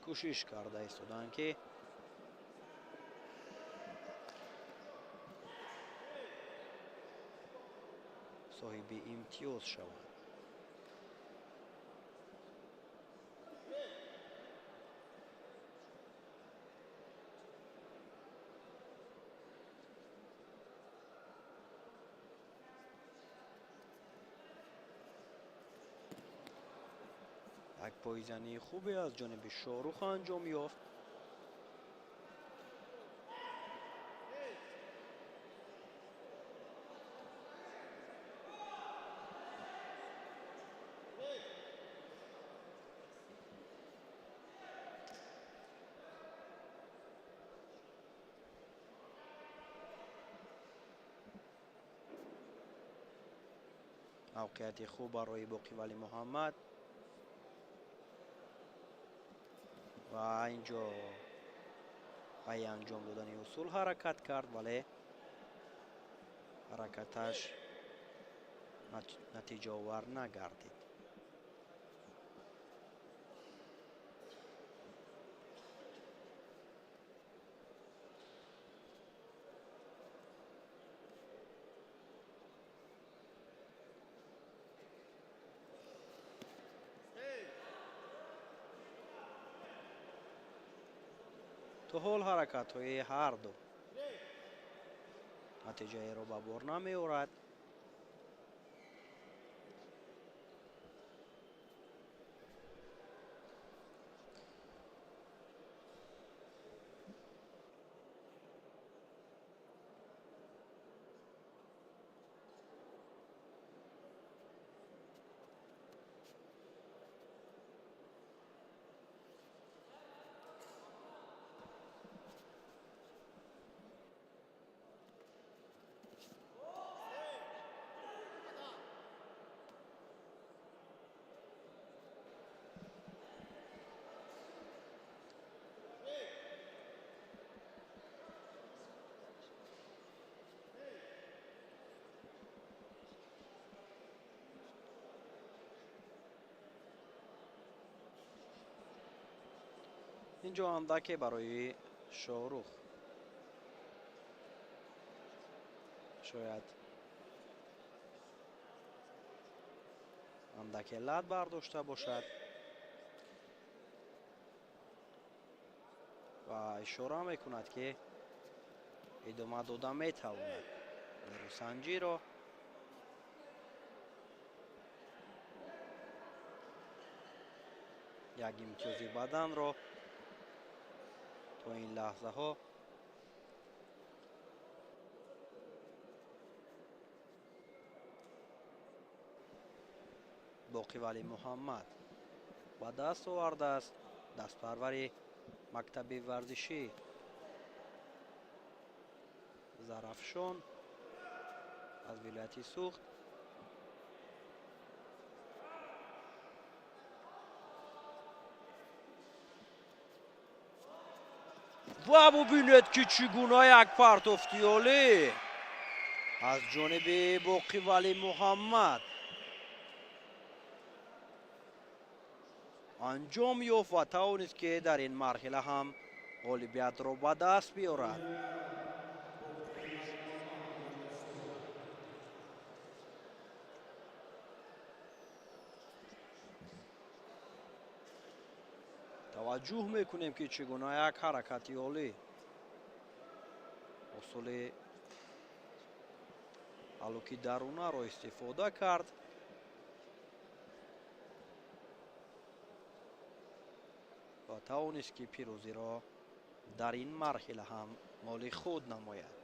Кӯшиш карда истоданд, ки соҳиби имтиёз шаванд. Як пойзании хубе аз ҷониби Шоҳрух анҷом ёфт. Мавқеияти хуб барои Боқӣ Валӣ Муҳаммад ва инҷо пайи анҷом додани усул ҳаракат кард, вале ҳаракаташ натиҷаовар нагардид. То ҳол ҳаракатҳои ҳарду натиҷаеро ба бор намеорад. Инҷо андаке барои Шоҳрух шояд андаке лат бардошта бошад. Ва ишора мекунад, ки идома дода метавонад нерӯсанҷиро. Як имтиёзи баданро то ин лаҳзаҳо Боқивали Муҳаммад ба даст овардааст, дастпарвари мактаби варзишӣ Зарафшон аз вилояти Суғд. Ва бубинед, ки чӣ гуна як партофти олӣ аз ҷониби Боқивали Муҳаммад анҷом ёфт ва тавонист, ки дар ин марҳила ҳам ғолибиятро ба даст биёрад. Таваҷҷӯҳ мекунем, ки чӣ гуна як ҳаракати олӣ усули алуки дарунаро истифода кард ва тавонист, ки пирӯзиро дар ин марҳила ҳам моли худ намояд.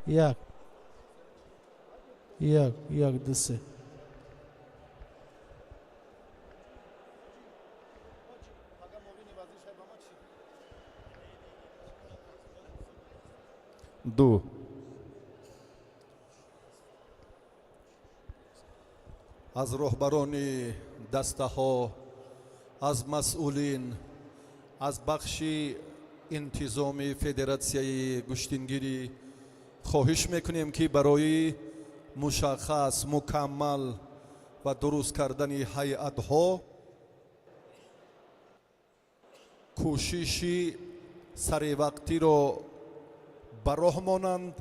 Як, як, як, ду, се. Ду. Аз роҳбарони дастаҳо, аз масъулин, аз бахши интизоми федератсияи гӯштингирӣ хоҳиш мекунем, ки барои мушаххас, мукаммал ва дуруст кардани ҳайатҳо кӯшиши саривақтиро ба роҳ монанд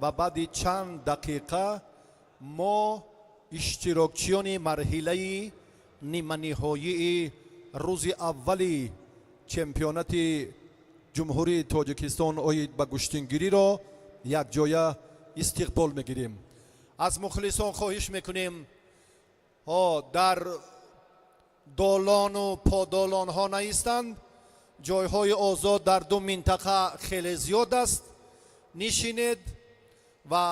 ва баъди чанд дақиқа мо иштирокчиёни марҳилаи ниманиҳоии рӯзи аввали чемпионати ҷумҳурии Тоҷикистон оид ба гӯштингириро якҷоя истиқбол мегирем. Аз мухлисон хоҳиш мекунем, дар долону подолонҳо наистанд. Ҷойҳои озод дар ду минтақа хеле зиёд аст. Нишинед ва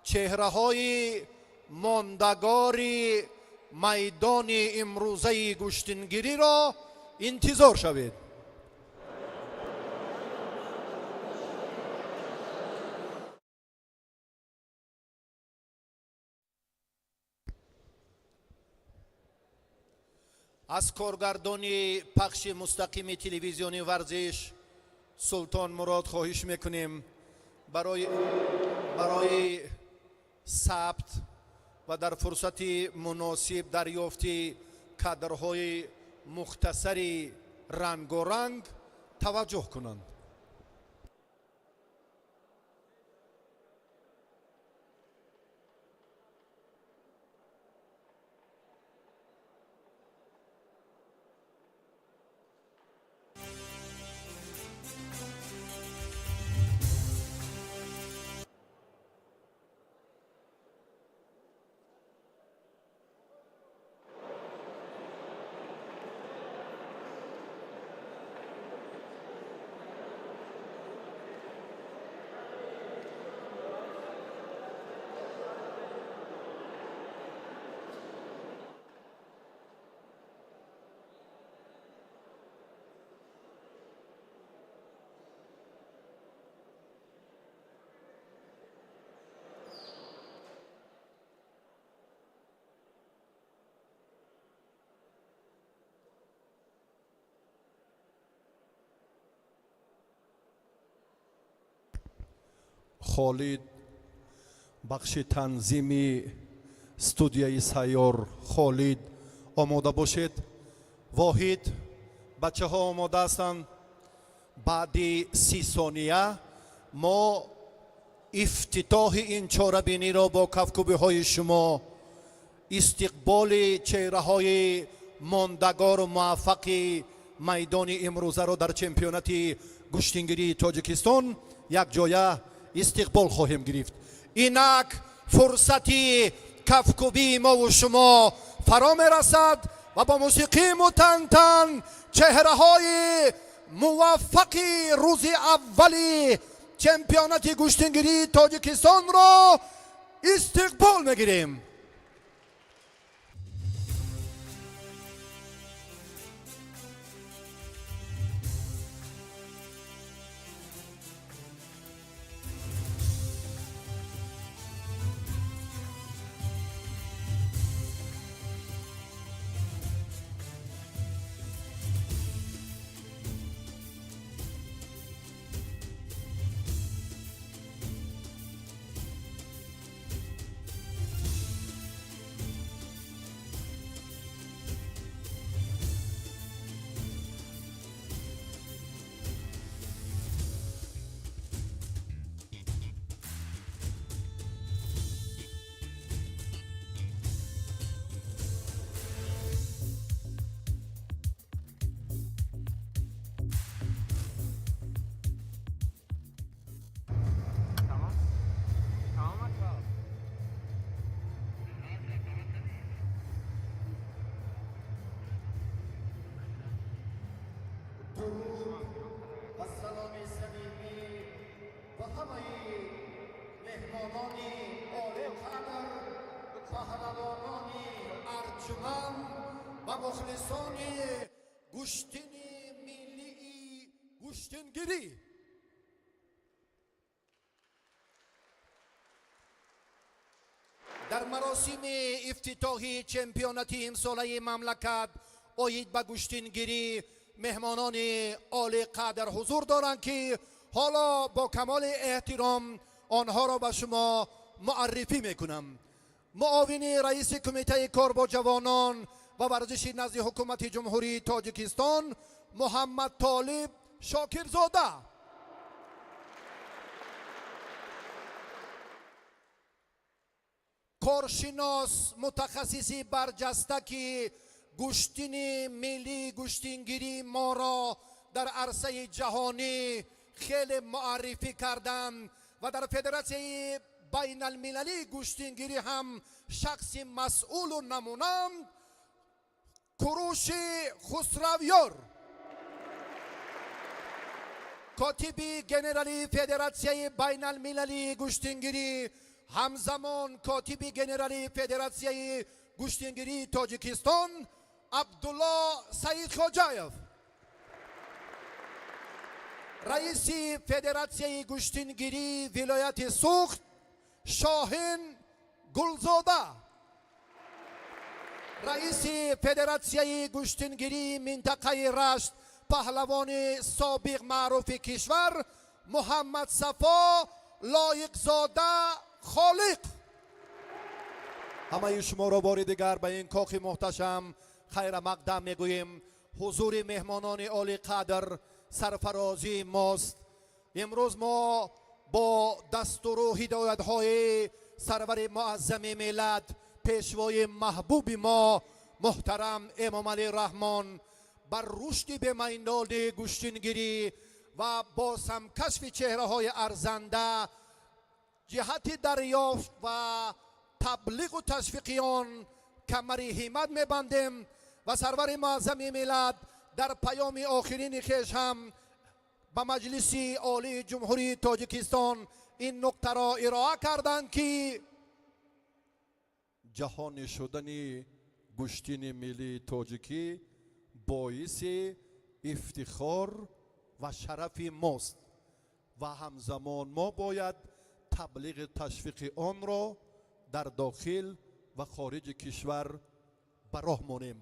чеҳраҳои мондагори майдони имрӯзаи гӯштингириро интизор шавед. Аз коргардони пахши мустақими телевизиони варзиш Султон Мурод хоҳиш мекунем барои сабт ва дар фурсати муносиб дарёфти кадрҳои мухтасари рангоранг таваҷҷӯҳ кунанд. Холид, бахши танзими студияи сайёр Холид, омода бошед. Воҳид, бачаҳо омода ҳастанд. Баъди 30 сония мо ифтитоҳи ин чорабиниро бо кафкӯбиҳои шумо, истиқболи чеҳраҳои мондагору муваффақи майдони имрӯзаро дар чемпионати гӯштингирии Тоҷикистон якҷоя истиқбол хоҳем гирифт. Инак фурсати кафкӯбии мову шумо фаро мерасад ва бо мусиқии мутантан чеҳраҳои муваффақи рӯзи аввали чемпионати гӯштингирии Тоҷикистонро истиқбол мегирем. Ва мухлисони гӯштини миллии гӯштингирӣ. Дар маросими ифтитоҳи чемпионати имсолаи мамлакат оид ба гӯштингирӣ меҳмонони олиқадр ҳузур доранд, ки ҳоло бо камоли эҳтиром онҳоро ба шумо муаррифӣ мекунам. Муовини раиси Кумитаи кор бо ҷавонон ва варзиши назди Ҳукумати Ҷумҳурии Тоҷикистон Муҳаммад Толиб Шокирзода, коршинос, мутахассиси барҷаста, ки гӯштини миллии гӯштингирии моро дар арсаи ҷаҳонӣ хеле муаррифӣ карданд ва дар Федератсияи байналмилалии гӯштингирӣ ҳам шахси масъулу намунанд, Куруши Хусравёр, котиби генералии Федератсияи байналмилалии гӯштингирӣ, ҳамзамон котиби генералии Федератсияи гӯштингирии Тоҷикистон Абдулло Саидхоҷаев, раиси Федератсияи гӯштингирии вилояти Суғд Шоҳин Гулзода, раиси Федератсияи гӯштингирии минтақаи Рашт, паҳлавони собиқ маъруфи кишвар Муҳаммадсафо Лоиқзода Холиқ. Ҳамаи шуморо бори дигар ба ин кохи муҳташам хайрамақдам мегӯем. Ҳузури меҳмонони олиқадр сарфарозии мост. Имрӯз мо бо дастуру ҳидоятҳои сарвари муаззами миллат, пешвои маҳбуби мо муҳтарам Эмомалӣ Раҳмон бар рушди бемайноли гӯштингирӣ ва боз ҳам кашфи чеҳраҳои арзанда ҷиҳати дарёфт ва таблиғу ташвиқи он камари ҳиммат мебандем. Ва сарвари муаззами миллат дар паёми охирини хеш ҳам ба Маҷлиси Олии Ҷумҳурии Тоҷикистон ин нуқтаро ироа карданд, ки ҷаҳонӣ шудани гӯштини миллии тоҷикӣ боиси ифтихор ва шарафи мост ва ҳамзамон мо бояд таблиғи ташвиқи онро дар дохил ва хориҷи кишвар ба роҳ монем.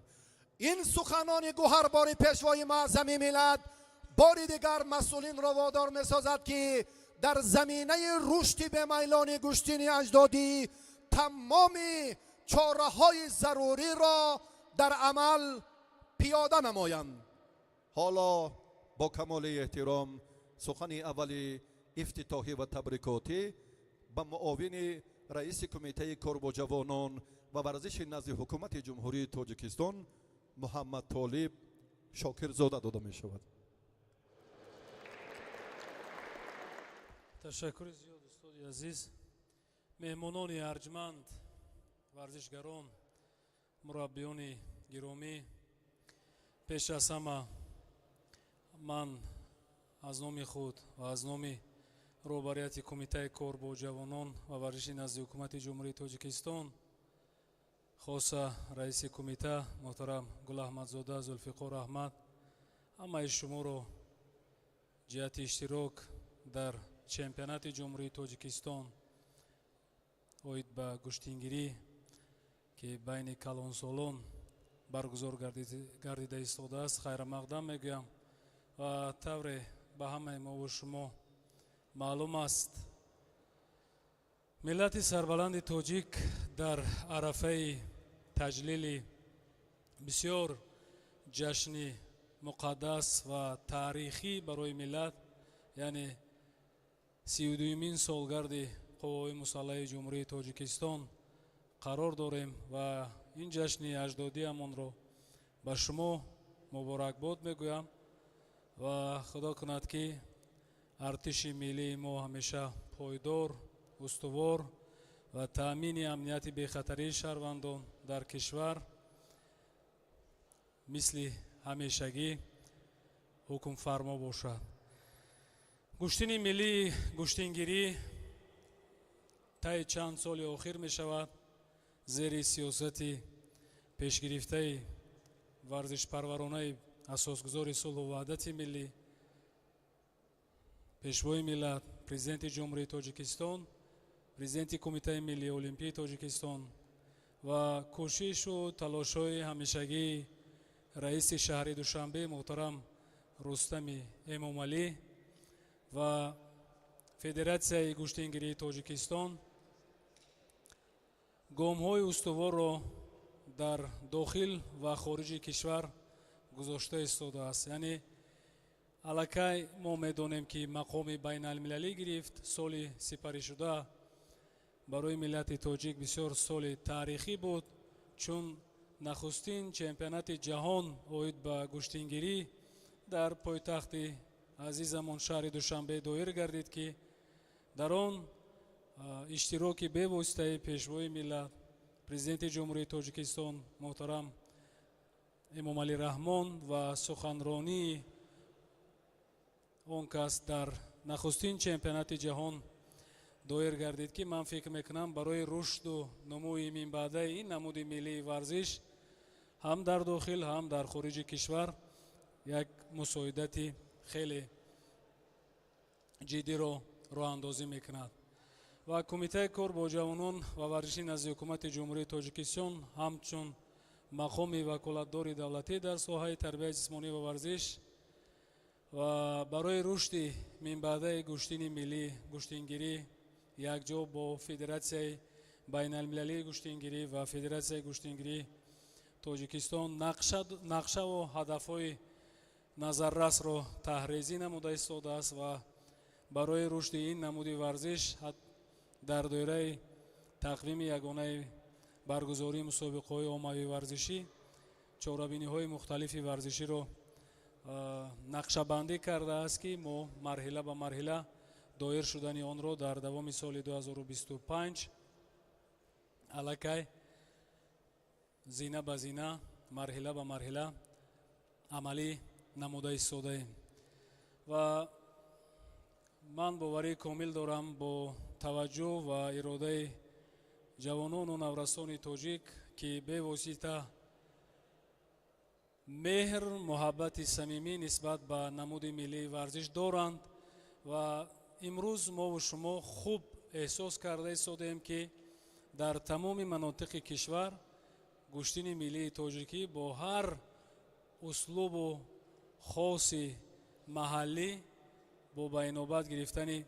Ин суханони гӯҳарбори пешвои муаззами миллат бори дигар масъулинро водор месозад, ки дар заминаи рушди бемайлони гӯштини аҷдодӣ тамоми чораҳои заруриро дар амал пиёда намоянд. Ҳоло бо камоли эҳтиром сухани аввали ифтитоҳӣ ва табрикотӣ ба муовини раиси Кумитаи кор бо ҷавонон ва варзиши назди Ҳукумати Ҷумҳурии Тоҷикистон Муҳаммад Толиб Шокирзода дода мешавад. Ташаккури зиёд, устоди азиз. Меҳмонони арҷманд, варзишгарон, мураббиёни гиромӣ, пеш аз ҳама ман аз номи худ ва аз номи роҳбарияти Кумитаи кор бо ҷавонон ва варзиши назди Ҳукумати Ҷумҳурии Тоҷикистон, хоса раиси кумита муҳтарам Гулаҳмадзода Зулфиқор Аҳмад, ҳамаи шуморо ҷиҳати иштирок дар чемпионати Ҷумҳурии Тоҷикистон оид ба гӯштингирӣ, ки байни калонсолон баргузор гардида истодааст, хайрамақдам мегӯям. Ва тавре ба ҳамаи мову шумо маълум аст, миллати сарбаланди тоҷик дар арафаи таҷлили бисёр ҷашни муқаддас ва таърихӣ барои миллат, яъне 32-юмин солгарди Қувваҳои мусаллаҳи Ҷумҳурии Тоҷикистон қарор дорем ва ин ҷашни аҷдодиамонро ба шумо муборакбод мегӯям. Ва Худо кунад, ки артиши миллии мо ҳамеша пойдор, устувор ва таъмини амнияти бехатарии шаҳрвандон дар кишвар мисли ҳамешагӣ ҳукмфармо бошад. Гӯштини миллии гӯштингирӣ таи чанд соли охир мешавад зери сиёсати пешгирифтаи Варзишпарваронаи асосгузори сулҳу ваҳдати миллӣ, Пешвои миллат, Президенти Ҷумҳурии Тоҷикистон, Президенти Кумитаи миллии олимпии Тоҷикистон ва кӯшишу талошҳои ҳамешагии раиси шаҳри Душанбе муҳтарам Рустами Эмомалӣ ва Федератсияи гӯштингирии Тоҷикистон гомҳои устуворро дар дохил ва хориҷи кишвар гузошта истодааст. Яъне аллакай мо медонем, ки мақоми байналмилалӣ гирифт. Соли сипаришуда барои миллати тоҷик бисёр соли таърихӣ буд, чун нахустин чемпионати ҷаҳон оид ба гӯштингирӣ дар пойтахти азизамон шаҳри Душанбе доир гардид, ки дар он иштироки бевоситаи Пешвои миллат, Президенти Ҷумҳурии Тоҷикистон муҳтарам Эмомалӣ Раҳмон ва суханронии он кас дар нахустин чемпионати ҷаҳон доир гардид, ки ман фикр мекунам, барои рушду нумӯи минбаъдаи ин намуди миллии варзиш ҳам дар дохил, ҳам дар хориҷи кишвар як мусоидати хеле ҷиддиро роҳандозӣ мекунад. Ва Кумитаи кор бо ҷавонон ва варзиши назди Ҳукумати Ҷумҳурии Тоҷикистон ҳамчун мақоми ваколатдори давлатӣ дар соҳаи тарбияи ҷисмонӣ ва варзиш ва барои рушди минбаъдаи гӯштини миллӣ, гӯштингирӣ, якҷо бо Федератсияи байналмилалии гӯштингирӣ ва Федератсияи гӯштингирии Тоҷикистон нақшаву ҳадафҳои назаррасро таҳрезӣ намуда истодааст ва барои рушди ин намуди варзиш дар доираи тақвими ягонаи баргузории мусобиқаҳои оммавии варзишӣ чорабиниҳои мухталифи варзиширо нақшабандӣ кардааст, ки мо марҳила ба марҳила доир шудани онро дар давоми соли 2025 аллакай зина ба зина, марҳила ба марҳила амалӣ намуда истодаем. Ва ман боварии комил дорам, бо таваҷҷӯҳ ва иродаи ҷавонону наврасони тоҷик, ки бевосита меҳр, муҳаббати самимӣ нисбат ба намуди миллии варзиш доранд. Ва имрӯз мову шумо хуб эҳсос карда истодаем, ки дар тамоми манотиқи кишвар гӯштини миллии тоҷикӣ бо ҳар услубу хоси маҳаллӣ, бо ба инобат гирифтани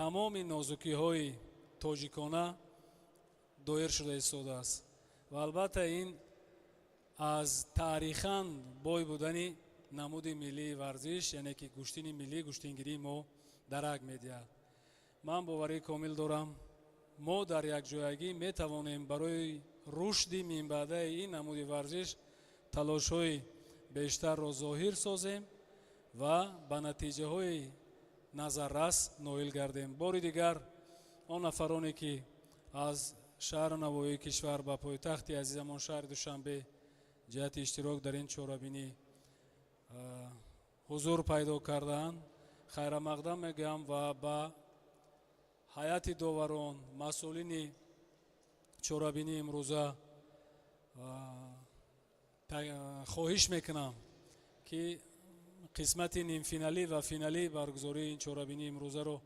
тамоми нозукиҳои тоҷикона доир шуда истодааст. Ва албатта, ин аз таърихан бой будани намуди миллии варзиш, яъне ки гӯштини миллӣ, гӯштингирии мо дарак медиҳад. Ман боварии комил дорам, мо дар якҷоягӣ метавонем барои рушди минбаъдаи ин намуди варзиш талошҳои бештарро зоҳир созем ва ба натиҷаҳои назаррас ноил гардем. Бори дигар он нафароне, ки аз шаҳру навоҳии кишвар ба пойтахти азизамон шаҳри Душанбе ҷиҳати иштирок дар ин чорабинӣ ҳузур пайдо кардаанд, хайрамақдам мегӯям ва ба ҳайати доварон, масъулини чорабинии имрӯза хоҳиш мекунам, ки қисмати нимфиналӣ ва финалии баргузории ин чорабинии имрӯзаро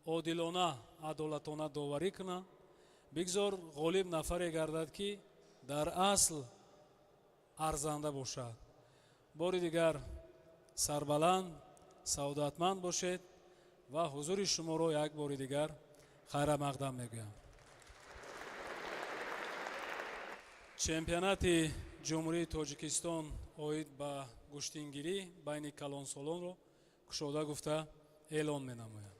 одилона, адолатона доварӣ кунанд. Бигзор ғолиб нафаре гардад, ки дар асл арзанда бошад. Бори дигар сарбаланд, саодатманд бошед ва ҳузури шуморо як бори дигар хайрамақдам мегӯям. Чемпионати Ҷумҳурии Тоҷикистон оид ба гӯштингирӣ байни калонсолонро кушода гуфта эълон менамоям.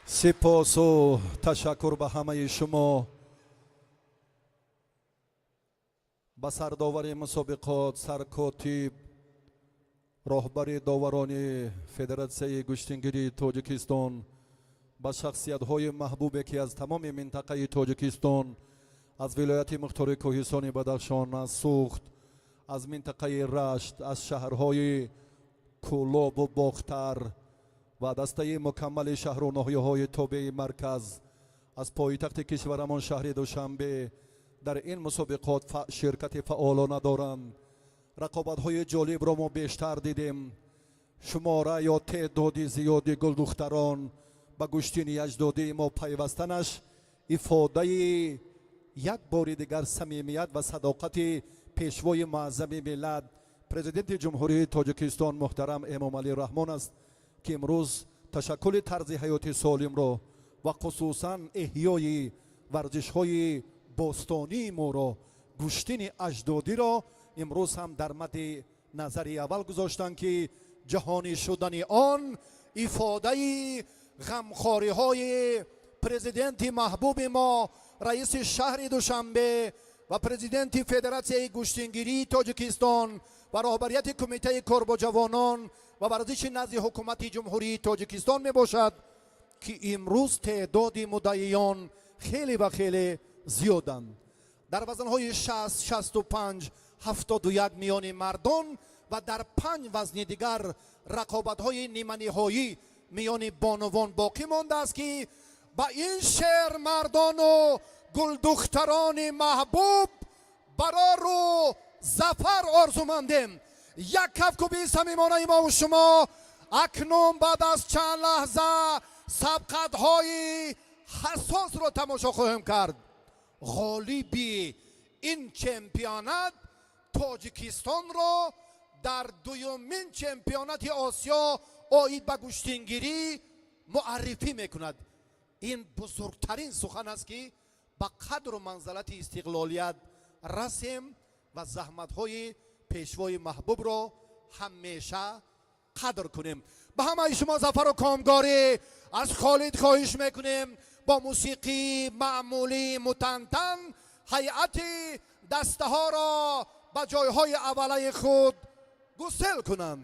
Сипосу ташаккур ба ҳамаи шумо, ба сардовари мусобиқот, саркотиб, роҳбари доварони Федератсияи гӯштингирии Тоҷикистон, ба шахсиятҳои маҳбубе, ки аз тамоми минтақаи Тоҷикистон, аз вилояти мухтори Кӯҳистони Бадахшон, аз Сухт, аз минтақаи Рашт, аз шаҳрҳои Кӯлобу Бохтар ва дастаи мукаммали шаҳру ноҳияҳои тобеи марказ, аз пойтахти кишварамон шаҳри Душанбе дар ин мусобиқот ширкати фаъолона доранд. Рақобатҳои ҷолибро мо бештар дидем. Шумора ё теъдоди зиёди гулдухтарон ба гӯштини аҷдодии мо пайвастанаш ифодаи як бори дигар самимият ва садоқати пешвои муаззами миллат, Президенти Ҷумҳурии Тоҷикистон муҳтарам Эмомалӣ Раҳмон аст, ки имрӯз ташаккули тарзи ҳаёти солимро ва хусусан эҳёи варзишҳои бостонии моро, гӯштини аҷдодиро имрӯз ҳам дар мадди назари аввал гузоштанд, ки ҷаҳонӣ шудани он ифодаи ғамхориҳои президенти маҳбуби мо, раиси шаҳри Душанбе ва президенти Федератсияи гӯштингирии Тоҷикистон ва роҳбарияти Кумитаи кор бо ҷавонон ва варзиши назди Ҳукумати Ҷумҳурии Тоҷикистон мебошад, ки имрӯз теъдоди муддаиён хеле ва хеле зиёданд. Дар вазнҳои 60, 65, 71 миёни мардон ва дар панҷ вазни дигар рақобатҳои ниманиҳоӣ миёни бонувон боқӣ мондааст, ки ба ин шермардону гулдухтарони маҳбуб барору зафар орзумандем. Як кафкӯбии самимонаи мову шумо. Акнун баъд аз чанд лаҳза сабқатҳои ҳассосро тамошо хоҳем кард. Ғолиби ин чемпионат Тоҷикистонро дар дуюмин чемпионати Осиё оид ба гӯштингирӣ муаррифӣ мекунад. Ин бузургтарин сухан аст, ки ба қадру манзалати истиқлолият расем ва заҳматҳои пешвои маҳбубро ҳамеша қадр кунем. Ба ҳамаи шумо зафару комгорӣ. Аз Холид хоҳиш мекунем, бо мусиқии маъмулӣ мутантан ҳайати дастаҳоро ба ҷойҳои аввалаи худ гусел кунанд.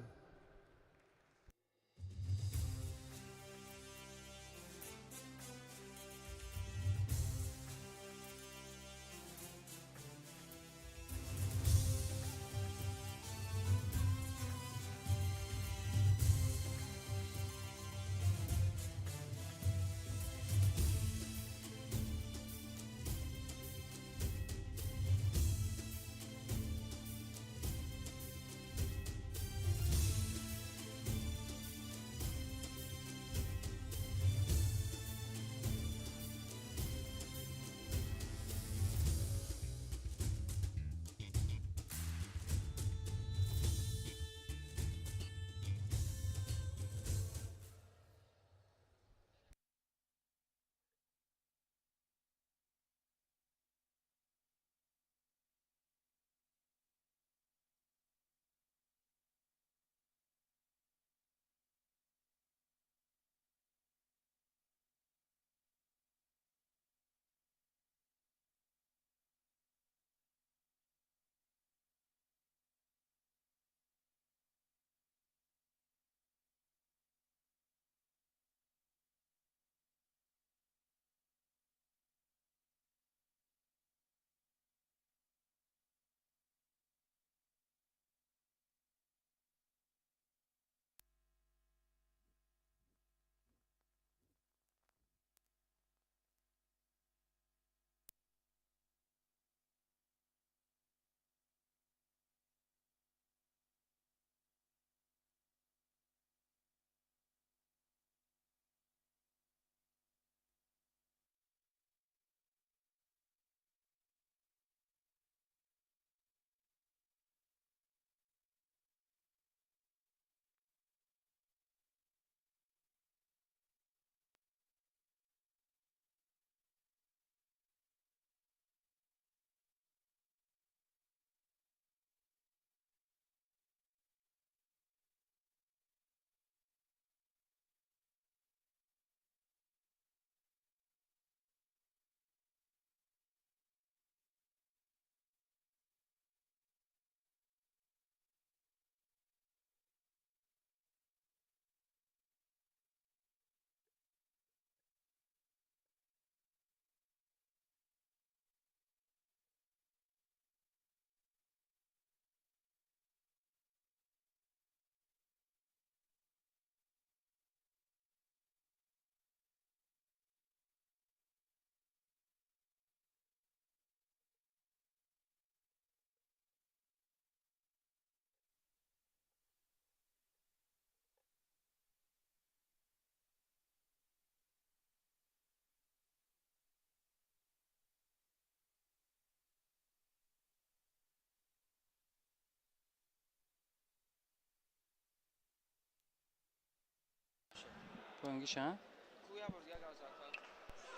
Понгиша?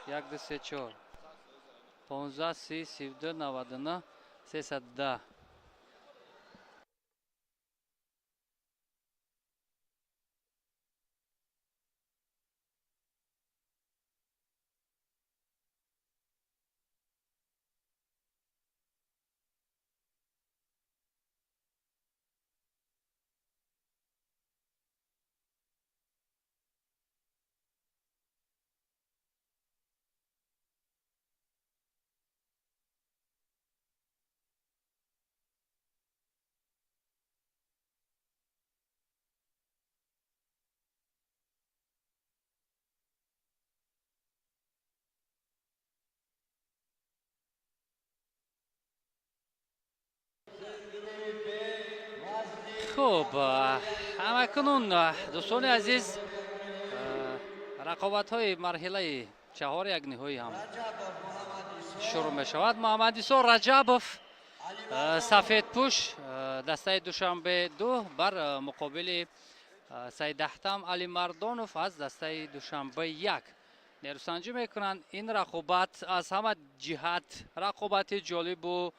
1 2 3 4 15 30 32 99 310. Хуб, ҳамакунун, дӯстони азиз, рақобатҳои марҳилаи чаҳор як ниҳоӣ ҳам шурӯъ мешавад. Муҳаммадисо Раҷабов, сафедпӯш, дастаи Душанбе 2 бар муқобили Саидаҳтам Алимардонов аз дастаи Душанбе 1 нерӯсанҷӣ мекунанд. Ин рақобат аз ҳама ҷиҳат рақобати ҷолибу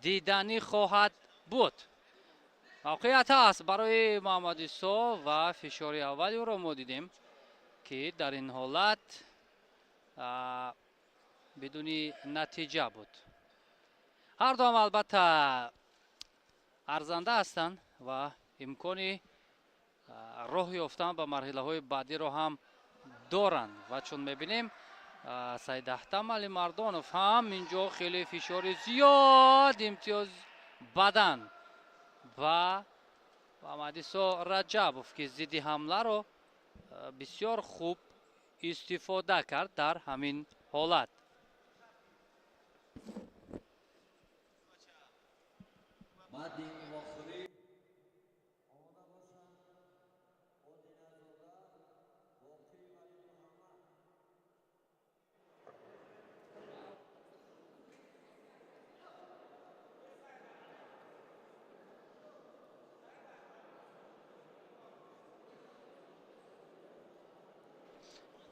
диданӣ хоҳад буд. Мавқеият ҳаст барои Муҳаммадисо ва фишори аввали ӯро мо дидем, ки дар ин ҳолат бидуни натиҷа буд. Ҳар дуам албатта арзанда ҳастанд ва имкони роҳ ёфтан ба марҳилаҳои баъдиро ҳам доранд. Ва чун мебинем, Саидаҳтам Алимардонов ҳам инҷо хеле фишори зиёд имтиёз бадан ва Муҳаммадисо Раҷабов, ки зидди ҳамларо бисёр хуб истифода кард дар ҳамин ҳолат.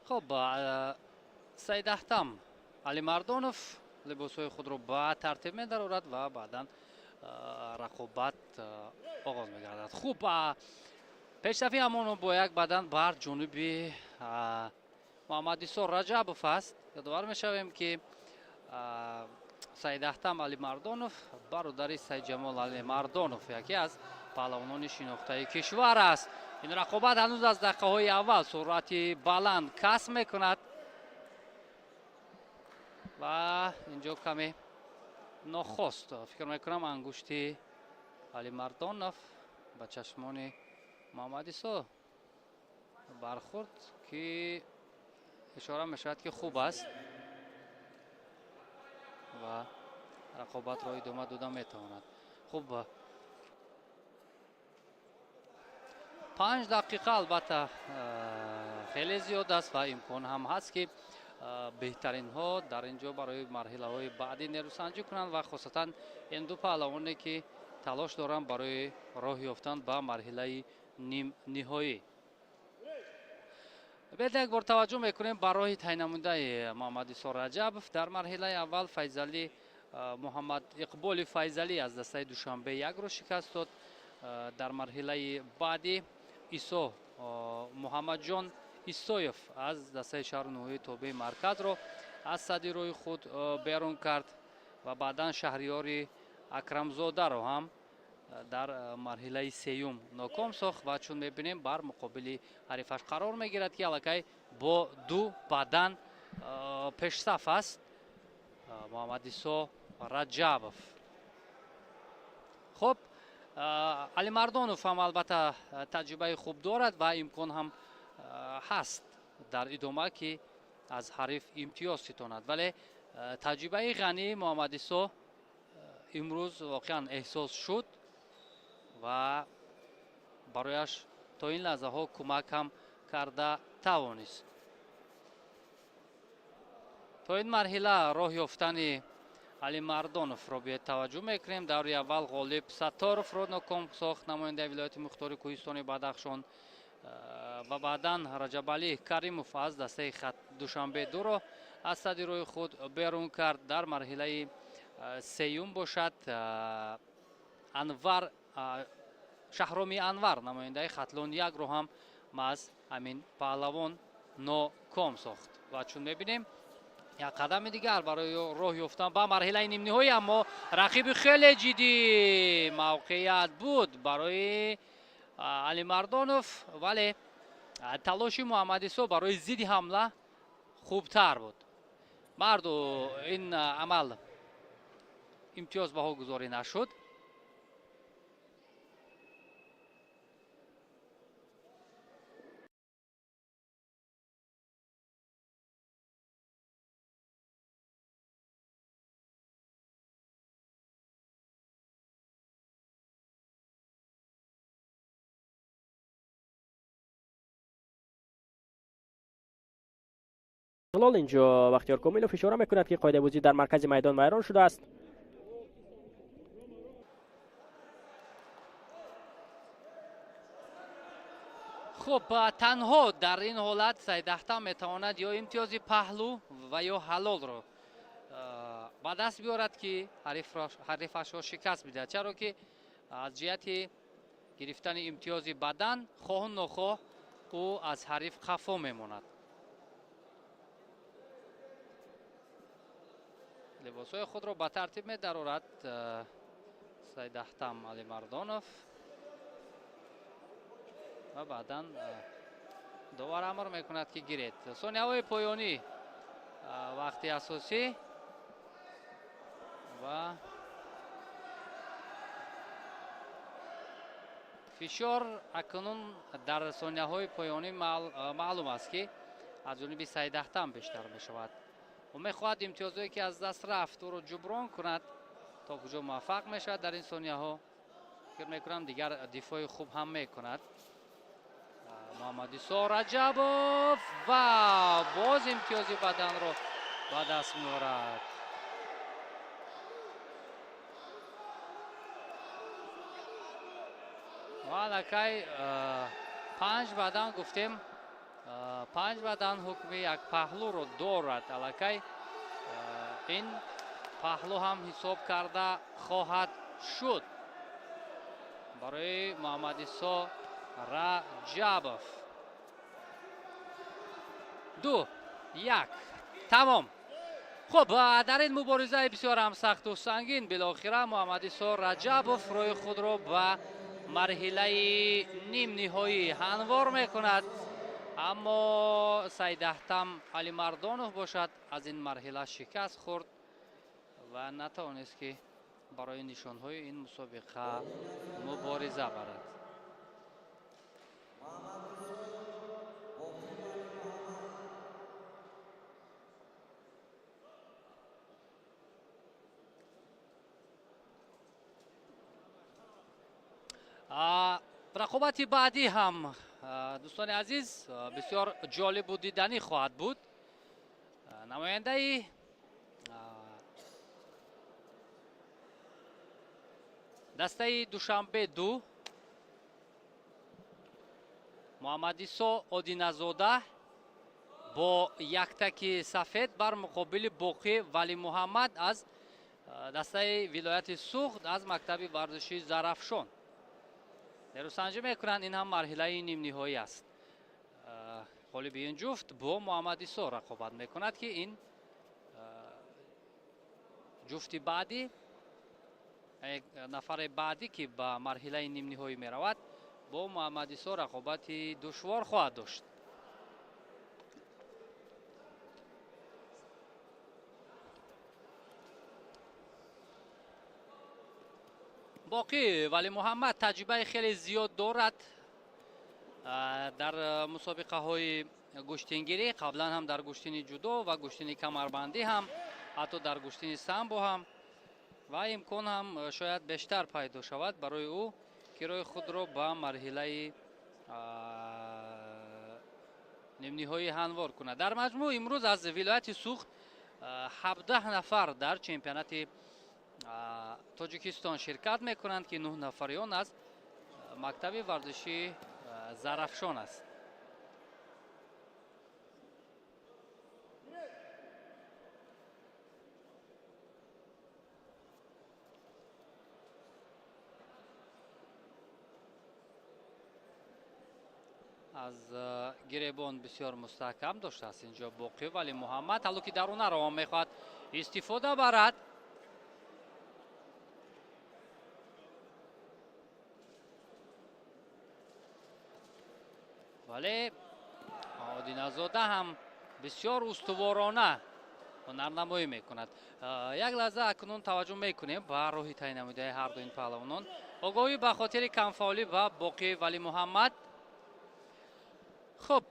Хуб, Саидаҳтам Алимардонов либосҳои худро ба тартиб медарорад ва баъдан рақобат оғоз мегардад. Хуб, пешсафи ҳамоно бо як бадан бар ҷонуби Муҳаммадисо Раҷабов аст. Ёдовар мешавем, ки Саидаҳтам Алимардонов бародари Сайдҷамол Алимардонов, яке аз паҳлавонони шинохтаи кишвар аст. Ин рақобат ҳанӯз аз дақиқаҳои аввал суръати баланд касб мекунад ва инҷо каме нохост, фикр мекунам, ангушти Алимардонов ба чашмони Муҳаммадисо бархӯрд, ки ишора мешавад, ки хуб аст ва рақобатро идома дода метавонад. Хуб, 5 дақиқа албатта хеле зиёд аст ва имкон ҳам ҳаст, ки беҳтаринҳо дар ин ҷо барои марҳилаҳои баъдӣ нерӯсанҷӣ кунанд ва хосатан ин ду паҳлавоне, ки талош доранд барои роҳ ёфтан ба марҳилаи нимниҳоӣ. Бед як бор таваҷҷӯҳ мекунем ба роҳи тайнамудаи Муҳаммадисо Раҷабов. Дар марҳилаи аввал Файзалӣ Муҳаммад Иқболи Файзалӣ аз дастаи Душанбе 1-ро шикаст дод. Дар марҳилаи баъдӣ Исо Муҳаммадҷон Исоев аз дастаи шаҳру ноҳияи тобеи марказро аз сади роҳи худ берун кард ва баъдан Шаҳриёри Акрамзодаро ҳам дар марҳилаи сеюм ноком сохт ва чун мебинем, бар муқобили ҳарифаш қарор мегирад, ки аллакай бо ду бадан пешсаф аст Муҳаммадисо Раҷабов. Хуб, Алимардонов ҳам албатта таҷрибаи хуб дорад ва имкон ҳам ҳаст дар идома, ки аз ҳариф имтиёз ситонад, вале таҷрибаи ғании Муҳаммадисо имрӯз воқеан эҳсос шуд ва барояш то ин лаҳзаҳо кӯмак ҳам карда тавонист. То ин марҳила роҳ ёфтани Алимардоновро биёед таваҷҷӯҳ мекунем. Даври аввал Ғолиб Сатторовро ноком сохт, намояндаи вилояти мухтори кӯҳистони Бадахшон. ва баъдан Раҷабалӣ Каримов аз дастаи Душанбе 2-ро аз сади роҳи худ берун кард. Дар марҳилаи сеюм бошад Анвар Шаҳроми Анвар, намояндаи Хатлон 1-ро ҳам маҳз ҳамин паҳлавон ноком сохт. Ва чун мебинем, як қадами дигар барои роҳ ёфтан ба марҳилаи нимниҳоӣ, аммо рақиби хеле ҷиддӣ мавқеият буд барои Алимардонов, вале талоши Муҳаммадисо барои зидди ҳамла хубтар буд. Марду ин амал имтиёз баҳогузорӣ нашуд. Истиқлол инҷо Бахтиёр Комилов ишора мекунад, ки қоидабозӣ дар маркази майдон вайрон шудааст. Хуб, танҳо дар ин ҳолат Саидахтам метавонад ё имтиёзи паҳлӯ ва ё ҳалолро ба даст биёрад, ки ҳарифашро шикаст бидиҳад, чаро ки аз ҷиҳати гирифтани имтиёзи бадан хоҳу нохоҳ ӯ аз ҳариф қафо мемонад. Либосҳои худро ба тартиб медарорад Саидахтам Алимардонов ва баъдан довар амр мекунад, ки гиред. Сонияҳои поёнӣ вақти асосӣ ва фишор акнун дар сонияҳои поёнӣ маълум аст, ки аз ҷониби Саидахтам бештар мешавад. Ӯ мехоҳад имтиёзҳое, ки аз даст рафт, ӯро ҷуброн кунад. То куҷо муваффақ мешавад дар ин сонияҳо, фикр мекунам дигар дифои хуб ҳам мекунад Муҳаммадисо Раҷабов ва боз имтиёзи баданро ба даст меорад. Ва аллакай 5 бадан гуфтем, 5 бадан ҳукми як паҳлӯро дорад. Аллакай ин паҳлӯ ҳам ҳисоб карда хоҳад шуд барои Муҳаммадисо Раҷабов. 2 1 тамом. Хуб, дар ин муборизаи бисёр ҳам сахту сангин билохира Муҳаммадисо Раҷабов роҳи худро ба марҳилаи нимниҳоӣ ҳамвор мекунад, аммо Саидахтам Алимардонов бошад аз ин марҳила шикаст хӯрд ва натавонист, ки барои нишонҳои ин мусобиқа мубориза барад. Рақобати баъдӣ ҳам, дӯстони азиз, бисёр ҷолибу диданӣ хоҳад буд. Намояндаи дастаи Душанбе 2 Муҳаммадисо Одиназода бо яктаки сафед бар муқобили Боқӣ Валимуҳаммад аз дастаи вилояти Суғд аз мактаби варзишии Зарафшон нерӯсанҷӣ мекунанд. Ин ҳам марҳилаи нимниҳоӣ аст. Ғолиби ин ҷуфт бо Муҳаммадисо рақобат мекунад, ки ин ҷуфти баъдӣ, нафари баъдӣ, ки ба марҳилаи нимниҳоӣ меравад, бо Муҳаммадисо рақобати душвор хоҳад дошт. Боқӣ Валимуҳаммад таҷрибаи хеле зиёд дорад дар мусобиқаҳои гӯштингирӣ, қаблан ҳам дар гӯштини ҷудо ва гӯштини камарбандӣ ҳам, ҳатто дар гӯштини самбо ҳам, ва имкон ҳам шояд бештар пайдо шавад барои ӯ, ки роҳи худро ба марҳилаи нимниҳоӣ ҳамвор кунад. Дар маҷмӯъ имрӯз аз вилояти Суғд 17 нафар дар чемпионати Тоҷикистон ширкат мекунанд, ки 9 нафари он аз мактаби варзишии Зарафшон аст. Аз гиребон бисёр мустаҳкам доштааст инҷо Боқӣ Валӣ Муҳаммад. Ҳало ки дарунаро ҳам мехоҳад истифода барад. Вале Одиназода ҳам бисёр устуворона ҳунарнамоӣ мекунад. Як лаҳза акнун таваҷҷӯҳ мекунем ба роҳи таъин намудаи ҳар ду ин паҳлавонон. Огоҳӣ ба хотири камфаъолӣ ба Боқӣ Валӣ Муҳаммад. Хуб,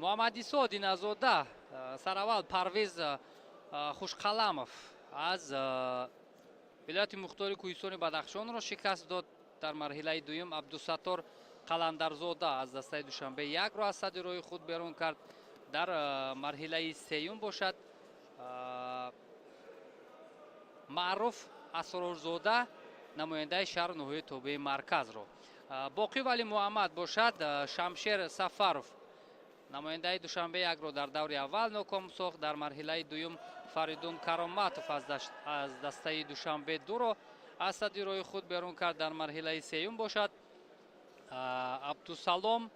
Муҳаммадисо Одиназода сараввал Парвиз Хушқаламов аз вилояти мухтори Кӯҳистони Бадахшонро шикаст дод. Дар марҳилаи дуюм Абдусаттор Қаландарзода аз дастаи Душанбе якро аз сади роҳи худ берун кард. Дар марҳилаи сеюм бошад Маъруф Асрорзода намояндаи шаҳру ноҳияи тобеи марказро. Боқӣ Валӣ Муҳаммад бошад Шамшер Сафаров намояндаи Душанбе якро дар даври аввал ноком сохт. Дар марҳилаи дуюм Фаридун Кароматов аз дастаи Душанбе дуро аз сади роҳи худ берун кард. Дар марҳилаи сеюм бошад Абдусалом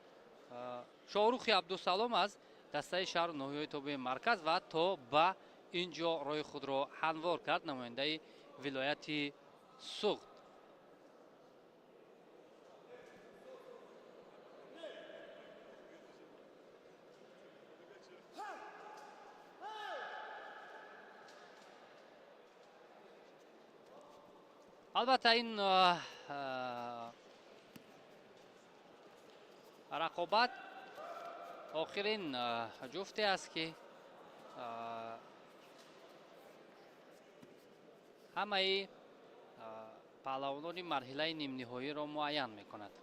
Шоҳрухи Абдусалом аз дастаи шаҳру ноҳияи тобеи марказ ва то ба ин ҷо роҳи худро ҳамвор кард намояндаи вилояти Суғд. Албатта ин рақобат охирин ҷуфте аст ки ҳамаи паҳлавонони марҳилаи нимниҳоиро муайян мекунад.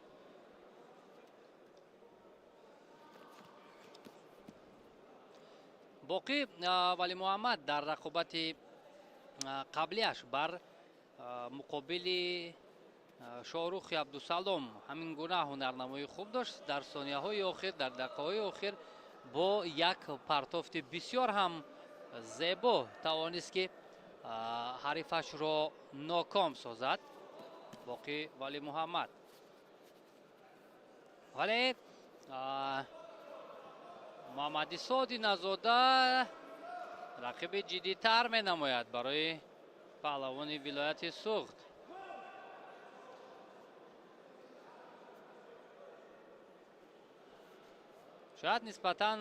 Боқӣ Валӣ Муҳаммад дар рақобати қаблиаш бар муқобили Шоҳрухи Абдусалом ҳамин гуна ҳунарнамоии хуб дошт. Дар сонияҳои охир, дар дақиқаҳои охир бо як партофти бисёр ҳам зебо тавонист ки ҳарифашро ноком созад Боқӣ Валӣ Муҳаммад. Вале Муҳаммадисо Одиназода рақиби ҷиддитар менамояд барои паҳлавони вилояти Суғд. Шояд нисбатан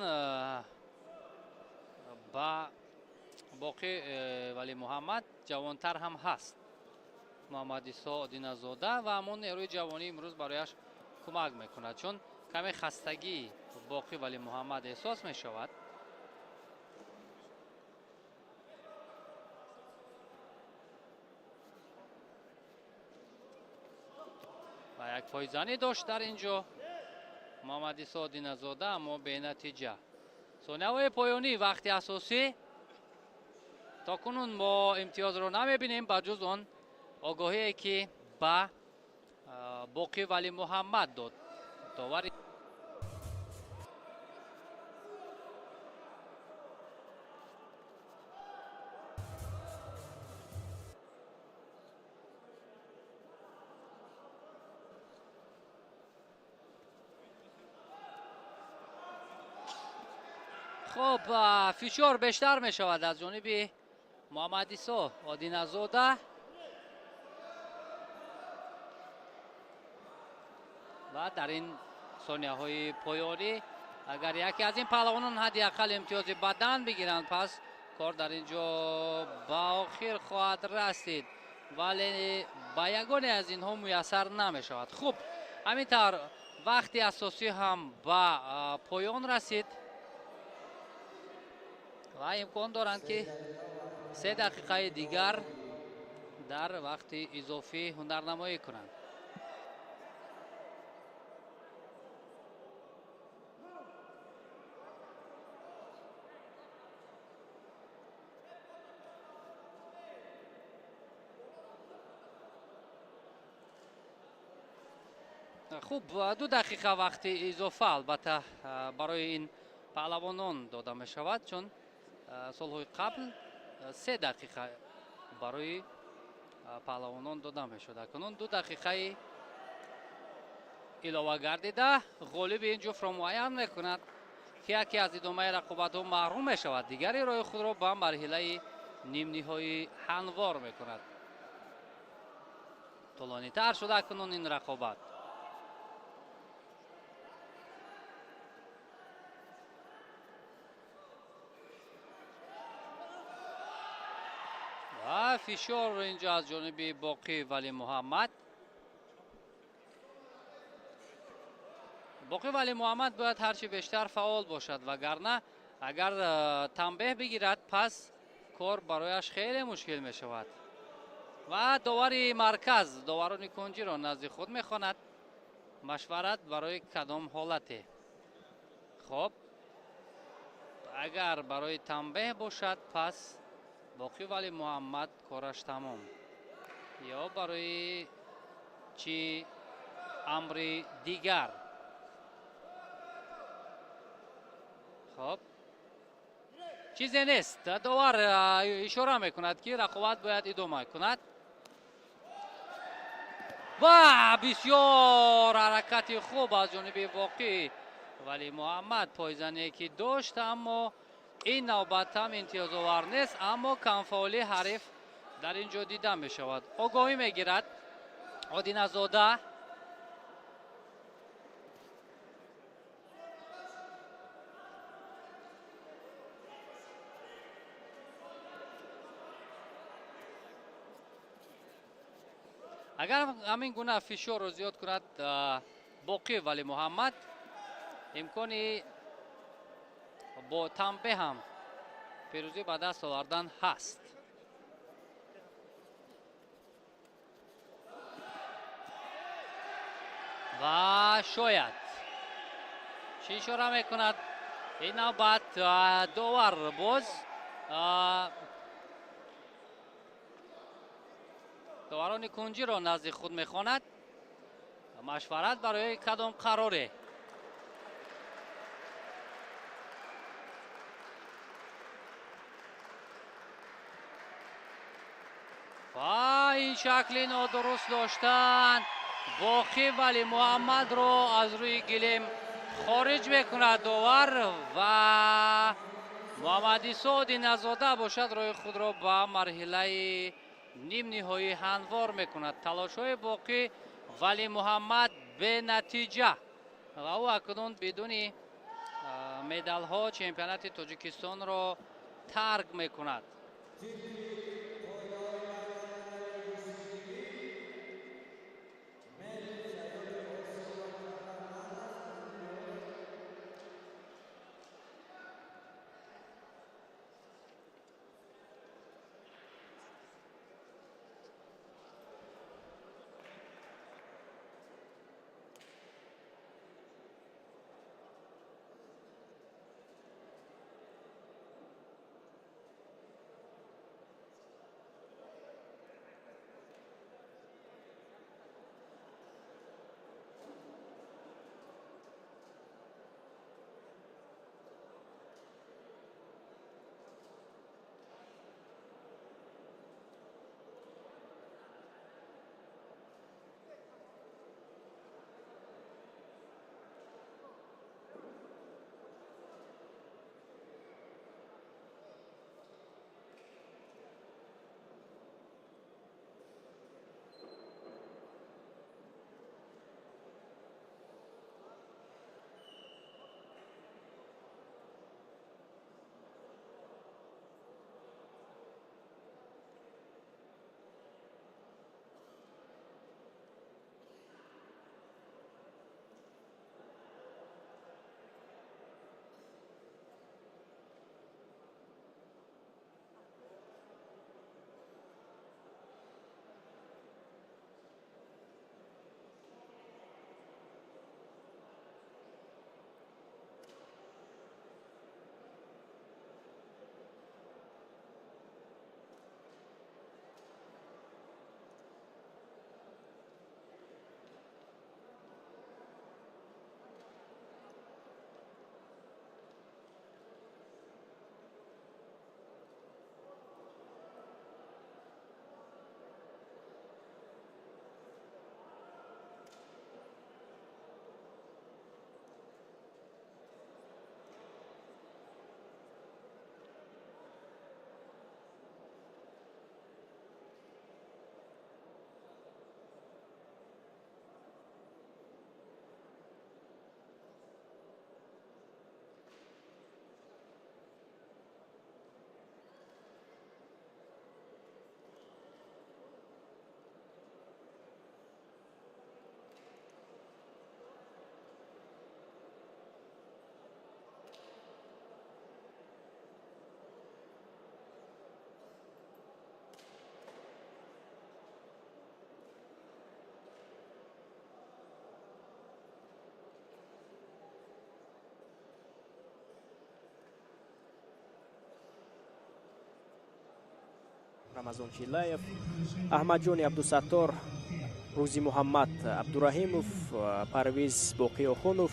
ба Боқӣ Валӣ Муҳаммад ҷавонтар ҳам ҳаст Муҳаммадисо Одиназода ва ҳамон нерӯи ҷавонӣ имрӯз барояш кӯмак мекунад, чун каме хастагии Боқӣ Валӣ Муҳаммад эҳсос мешавад. Ва як фоизанӣ дошт дар ин ҷо Муҳаммадисо Одиназода, аммо бенатиҷа. Сонияҳои поёнӣ вақти асосӣ то кунун мо имтиёзро намебинем, ба ҷуз он огоҳие ки ба Боқӣ Валӣ Муҳаммад дод довари. Хуб, фишор бештар мешавад аз ҷониби Муҳаммадисо Одиназода. Ва дар ин сонияҳои поёнӣ агар яке аз ин паҳлавонон ҳадди ақал имтиёзи бадан бигиранд, пас кор дар ин ҷо ба охир хоҳад расид, вале ба ягоне аз инҳо муяссар намешавад. Хуб, ҳамин тавр вақти асосӣ ҳам ба поён расид ва имкон доранд ки 3 дақиқаи дигар дар вақти изофӣ ҳунарнамоӣ кунанд. Хуб, 2 дақиқа вақти изофа албатта барои ин паҳлавонон дода мешавад, чун солҳои қабл 3 дақиқа барои паҳлавонон дода мешуд. Акнун 2 дақиқаи Илова гардида ғолиби ин ҷуфтро муайян мекунад, ки яке аз идомаи рақобатҳо маҳрум мешавад, дигаре роҳи худро ба марҳилаи нимниҳоӣ ҳамвор мекунад. Тӯлонитар шуда акнун ин рақобат. Ва фишор инҷо аз ҷониби Боқӣ Валӣ Муҳаммад. Боқӣ Валӣ Муҳаммад бояд ҳарчи бештар фаъол бошад, вагарна агар танбеҳ бигирад, пас кор барояш хеле мушкил мешавад. Ва довари марказ доварони кунҷиро назди худ мехонад. Машварат барои кадом ҳолате? Хоб, агар барои танбеҳ бошад, пас Боқӣ Валӣ Муҳаммад кораш тамом. Ё барои чӣ амри дигар? Хоб, чизе нест. Довар ишора мекунад, ки рақобат бояд идома кунад. Ва бисёр ҳаракати хуб аз ҷониби Боқӣ Валӣ Муҳаммад, пойзане ки дошт, аммо ин навбат ҳам имтиёзовар нест, аммо камфаъолии ҳариф дар ин ҷо дида мешавад. Огоҳӣ мегирад Одиназода. Агар ҳамин гуна фишорро зиёд кунад Боқӣ Валӣ Муҳаммад, имкони бо танбеҳ ҳам пирӯзӣ ба даст овардан ҳаст. Ва шояд чӣ ишора мекунад ин навбат довар? Боз доварони кунҷиро назди худ мехонад. Машварат барои кадом қароре? Ва ин шакли нодуруст доштан Боқӣ Валӣ Муҳаммадро аз рӯи гилем хориҷ мекунад довар ва Муҳаммадисо Одиназода бошад роҳи худро ба марҳилаи нимниҳоӣ ҳамвор мекунад. Талошҳои Боқӣ Валӣ Муҳаммад бенатиҷа ва ӯ акнун бидуни медалҳо чемпионати Тоҷикистонро тарк мекунад. Рамазон Чиллаев, Аҳмадҷони Абдусаттор, Рӯзи Муҳаммад Абдураҳимов, Парвиз Боқиохунов,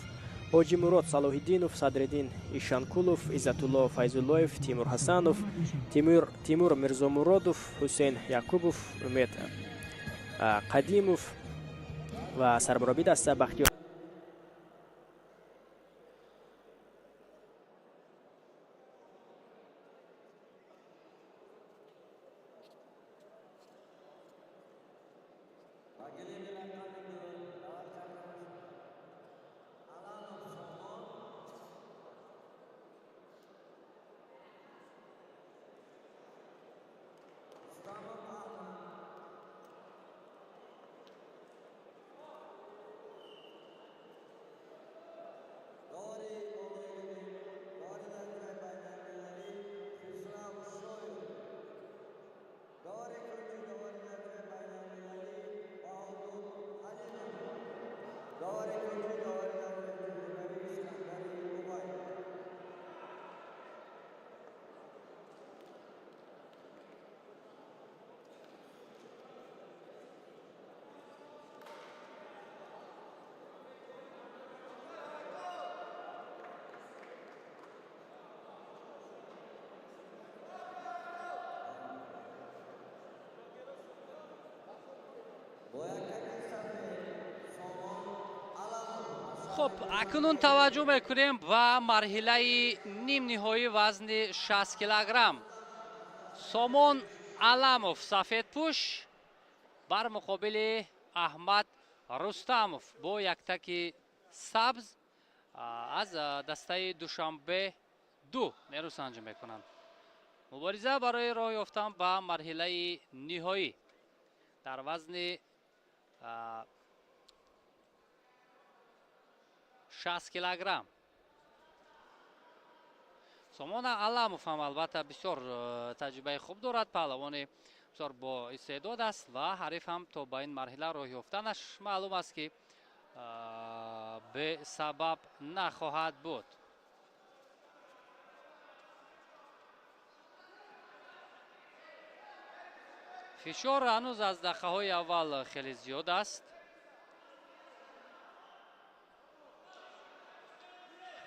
Ҳоҷи Мурод Салоҳиддинов, Садриддин Ишанкулов, Иззатулло Файзуллоев, Тимур Ҳасанов, Тимур Мирзомуродов, Ҳусейн Якубов, Умед Қадимов ва сармураббии даста Бахтиёр. Хуб, акнун таваҷҷӯҳ мекунем ба марҳилаи нимниҳоии вазни 60 килограмм. Сомон Аламов сафедпӯш бар муқобили Аҳмад Рустамов бо яктаки сабз аз дастаи Душанбе 2 нерӯсанҷӣ мекунанд. Мубориза барои роҳ ёфтан ба марҳилаи ниҳоӣ дар вазни 60 килограмм. Сомон Аламов ҳам албатта бисёр таҷрибаи хуб дорад, паҳлавони бисёр бо истеъдод аст ва ҳариф ҳам то ба ин марҳила роҳ ёфтанаш маълум аст, ки бесабаб нахоҳад буд. Фишор ҳанӯз аз дақиқаҳои аввал хеле зиёд аст.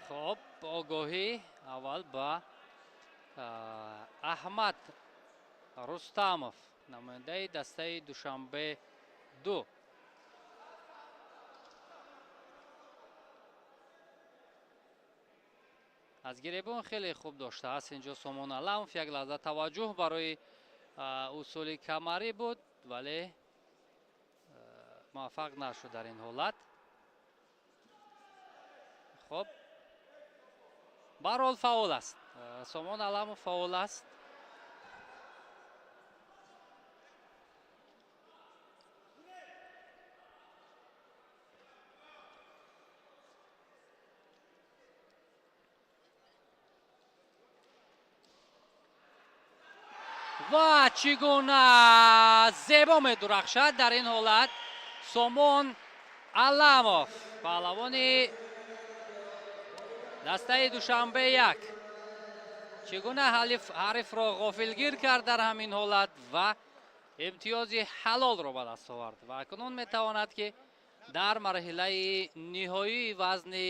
Хоб, огоҳӣ аввал ба Аҳмад Рустамов, намояндаи дастаи Душанбе 2. Аз гиребон хеле хуб доштааст инҷо Сомон Аламов. Як лаҳза таваҷҷӯҳ барои усули камарӣ буд, вале муваффақ нашуд дар ин ҳолат. Хоб, барҳол фаъол аст. Сомон Аламов фаъол аст. Ва чӣ гуна зебо медурахшад дар ин ҳолат Сомон Аламов, паҳлавони дастаи Душанбе 1. Чӣ гуна ҳарифро ғофилгир кард дар ҳамин ҳолат ва имтиёзи ҳалолро ба даст овард ва акнун метавонад, ки дар марҳилаи ниҳоии вазни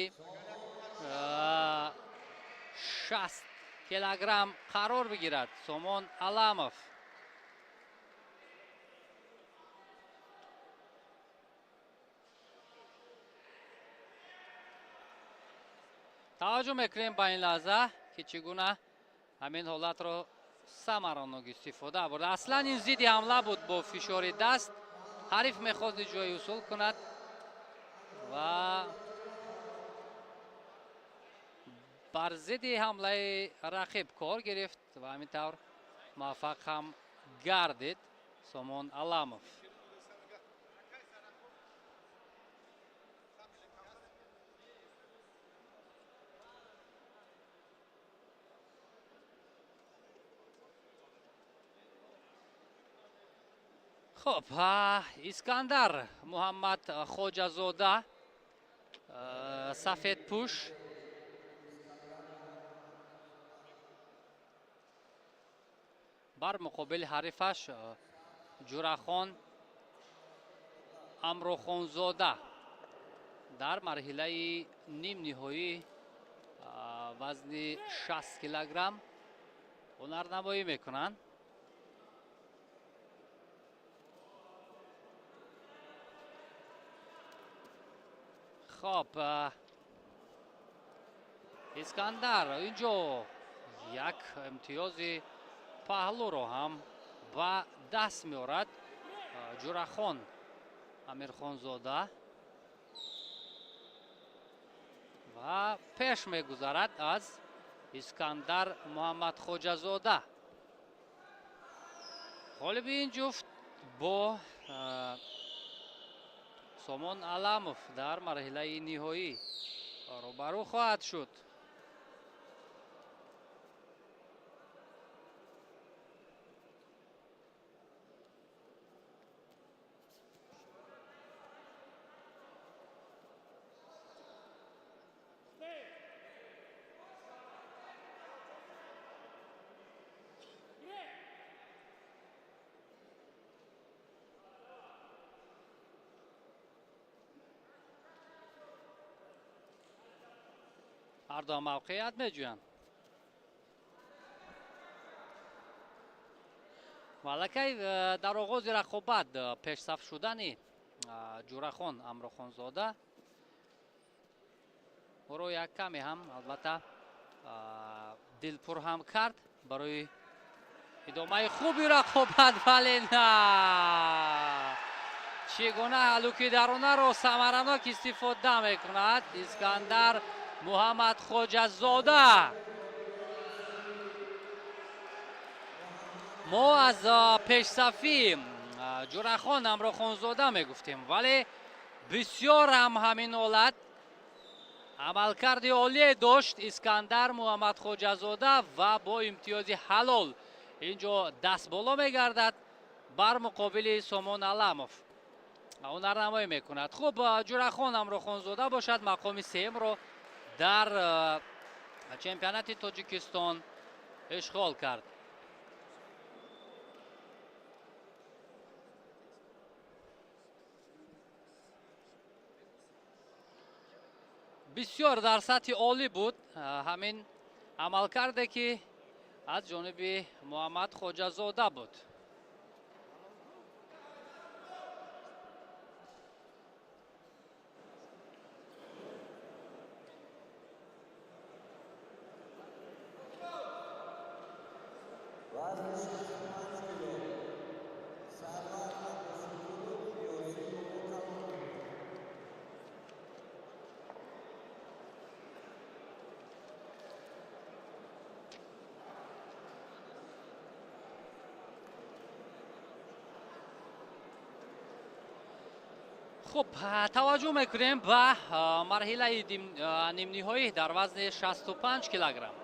60 килограмм қарор бигирад Сомон Аламов. Таваҷҷӯҳ мекунем ба ин лаҳза, ки чӣ гуна ҳамин ҳолатро самаранок истифода бурд. Аслан ин зидди ҳамла буд бо фишори даст. Ҳариф мехост иҷрои усул кунад ва бар зидди ҳамлаи рақиб кор гирифт ва ҳамин тавр муваффақ ҳам гардид Сомон Аламов. Хуб, Искандар Муҳаммад Хоҷазода сафедпӯш Бар муқобили ҳарифаш Ҷурахон Амрохонзода дар марҳилаи нимниҳоӣ вазни 60 килограмм ҳунарнамоӣ мекунанд. Хоб, Искандар инҷо як имтиёзи паҳлӯро ҳам ба даст меорад. Ҷурахон Амирхонзода ва пеш мегузарад аз Искандар Муҳаммадхоҷазода. Ғолиби ин ҷуфт бо Сомон Аламов дар марҳилаи ниҳоӣ рӯбарӯ хоҳад шуд. Ҳар ду мавқеият меҷӯянд. Аллакай дар оғози рақобат пешсаф шудани Ҷурахон Амрохонзода ӯро як каме ҳам албатта дилпур ҳам кард барои идомаи хуби рақобат, вале на, чӣ гуна ҳалуки даронаро самаранок истифода мекунад Искандар Муҳаммадхоҷазода. Мо аз пешсафӣ Ҷурахон Амрохонзода мегуфтем, вале бисёр ҳам ҳамин ҳолат амалкарди олие дошт Искандар Муҳаммадхоҷазода ва бо имтиёзи ҳалол инҷо даст боло мегардад бар муқобили Сомон Аламов ҳунарнамоӣ мекунад. Хуб, Ҷурахон Амрохонзода бошад мақоми сеюмро дар чемпионати Тоҷикистон ишғол кард. Бисёр дар сатҳи олӣ буд ҳамин амалкарде ки аз ҷониби Муҳаммад Хоҷазода буд. Хуб, таваҷҷӯҳ мекунем ба марҳилаи нимниҳоӣ дар вазни 65 килограмм.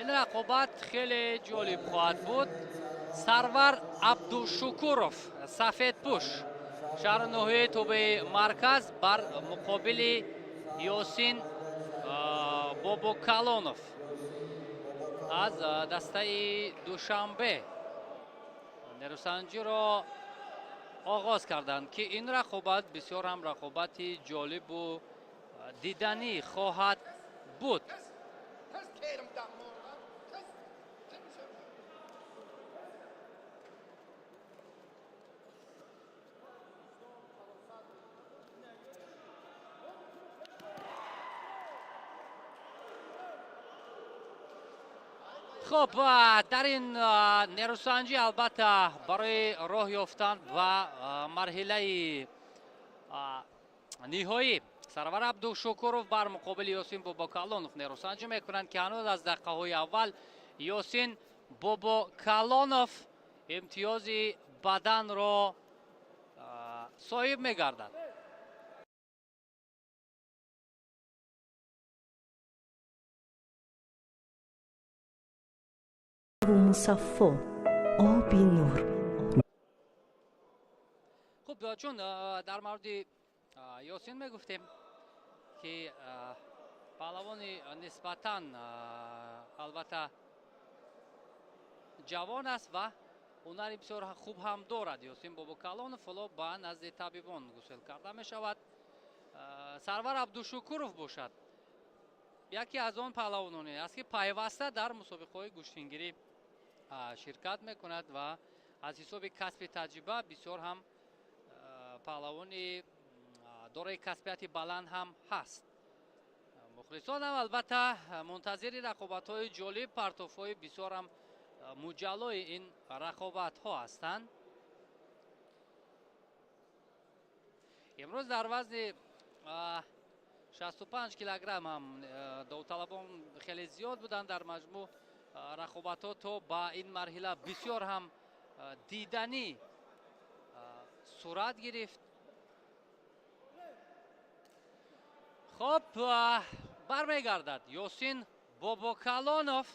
Ин рақобат хеле ҷолиб хоҳад буд. Сарвар Абдушукуров, сафедпӯш, шаҳри ноҳияи тобеи марказ бар муқобили Ёсин Бобокалонов аз дастаи Душанбе нерӯсанҷиро оғоз карданд, ки ин рақобат бисёр ҳам рақобати ҷолибу диданӣ хоҳад буд. Хуб, дар ин нерӯсанҷӣ албатта барои роҳ ёфтан ба марҳилаи ниҳоӣ Сарвар Абдушукуров бар муқобили Ёсин Бобокалонов нерӯсанҷӣ мекунанд, ки ҳанӯз аз дақиқаҳои аввал Ёсин Бобокалонов имтиёзи баданро соҳиб мегардад. Мусаффо оби нур. Хуб, чун дар мавриди Ёсин мегуфтем, ки паҳлавони нисбатан албатта ҷавон аст ва ҳунари бисёр хуб ҳам дорад. Ёсин Бобокалонов ҳоло ба назди табибон гусел карда мешавад. Сарвар Абдушукуров бошад, яке аз он паҳлавононе аст, ки пайваста дар мусобиқаҳои гӯштингирӣ ширкат мекунад ва аз ҳисоби касби таҷриба бисёр ҳам паҳлавони дорои касбияти баланд ҳам ҳаст. Мухлисон ҳам албатта мунтазири рақобатҳои ҷолиб, партофҳои бисёр ҳам муҷаллои ин рақобатҳо ҳастанд. Имрӯз дар вазни 65 килограмм ҳам довталабон хеле зиёд буданд. Дар маҷмӯъ рақобатҳо то ба ин марҳила бисёр ҳам диданӣ сурат гирифт. Хоб, бармегардад Ёсин Бобокалонов.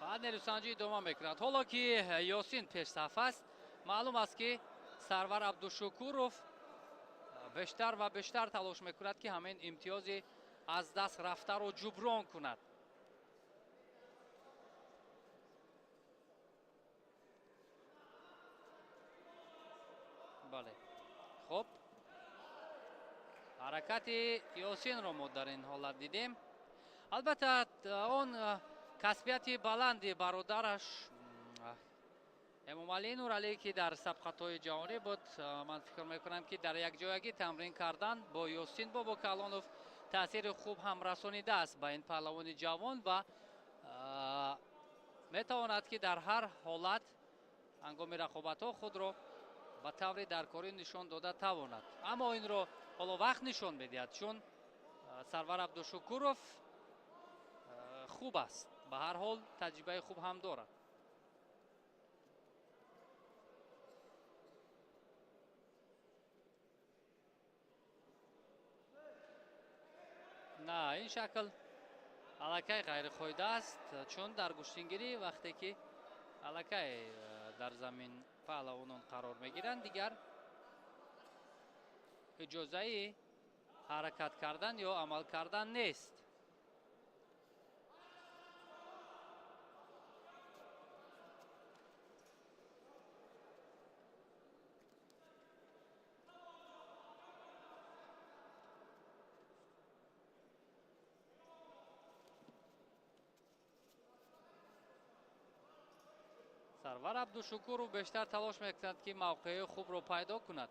Баъд нерӯсанҷӣ идома мекунад. Ҳоло ки Ёсин пешсаф аст, маълум аст, ки Сарвар Абдушукуров бештар ва бештар талош мекунад, ки ҳамин имтиёзи аз даст рафтаро ҷуброн кунад. Бале, хуб, ҳаракати Ёсинро мо дар ин ҳолат дидем. Албатта, он касбияти баланди бародараш Эмомалӣ Нуралӣ, ки дар сабқатҳои ҷаҳонӣ буд, ман фикр мекунам, ки дар якҷоягӣ тамрин кардан бо Ёсин Бобокалонов таъсири хуб ҳам расонидааст ба ин паҳлавони ҷавон ва метавонад, ки дар ҳар ҳолат ҳангоми рақобатҳо худро ба таври даркорӣ нишон дода тавонад. Аммо инро ҳоло вақт нишон медиҳад, чун Сарвар Абдушукуров хуб аст, ба ҳар ҳол таҷрибаи хуб ҳам дорад. На, ин шакл аллакай ғайриқоида аст, чун дар гӯштингирӣ вақте ки аллакай дар замин паҳлавонон қарор мегиранд, дигар иҷозаи ҳаракат кардан ё амал кардан нест. Сарвар Абдушукуров бештар талош мекунад, ки мавқеи хубро пайдо кунад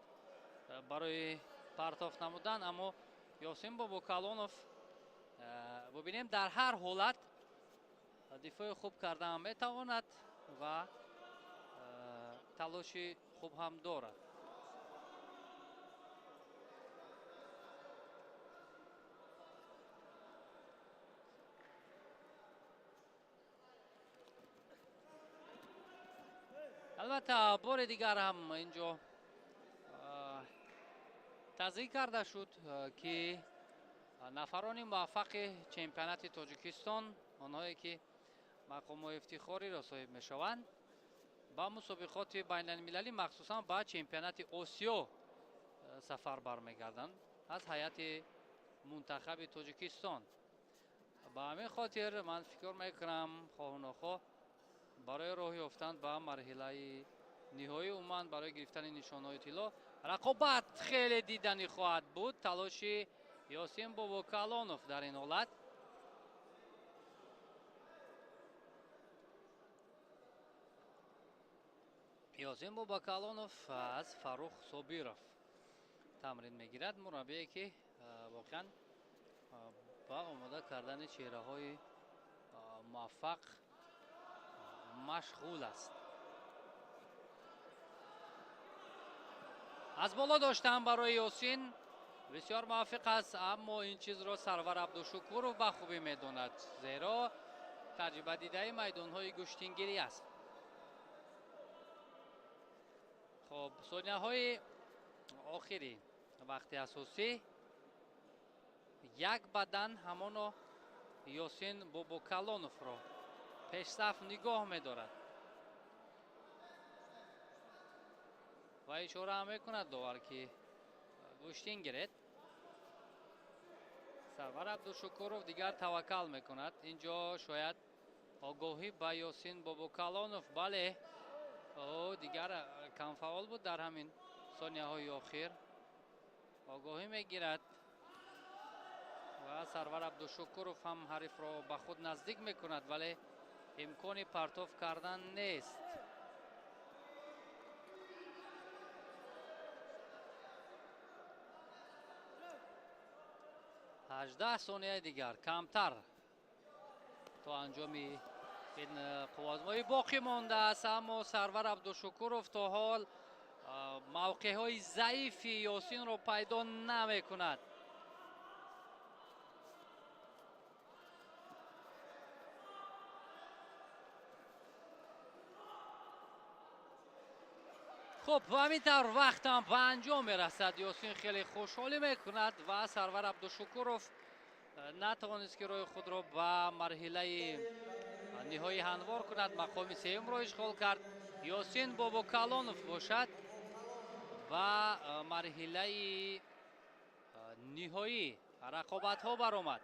барои партоф намудан, аммо Ёсин Бобокалонов бубинем, дар ҳар ҳолат дифои хуб кардан метавонад ва талоши хуб ҳам дорад. Албатта, бори дигар ҳам инҷо таздиқ карда шуд, ки нафарони муваффақи чемпионати Тоҷикистон, онҳое ки мақомҳои ифтихориро соҳиб мешаванд, ба мусобиқоти байналмилалӣ, махсусан ба чемпионати Осиё сафар бармегарданд аз ҳайати мунтахаби Тоҷикистон. Ба ҳамин хотир ман фикр мекунам, хоҳу нохоҳ барои роҳ ёфтан ба марҳилаи ниҳоӣ, умуман барои гирифтани нишонҳои тилло, рақобат хеле диданӣ хоҳад буд. Талоши Ёсин Бобокалонов дар ин ҳолат. Ёсин Бобокалонов аз Фаррух Собиров тамрин мегирад, мураббие ки воқеан ба омода кардани чеҳраҳои муваффақ машғул аст. Аз боло доштан барои Ёсин бисёр мувофиқ аст, аммо ин чизро Сарвар Абдушукуров ба хубӣ медонад, зеро таҷрибадидаи майдонҳои гӯштингирӣ аст. Хоб, сонияҳои охири вақти асосӣ, як бадан ҳамоно Ёсин Бобокалоновро пешсаф нигоҳ медорад ва ишора ҳам мекунад довар, ки гӯштин гиред. Сарвар Абдушукуров дигар таваккал мекунад. Инҷо шояд огоҳӣ ба Ёсин Бобокалонов, бале, ӯ дигар камфаъол буд дар ҳамин сонияҳои охир. Огоҳӣ мегирад ва Сарвар Абдушукуров ҳам ҳарифро ба худ наздик мекунад, вале имкони партоф кардан нест. 18 сонияи дигар камтар то анҷоми ин қувваозмоӣ боқӣ мондааст, аммо Сарвар Абдушукуров то ҳол мавқеъҳои заифи Ёсинро пайдо намекунад. Хуб, ҳамин тавр вақтам ба анҷом мерасад. Ёсин хеле хушҳолӣ мекунад ва Сарвар Абдушукуров натавонист ки роҳи худро ба марҳилаи ниҳоӣ ҳамвор кунад, мақоми сеюмро ишғол кард. Ёсин Бобокалонов бошад ба марҳилаи ниҳоӣ рақобатҳо баромад.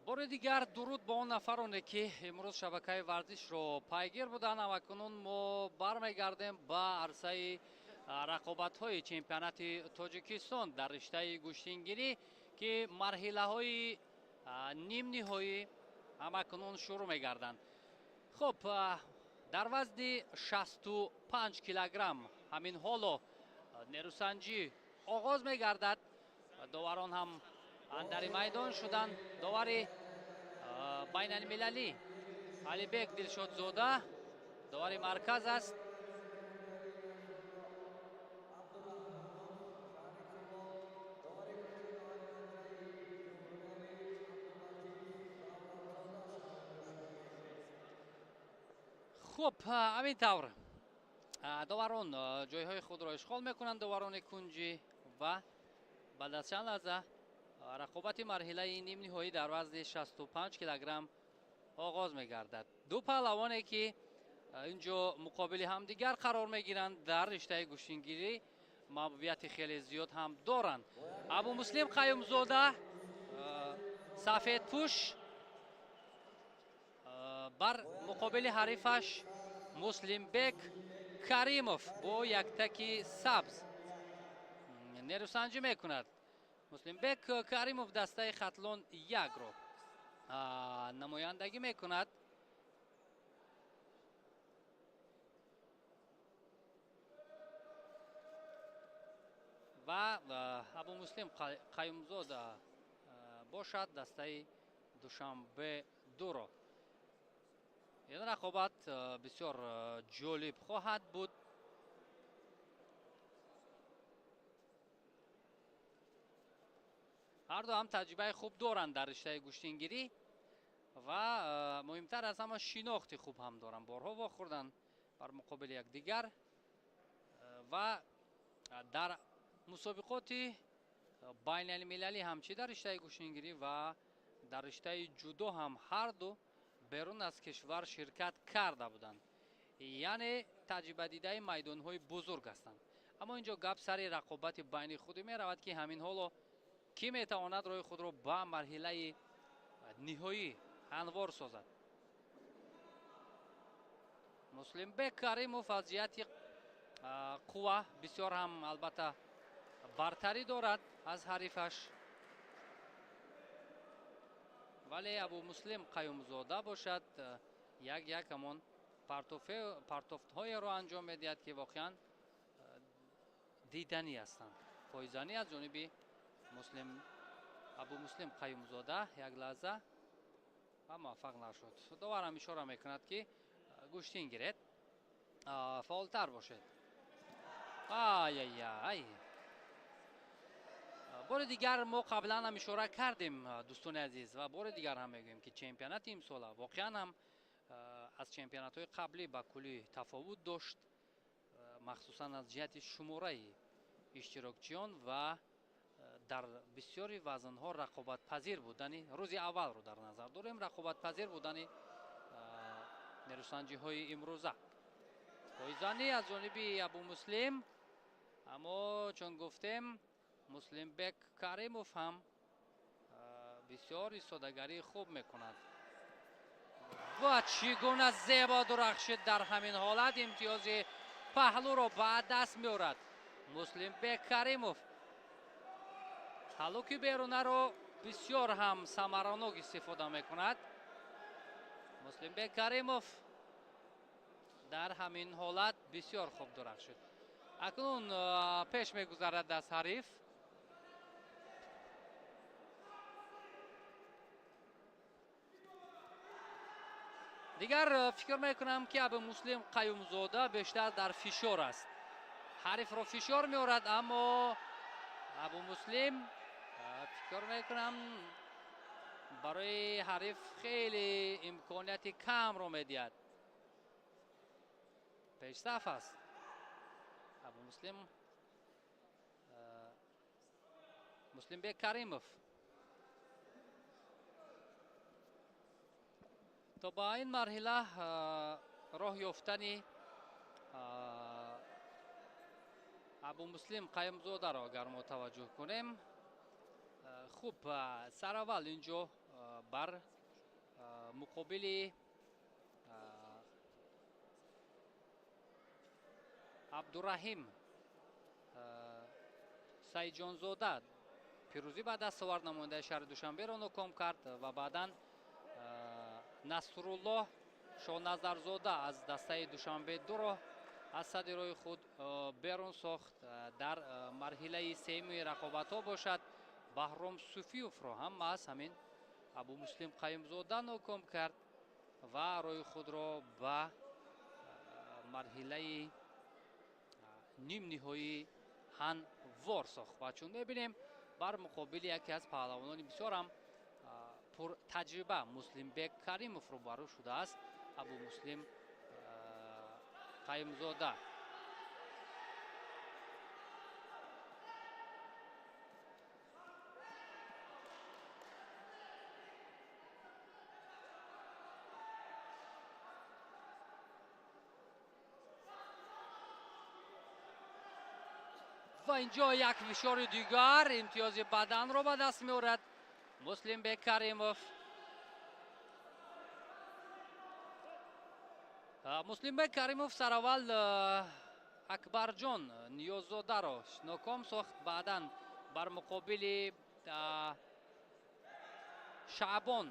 Бори дигар дуруд ба он нафароне ки имрӯз шабакаи варзишро пайгир буданд. Ҳамакунун мо бармегардем ба арсаи рақобатҳои чемпионати Тоҷикистон дар риштаи гӯштингирӣ, ки марҳилаҳои нимниҳоӣ ҳамакунун шурӯъ мегарданд. Хуб, дар вазни 65 килограмм ҳамин ҳоло нерӯсанҷӣ оғоз мегардад. Доварон ҳам андари майдон шуданд. Довари байналмилалӣ Алибек Дилшодзода довари марказ аст. Хуб, ҳамин тавр доварон ҷойҳои худро ишғол мекунанд, доварони кунҷӣ, ва баъд аз чанд лаҳза рақобати марҳилаи нимниҳоӣ дар вазни 65 килограмм оғоз мегардад. Ду паҳлавоне ки инҷо муқобили ҳамдигар қарор мегиранд дар риштаи гӯштингирӣ маҳбубияти хеле зиёд ҳам доранд. Абумуслим Қаюмзода сафедпӯш бар муқобили ҳарифаш Муслимбек Каримов бо яктаки сабз нерӯсанҷӣ мекунад. Муслимбек Каримов дастаи Хатлон 1-ро намояндагӣ мекунад. Ва Абумуслим Қаюмзода бошад дастаи Душанбе 2-ро. Ин рақобат бисёр ҷолиб хоҳад буд. Ҳар ду ҳам таҷрибаи хуб доранд дар риштаи гӯштингирӣ ва муҳимтар аз ҳама шинохти хуб ҳам доранд. Борҳо вохӯрданд бар муқобили якдигар ва дар мусобиқоти байналмилалӣ ҳам чӣ дар риштаи гӯштингирӣ ва дар риштаи ҷудо ҳам ҳар ду берун аз кишвар ширкат карда буданд. Яъне таҷрибадидаи майдонҳои бузург ҳастанд. Аммо инҷо гап сари рақобати байни худӣ меравад, ки ҳамин ҳоло кӣ метавонад роҳи худро ба марҳилаи ниҳоӣ ҳамвор созад. Муслимбек Каримов аз ҷиҳати қувва бисёр ҳам албатта бартарӣ дорад аз ҳарифаш, вале Абумуслим Қаюмзода бошад як як ҳамон партофтҳоеро анҷом медиҳад, ки воқеан диданӣ ҳастанд. Фоизанӣ аз ҷониби Абумуслим Қаюмзода як лаҳза ва муваффақ нашуд. Доварам ишора мекунад, ки гӯштин гиред, фаъолтар бошед. Ай-ай-ай, Бори дигар мо қаблан ҳам ишора кардем, дӯстони азиз, ва бори дигар ҳам мегӯем, ки чемпионати имсола воқеан ҳам аз чемпионатҳои қаблӣ ба куллӣ тафовут дошт, махсусан аз ҷиҳати шумораи иштирокчиён ва дар бисёри вазнҳо рақобатпазир будани, рӯзи аввалро дар назар дорем, рақобатпазир будани нерӯсанҷиҳои имрӯза. Пойзанӣ аз ҷониби Абумуслим, аммо чун гуфтем, Муслимбек Каримов ҳам бисёр истодагарии хуб мекунад. Ва чӣ гуна зебо дурахшид дар ҳамин ҳолат, имтиёзи паҳлӯро ба даст меорад Муслимбек Каримов. Ҳалуки берунаро бисёр ҳам самаранок истифода мекунад Муслимбек Каримов. Дар ҳамин ҳолат бисёр хуб дурахшид. Акнун пеш мегузарад аз ҳариф. Дигар фикр мекунам, ки Абумуслим Қаюмзода бештар дар фишор аст. Ҳарифро фишор меорад, аммо Абумуслим фикр мекунам барои ҳариф хеле имконияти камро медиҳад. Пешсаф аст Абумуслим Муслимбек Каримов. То ба ин марҳила роҳ ёфтани Абумуслим Қаюмзодаро агар мо таваҷҷӯҳ кунем, хуб, сараввал инҷо бар муқобили Абдураҳим Сайҷонзода пирӯзӣ ба даст овард, намояндаи шаҳри Душанберо ноком кард ва баъдан Насруллоҳ Шоназарзода аз дастаи Душанбе дуро аз сади роҳи худ берун сохт. Дар марҳилаи сеюми рақобатҳо бошад, Баҳром Суфиевро ҳам маҳз ҳамин Абумуслим Қаюмзода ноком кард ва роҳи худро ба марҳилаи нимниҳоӣ ҳамвор сохт. Ва чун мебинем, бар муқобили яке аз паҳлавонони бисёрам пуртаҷриба Муслимбек Каримов рӯбарӯ шудааст Абумуслим Қаюмзода. Ва инҷо як фишори дигар, имтиёзи баданро ба даст меорад Муслимбек Каримов. Муслимбек Каримов сараввал Акбарҷон Ниёззодаро ноком сохт, баъдан бар муқобили Шаъбон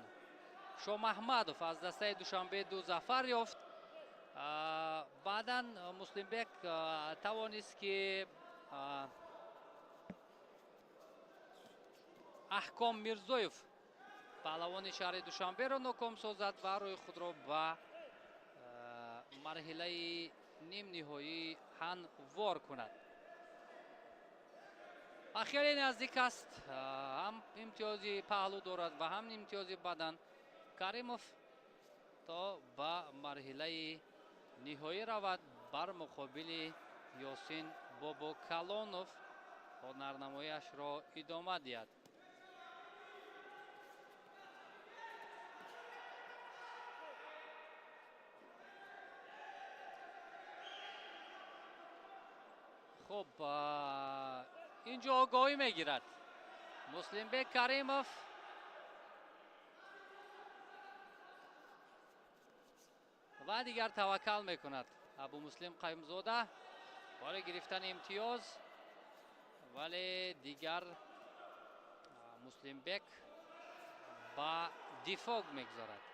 Шомаҳмадов аз дастаи Душанбе ду зафар ёфт. Баъдан Муслимбек тавонист, ки Аҳком Мирзоев паҳлавони шаҳри Душанберо ноком созад ва рӯи худро ба марҳилаи нимниҳоӣ ҳамвор кунад. Хеле наздик аст, ҳам имтиёзи паҳлӯ дорад ва ҳам имтиёзи бадан Каримов то ба марҳилаи ниҳоӣ равад бар муқобили Ёсин Бобокалонов ҳунарнамояшро идома диҳад. Хуб, инҷо огоҳӣ мегирад Муслимбек Каримов. Ва дигар таваккал мекунад Абумуслим Қаюмзода барои гирифтани имтиёз, вале дигар Муслимбек ба дифоъ мегузарад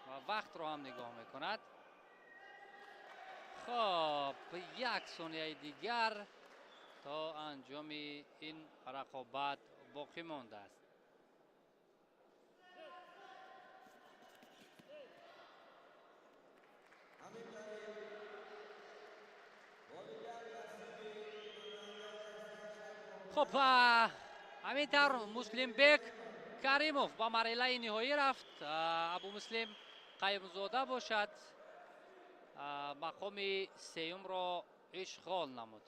ва вақтро ҳам нигоҳ мекунад. Хоб, як сонияи дигар то анҷоми ин рақобат боқӣ мондааст. Хуб, ҳамин тавр Муслимбек Каримов ба марҳилаи ниҳоӣ рафт. Абумуслим Қаюмзода бошад, мақоми сеюмро ишғол намуд.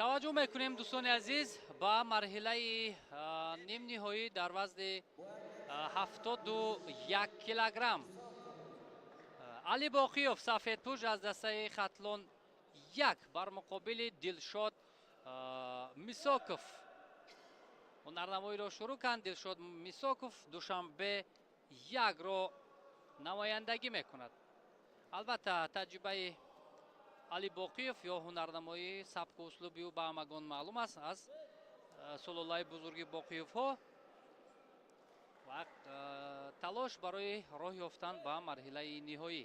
Таваҷҷӯҳ мекунем, дӯстони азиз, ба марҳилаи нимниҳоӣ дар вазни 71 килограмм. Али Боқиёв сафедпӯш аз дастаи Хатлон 1 бар муқобили Дилшод Мисоков ҳунарнамоиро шурӯъ кард. Дилшод Мисоков Душанбе 1-ро намояндагӣ мекунад. Албатта, таҷрибаи Али Боқиев ё ҳунарнамоии сабку услуби ӯ ба ҳамагон маълум аст аз сулолаи бузурги Боқиевҳо ва талош барои роҳ ёфтан ба марҳилаи ниҳоӣ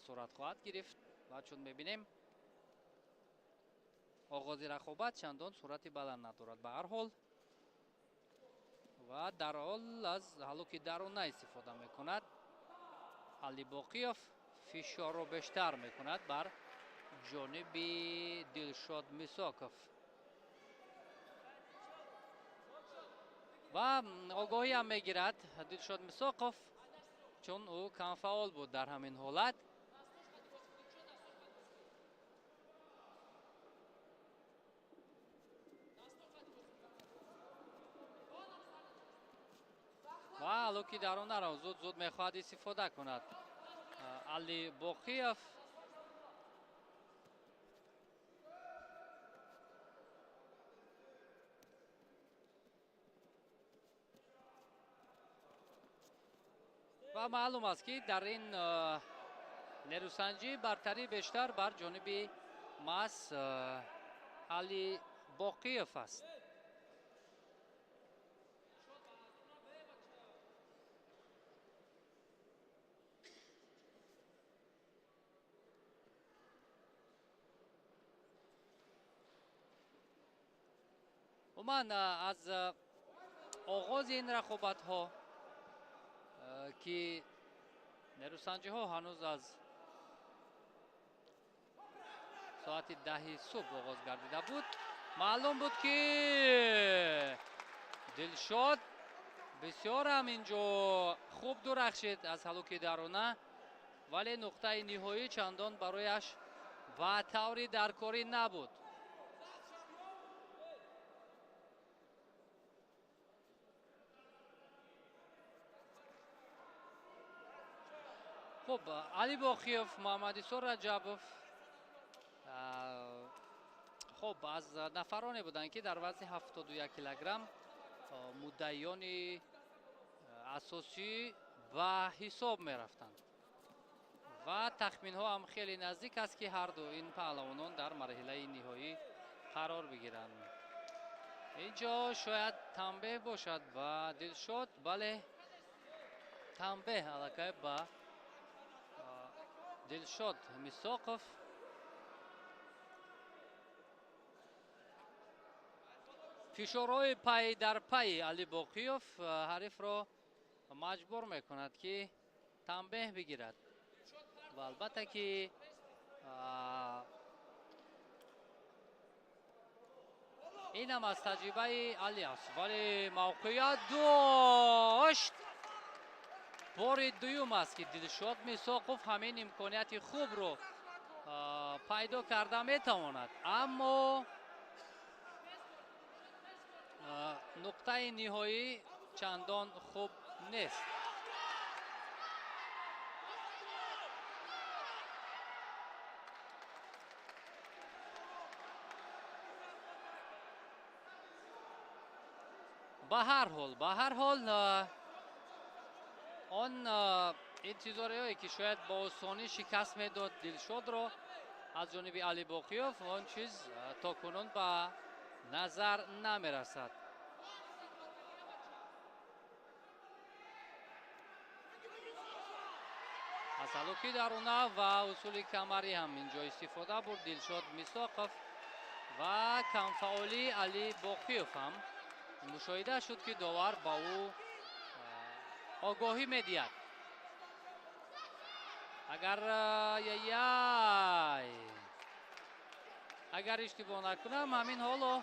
сурат хоҳад гирифт ва чун мебинем, оғози рақобат чандон суръати баланд надорад. Ба ҳар ҳол ва дарҳол аз ҳалуки даруна истифода мекунад. Али Боқиев фишорро бештар мекунад бар ҷониби Дилшод Мисоков ва огоҳиам мегирад Дилшод Мисоков, чун ӯ камфаъол буд дар ҳамин ҳолат. Ва ҳалуки дарунаро зуд зуд мехоҳад истифода кунад Али Боқиев. Ва маълум аст, ки дар ин нерӯсанҷӣ бартарӣ бештар бар ҷониби маҳз Али Боқиев аст. Умуман, аз оғози ин рақобатҳо, ки нерӯсанҷиҳо ҳанӯз аз соати 10 субҳ оғоз гардида буд, маълум буд, ки Дилшод бисёр ҳам инҷо хуб дурахшид аз ҳалуки даруна, вале нуқтаи ниҳоӣ чандон барояш ба таври даркорӣ набуд. Хуб, Али Боқиев, Муҳаммадисор Раҷабов, хуб, аз нафароне буданд, ки дар вазни 71 килограмм муддаиёни асосӣ ба ҳисоб мерафтанд ва тахминҳо ҳам хеле наздик аст, ки ҳарду ин паҳлавонон дар марҳилаи ниҳоӣ қарор бигиранд. Инҷо шояд танбеҳ бошад ба Дилшод, бале, танбеҳ аллакай ба Дилшод Мисоқов. Фишорҳои пай дар пайи Али Боқиёв ҳарифро маҷбур мекунад, ки танбеҳ бигирад ва албатта, ки инам аз таҷрибаи Али аст, вале мавқеият дошт. Бори дуюм аст, ки Дилшод Мисоқов ҳамин имконияти хубро пайдо карда метавонад, аммо нуқтаи ниҳоӣ чандон хуб нест. Ба ҳар ҳол, он интизориҳое, ки шояд бо осонӣ шикаст медод Дилшодро аз ҷониби Али Боқиёв, он чиз то кунун ба Назар намерасад. Аз ҳалуки даруна ва усули камарӣ ҳам инҷо истифода бурд Дилшод Мисоқов ва камфаъолии Али Боқиев ҳам мушоҳида шуд, ки довар ба ӯ огоҳӣ медиҳад. Агар яй агар иштибоҳ накунам, ҳамин ҳоло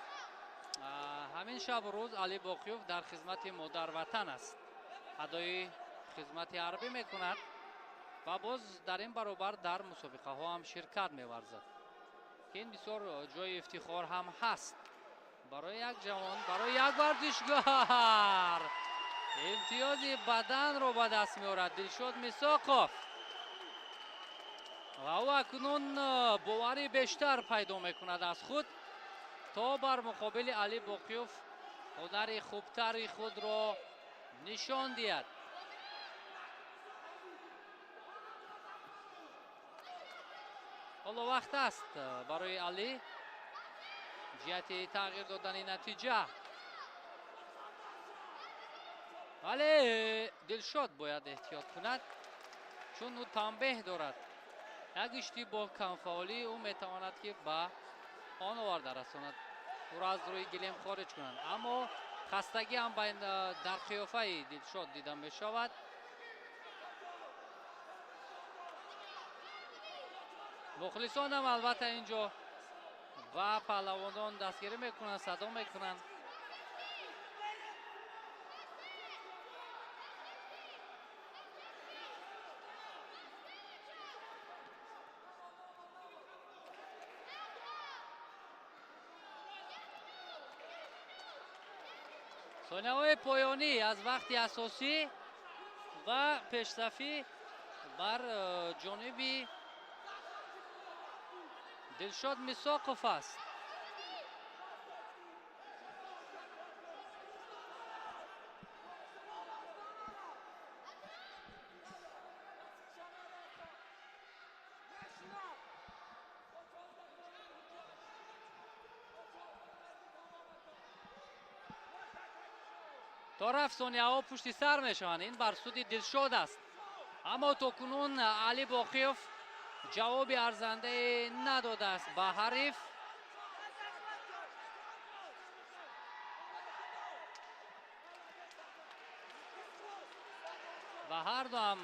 ҳамин шабу рӯз Али Боқиев дар хизмати модарватан аст, адои хизмати ҳарбӣ мекунад ва боз дар ин баробар дар мусобиқаҳо ҳам ширкат меварзад, ки ин бисёр ҷои ифтихор ҳам ҳаст барои як ҷавон, барои як варзишгар. Имтиёзи баданро ба даст меорад Дилшод Мисоқов ва ӯ акнун боварӣ бештар пайдо мекунад аз худ, то бар муқобили Али Боқиев ҳунари хубтари худро нишон диҳад. Ҳоло вақт аст барои Али ҷиҳати тағйир додани натиҷа, вале Дилшод бояд эҳтиёт кунад, чун ӯ танбеҳ дорад. Як иштибоҳ, камфаъолӣ ӯ метавонад ки ба он оварда расонад, ӯро аз рӯи гилем хориҷ кунанд. Аммо хастагӣ ҳам дар қиёфаи Дилшод дида мешавад. Мухлисон ҳам албатта инҷо ва паҳлавонон дастгирӣ мекунанд, садо мекунанд. Сонияҳои поёнӣ аз вақти асосӣ ва пешсафӣ бар ҷониби Дилшод Мисоқов аст. То рафт сонияҳо пушти сар мешаванд. Ин бар суди Дилшод аст. Аммо то кунун Али Боқиев ҷавоби арзандае надодааст ба ҳариф. Ва ҳарду ҳам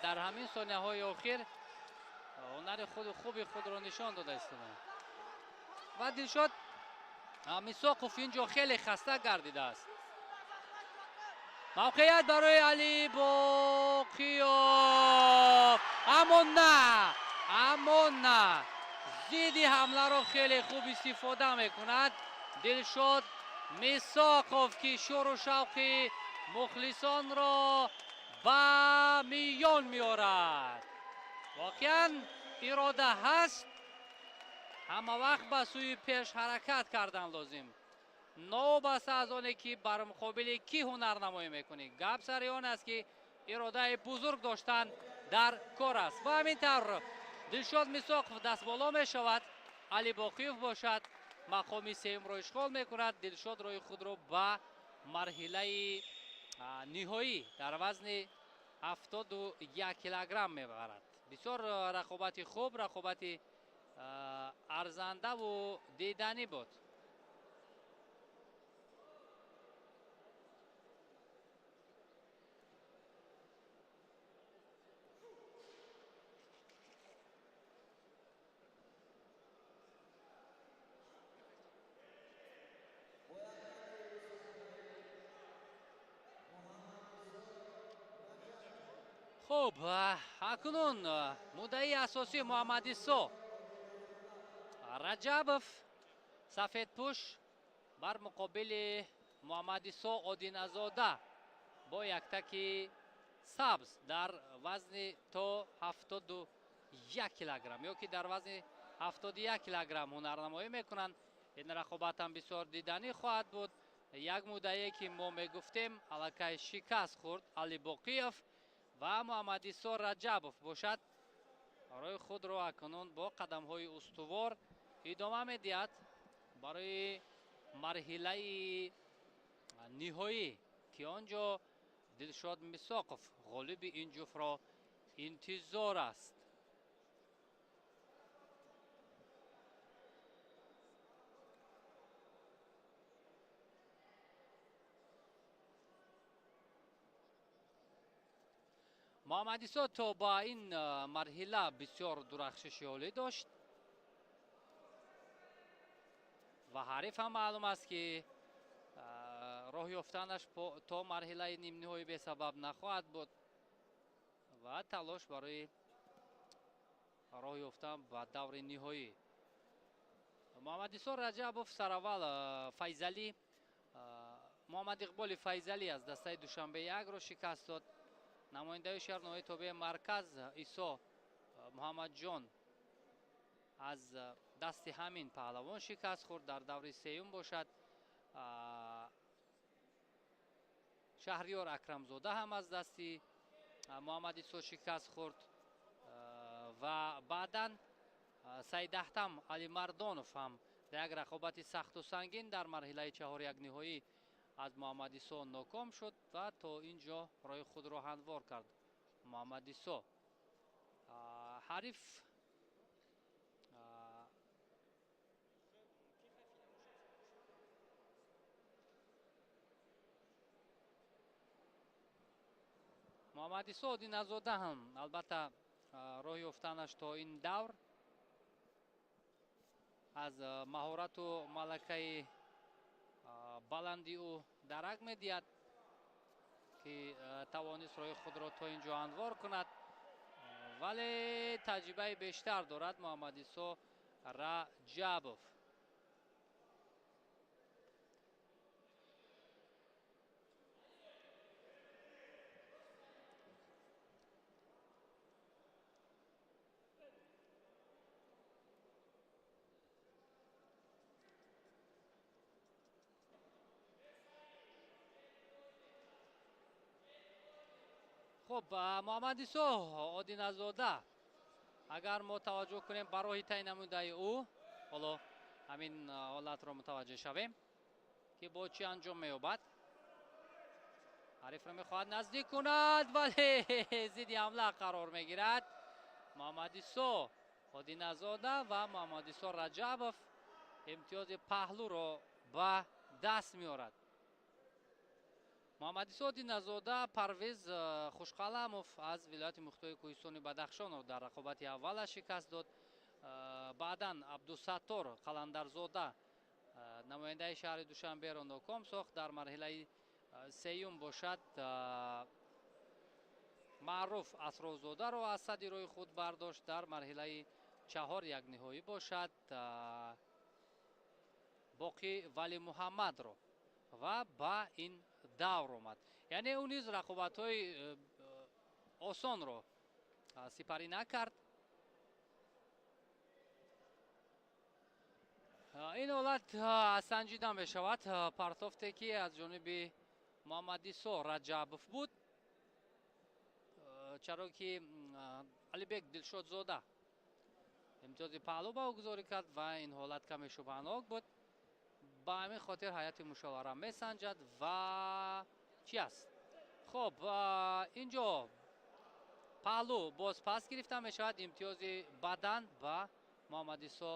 дар ҳамин сонияҳои охир ҳунари хуби худро нишон дода истоданд. Ва Дилшод Мисоқов инҷо хеле хаста гардидааст. Мавқеият барои Али Боқиев, аммо на, аммо на, зидди ҳамларо хеле хуб истифода мекунад Дилшод Мисоқов, ки шӯру шавқи мухлисонро ба миён меорад. Воқеан ирода ҳаст, ҳама вақт ба сӯи пеш ҳаракат кардан лозим, новобаста аз оне ки бар муқобили кӣ ҳунарнамоӣ мекунӣ. Гап сари он аст, ки иродаи бузург доштан дар кор аст. Ва ҳамин тавр Дилшод Мисоқов дастболо мешавад, Али Боқиев бошад мақоми сеюмро ишғол мекунад. Дилшод роҳи худро ба марҳилаи ниҳоӣ дар вазни 71 килограмм мебарад. Бисёр рақобати хуб, рақобати арзандаву диданӣ буд. Хуб, акнун муддаии асосӣ Муҳаммадисо Раҷабов сафедпӯш бар муқобили Муҳаммадисо Одиназода бо яктаки сабз дар вазни то 71 килограмм ё ки дар вазни 71 килограмм ҳунарнамоӣ мекунанд. Ин рақобат ҳам бисёр диданӣ хоҳад буд. Як муддае ки мо мегуфтем аллакай шикаст хӯрд Али Боқиев ва Муҳаммадисо Раҷабов бошад роҳи худро акнун бо қадамҳои устувор идома медиҳад барои марҳилаи ниҳоӣ, ки он ҷо Дилшод Мисоқов ғолиби ин ҷуфтро интизор аст. Муҳаммад Исо то ба ин марҳила бисёр дурахшиши олӣ дошт ва ҳариф ҳам маълум аст, ки роҳ ёфтанаш то марҳилаи нимниҳоӣ бесабаб нахоҳад буд ва талош барои роҳ ёфтан ба даври ниҳоӣ. Муҳаммад Исо Раҷабов сараввал Файзалӣ, Муҳаммад Иқболи Файзалӣ аз дастаи Душанбе 1-ро шикаст дод. Намояндаи шаҳр ноҳияи тобеи марказ Исо Муҳаммадҷон аз дасти ҳамин паҳлавон шикаст хӯрд. Дар даври сеюм бошад Шаҳриёр Акрамзода ҳам аз дасти Муҳаммад Исо шикаст хӯрд ва баъдан Саидаҳтам Алимардонов ҳам дар як рақобати сахту сангин дар марҳилаи чаҳорякниҳоӣ аз Муҳаммад Исо ноком шуд ва то ин ҷо роҳи худро ҳамвор кард Муҳаммад Исо. Ҳариф Муҳаммад Исо Одиназода ҳам албатта роҳ ёфтанаш то ин давр аз маҳорату малакаи баланди ӯ дарак медиҳад, ки тавонист роҳи худро то ин ҷо ҳамвор кунад, вале таҷрибаи бештар дорад Муҳаммад Исо Раҷабов. Хуб, Муҳаммад Исо Одиназода агар мо таваҷҷӯҳ кунем ба роҳи тай намудаи ӯ, ҳоло ҳамин ҳолатро мутаваҷҷеҳ шавем, ки бо чӣ анҷом меёбад. Ҳарифро мехоҳад наздик кунад, вале зидди ҳамла қарор мегирад. Муҳаммад Исо Одиназода ва Муҳаммад Исо Раҷабов имтиёзи паҳлӯро ба даст меорад. Муҳаммад Исо Одиназода Парвиз Хушқаламов аз вилояти мухтори кӯҳистони Бадахшонро дар рақобати аввала шикаст дод. Баъдан Абдусаттор Қаландарзода намояндаи шаҳри Душанберо ноком сохт. Дар марҳилаи сеюм бошад Маъруф Асрорзодаро аз сади роҳи худ бардошт. Дар марҳилаи чаҳор якниҳоӣ бошад Боқӣ Вали Муҳаммадро ва ба ин давр омад. Яъне ӯ низ рақобатҳои осонро сипарӣ накард. Ин ҳолат санҷида мешавад. Партофте ки аз ҷониби Муҳаммад Исо Раҷабов буд, чаро ки Алибек Дилшодзода имтиёзи паҳлӯ ба ӯ гузорӣ кард ва ин ҳолат каме шубҳанок буд. Ба ҳамин хотир ҳайати мушовара месанҷад ва чӣ аст? Хуб, ин ҷо паҳлӯ боз пас гирифта мешавад. Имтиёзи бадан ба Муҳаммад Исо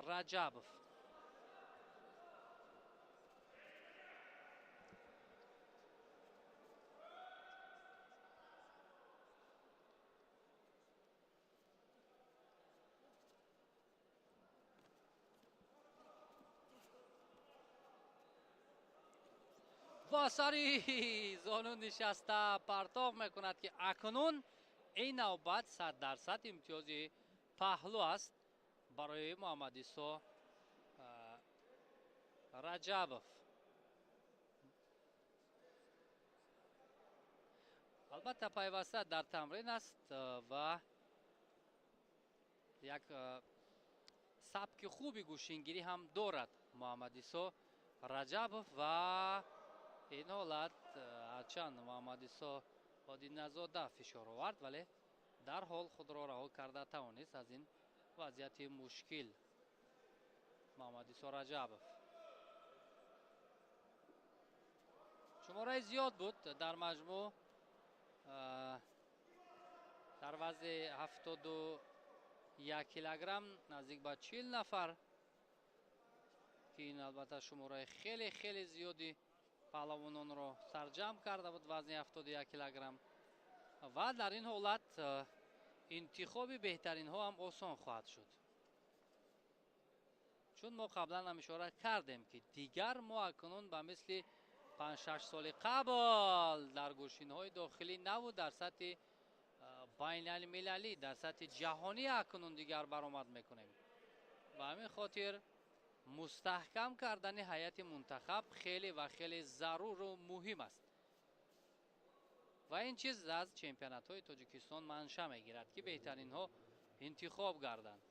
Раҷабов. Бо сари зону нишаста партов мекунад, ки акнун ин навбат 100% имтиёзи паҳлӯ аст барои Муҳаммад Исо Раҷабов. Албатта пайваста дар тамрин аст ва як сабки хуби гӯштингирӣ ҳам дорад Муҳаммад Исо Раҷабов ва ин ҳолат ҳарчанд Муҳаммад Исо Одиназода фишор овард, вале дарҳол худро раҳо карда тавонист аз ин вазъияти мушкил. Муҳаммадисо Раҷабов. Шумораи зиёд буд дар маҷмӯъ, дар вазни 71 килограмм наздик ба 40 нафар, ки ин албатта шумораи хеле хеле зиёди паҳлавононро сарҷамъ карда буд вазни 71 килограмм. Ва дар ин ҳолат интихоби беҳтаринҳо ҳам осон хоҳад шуд, чун мо қаблан ҳам ишора кардем, ки дигар мо акнун ба мисли 5-6 соли қабл дар гӯштинҳои дохилӣ наву дар сатҳи байналмилалӣ, дар сатҳи ҷаҳонӣ акнун дигар баромад мекунем. Ба ҳамин хотир мустаҳкам кардани ҳайати мунтахаб хеле ва хеле заруру муҳим аст ва ин чиз аз чемпионатҳои Тоҷикистон манша мегирад, ки беҳтаринҳо интихоб гарданд.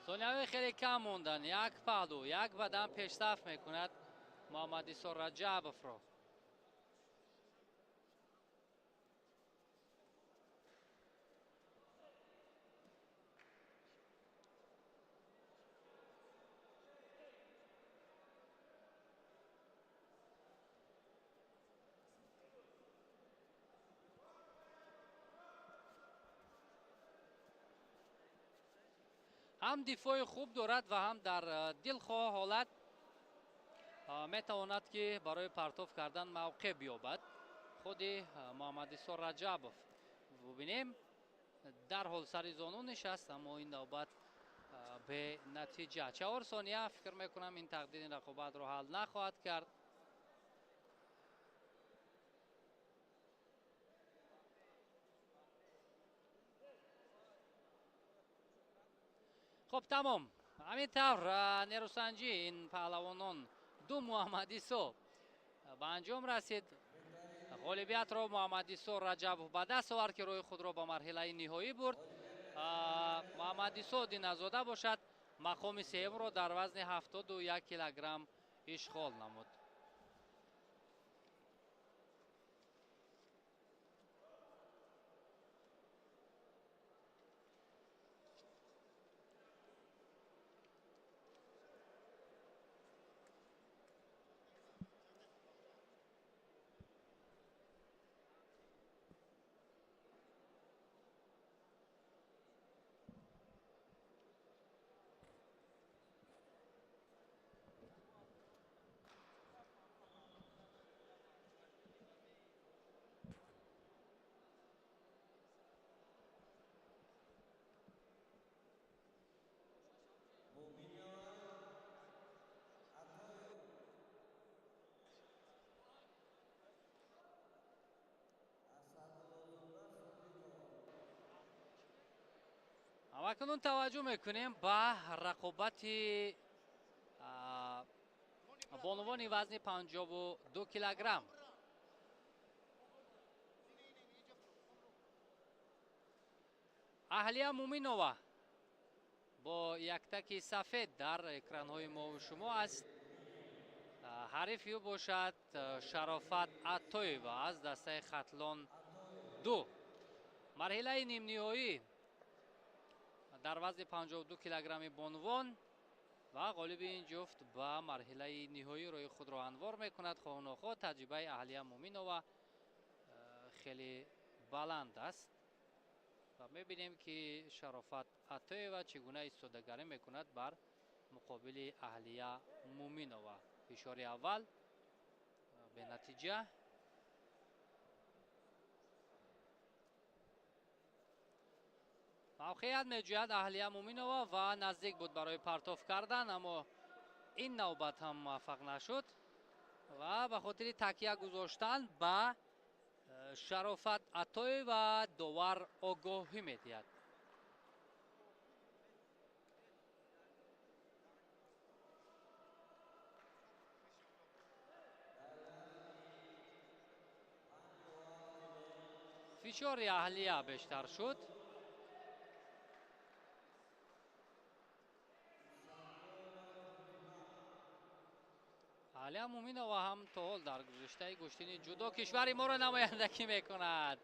Сонияҳои хеле кам монданд. Як паҳлу, як бадан пешсаф мекунад Муҳаммадисо Раҷабовро. Ҳам дифои хуб дорад ва ҳам дар дилхоҳ ҳолат метавонад, ки барои партоф кардан мавқеъ биёбад худи Муҳаммадисо Раҷабов. Бубинем, дарҳол сари зону нишаст, аммо ин навбат бенатиҷа. 4 сония фикр мекунам ин тақдири рақобатро ҳал нахоҳад кард. Хуб, тамом. Ҳамин тавр нерӯсанҷӣ ин паҳлавонон ду Муҳаммадисо ба анҷом расид. Ғолибиятро Муҳаммадисо Раҷабов ба даст овард, ки роҳи худро ба марҳилаи ниҳоӣ бурд. Муҳаммадисо Диназода бошад мақоми сеюмро дар вазни 71 килограмм ишғол намуд. Акнун таваҷҷӯҳ мекунем ба рақобати бонувони вазни 52 килограмм. Аҳлия Муминова бо яктаки сафед дар экранҳои мову шумо аст. Ҳарифи ӯ бошад Шарофат Атоева аз дастаи Хатлон 2. Марҳилаи нимниҳоӣ дар вазни 52 килограмми бонувон ва ғолиби ин ҷуфт ба марҳилаи ниҳоӣ роҳи худро анвор мекунад. Хоҳу нохоҳ таҷрибаи Аҳлия Муминова хеле баланд аст ва мебинем, ки Шарофат Атоева чӣ гуна истодагарӣ мекунад бар муқобили Аҳлия Муминова. Фишори аввал бенатиҷа. Мавқеият меҷӯяд Аҳлия Муминова ва наздик буд барои партоф кардан, аммо ин навбат ҳам муваффақ нашуд ва ба хотири такя гузоштан ба Шарофат Атоева довар огоҳӣ медиҳад. Фишори Аҳлия бештар шуд. Аҳлия Муминова ҳам то ҳол дар гузаштаи гӯштини ҷудо кишвари моро намояндагӣ мекунад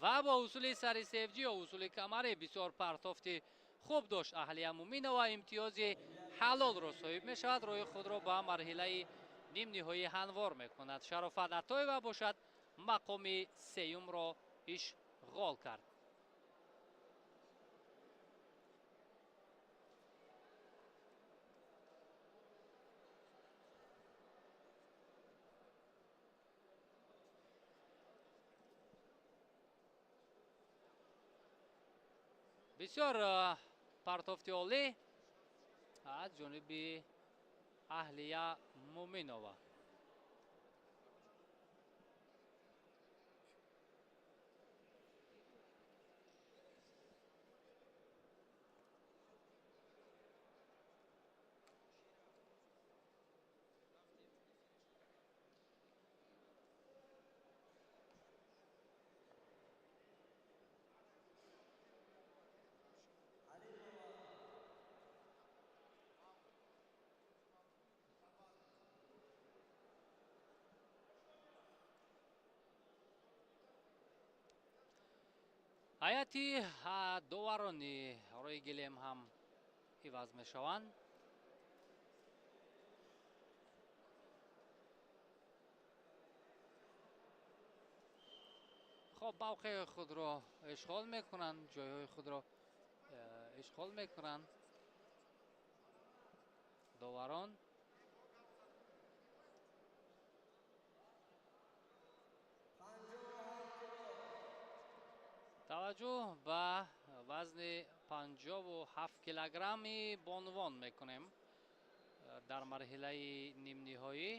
ва бо усули сари севҷӣ ё усули камарӣ бисёр партофти хуб дошт. Аҳлия Муминова имтиёзи ҳалолро соҳиб мешавад, роҳи худро ба марҳилаи нимниҳоӣ ҳамвор мекунад. Шарофат Атоева бошад мақоми сеюмро ишғол кард. Бисёр партофти олӣ аз ҷониби Аҳлия Муминова. Ҳайати доварони рӯи гилем ҳам иваз мешаванд. Хоб, мавқеи худро ишғол мекунанд, ҷойҳои худро ишғол мекунанд доварон. Таваҷҷӯҳ ба вазни 57 килограмми бонувон мекунем дар марҳилаи нимниҳоӣ.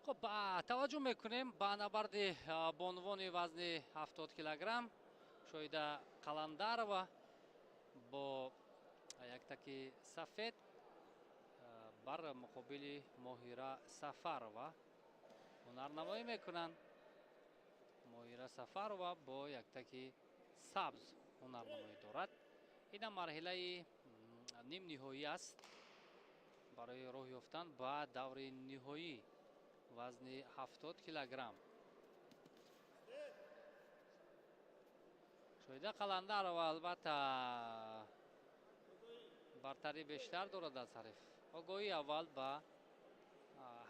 Хуб, таваҷҷӯҳ мекунем ба набарди бонувони вазни 70 килограмм Шоҳида Қаландарова бо яктаки сафед бар муқобили Моҳира Сафарова ҳунарнамоӣ мекунанд. Моҳира Сафарова бо яктаки сабз ҳунарнамоӣ дорад. Инам марҳилаи нимниҳоӣ аст барои роҳ ёфтан ба даври ниҳоӣ вазни 70 килограмм. Шоида Қаландарова албатта бартарӣ бештар дорад аз ҳариф. Огоҳии аввал ба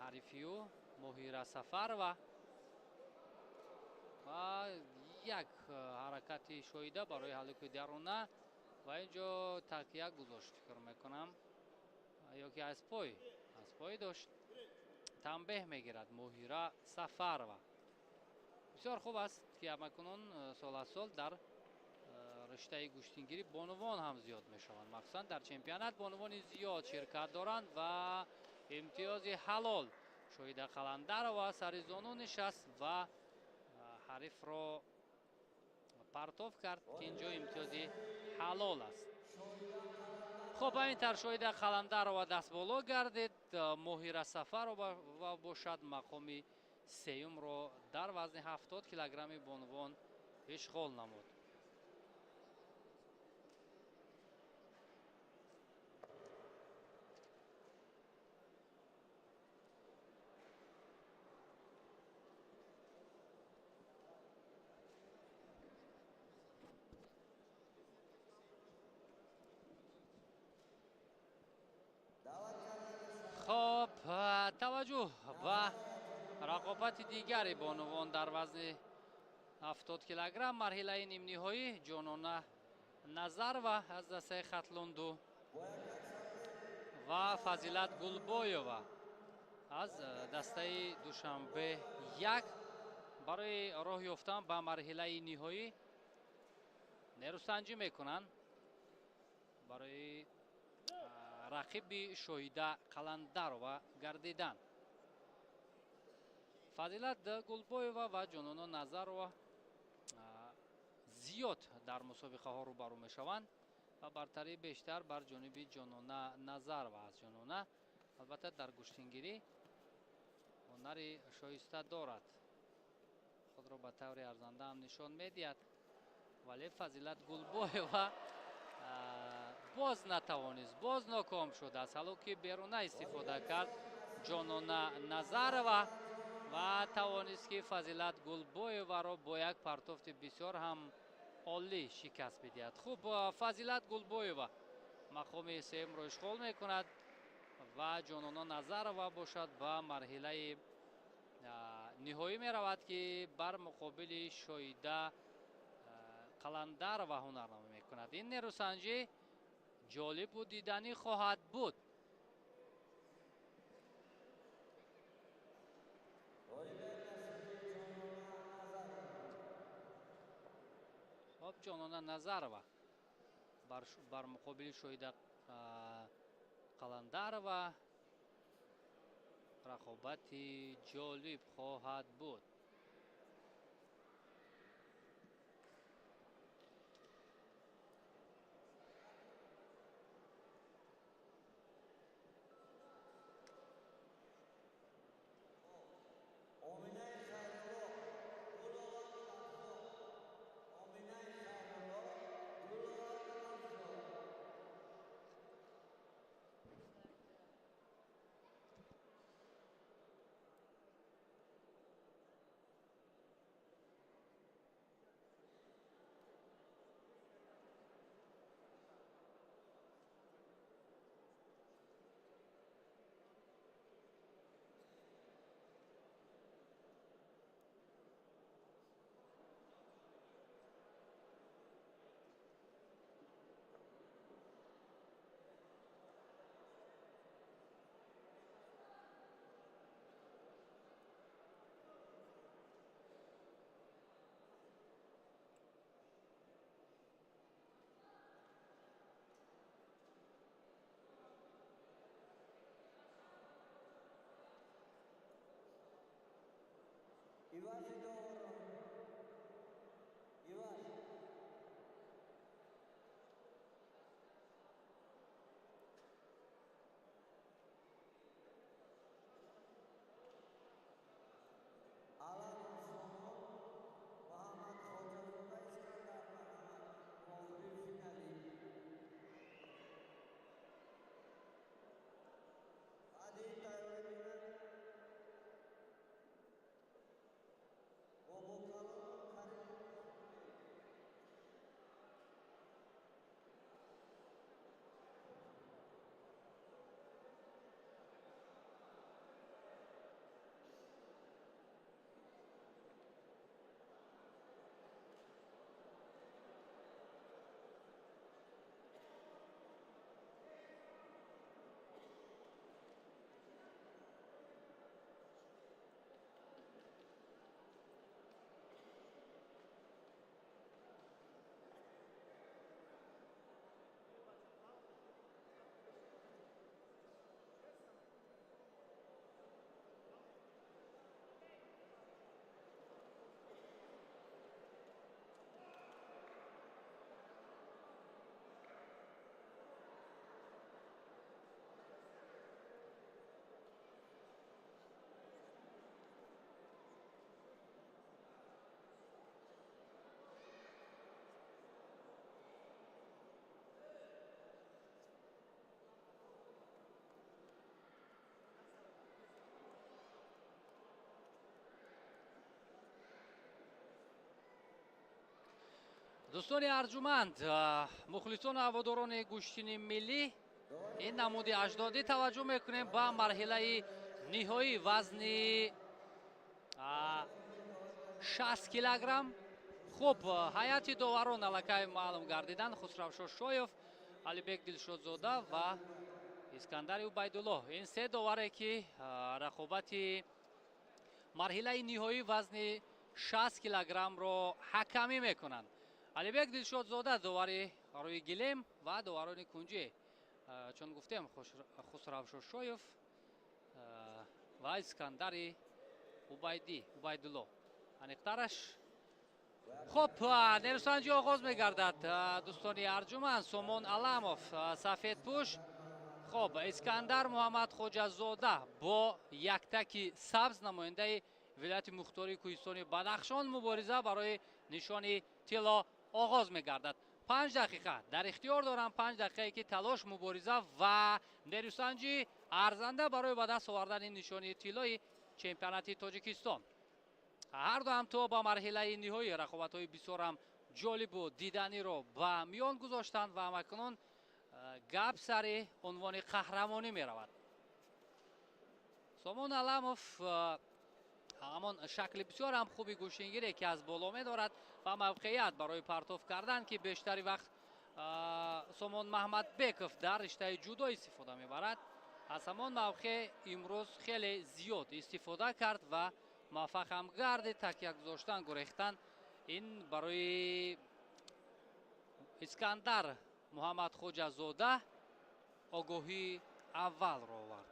ҳарифи ӯ Моҳира Сафарова ва як ҳаракати Шоида барои ҳалуки даруна ва инҷо такя гузошт, фикр мекунам, ё ки аз пой дошт. Танбеҳ мегирад Моҳира Сафарова. Бисёр хуб аст, ки ҳамакунун сол аз сол дар риштаи гӯштингирӣ бонувон ҳам зиёд мешаванд. Махсусан дар чемпионат бонувони зиёд ширкат доранд ва имтиёзи ҳалол Шоида Қаландарова сари зону нишаст ва ҳарифро партов кард, ки инҷо имтиёзи ҳалол аст. Хуб, ҳамин тавр Шоида Қаландарова дастболо гардид. Моҳира Сафарова бошад мақоми сеюмро дар вазни 70 килограмми бонувон ишғол намуд. Хоб, таваҷҷӯҳ ба рақобати дигари бонувон дар вазни 70 килограмм марҳилаи нимниҳоӣ Ҷонона Назарова аз дастаи Хатлонду ва Фазилат Гулбоева аз дастаи Душанбе 1 барои роҳ ёфтан ба марҳилаи ниҳоӣ нерӯсанҷӣ мекунанд барои рақиби Шоида Қаландарова гардидан. Фазилат Гулбоева ва Ҷонона Назарова зиёд дар мусобиқаҳо рӯбарӯ мешаванд ва бартарии бештар бар ҷониби Ҷонона Назарова аст. Ҷонона албатта дар гӯштингирӣ ҳунари шоиста дорад, худро ба таври арзанда ҳам нишон медиҳад, вале Фазилат Гулбоева боз натавонист, боз ноком шуд. Аз ҳалуки беруна истифода кард Ҷонона Назарова ва тавонист, ки Фазилат Гулбоеваро бо як партофти бисёр ҳам олӣ шикаст бидиҳад. Хуб, Фазилат Гулбоева мақоми сеюмро ишғол мекунад ва Ҷонона Назарова бошад ба марҳилаи ниҳоӣ меравад, ки бар муқобили Шоида Қаландарова ҳунарнамоӣ мекунад. Ин нерӯсанҷӣ ҷолибу диданӣ хоҳад буд. Хоб, Ҷонона Назарова бар муқобили Шоида Қаландарова рақобати ҷолиб хоҳад буд. Дӯстони арҷуманд, мухлисону ҳаводорони гӯштини миллӣ, ин намуди аҷдодӣ таваҷҷӯҳ мекунем ба марҳилаи ниҳоӣ вазни 60 килограмм. Хуб, ҳайати доварон аллакай маълум гардиданд: Хусрав Шошоев, Алибек Дилшодзода ва Искандари Убайдуллоҳ. Ин се доваре ки рақобати марҳилаи ниҳоӣ вазни 60 килограммро ҳакамӣ мекунанд. Алибек Дилшодзода довари рӯи гилем ва доварони кунҷӣ, чун гуфтем, Хусрав Шошоев ва Искандари Убайдуллоҳ аниқтараш. Хуб, нерӯсанҷӣ оғоз мегардад. Дӯстони арҷуманд, Сомон Аламов сафедпӯш, хуб, Искандар Муҳаммадхоҷазода бо яктаки сабз, намояндаи вилояти мухтории кӯҳистони Бадахшон, мубориза барои нишони тилло оғоз мегардад. 5 дақиқа дар ихтиёр дорам, 5 дақиқае ки талош, мубориза ва нерӯсанҷӣ арзанда барои ба даст овардани нишони тиллои чемпионати Тоҷикистон. Ҳар ду ҳам то ба марҳилаи ниҳоӣ рақобатҳои бисёрам ҷолибу диданиро ба миён гузоштанд ва ҳамакунун гап сари унвони қаҳрамонӣ меравад. Сомон Аламов ҳамон шакли бисёр ҳам хуби гӯштингире ки аз боло медорад ва мавқеият барои партоф кардан, ки бештари вақт Сомон Маҳмадбеков дар риштаи ҷудо истифода мебарад, аз ҳамон мавқеъ имрӯз хеле зиёд истифода кард ва муваффақ ҳам гардид. Такя гузоштан, гурехтан ин барои Искандар Муҳаммадхоҷазода огоҳии аввалро овард.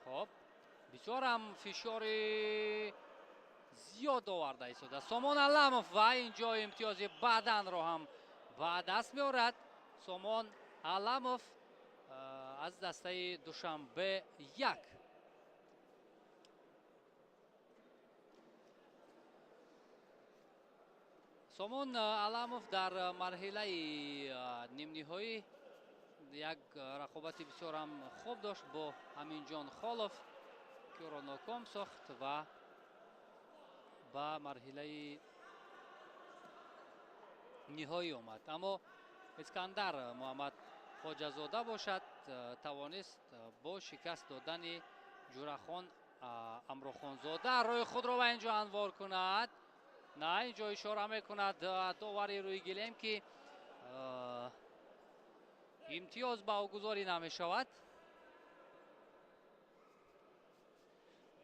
Хоб, бисёр ҳам фишори зиёд оварда истода Сомон Аламов ва инҷо имтиёзи баданро ҳам ба даст меорад. Сомон Аламов аз дастаи Душанбе 1. Сомон Аламов дар марҳилаи нимниҳоӣ як рақобати бисёр ҳам хуб дошт бо Аминҷон Холов, ки ӯро ноком сохт ва ба марҳилаи ниҳоӣ омад. Аммо Искандар Муҳаммадхоҷазода бошад, тавонист бо шикаст додани Ҷурахон Амрохонзода роҳи худро ба инҷо анвор кунад. На, инҷо ишора мекунад довари рӯи гилем, ки имтиёз ба ӯ гузорӣ намешавад.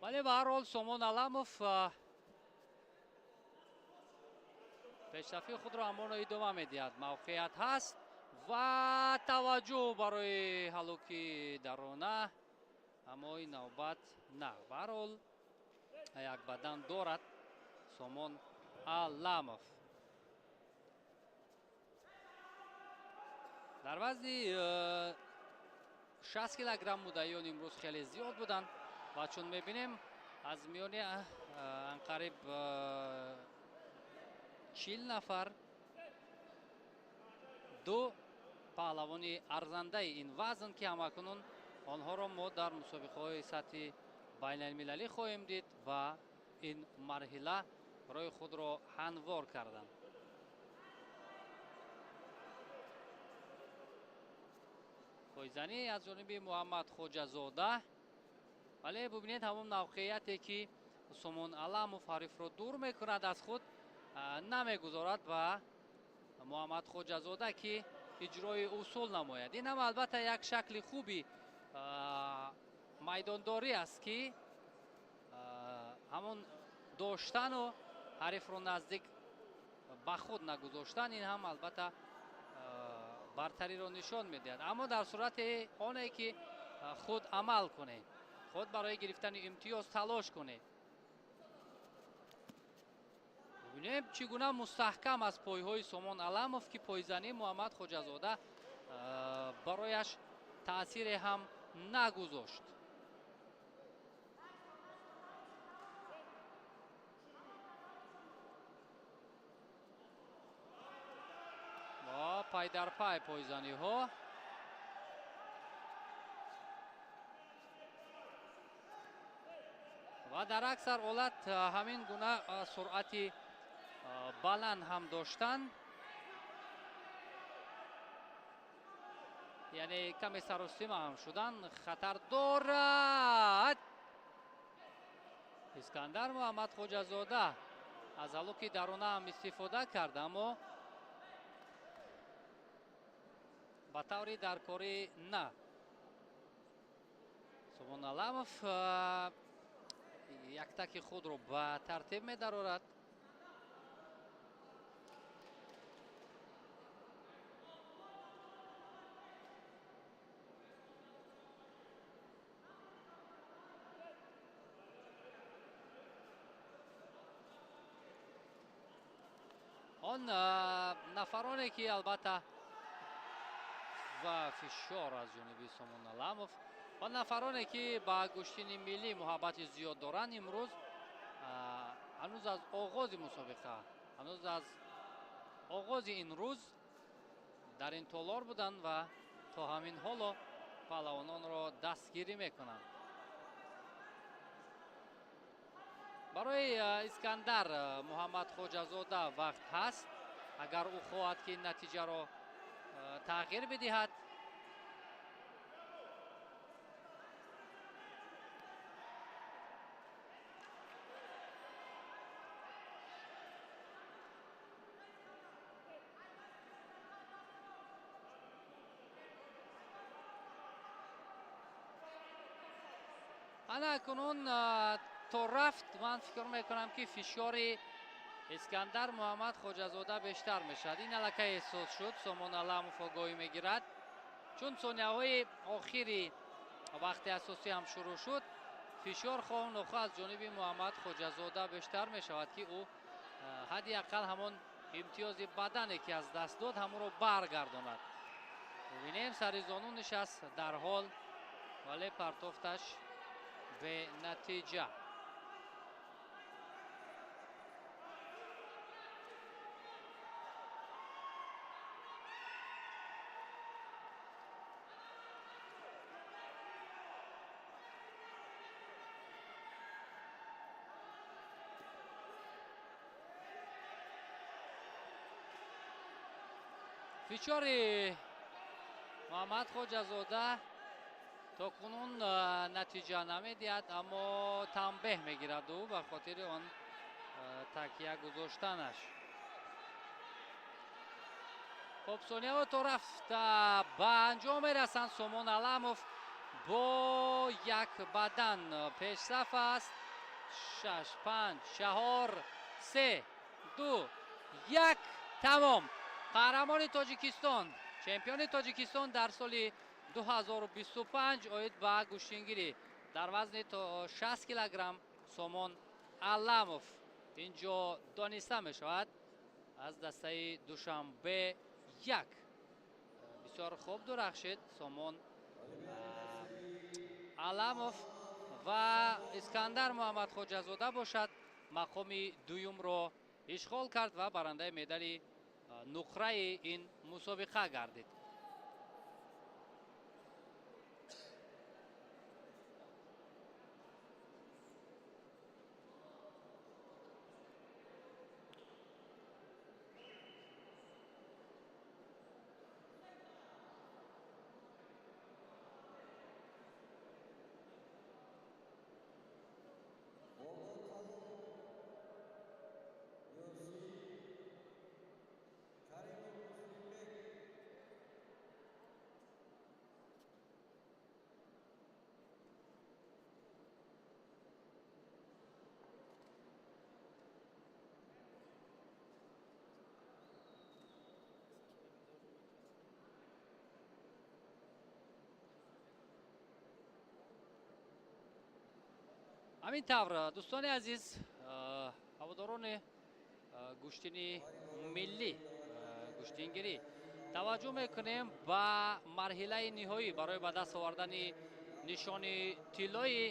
Вале ба ҳар ҳол Сомон Аламов пешрафии худро ҳамоно идома медиҳад. Мавқеият ҳаст ва таваҷҷӯҳ барои ҳалоки дарона, аммо ин навбат на. Ба ҳар ҳол як бадан дорад Сомон Аламов. Дар вазни 60 килограмм муддаиён имрӯз хеле зиёд буданд ва чун мебинем аз миёни анқариб 40 нафар ду паҳлавони арзандаи ин вазн, ки ҳамакунун онҳоро мо дар мусобиқаҳои сатҳи байналмилалӣ хоҳем дид ва ин марҳила роҳи худро ҳамвор карданд. Пойзанӣ аз ҷониби Муҳаммадхоҷазода, вале бубинед ҳамон мавқеияте ки Сомон Аламов ҳарифро дур мекунад аз худ, намегузорад ба Муҳаммадхоҷазода ки иҷрои усул намояд. Ин ҳам албатта як шакли хуби майдондорӣ аст, ки ҳамон доштану ҳарифро наздик ба худ нагузоштан, ин ҳам албатта бартариро нишон медиҳад. Аммо дар сурати оне ки худ амал кунед, худ барои гирифтани имтиёз талош кунед. Бубинем чӣ гуна мустаҳкам аз пойҳои Сомон Аламов, ки пойзании Муҳаммадхоҷазода барояш таъсире ҳам нагузошт. Пай дар пай пойзаниҳо. Ва дар аксар ҳолат ҳамин гуна суръати баланд ҳам доштанд, яъне каме саросима ҳам шудан хатар дорад. Искандар Муҳаммад Хоҷазода аз ҳалуки дарона ҳам истифода кард, аммо ба таври даркорӣ на. Сомон Аламов яктаки худро ба тартиб медарорад. Он нафароне ки албатта ва фишор аз ҷониби Сомон Аламов, он нафароне ки ба гӯштини миллӣ муҳаббати зиёд доранд, имрӯз ҳанӯз аз оғози мусобиқа, ҳанӯз аз оғози ин рӯз дар ин толор буданд ва то ҳамин ҳоло паҳлавононро дастгирӣ мекунанд. Барои Искандар Муҳаммад Хоҷазода вақт ҳаст, агар ӯ хоҳад ки натиҷаро тағйир бидиҳад. Ана акнун то рафт ман фикр мекунам ки фишори Искандар Муҳаммад Хоҷазода бештар мешавад. Ин аллакай эҳсос шуд. Сомон Аламов огоҳӣ мегирад, чун сонияҳои охири вақти асосӣ ҳам шурӯъ шуд, фишор хоҳу нохоҳ аз ҷониби Муҳаммад Хоҷазода бештар мешавад, ки ӯ ҳадди ақал ҳамон имтиёзи бадане ки аз даст дод ҳамонро баргардонад. Бибинем, сари зону нишаст дар ҳол, вале партофташ бенатиҷа. Фишори Муҳаммад Хоҷазода то кунун натиҷа намедиҳад, аммо танбеҳ мегирад ӯ ба хотири он такя гузоштанаш. Хуб, сонияҳо то рафта ба анҷом мерасанд. Сомон Аламов бо як бадан пешсаф аст. 6, 5, 4, 3, 2, 1, тамом. Қаҳрамони Тоҷикистон, чемпиони Тоҷикистон дар соли 2025 оид ба гӯштингирӣ дар вазни то 60 килограмм Сомон Аламов инҷо дониста мешавад аз дастаи Душанбе 1. Бисёр хуб дурахшид Сомон Аламов ва Искандар Муҳаммад Хоҷазода бошад мақоми дуюмро ишғол кард ва барандаи медали нуқраи ин мусобиқа гардид. Ҳамин тавр, дӯстони азиз, ҳаводорони гӯштини миллӣ, гӯштингирӣ, таваҷҷӯҳ мекунем ба марҳилаи ниҳоӣ барои ба даст овардани нишони тиллои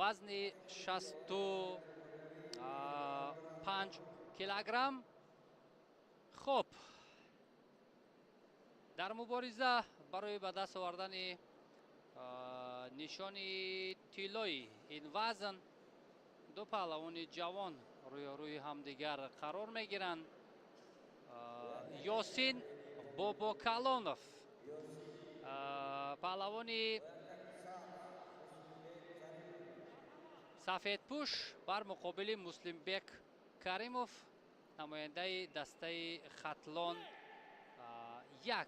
вазни 65 килограмм. Хуб, дар мубориза барои ба даст овардани нишони тиллои ин вазн ду паҳлавони ҷавон рӯи ҳамдигар қарор мегиранд. Ёсин Бобокалонов, паҳлавони сафедпӯш бар муқобили Муслимбек Каримов, намояндаи дастаи Хатлон 1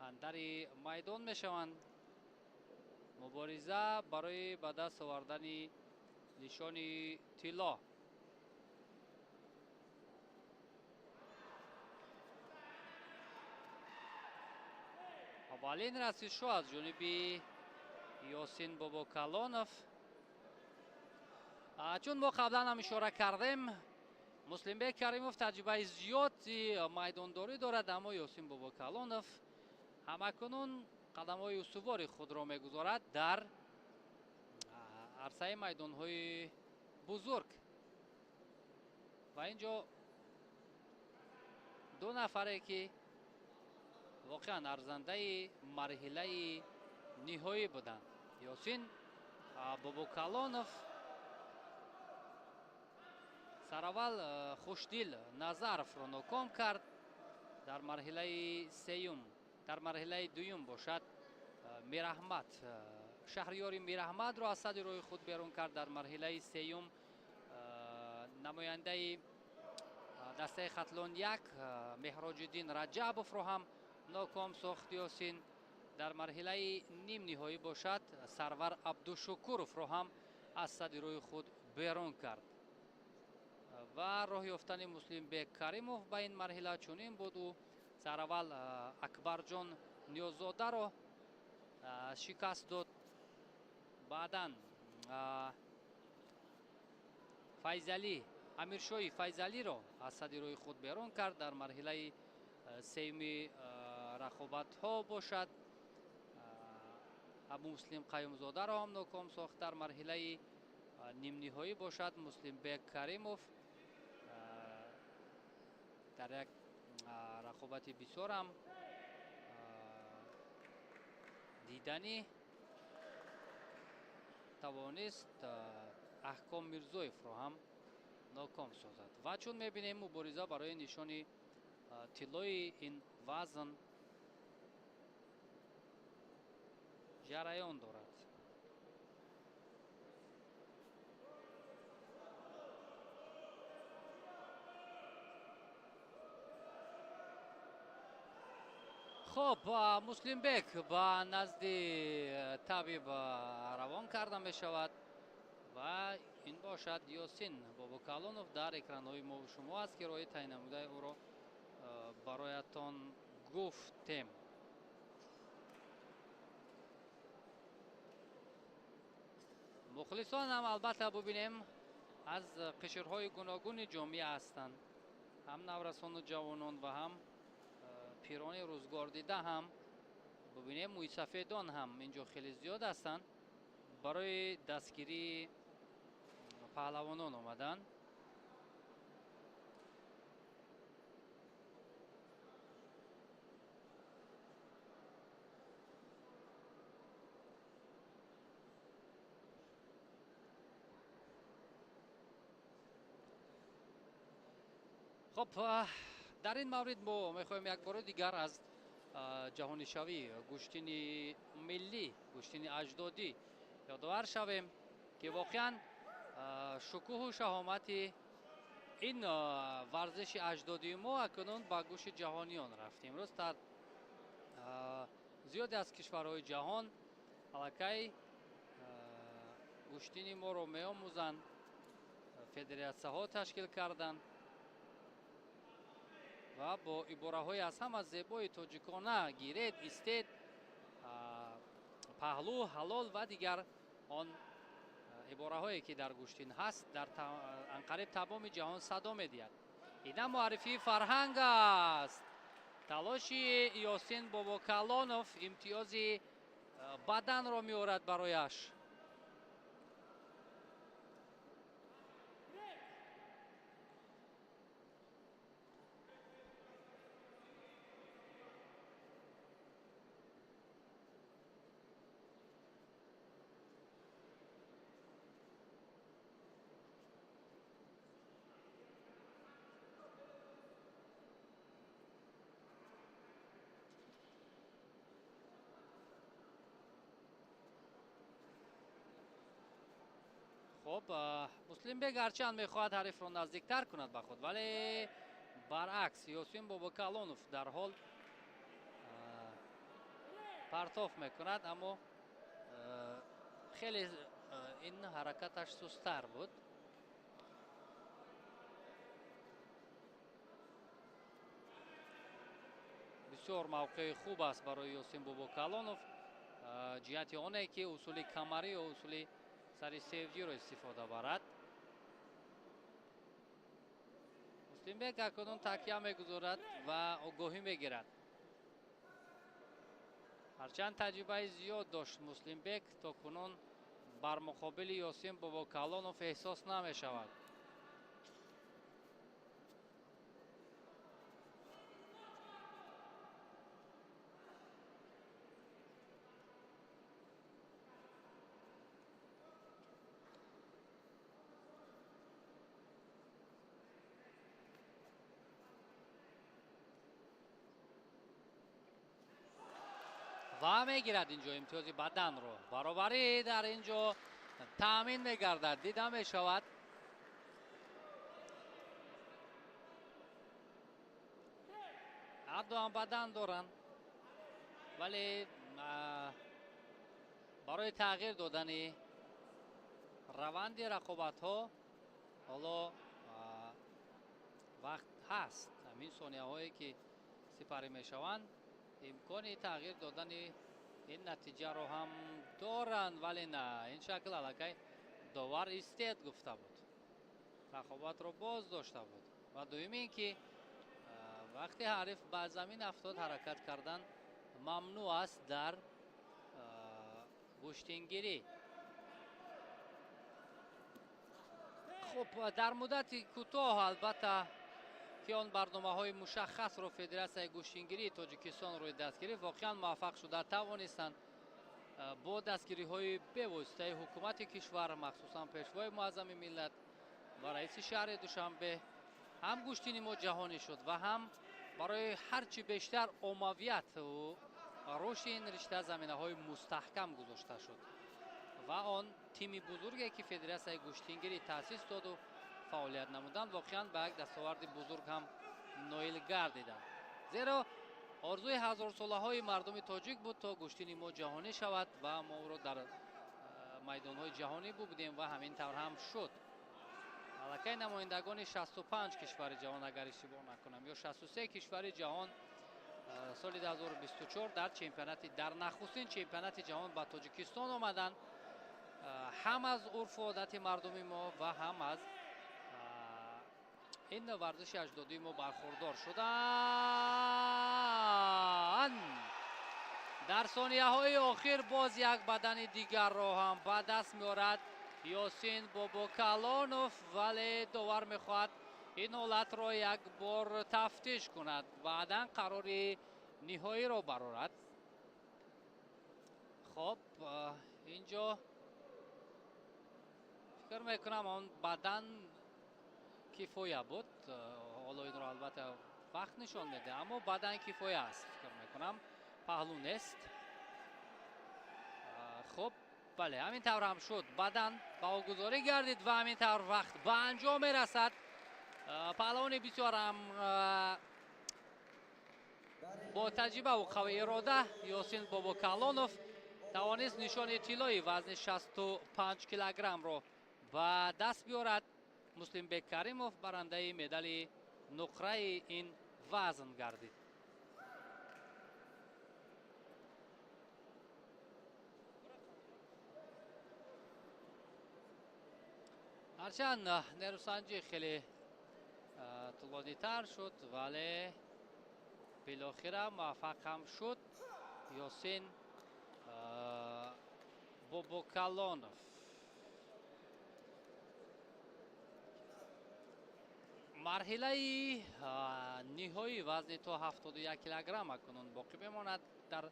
андари майдон мешаванд. Мубориза барои ба даст овардани нишони тилло. Аввалин расишҳо аз ҷониби Ёсин Бобокалонов. Чун мо қаблан ҳам ишора кардем, Муслимбек Каримов таҷрибаи зиёди майдондорӣ дорад, аммо Ёсин Бобокалонов ҳамакунун қадамҳои устувори худро мегузорад дар арсаи майдонҳои бузург. Ва ин ҷо ду нафаре ки воқеан арзандаи марҳилаи ниҳоӣ буданд. Ёсин Бобокалонов сараввал Хушдил Назаровро ноком кард. Дар марҳилаи сеюм, дар марҳилаи дуюм бошад Мираҳмад, Шаҳриёри Мираҳмадро аз сади роҳи худ берун кард. Дар марҳилаи сеюм намояндаи дастаи Хатлон 1 Меҳроҷиддин Раҷабовро ҳам ноком сохт Ёсин. Дар марҳилаи нимниҳоӣ бошад Сарвар Абдушукуровро ҳам аз сади роҳи худ берун кард. Ва роҳ ёфтани Муслимбек Каримов ба ин марҳила чунин буд. Ӯ сараввал Акбарҷон Ниёззодаро шикаст дод. Баъдан Файзалӣ, Амиршоҳи Файзалиро аз сади роҳи худ берун кард. Дар марҳилаи сеюми рақобатҳо бошад Абумуслим Қаюмзодаро ҳам ноком сохт. Дар марҳилаи нимниҳоӣ бошад Муслимбек Каримов дар як рақобати бисёрам диданӣ тавонист Аҳком Мирзоевро ҳам ноком созад. Ва чун мебинем мубориза барои нишони тиллои ин вазн ҷараён дорад. Хоб, Муслимбек ба назди табиб равон карда мешавад ва ин бошад Ёсин Бобокалонов дар экранҳои мо шумо аст, ки роҳи таъин намудаи ӯро бароятон гуфтем. Мухлисон ҳам албатта бубинем аз қишрҳои гуногуни ҷомеа ҳастанд, ҳам наврасону ҷавонон ва ҳам пирони рӯзгордида ҳам бубинем мӯйсафедон ҳам инҷо хеле зиёд ҳастанд, барои дастгирии паҳлавонон омаданд. Хоб, дар ин маврид мо мехоҳем як бори дигар аз ҷаҳонишавӣ гӯштини миллӣ, гӯштини аҷдодӣ ёдовар шавем, ки воқеан шукӯҳу шаҳомати ин варзиши аҷдодии мо акнун ба гӯши ҷаҳониён рафт. Имрӯз дар зиёде аз кишварҳои ҷаҳон аллакай гӯштини моро меомӯзанд, федератсияҳо ташкил карданд ва бо ибораҳои аз ҳама зебои тоҷикона гиред, истед, паҳлӯ, ҳалол ва дигар он ибораҳое ки дар гӯштин ҳаст дар анқариб тамоми ҷаҳон садо медиҳад. Ина муаррифии фарҳанг аст. Талоши Ёсин Бобокалонов имтиёзи баданро меорад барояш. Хуб, Муслимбек ҳарчанд мехоҳад ҳарифро наздиктар кунад ба худ, вале баръакс Ёсин Бобокалонов дарҳол партоф мекунад, аммо хеле ин ҳаракаташ сусттар буд. Бисёр мавқеи хуб аст барои Ёсин Бобокалонов, ҷиҳати оне ки усули камарӣ ё усули сари севҷиро истифода барад. Муслимбек акнун такя мегузорад ва огоҳӣ мегирад. Ҳарчанд таҷрибаи зиёд дошт Муслимбек, то кунун бар муқобили Ёсин Бобокалонов эҳсос намешавад. Ва мегирад инҷо имтиёзи баданро. Баробарӣ дар инҷо таъмин мегардад, дида мешавад. Ҳар дуам бадан доранд, вале барои тағйир додани раванди рақобатҳо ҳоло вақт ҳаст. Ҳамин сонияҳое ки сипарӣ мешаванд имкони тағйир додани ин натиҷаро ҳам доранд, вале на ин шакл аллакай довар истед гуфта буд, рақобатро боз дошта буд. Ва дуюм ин ки вақте ҳариф ба замин афтод, ҳаракат кардан мамнӯъ аст дар гӯштингирӣ. Хуб, дар муддати кӯтоҳ албатта ки он барномаҳои мушаххасро Федератсияи гӯштингирии Тоҷикистон рӯи даст гирифт, воқеан муваффақ шуда тавонистанд бо дастгириҳои бевоситаи ҳукумати кишвар, махсусан пешвои муаззами миллат ва раиси шаҳри Душанбе, ҳам гӯштини мо ҷаҳонӣ шуд ва ҳам барои ҳарчи бештар оммавият рушди ин ришта заминаҳои мустаҳкам гузошта шуд ва он тими бузурге ки Федератсияи гӯштингирӣ таъсис доду фаъолият намуданд, воқеан ба як дастоварди бузург ҳам ноил гардиданд. Зеро орзуи ҳазорсолаҳои мардуми тоҷик буд то гӯштини мо ҷаҳонӣ шавад ва мо ӯро дар майдонҳои ҷаҳонӣ бубинем ва ҳамин тавр ҳам шуд. Аллакай намояндагони 65 кишвари ҷаҳон, агар иштибоҳ накунам, ё 63 кишвари ҷаҳон соли 2024 дар чемпионати дар нахустин чемпионати ҷаҳон ба Тоҷикистон омаданд, ҳам аз урфу одати мардуми мо ва ҳам аз ин варзиши аҷдодии мо бархурдор шуданд. Дар сонияҳои охир боз як бадани дигарро ҳам ба даст меорад Ёсин Бобокалонов, вале довар мехоҳад ин ҳолатро як бор тафтиш кунад, баъдан қарори ниҳоиро барорад. Хоб, инҷо фикр мекунам он бадан кифоя буд. Ҳоло инро албатта вақт нишон медиҳад, аммо бадан кифоя аст, фикр мекунам, паҳлӯ нест. Хуб, бале, ҳамин тавр ҳам шуд. Бадан баҳогузорӣ гардид ва ҳамин тавр вақт ба анҷом мерасад. Паҳлавони бисёр ҳам бо таҷрибаву қавии ирода Ёсин Бобокалонов тавонист нишони тиллои вазни 65 килограммро ба даст биёрад. Муслимбек Каримов барандаи медали нуқраи ин вазн гардид. Ҳарчанд нерӯсанҷӣ хеле тӯлонитар шуд, вале билохира муваффақ ҳам шуд Ёсин Бобокалонов. Марҳилаи ниҳоии вазни то 71 килограмм акнун боқӣ мемонад дар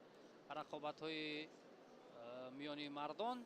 рақобатҳои миёни мардон.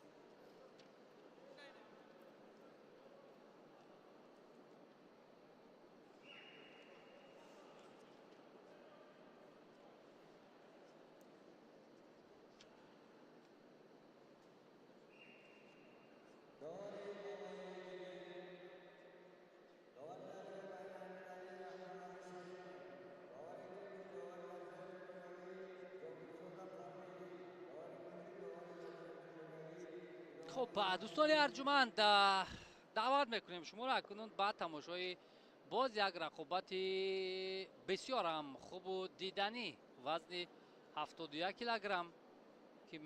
Хуб, дӯстони арҷуманд, даъват мекунем шуморо акнун ба тамошои боз як рақобати бисёр ҳам хубу диданӣ вазни 71 килограмм, ки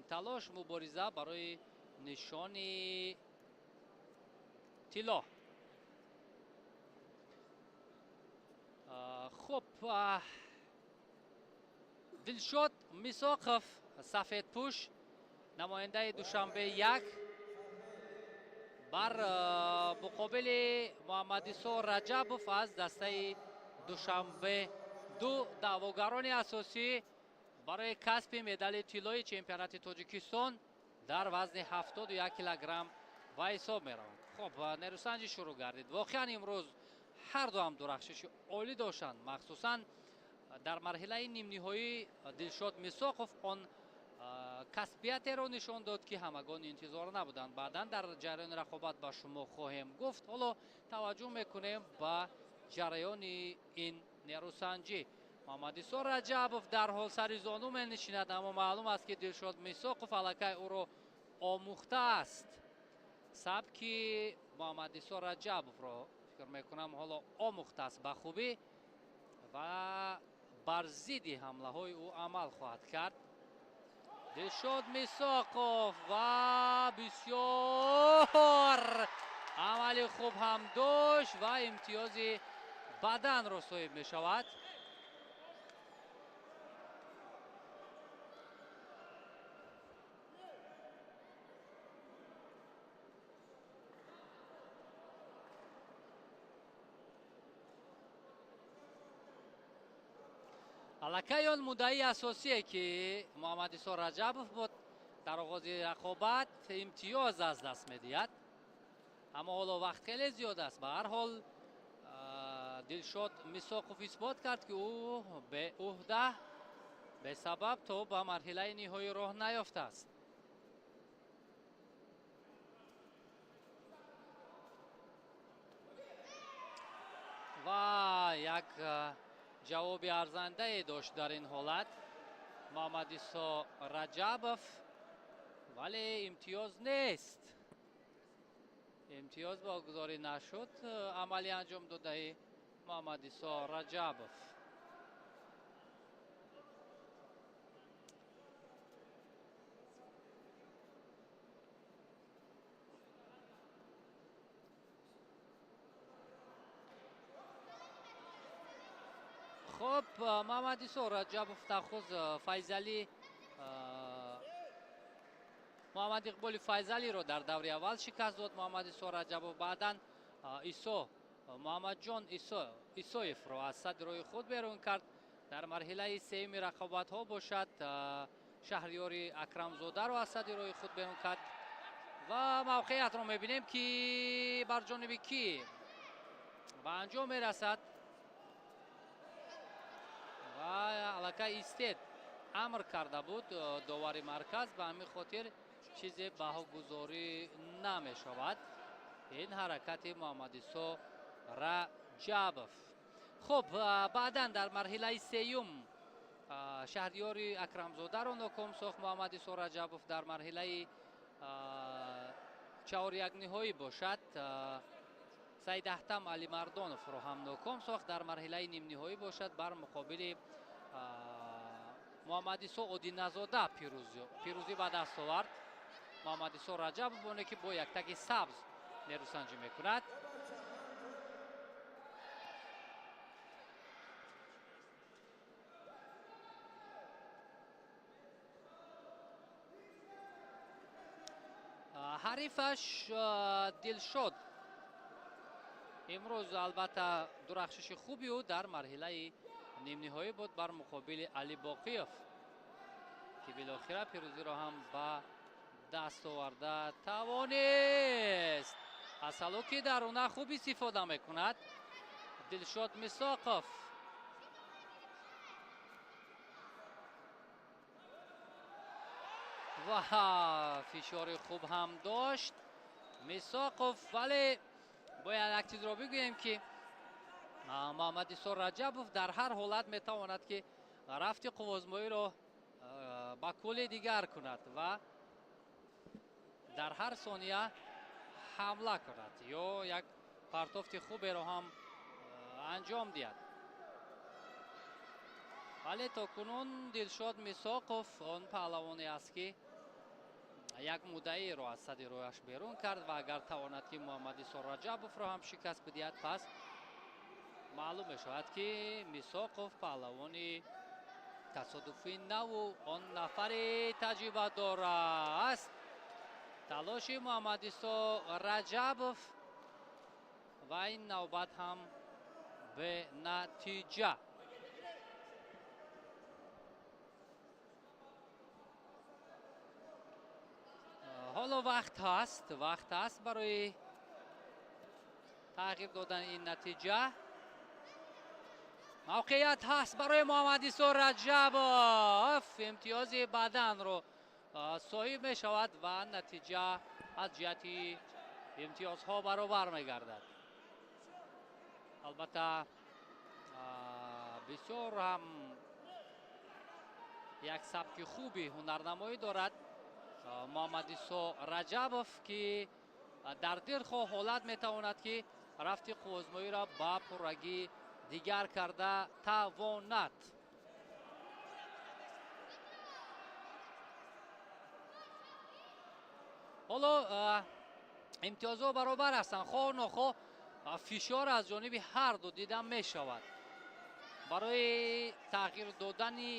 талош мубориза барои нишони тилло. Хуб, Дилшод Мисоқов, сафедпӯш, намояндаи Душанбе 1, бар муқобили Муҳаммадисо Раҷабов аз дастаи Душанбе 2, даъвогарони асосӣ барои касби медали тиллои чемпионати Тоҷикистон дар вазни 71 килограмм ба ҳисоб мераванд. Хуб, нерӯсанҷӣ шурӯъ гардид. Воқеан имрӯз ҳар ду ҳам дурахшиши олӣ доштанд, махсусан дар марҳилаи нимниҳоӣ Дилшод Мисоқов он касбиятеро нишон дод, ки ҳамагон интизор набуданд. Баъдан дар ҷараёни рақобат ба шумо хоҳем гуфт. Ҳоло таваҷҷӯҳ мекунем ба ҷараёни ин нерӯсанҷӣ. Муҳаммадисо Раҷабов дарҳол сари зону менишинад, аммо маълум аст, ки Дилшод Мисоқов аллакай ӯро омӯхтааст. Сабки Муҳаммадисо Раҷабовро фикр мекунам ҳоло омӯхтааст ба хубӣ ва бар зидди ҳамлаҳои ӯ амал хоҳад кард. Дилшод Мисоқов ва бисёр амали хуб ҳам дошт ва имтиёзи баданро соҳиб мешавад. Аллакай он муддаи асосие, ки Муҳаммадисо Раҷабов буд, дар оғози рақобат имтиёз аз даст медиҳад, аммо ҳоло вақт хеле зиёд аст. Ба ҳар ҳол Дилшод Мисоқов исбот кард, ки ӯ беуҳда, бесабаб то ба марҳилаи ниҳоӣ роҳ наёфтааст. Ва як ҷавоби арзандае дошт дар ин ҳолат Муҳаммадисо Раҷабов, вале имтиёз нест. Имтиёз богузорӣ нашуд амали анҷом додаи Муҳаммадисо Раҷабов. Хуб, Муҳаммадисо Раҷабов нахуст Файзалӣ, Муҳаммад Иқболи Файзалиро дар даври аввал шикаст дод Муҳаммадисо Раҷабов, баъдан Исо Муҳаммадҷон Исоевро аз садри роҳи худ берун кард. Дар марҳилаи сеюми рақобатҳо бошад Шаҳриёри Акрамзодаро аз садри роҳи худ берун кард ва мавқеиятро мебинем, ки бар ҷониби кӣ ба анҷом мерасад ва аллакай истед амр карда буд довари марказ, ба ҳамин хотир чизе баҳогузорӣ намешавад. Ин ҳаракати Муҳаммадисо Раҷабов. Хуб, баъдан дар марҳилаи сеюм Шаҳриёри Акрамзодаро ноком сохт Муҳаммадисо Раҷабов. Дар марҳилаи чаҳорякниҳоӣ бошад Саид Аҳтам Алимардоновро ҳам ноком сохт. Дар марҳилаи нимниҳоӣ бошад бар муқобили Муҳаммадисо Одиназода пирӯзӣ ба даст овард. Муҳаммадисо Раҷабов, оне ки бо яктаки сабз нерӯсанҷӣ мекунад. Ҳарифаш Дилшод имрӯз албатта дурахшиши хуби ӯ дар марҳилаи нимниҳоӣ буд бар муқобили Али Боқиев, ки билохира пирӯзиро ҳам ба даст оварда тавонист. Аз ҳалоки даруна хуб истифода мекунад Дилшод Мисоқов. Ва фишори хуб ҳам дошт Мисоқов, вале бояд як чизро бигӯем, ки Муҳаммадисо Раҷабов дар ҳар ҳолат метавонад, ки рафти қуввозмоиро ба кулли дигар кунад ва Дар ҳар сония ҳамла кунад ё як партофти хуберо ҳам анҷом диҳад. Вале то кунун Дилшод Мисоқов он паҳлавоне аст, ки як муддаиро аз сади роҳаш берун кард ва агар тавонад, ки Муҳаммадисо Раҷабовро ҳам шикаст бидиҳад, пас маълум мешавад, ки Мисоқов паҳлавони тасодуфӣ наву он нафари таҷрибадор аст. Талоши Муҳаммадисо Раҷабов ва ин навбат ҳам бенатиҷа. Ҳоло вақт ҳаст, вақт ҳаст барои тағйир додани ин натиҷа. Мавқеият ҳаст барои Муҳаммадисо Раҷабов, имтиёзи баданро соҳиб мешавад ва натиҷа аз ҷиҳати имтиёзҳо баробар мегардад. Албатта, бисёр ҳам як сабки хуби ҳунарнамоӣ дорад Муҳаммадисо Раҷабов, ки дар дилхоҳ ҳолат метавонад, ки рафти қуввозмоиро ба пуррагӣ дигар карда тавонад. Ҳоло имтиёзҳо баробар ҳастанд, хоҳ нохоҳ фишор аз ҷониби ҳар ду дида мешавад. Барои тағйир додани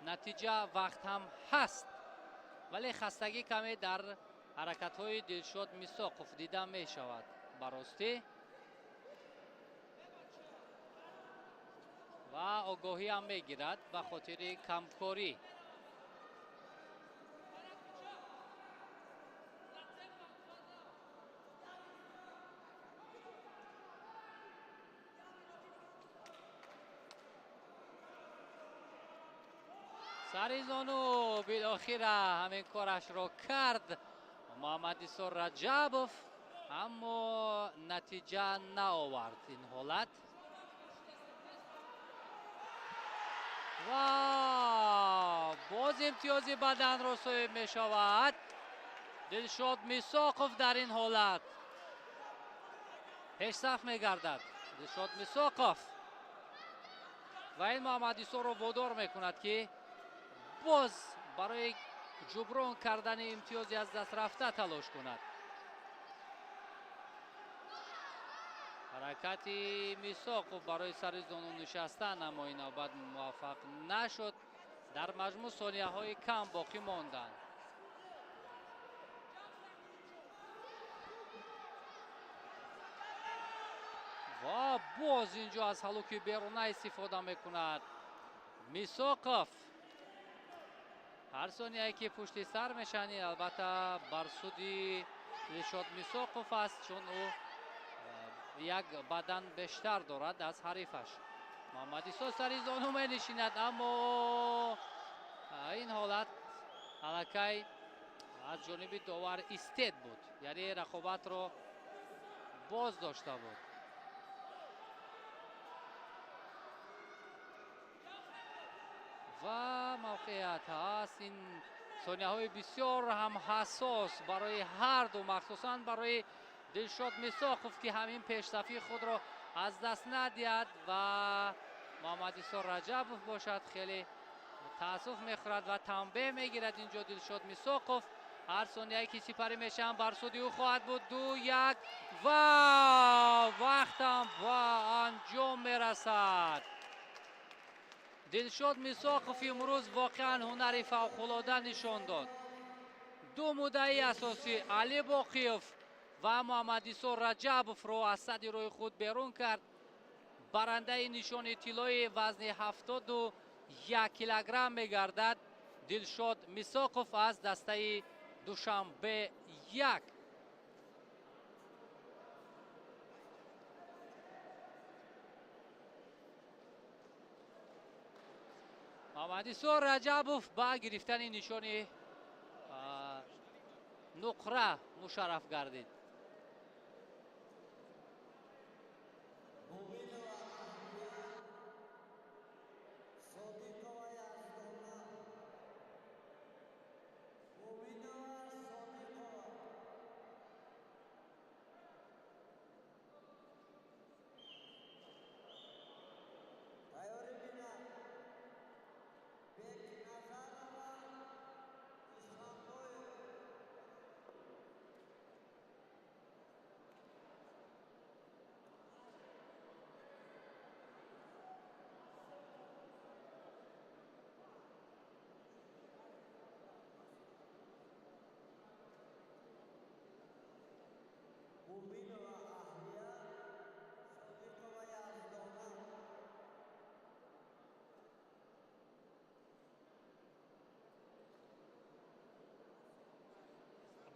натиҷа вақт ҳам ҳаст, вале хастагӣ каме дар ҳаракатҳои Дилшод Мисоқов дида мешавад ба ростӣ ва огоҳӣ ҳам мегирад ба хотири камкорӣ. Сари зону билохира ҳамин корашро кард Муҳаммадисо Раҷабов, аммо натиҷа наовард ин ҳолат. Ва боз имтиёзи баданро соҳиб мешавад Дилшод Мисоқов. Дар ин ҳолат пешсаф мегардад Дилшод Мисоқов ва ин Муҳаммадисоро водор мекунад, ки боз барои ҷуброн кардани имтиёзи аз даст рафта талош кунад. Ҳаракати Мисоқов барои сари зону нишастан, аммо ин навбат муваффақ нашуд. Дар маҷмӯъ сонияҳои кам боқӣ монданд. Ва боз инҷо аз ҳалуки беруна истифода мекунад Мисоқов. Ҳар сонияе ки пушти сар мешаванд, ин албатта бар суди Дилшод Мисоқов аст, чун ӯ як бадан бештар дорад аз ҳарифаш. Муҳаммадисо сари зону менишинад, аммо ин ҳолат аллакай аз ҷониби довар истед буд, яъне рақобатро боз дошта буд. Ва мавқеият ҳаст. Ин сонияҳои бисёр ҳам ҳассос барои ҳар ду, махсусан барои Дилшод Мисоқов, ки ҳамин пешсафии худро аз даст надиҳад ва Муҳаммадисо Раҷабов бошад хеле таассуф мехӯрад ва танбеҳ мегирад инҷо Дилшод Мисоқов. Ҳар сонияе ки сипарӣ мешаванд, бар суди ӯ хоҳад буд. 2, 1 ва вақтам ба анҷом мерасад. Дилшод Мисоқов имрӯз воқеан ҳунари фавқулода нишон дод. Ду муддаи асосӣ Али Боқиев ва Муҳаммадисо Раҷабовро аз сади роҳи худ берун кард. Барандаи нишони тиллои вазни 71 килограмм мегардад Дилшод Мисоқов аз дастаи Душанбе 1. Муҳаммадисо Раҷабов ба гирифтани нишони нуқра мушарраф гардид.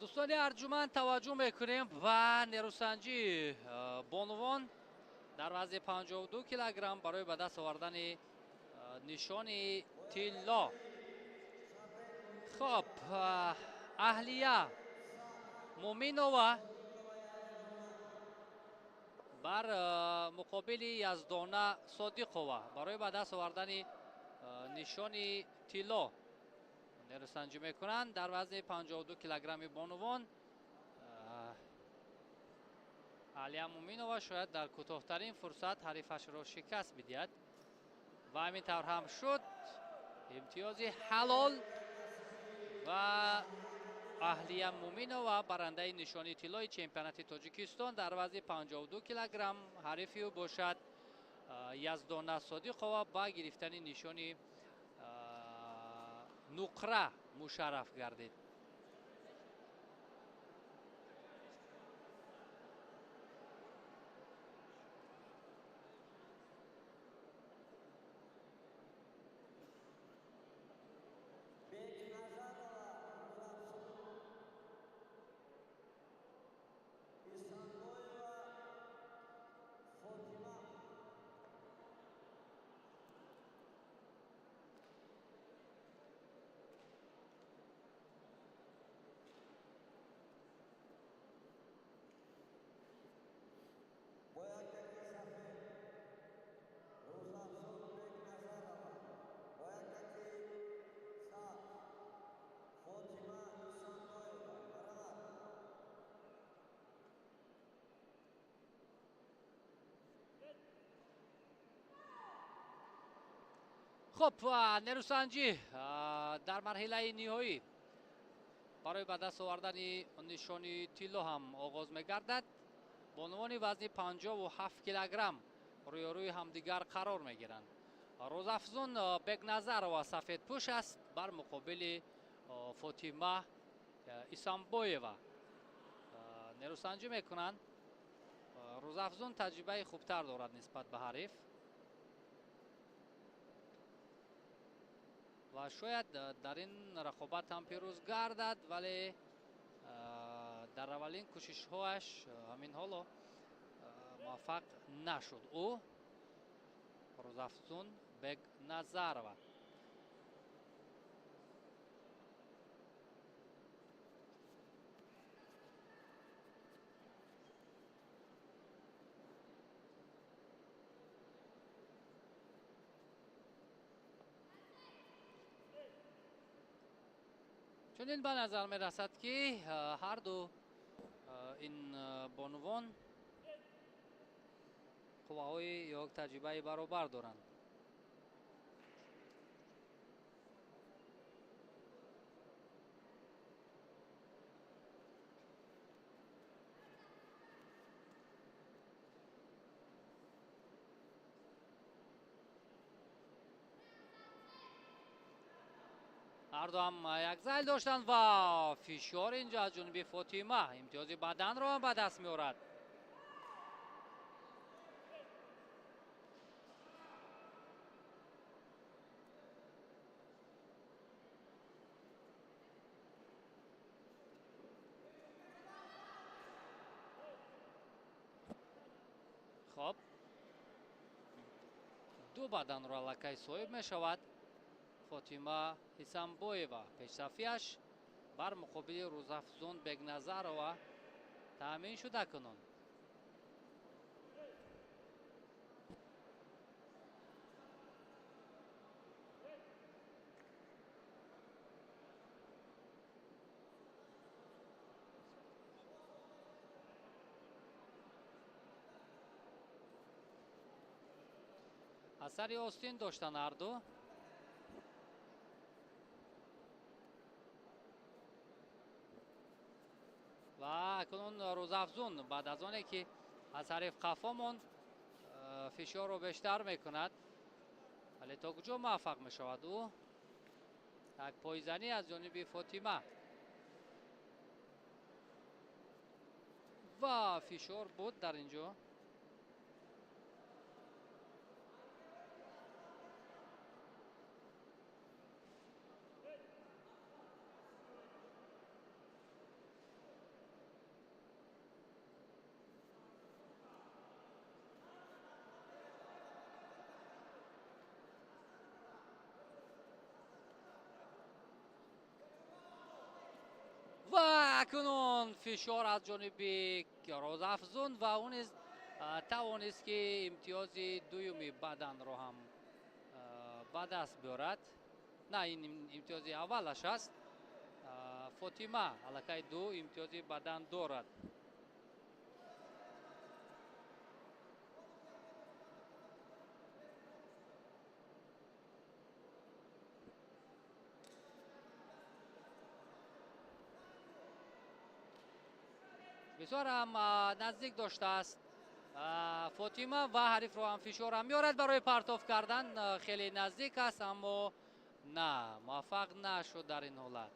Дӯстони арҷуманд, таваҷҷӯҳ мекунем ба нерӯсанҷии бонувон дар вазни 52 килограмм барои ба даст овардани нишони тилло. Хоб, Аҳлия Муминова бар муқобили Яздона Содиқова барои ба даст овардани нишони тилло нерӯсанҷӣ мекунанд дар вазни 52 килограмми бонувон. Аҳлия Муминова шояд дар кӯтоҳтарин фурсат ҳарифашро шикаст бидиҳад ва ҳамин тавр ҳам шуд. Имтиёзи ҳалол ва Аҳлия Муминова барандаи нишони тиллои чемпионати Тоҷикистон дар вазни 52 килограмм. Ҳарифи ӯ бошад Яздона Содиқова ба гирифтани нишони нуқра мушарраф гардид. Хуб, нерӯсанҷӣ дар марҳилаи ниҳоӣ барои ба даст овардани нишони тилло ҳам оғоз мегардад. Бонувони вазни 57 килограмм рӯёрӯи ҳамдигар қарор мегиранд. Рӯзафзун Бекназарова сафедпӯш аст бар муқобили Фотима Исамбоева. Нерӯсанҷӣ мекунанд. Рӯзафзун таҷрибаи хубтар дорад нисбат ба ҳариф ва шояд дар ин рақобат ҳам пирӯз гардад, вале дар аввалин кӯшишҳояш ҳамин ҳоло муваффақ нашуд. Ӯ Рӯзафзун Бекназарова. Чунин ба назар мерасад, ки ҳарду ин бонувон қувваҳои ё таҷрибаи баробар доранд. Ҳарду ҳам як зайл доштанд ва фишор инҷо аз ҷониби Фотима имтиёзи баданро ҳам ба даст меорад. Хоб, ду баданро аллакай соҳиб мешавад Фотима Исамбоева. Пешсафиаш бар муқобили Рӯзафзун Бекназарова таъмин шуда кунун. Асари остин доштан ҳарду. Ва акнун Рӯзафзун баъд аз оне ки аз ҳариф қафо монд, фишорро бештар мекунад, вале то куҷо муваффақ мешавад ӯ? Як пойзанӣ аз ҷониби Фотима ва фишор буд дар ин ҷо. Акнун фишор аз ҷониби Розафзун ва ӯ низ тавонист, ки имтиёзи дуюми баданро ҳам ба даст биёрад. На, ин имтиёзи аввалаш аст. Фотима аллакай 2 имтиёзи бадан дорад. Бисёр ҳам наздик доштааст Фотима ва ҳарифро ҳам фишор ҳам меорад барои партоф кардан. Хеле наздик аст, аммо на, муваффақ нашуд дар ин ҳолат.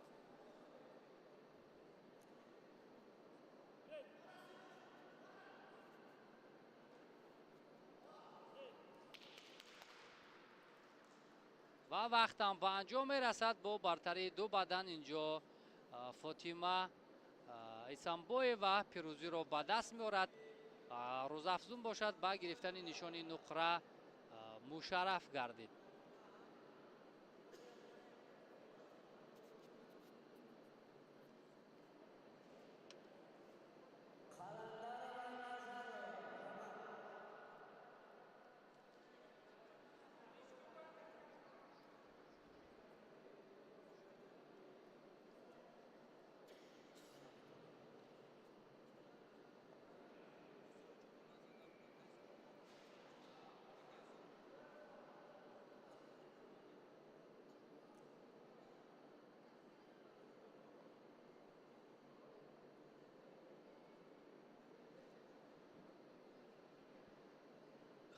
Ва вақтам ба анҷом мерасад бо бартарии 2 бадан. Инҷо Фотима Исамбоева пирӯзиро ба даст меорад. Рӯзафзун бошад ба гирифтани нишони нуқра мушарраф гардид.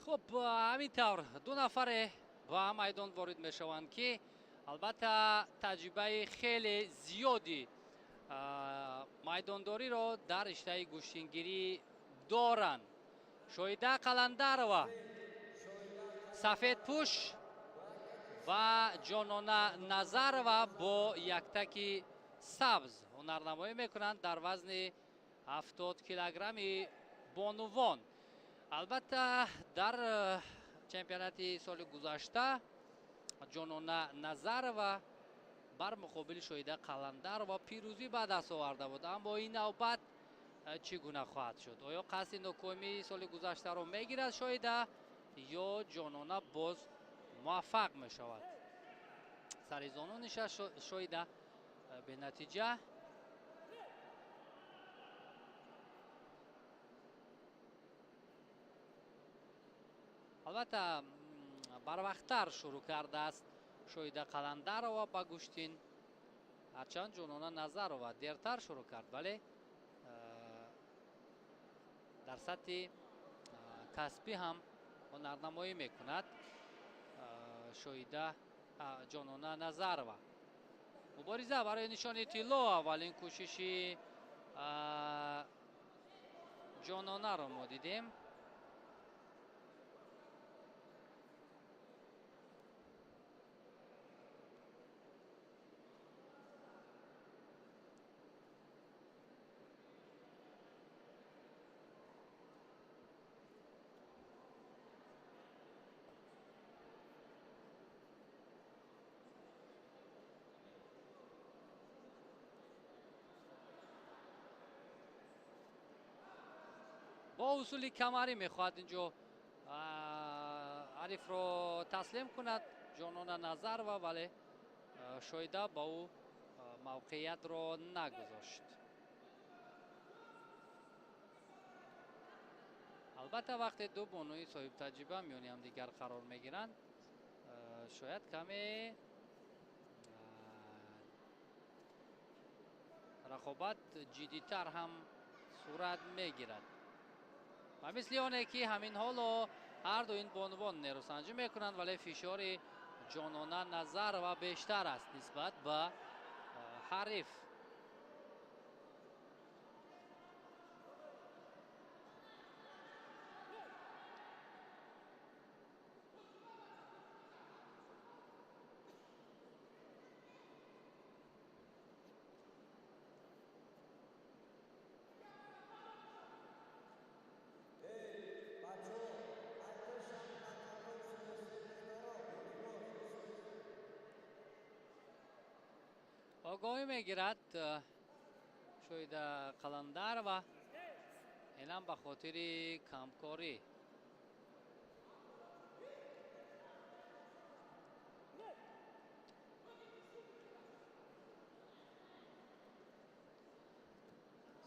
Хуб, ҳамин тавр 2 нафаре ба майдон ворид мешаванд, ки албатта таҷрибаи хеле зиёди майдондориро дар риштаи гӯштингирӣ доранд. Шоида Қаландарова сафедпӯш ва Ҷонона Назарова бо яктаки сабз ҳунарнамоӣ мекунанд дар вазни 70 килограмми бонувон. Албатта дар чемпионати соли гузашта Ҷонона Назарова бар муқобили Шоида Қаландарова пирӯзӣ ба даст оварда буд, аммо ин навбат чӣ гуна хоҳад шуд? Оё қасди нокомии соли гузаштаро мегирад Шоида ё Ҷонона боз муваффақ мешавад? Сари зону нишаст Шоида бенатиҷа. Албатта барвақттар шурӯъ кардааст Шоида Қаландарова ба гӯштин, ҳарчанд Ҷонона Назарова дертар шурӯъ кард, вале дар сатҳи касбӣ ҳам ҳунарнамоӣ мекунад Шоида Ҷонона Назарова. Мубориза барои нишони тилло аввалин кӯшиши Ҷононаро мо дидем. Бо усули камарӣ мехоҳад инҷо ҳарифро таслим кунад Ҷонона Назарова, вале Шоида ба ӯ мавқеиятро нагузошт. Албатта вақте ду бонуи соҳибтаҷриба миёни ҳамдигар қарор мегиранд, шояд каме рақобат ҷиддитар ҳам сурат мегирад. Ва мисли оне ки ҳамин ҳоло ҳарду ин бонувон нерӯсанҷӣ мекунанд, вале фишори Ҷонона Назарова бештар аст нисбат ба ҳариф. Огоҳӣ мегирад Шоҳида Қаландарова, инам ба хотири камкорӣ.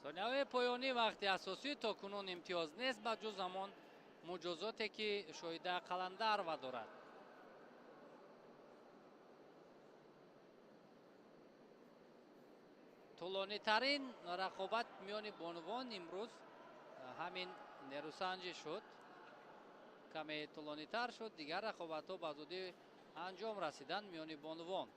Сонияҳои поёнӣ вақти асосӣ то кунун имтиёз нест, ба ҷуз ҳамон муҷозоте ки Шоҳида Қаландарова дорад. Тӯлонитарин рақобат миёни бонувон имрӯз ҳамин нерӯсанҷӣ шуд, каме тӯлонитар шуд. Дигар рақобатҳо ба зудӣ анҷом расиданд миёни бонувон.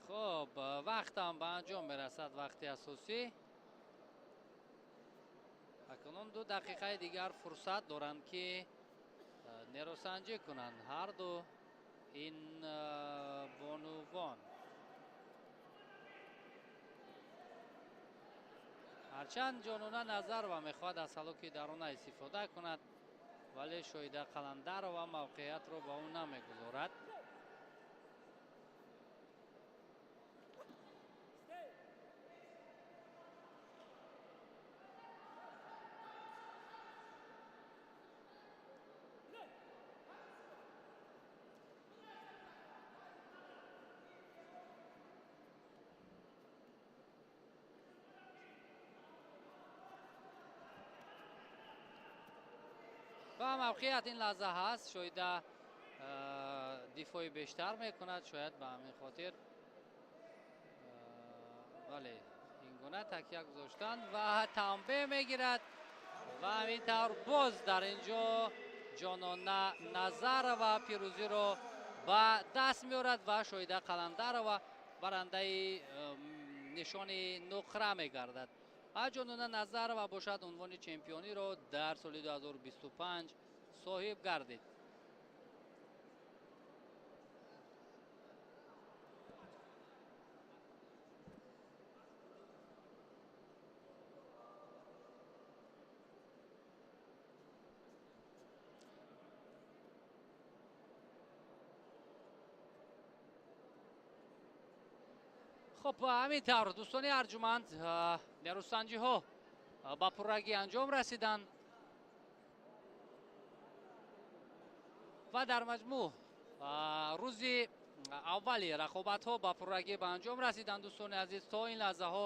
Хуб, вақтам ба анҷом мерасад, вақти асосӣ. Акнун 2 дақиқаи дигар фурсат доранд, ки нерӯсанҷӣ кунанд ҳар ду ин бонувон. Ҳарчанд Ҷонона Назарова мехоҳад аз ҳалоки дарона истифода кунад, вале Шоҳида Қаландарова мавқеиятро ба ӯ намегузорад. Ва мавқеият ин лаҳза ҳаст, Шоҳида дифои бештар мекунад, шояд ба ҳамин хотир бале ин гуна такя гузоштанд ва танбеҳ мегирад. Ва ҳамин тавр боз дар ин ҷо Ҷонона Назарова пирӯзиро ба даст меорад ва Шоҳида Қаландарова барандаи нишони нуқра мегардад. Ҷонона Назарова бошад унвони чемпиониро дар соли 2025 соҳиб гардид. Хуб, ҳамин тавр дӯстони арҷуманд, нерӯсанҷиҳо ба пуррагӣ анҷом расиданд ва дар маҷмӯъ рӯзи аввали рақобатҳо ба пуррагӣ ба анҷом расиданд. Дӯстони азиз, то ин лаҳзаҳо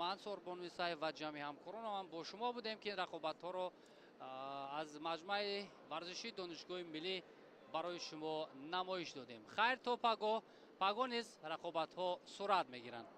ман Сорбон Мисаев ва ҷамъи ҳамкоронам бо шумо будем, ки ин рақобатҳоро аз маҷмӯаи варзишии Донишгоҳи миллӣ барои шумо намоиш додем. Хайр, то пагоҳ. Пагоҳ низ рақобатҳо сурат мегиранд.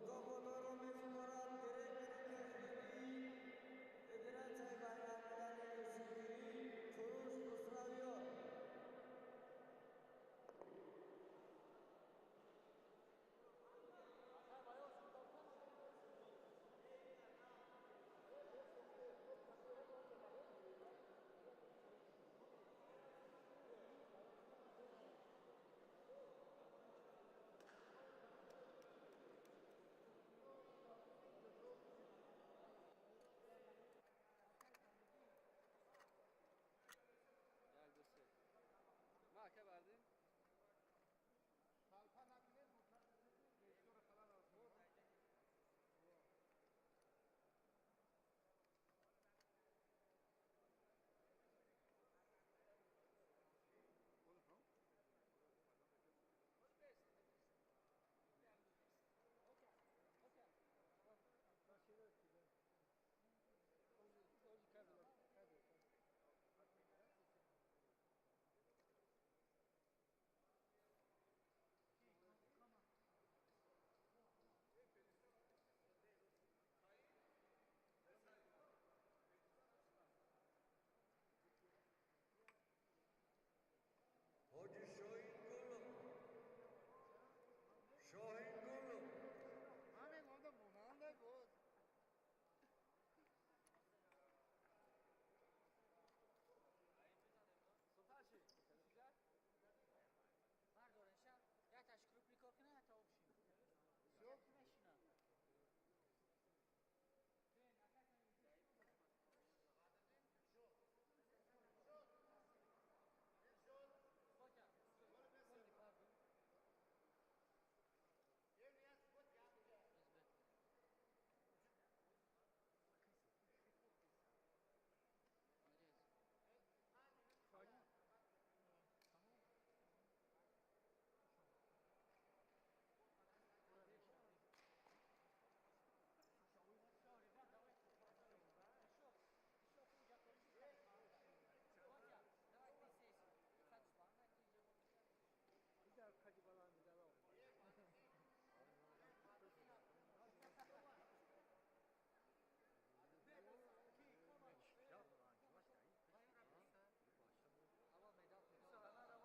Мукофотҳоро месупорад директори техникии Федератсияи байналмилалии гӯштингирӣ Куруш Хусравиёр. Ҳоҷи Шоҳингулов, Шоҳингулов.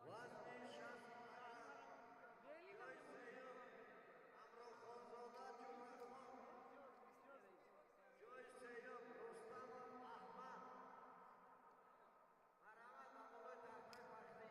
Вазни 60 ҷои сеюм Ҳамроҳхонзода Ҷумъахон, ҷои сеюм Рустамов Аҳмад. Марҳамат ба болои тахтаи фахрӣ.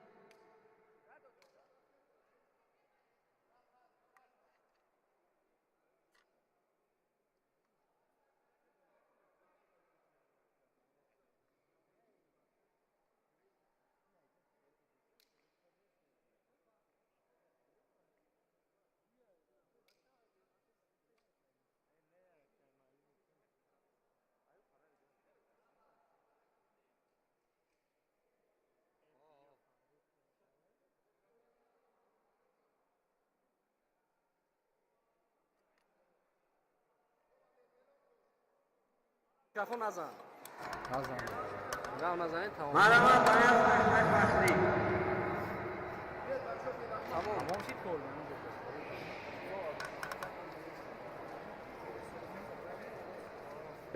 Микрофон назан. Назан. Гав назанед, тамом. Марҳамат ба як тахтаи фахрӣ. Тамом. Тамом шид кор.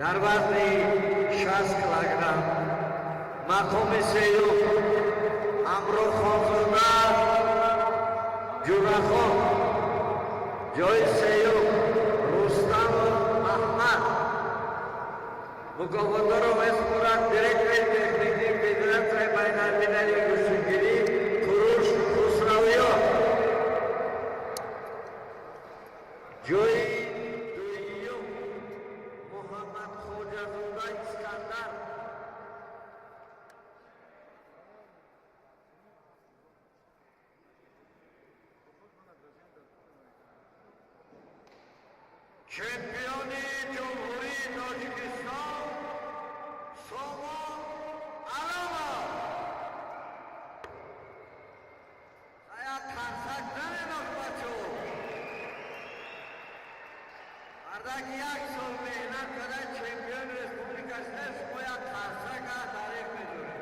Дар вазни 60 килограмм мақоми сеюм Ҳамроҳхонзода Ҷурахон, ҷои сеюм Рустамов Аҳмад. Мукофотҳоро месупорад директори техникии Федератсияи байналмилалии гӯштингирӣ Куруш Хусравиёр. Ҷои дуюм Муҳаммад Хоҷазода Искандар. Чемпиони Ҷумҳурии Тоҷикистон Сомон Аламов. Як қарсак занедош, бачо. Мардак як сол меҳнат карда чемпиони республика шуда, шумо як қарсака таъриф медоред.